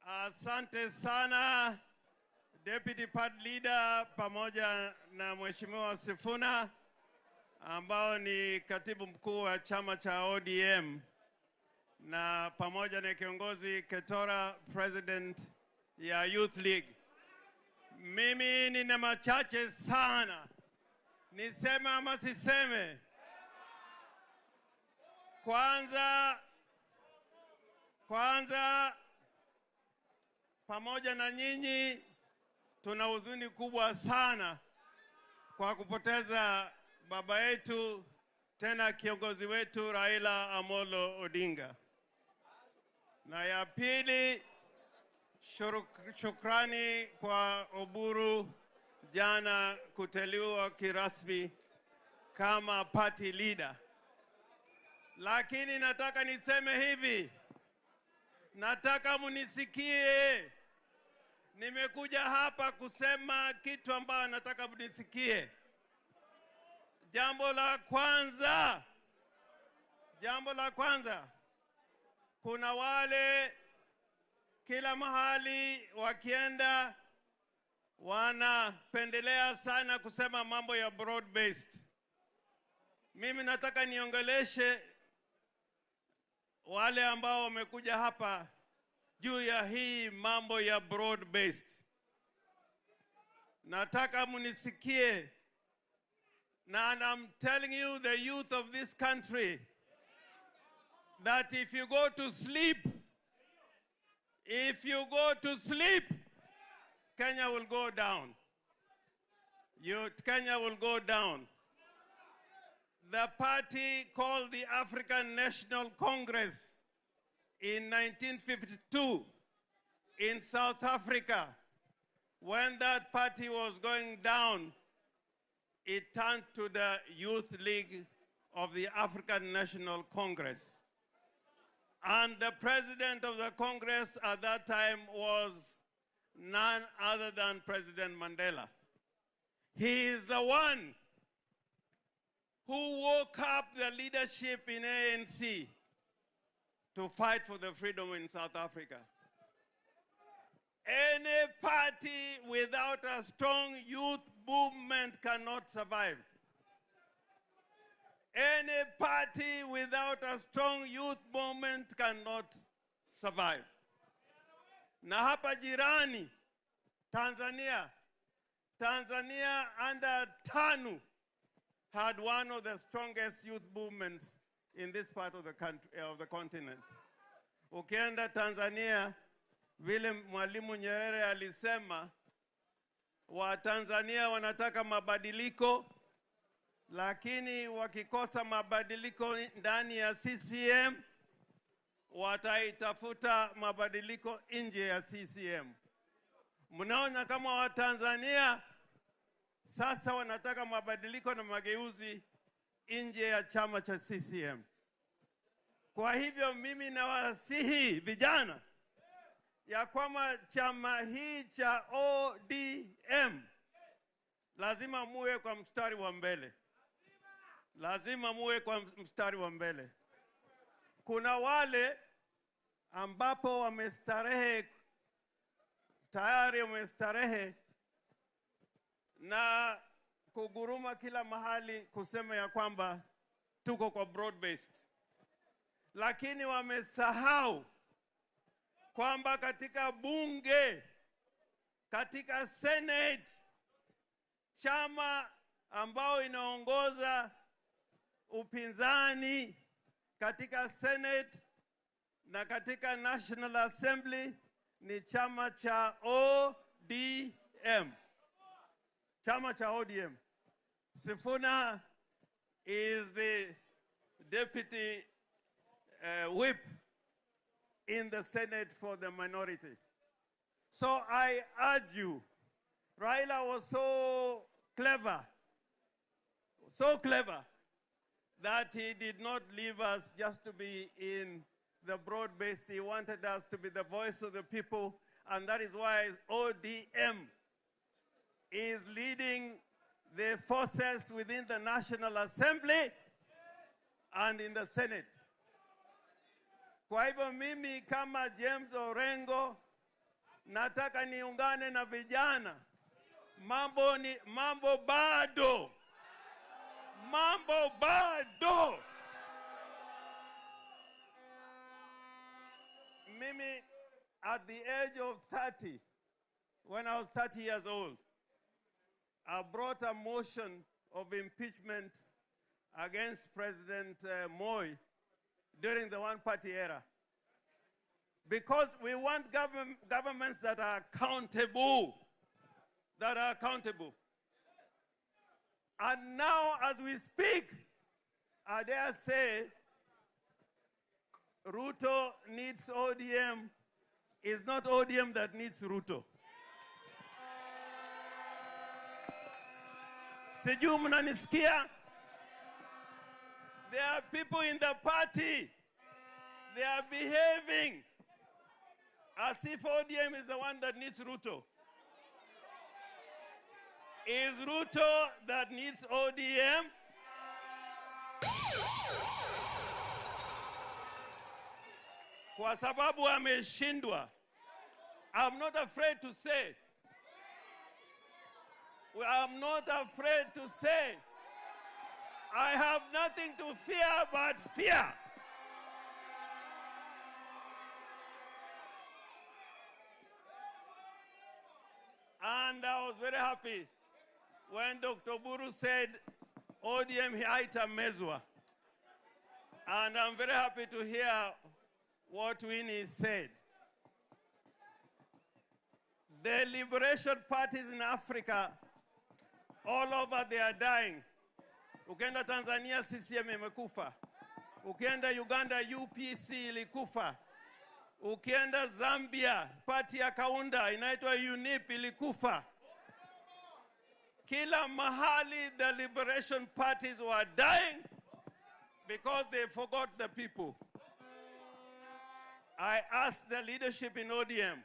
Asante sana Deputy Party Leader pamoja na Mheshimiwa Sifuna ambao ni katibu mkuu wa chama cha ODM na pamoja na kiongozi Ketora, President ya Youth League. Mimi nina machache sana. Niseme ama siseme? Kwanza pamoja na nyinyi tuna huzuni kubwa sana kwa kupoteza baba yetu tena kiongozi wetu Raila Amolo Odinga. Na ya pili, shukrani kwa Oburu jana kuteuliwa kirasmi kama party leader. Lakini nataka niseme hivi, nataka munisikie. Nimekuja hapa kusema kitu ambayo nataka munisikie. Jambo la kwanza, kuna wale kila mahali wakienda wanapendelea sana kusema mambo ya broad based. Mimi nataka niongeleshe wale ambao wamekuja hapa juu ya hii mambo ya broad based. Nataka munisikie. And I'm telling you, the youth of this country, that if you go to sleep, Kenya will go down. Kenya will go down. The party called the African National Congress in 1952 in South Africa, when that party was going down, it turned to the Youth League of the African National Congress. And the president of the Congress at that time was none other than President Mandela. He is the one who woke up the leadership in ANC to fight for the freedom in South Africa. Any party without a strong youth movement cannot survive. Any party without a strong youth movement cannot survive. Na hapa jirani, Tanzania under TANU had one of the strongest youth movements in this part of the country, of the continent. Ukienda Tanzania, vile Mwalimu Nyerere alisema, wa Tanzania wanataka mabadiliko, lakini wakikosa mabadiliko ndani ya CCM, wataitafuta mabadiliko nje ya CCM. Mnaona kama wa Tanzania sasa wanataka mabadiliko na mageuzi nje ya chama cha CCM. Kwa hivyo mimi nawasihi vijana ya kwamba chama hii cha ODM lazima muwe kwa mstari wa mbele. Lazima muwe kwa mstari wa mbele. Kuna wale ambapo wamestarehe, tayari wamestarehe na kuguruma kila mahali kusema ya kwamba tuko kwa broad based. Lakini wamesahau kwamba katika bunge, katika Senate, chama ambao inaongoza upinzani katika Senate na katika National Assembly ni chama cha ODM. Chama cha ODM. Sifuna is the deputy whip in the Senate for the minority. So I urge you, Raila was so clever that he did not leave us just to be in the broad base. He wanted us to be the voice of the people, and that is why ODM is leading the forces within the National Assembly and in the Senate. Kwa hivyo mimi kama James Orengo nataka niungane na vijana. Mambo bado. Mambo bado. Mimi, at the age of 30, when I was 30 years old, I brought a motion of impeachment against President Moi during the one-party era. Because we want governments that are accountable. That are accountable. And now, as we speak, I dare say, Ruto needs ODM. It's not ODM that needs Ruto. Sijui mnanisikia? There are people in the party. They are behaving as if ODM is the one that needs Ruto. Is Ruto that needs ODM? Kwa sababu ameshindwa. I'm not afraid to say. I'm not afraid to say. I have nothing to fear but fear. And I was very happy when Dr. Buru said, ODM haitamezwa. And I'm very happy to hear what Winnie said. The liberation parties in Africa, all over, they are dying. Ukienda Tanzania, CCM imekufa. Ukienda Uganda, UPC ilikufa. Ukienda Zambia, party ya Kaunda inaitwa UNIP ilikufa. Kila mahali the liberation parties were dying because they forgot the people. I asked the leadership in ODM.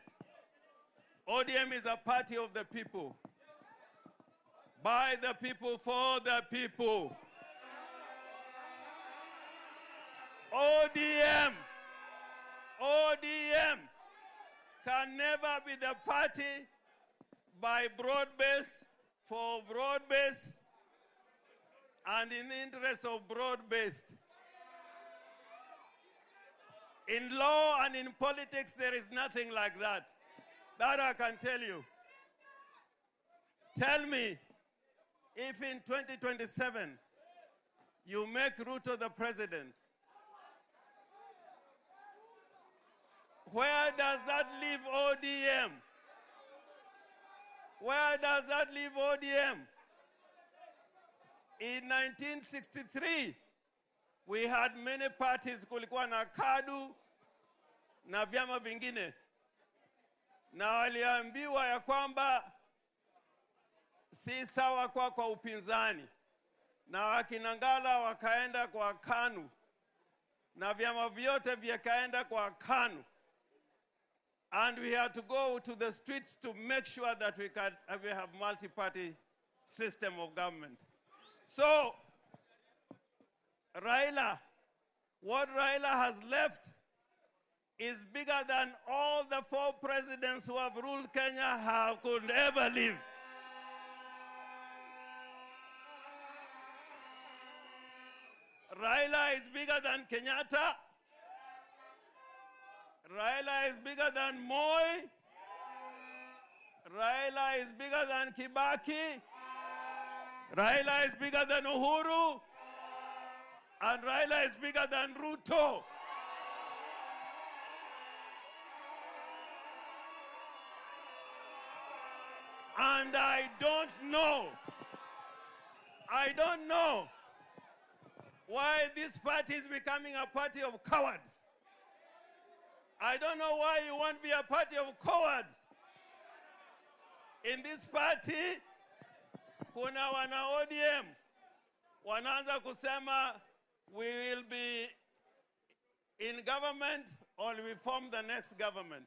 ODM is a party of the people. By the people, for the people. ODM can never be the party by broad base, for broad base, and in the interest of broad based. In law and in politics, there is nothing like that. That I can tell you. Tell me, if in 2027 you make Ruto the president, where does that leave ODM? Where does that leave ODM? In 1963, we had many parties, kulikuwa na KADU na vyama vingine. Na waliambiwa ya kwamba si sawa kwa upinzani. Na wakina Ngala wakaenda kwa KANU. Na vyama vyote vikaenda kwa KANU. And we had to go to the streets to make sure that we have multi-party system of government. So, Raila, what Raila has left is bigger than all the 4 presidents who have ruled Kenya could ever live. Raila is bigger than Kenyatta. Raila is bigger than Moi. Raila is bigger than Kibaki. Raila is bigger than Uhuru. And Raila is bigger than Ruto. And I don't know why this party is becoming a party of cowards. I don't know why you want to be a party of cowards. In this party, kuna wana ODM wanaanza kusema we will be in government or we form the next government.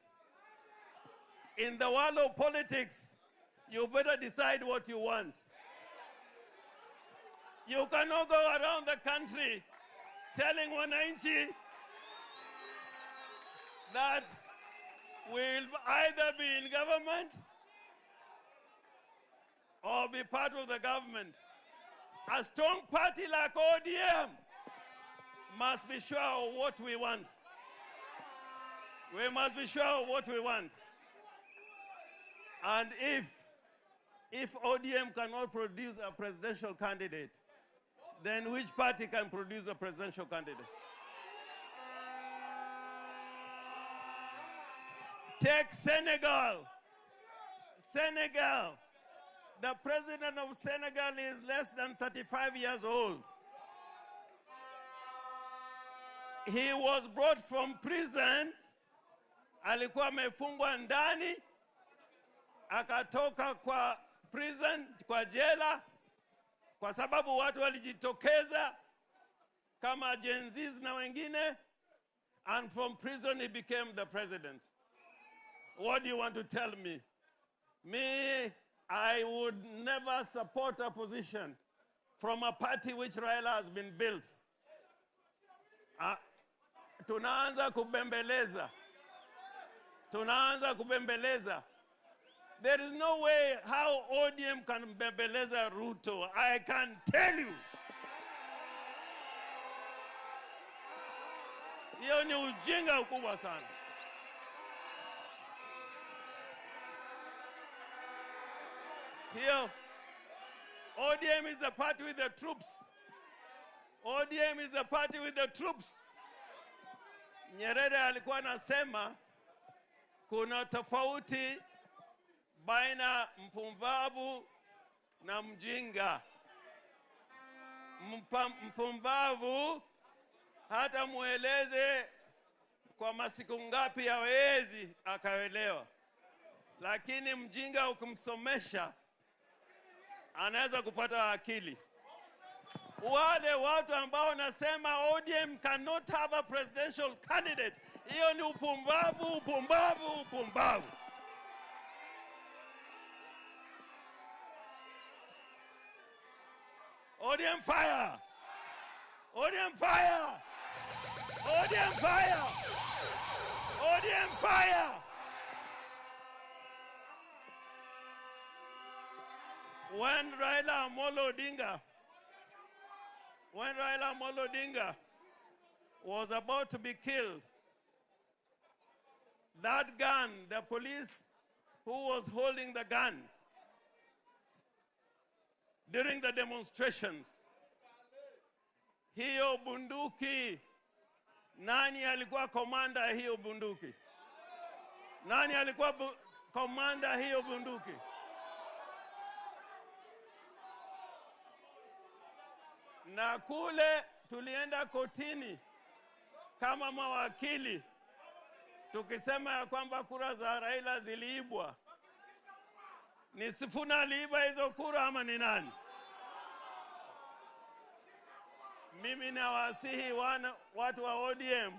In the world of politics, you better decide what you want. You cannot go around the country telling wananchi that we'll either be in government or be part of the government. A strong party like ODM must be sure of what we want. We must be sure of what we want. And if ODM cannot produce a presidential candidate, then which party can produce a presidential candidate? Take Senegal. Senegal. The president of Senegal is less than 35 years old. He was brought from prison. Alikuwa amefungwa ndani, akatoka kwa prison, kwa jela, kwa sababu watu walijitokeza kama Gen Zs na wengine, and from prison he became the president. What do you want to tell me? Me, I would never support a position from a party which Raila has been built. Tunaanza kubembeleza. Tunaanza kubembeleza. There is no way how ODM can bembeleza Ruto. I can tell you. Hiyo ni ujinga mkubwa sana. Here, ODM is the party with the troops. ODM is the party with the troops. Nyerere alikuwa anasema kuna tofauti baina mpumbavu na mjinga. Mpumbavu hata mueleze kwa masiku ngapi hawezi akaelewa, lakini mjinga ukimsomesha anaweza kupata akili. Wale watu ambao nasema ODM cannot have a presidential candidate, hiyo ni upumbavu, upumbavu, upumbavu. ODM fire! ODM fire! ODM fire! ODM fire! When Raila Amolo Odinga was about to be killed, that gun, the police who was holding the gun during the demonstrations, hiyo bunduki, nani alikuwa komanda hiyo bunduki? Nani alikuwa komanda hiyo bunduki? Na kule tulienda kotini kama mawakili tukisema ya kwamba kura za Raila ziliibwa. Ni Sifuna aliiba hizo kura ama ni nani? Mimi nawasihi watu wa ODM.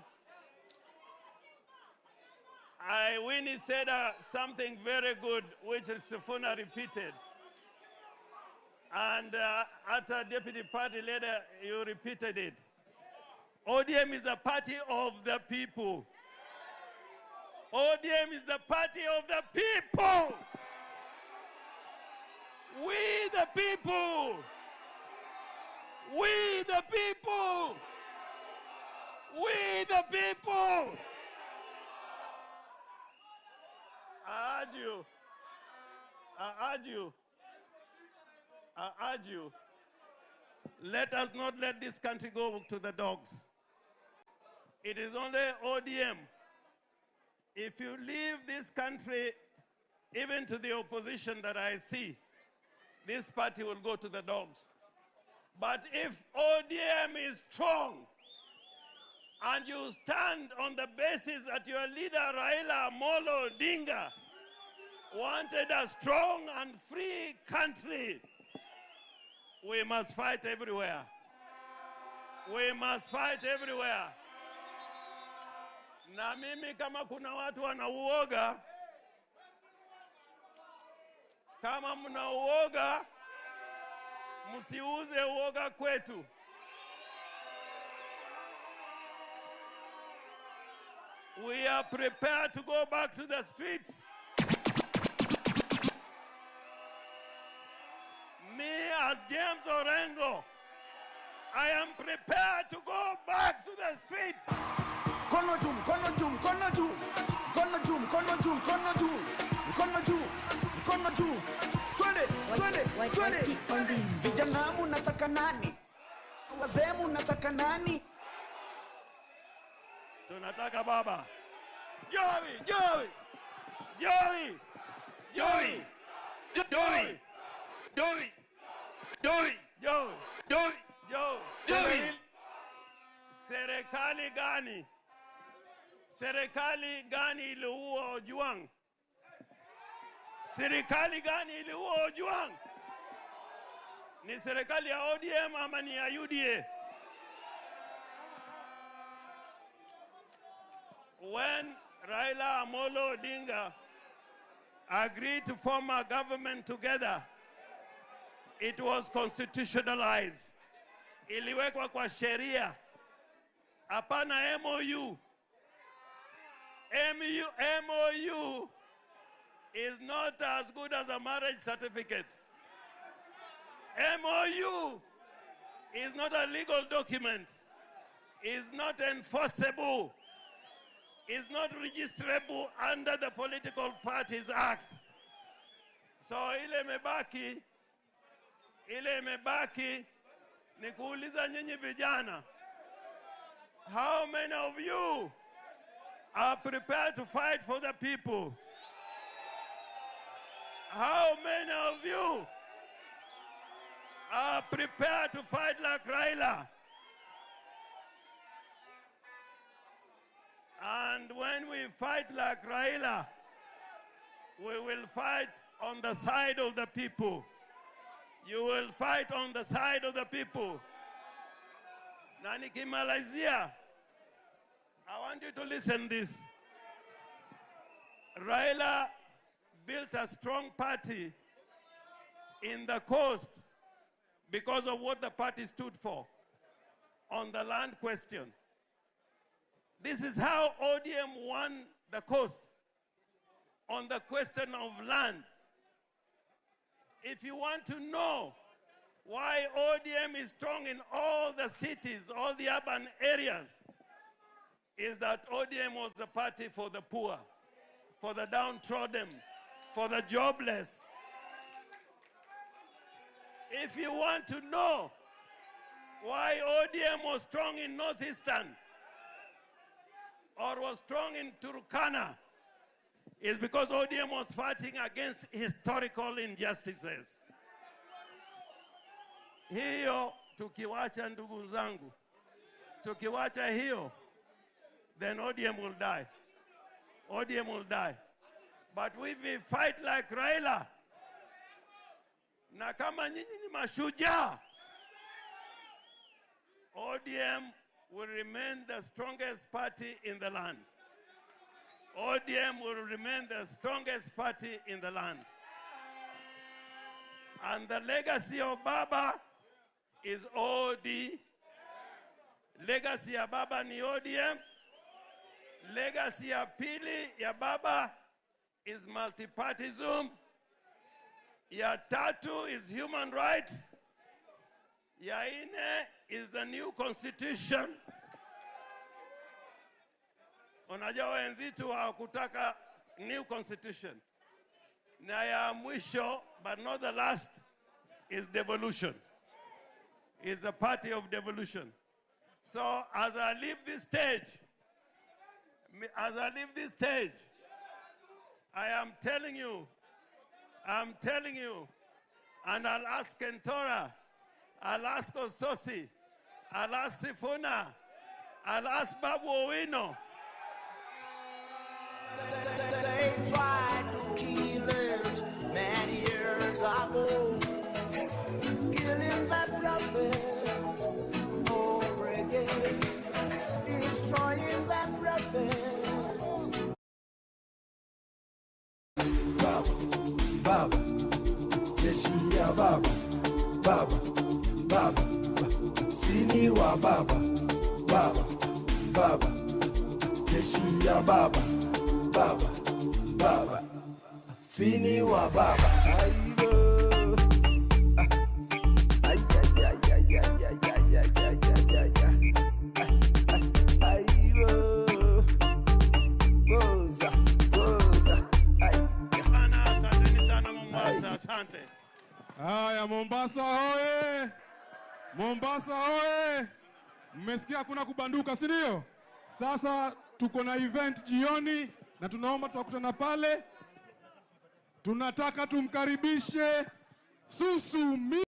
Winnie said something very good which Sifuna repeated. And at a deputy party leader, you repeated it. ODM is a party of the people. ODM is the party of the people. We the people. We the people. We the people. I urge you. I urge you. I urge you, let us not let this country go to the dogs. It is only ODM. If you leave this country, even to the opposition that I see, this party will go to the dogs. But if ODM is strong, and you stand on the basis that your leader, Raila Amolo Odinga, wanted a strong and free country, we must fight everywhere. We must fight everywhere. Na mimi kama kuna watu wanauoga, kama mnauoga, msiuze uoga kwetu. We are prepared to go back to the streets. Me as James Orengo, I am prepared to go back to the streets. Mkono juu, mkono juu, mkono juu. Mkono juu, mkono juu, mkono juu. Mkono juu, mkono juu. Twende, twende, twende. Vijana munataka nani? Wazee munataka nani? Tunataka baba. Joey, Joey. Joey. Joey. Joey. Joey. Joey. Joey. Joey. Joey. Joey. Serikali gani? Serikali gani iliua Ojwang? Serikali gani iliua Ojwang? Ni serikali ya ODM ama ni ya UDA? When Raila Amolo Odinga agreed to form a government together, it was constitutionalized. Iliwekwa kwa sheria. Hapana MOU. MOU is not as good as a marriage certificate. MOU is not a legal document. Is not enforceable. Is not registrable under the Political Parties Act. So ile imebaki ni kuuliza nyinyi vijana, how many of you are prepared to fight for the people? How many of you are prepared to fight like Raila? And when we fight like Raila, we will fight on the side of the people. You will fight on the side of the people. Na nikimalizia, I want you to listen this. Raila built a strong party in the coast because of what the party stood for on the land question. This is how ODM won the coast, on the question of land. If you want to know why ODM is strong in all the cities, all the urban areas, is that ODM was the party for the poor, for the downtrodden, for the jobless. If you want to know why ODM was strong in Northeastern or was strong in Turkana, is because ODM was fighting against historical injustices. Hiyo tukiwacha, ndugu zangu, tukiwacha hiyo, then ODM will die. ODM will die. But if we fight like Raila, na kama nyinyi ni mashujaa, ODM will remain the strongest party in the land. ODM will remain the strongest party in the land. And the legacy of Baba is OD. Legacy ya Baba ni ODM. Legacy ya pili ya Baba is multipartyism. Ya tatu is human rights. Ya nne is the new constitution. Unajua wenzetu hawakutaka new constitution. Na ya mwisho, but not the last, is devolution. Is the party of devolution. So as I leave this stage, I am telling you, and I'll ask Kentora, I'll ask Ososi, I'll ask Sifuna, I'll ask Babu Owino. They tried to kill it many years ago, killing the prophets over again, destroying the prophets. Baba, Baba, jeshi ya Baba, Baba, Baba, sini wa Baba, Baba, Baba, jeshi ya Baba, Baba, Baba, sini wa Baba. Ay, ay, ay, ay, ay, ay, ay, ay, ay, ay, ay, ay. Ay, oh. Goza, goza. Ay. Asanteni sana Mombasa, asante. Haya, Mombasa hoye! Mombasa hoye! Mmesikia kuna kubanduka, si ndio? Sasa tuko na event jioni na tunaomba tutakutana pale. Tunataka tumkaribishe Susu Mi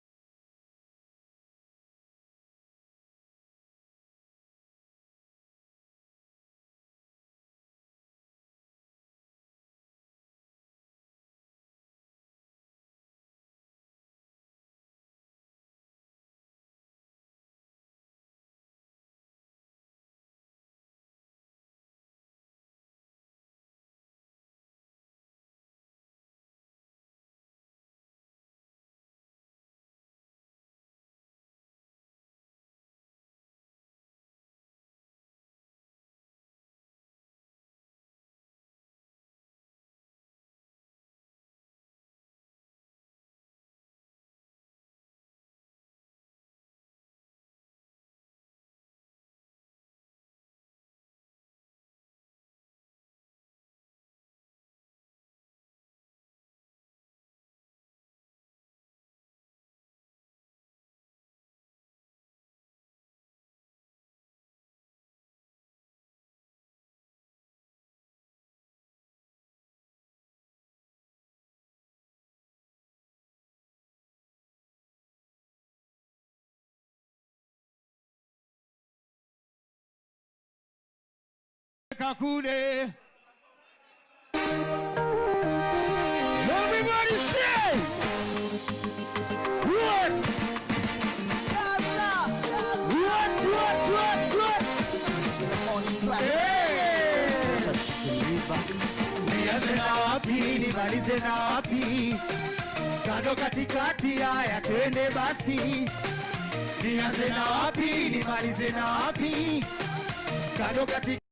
Kakule. Everybody say, what? What, what, what, what? Hey! Nianze na wapi, nimalize na wapi? Kando katikati, haya twende basi. Nianze na wapi, nimalize na wapi? Kando katikati.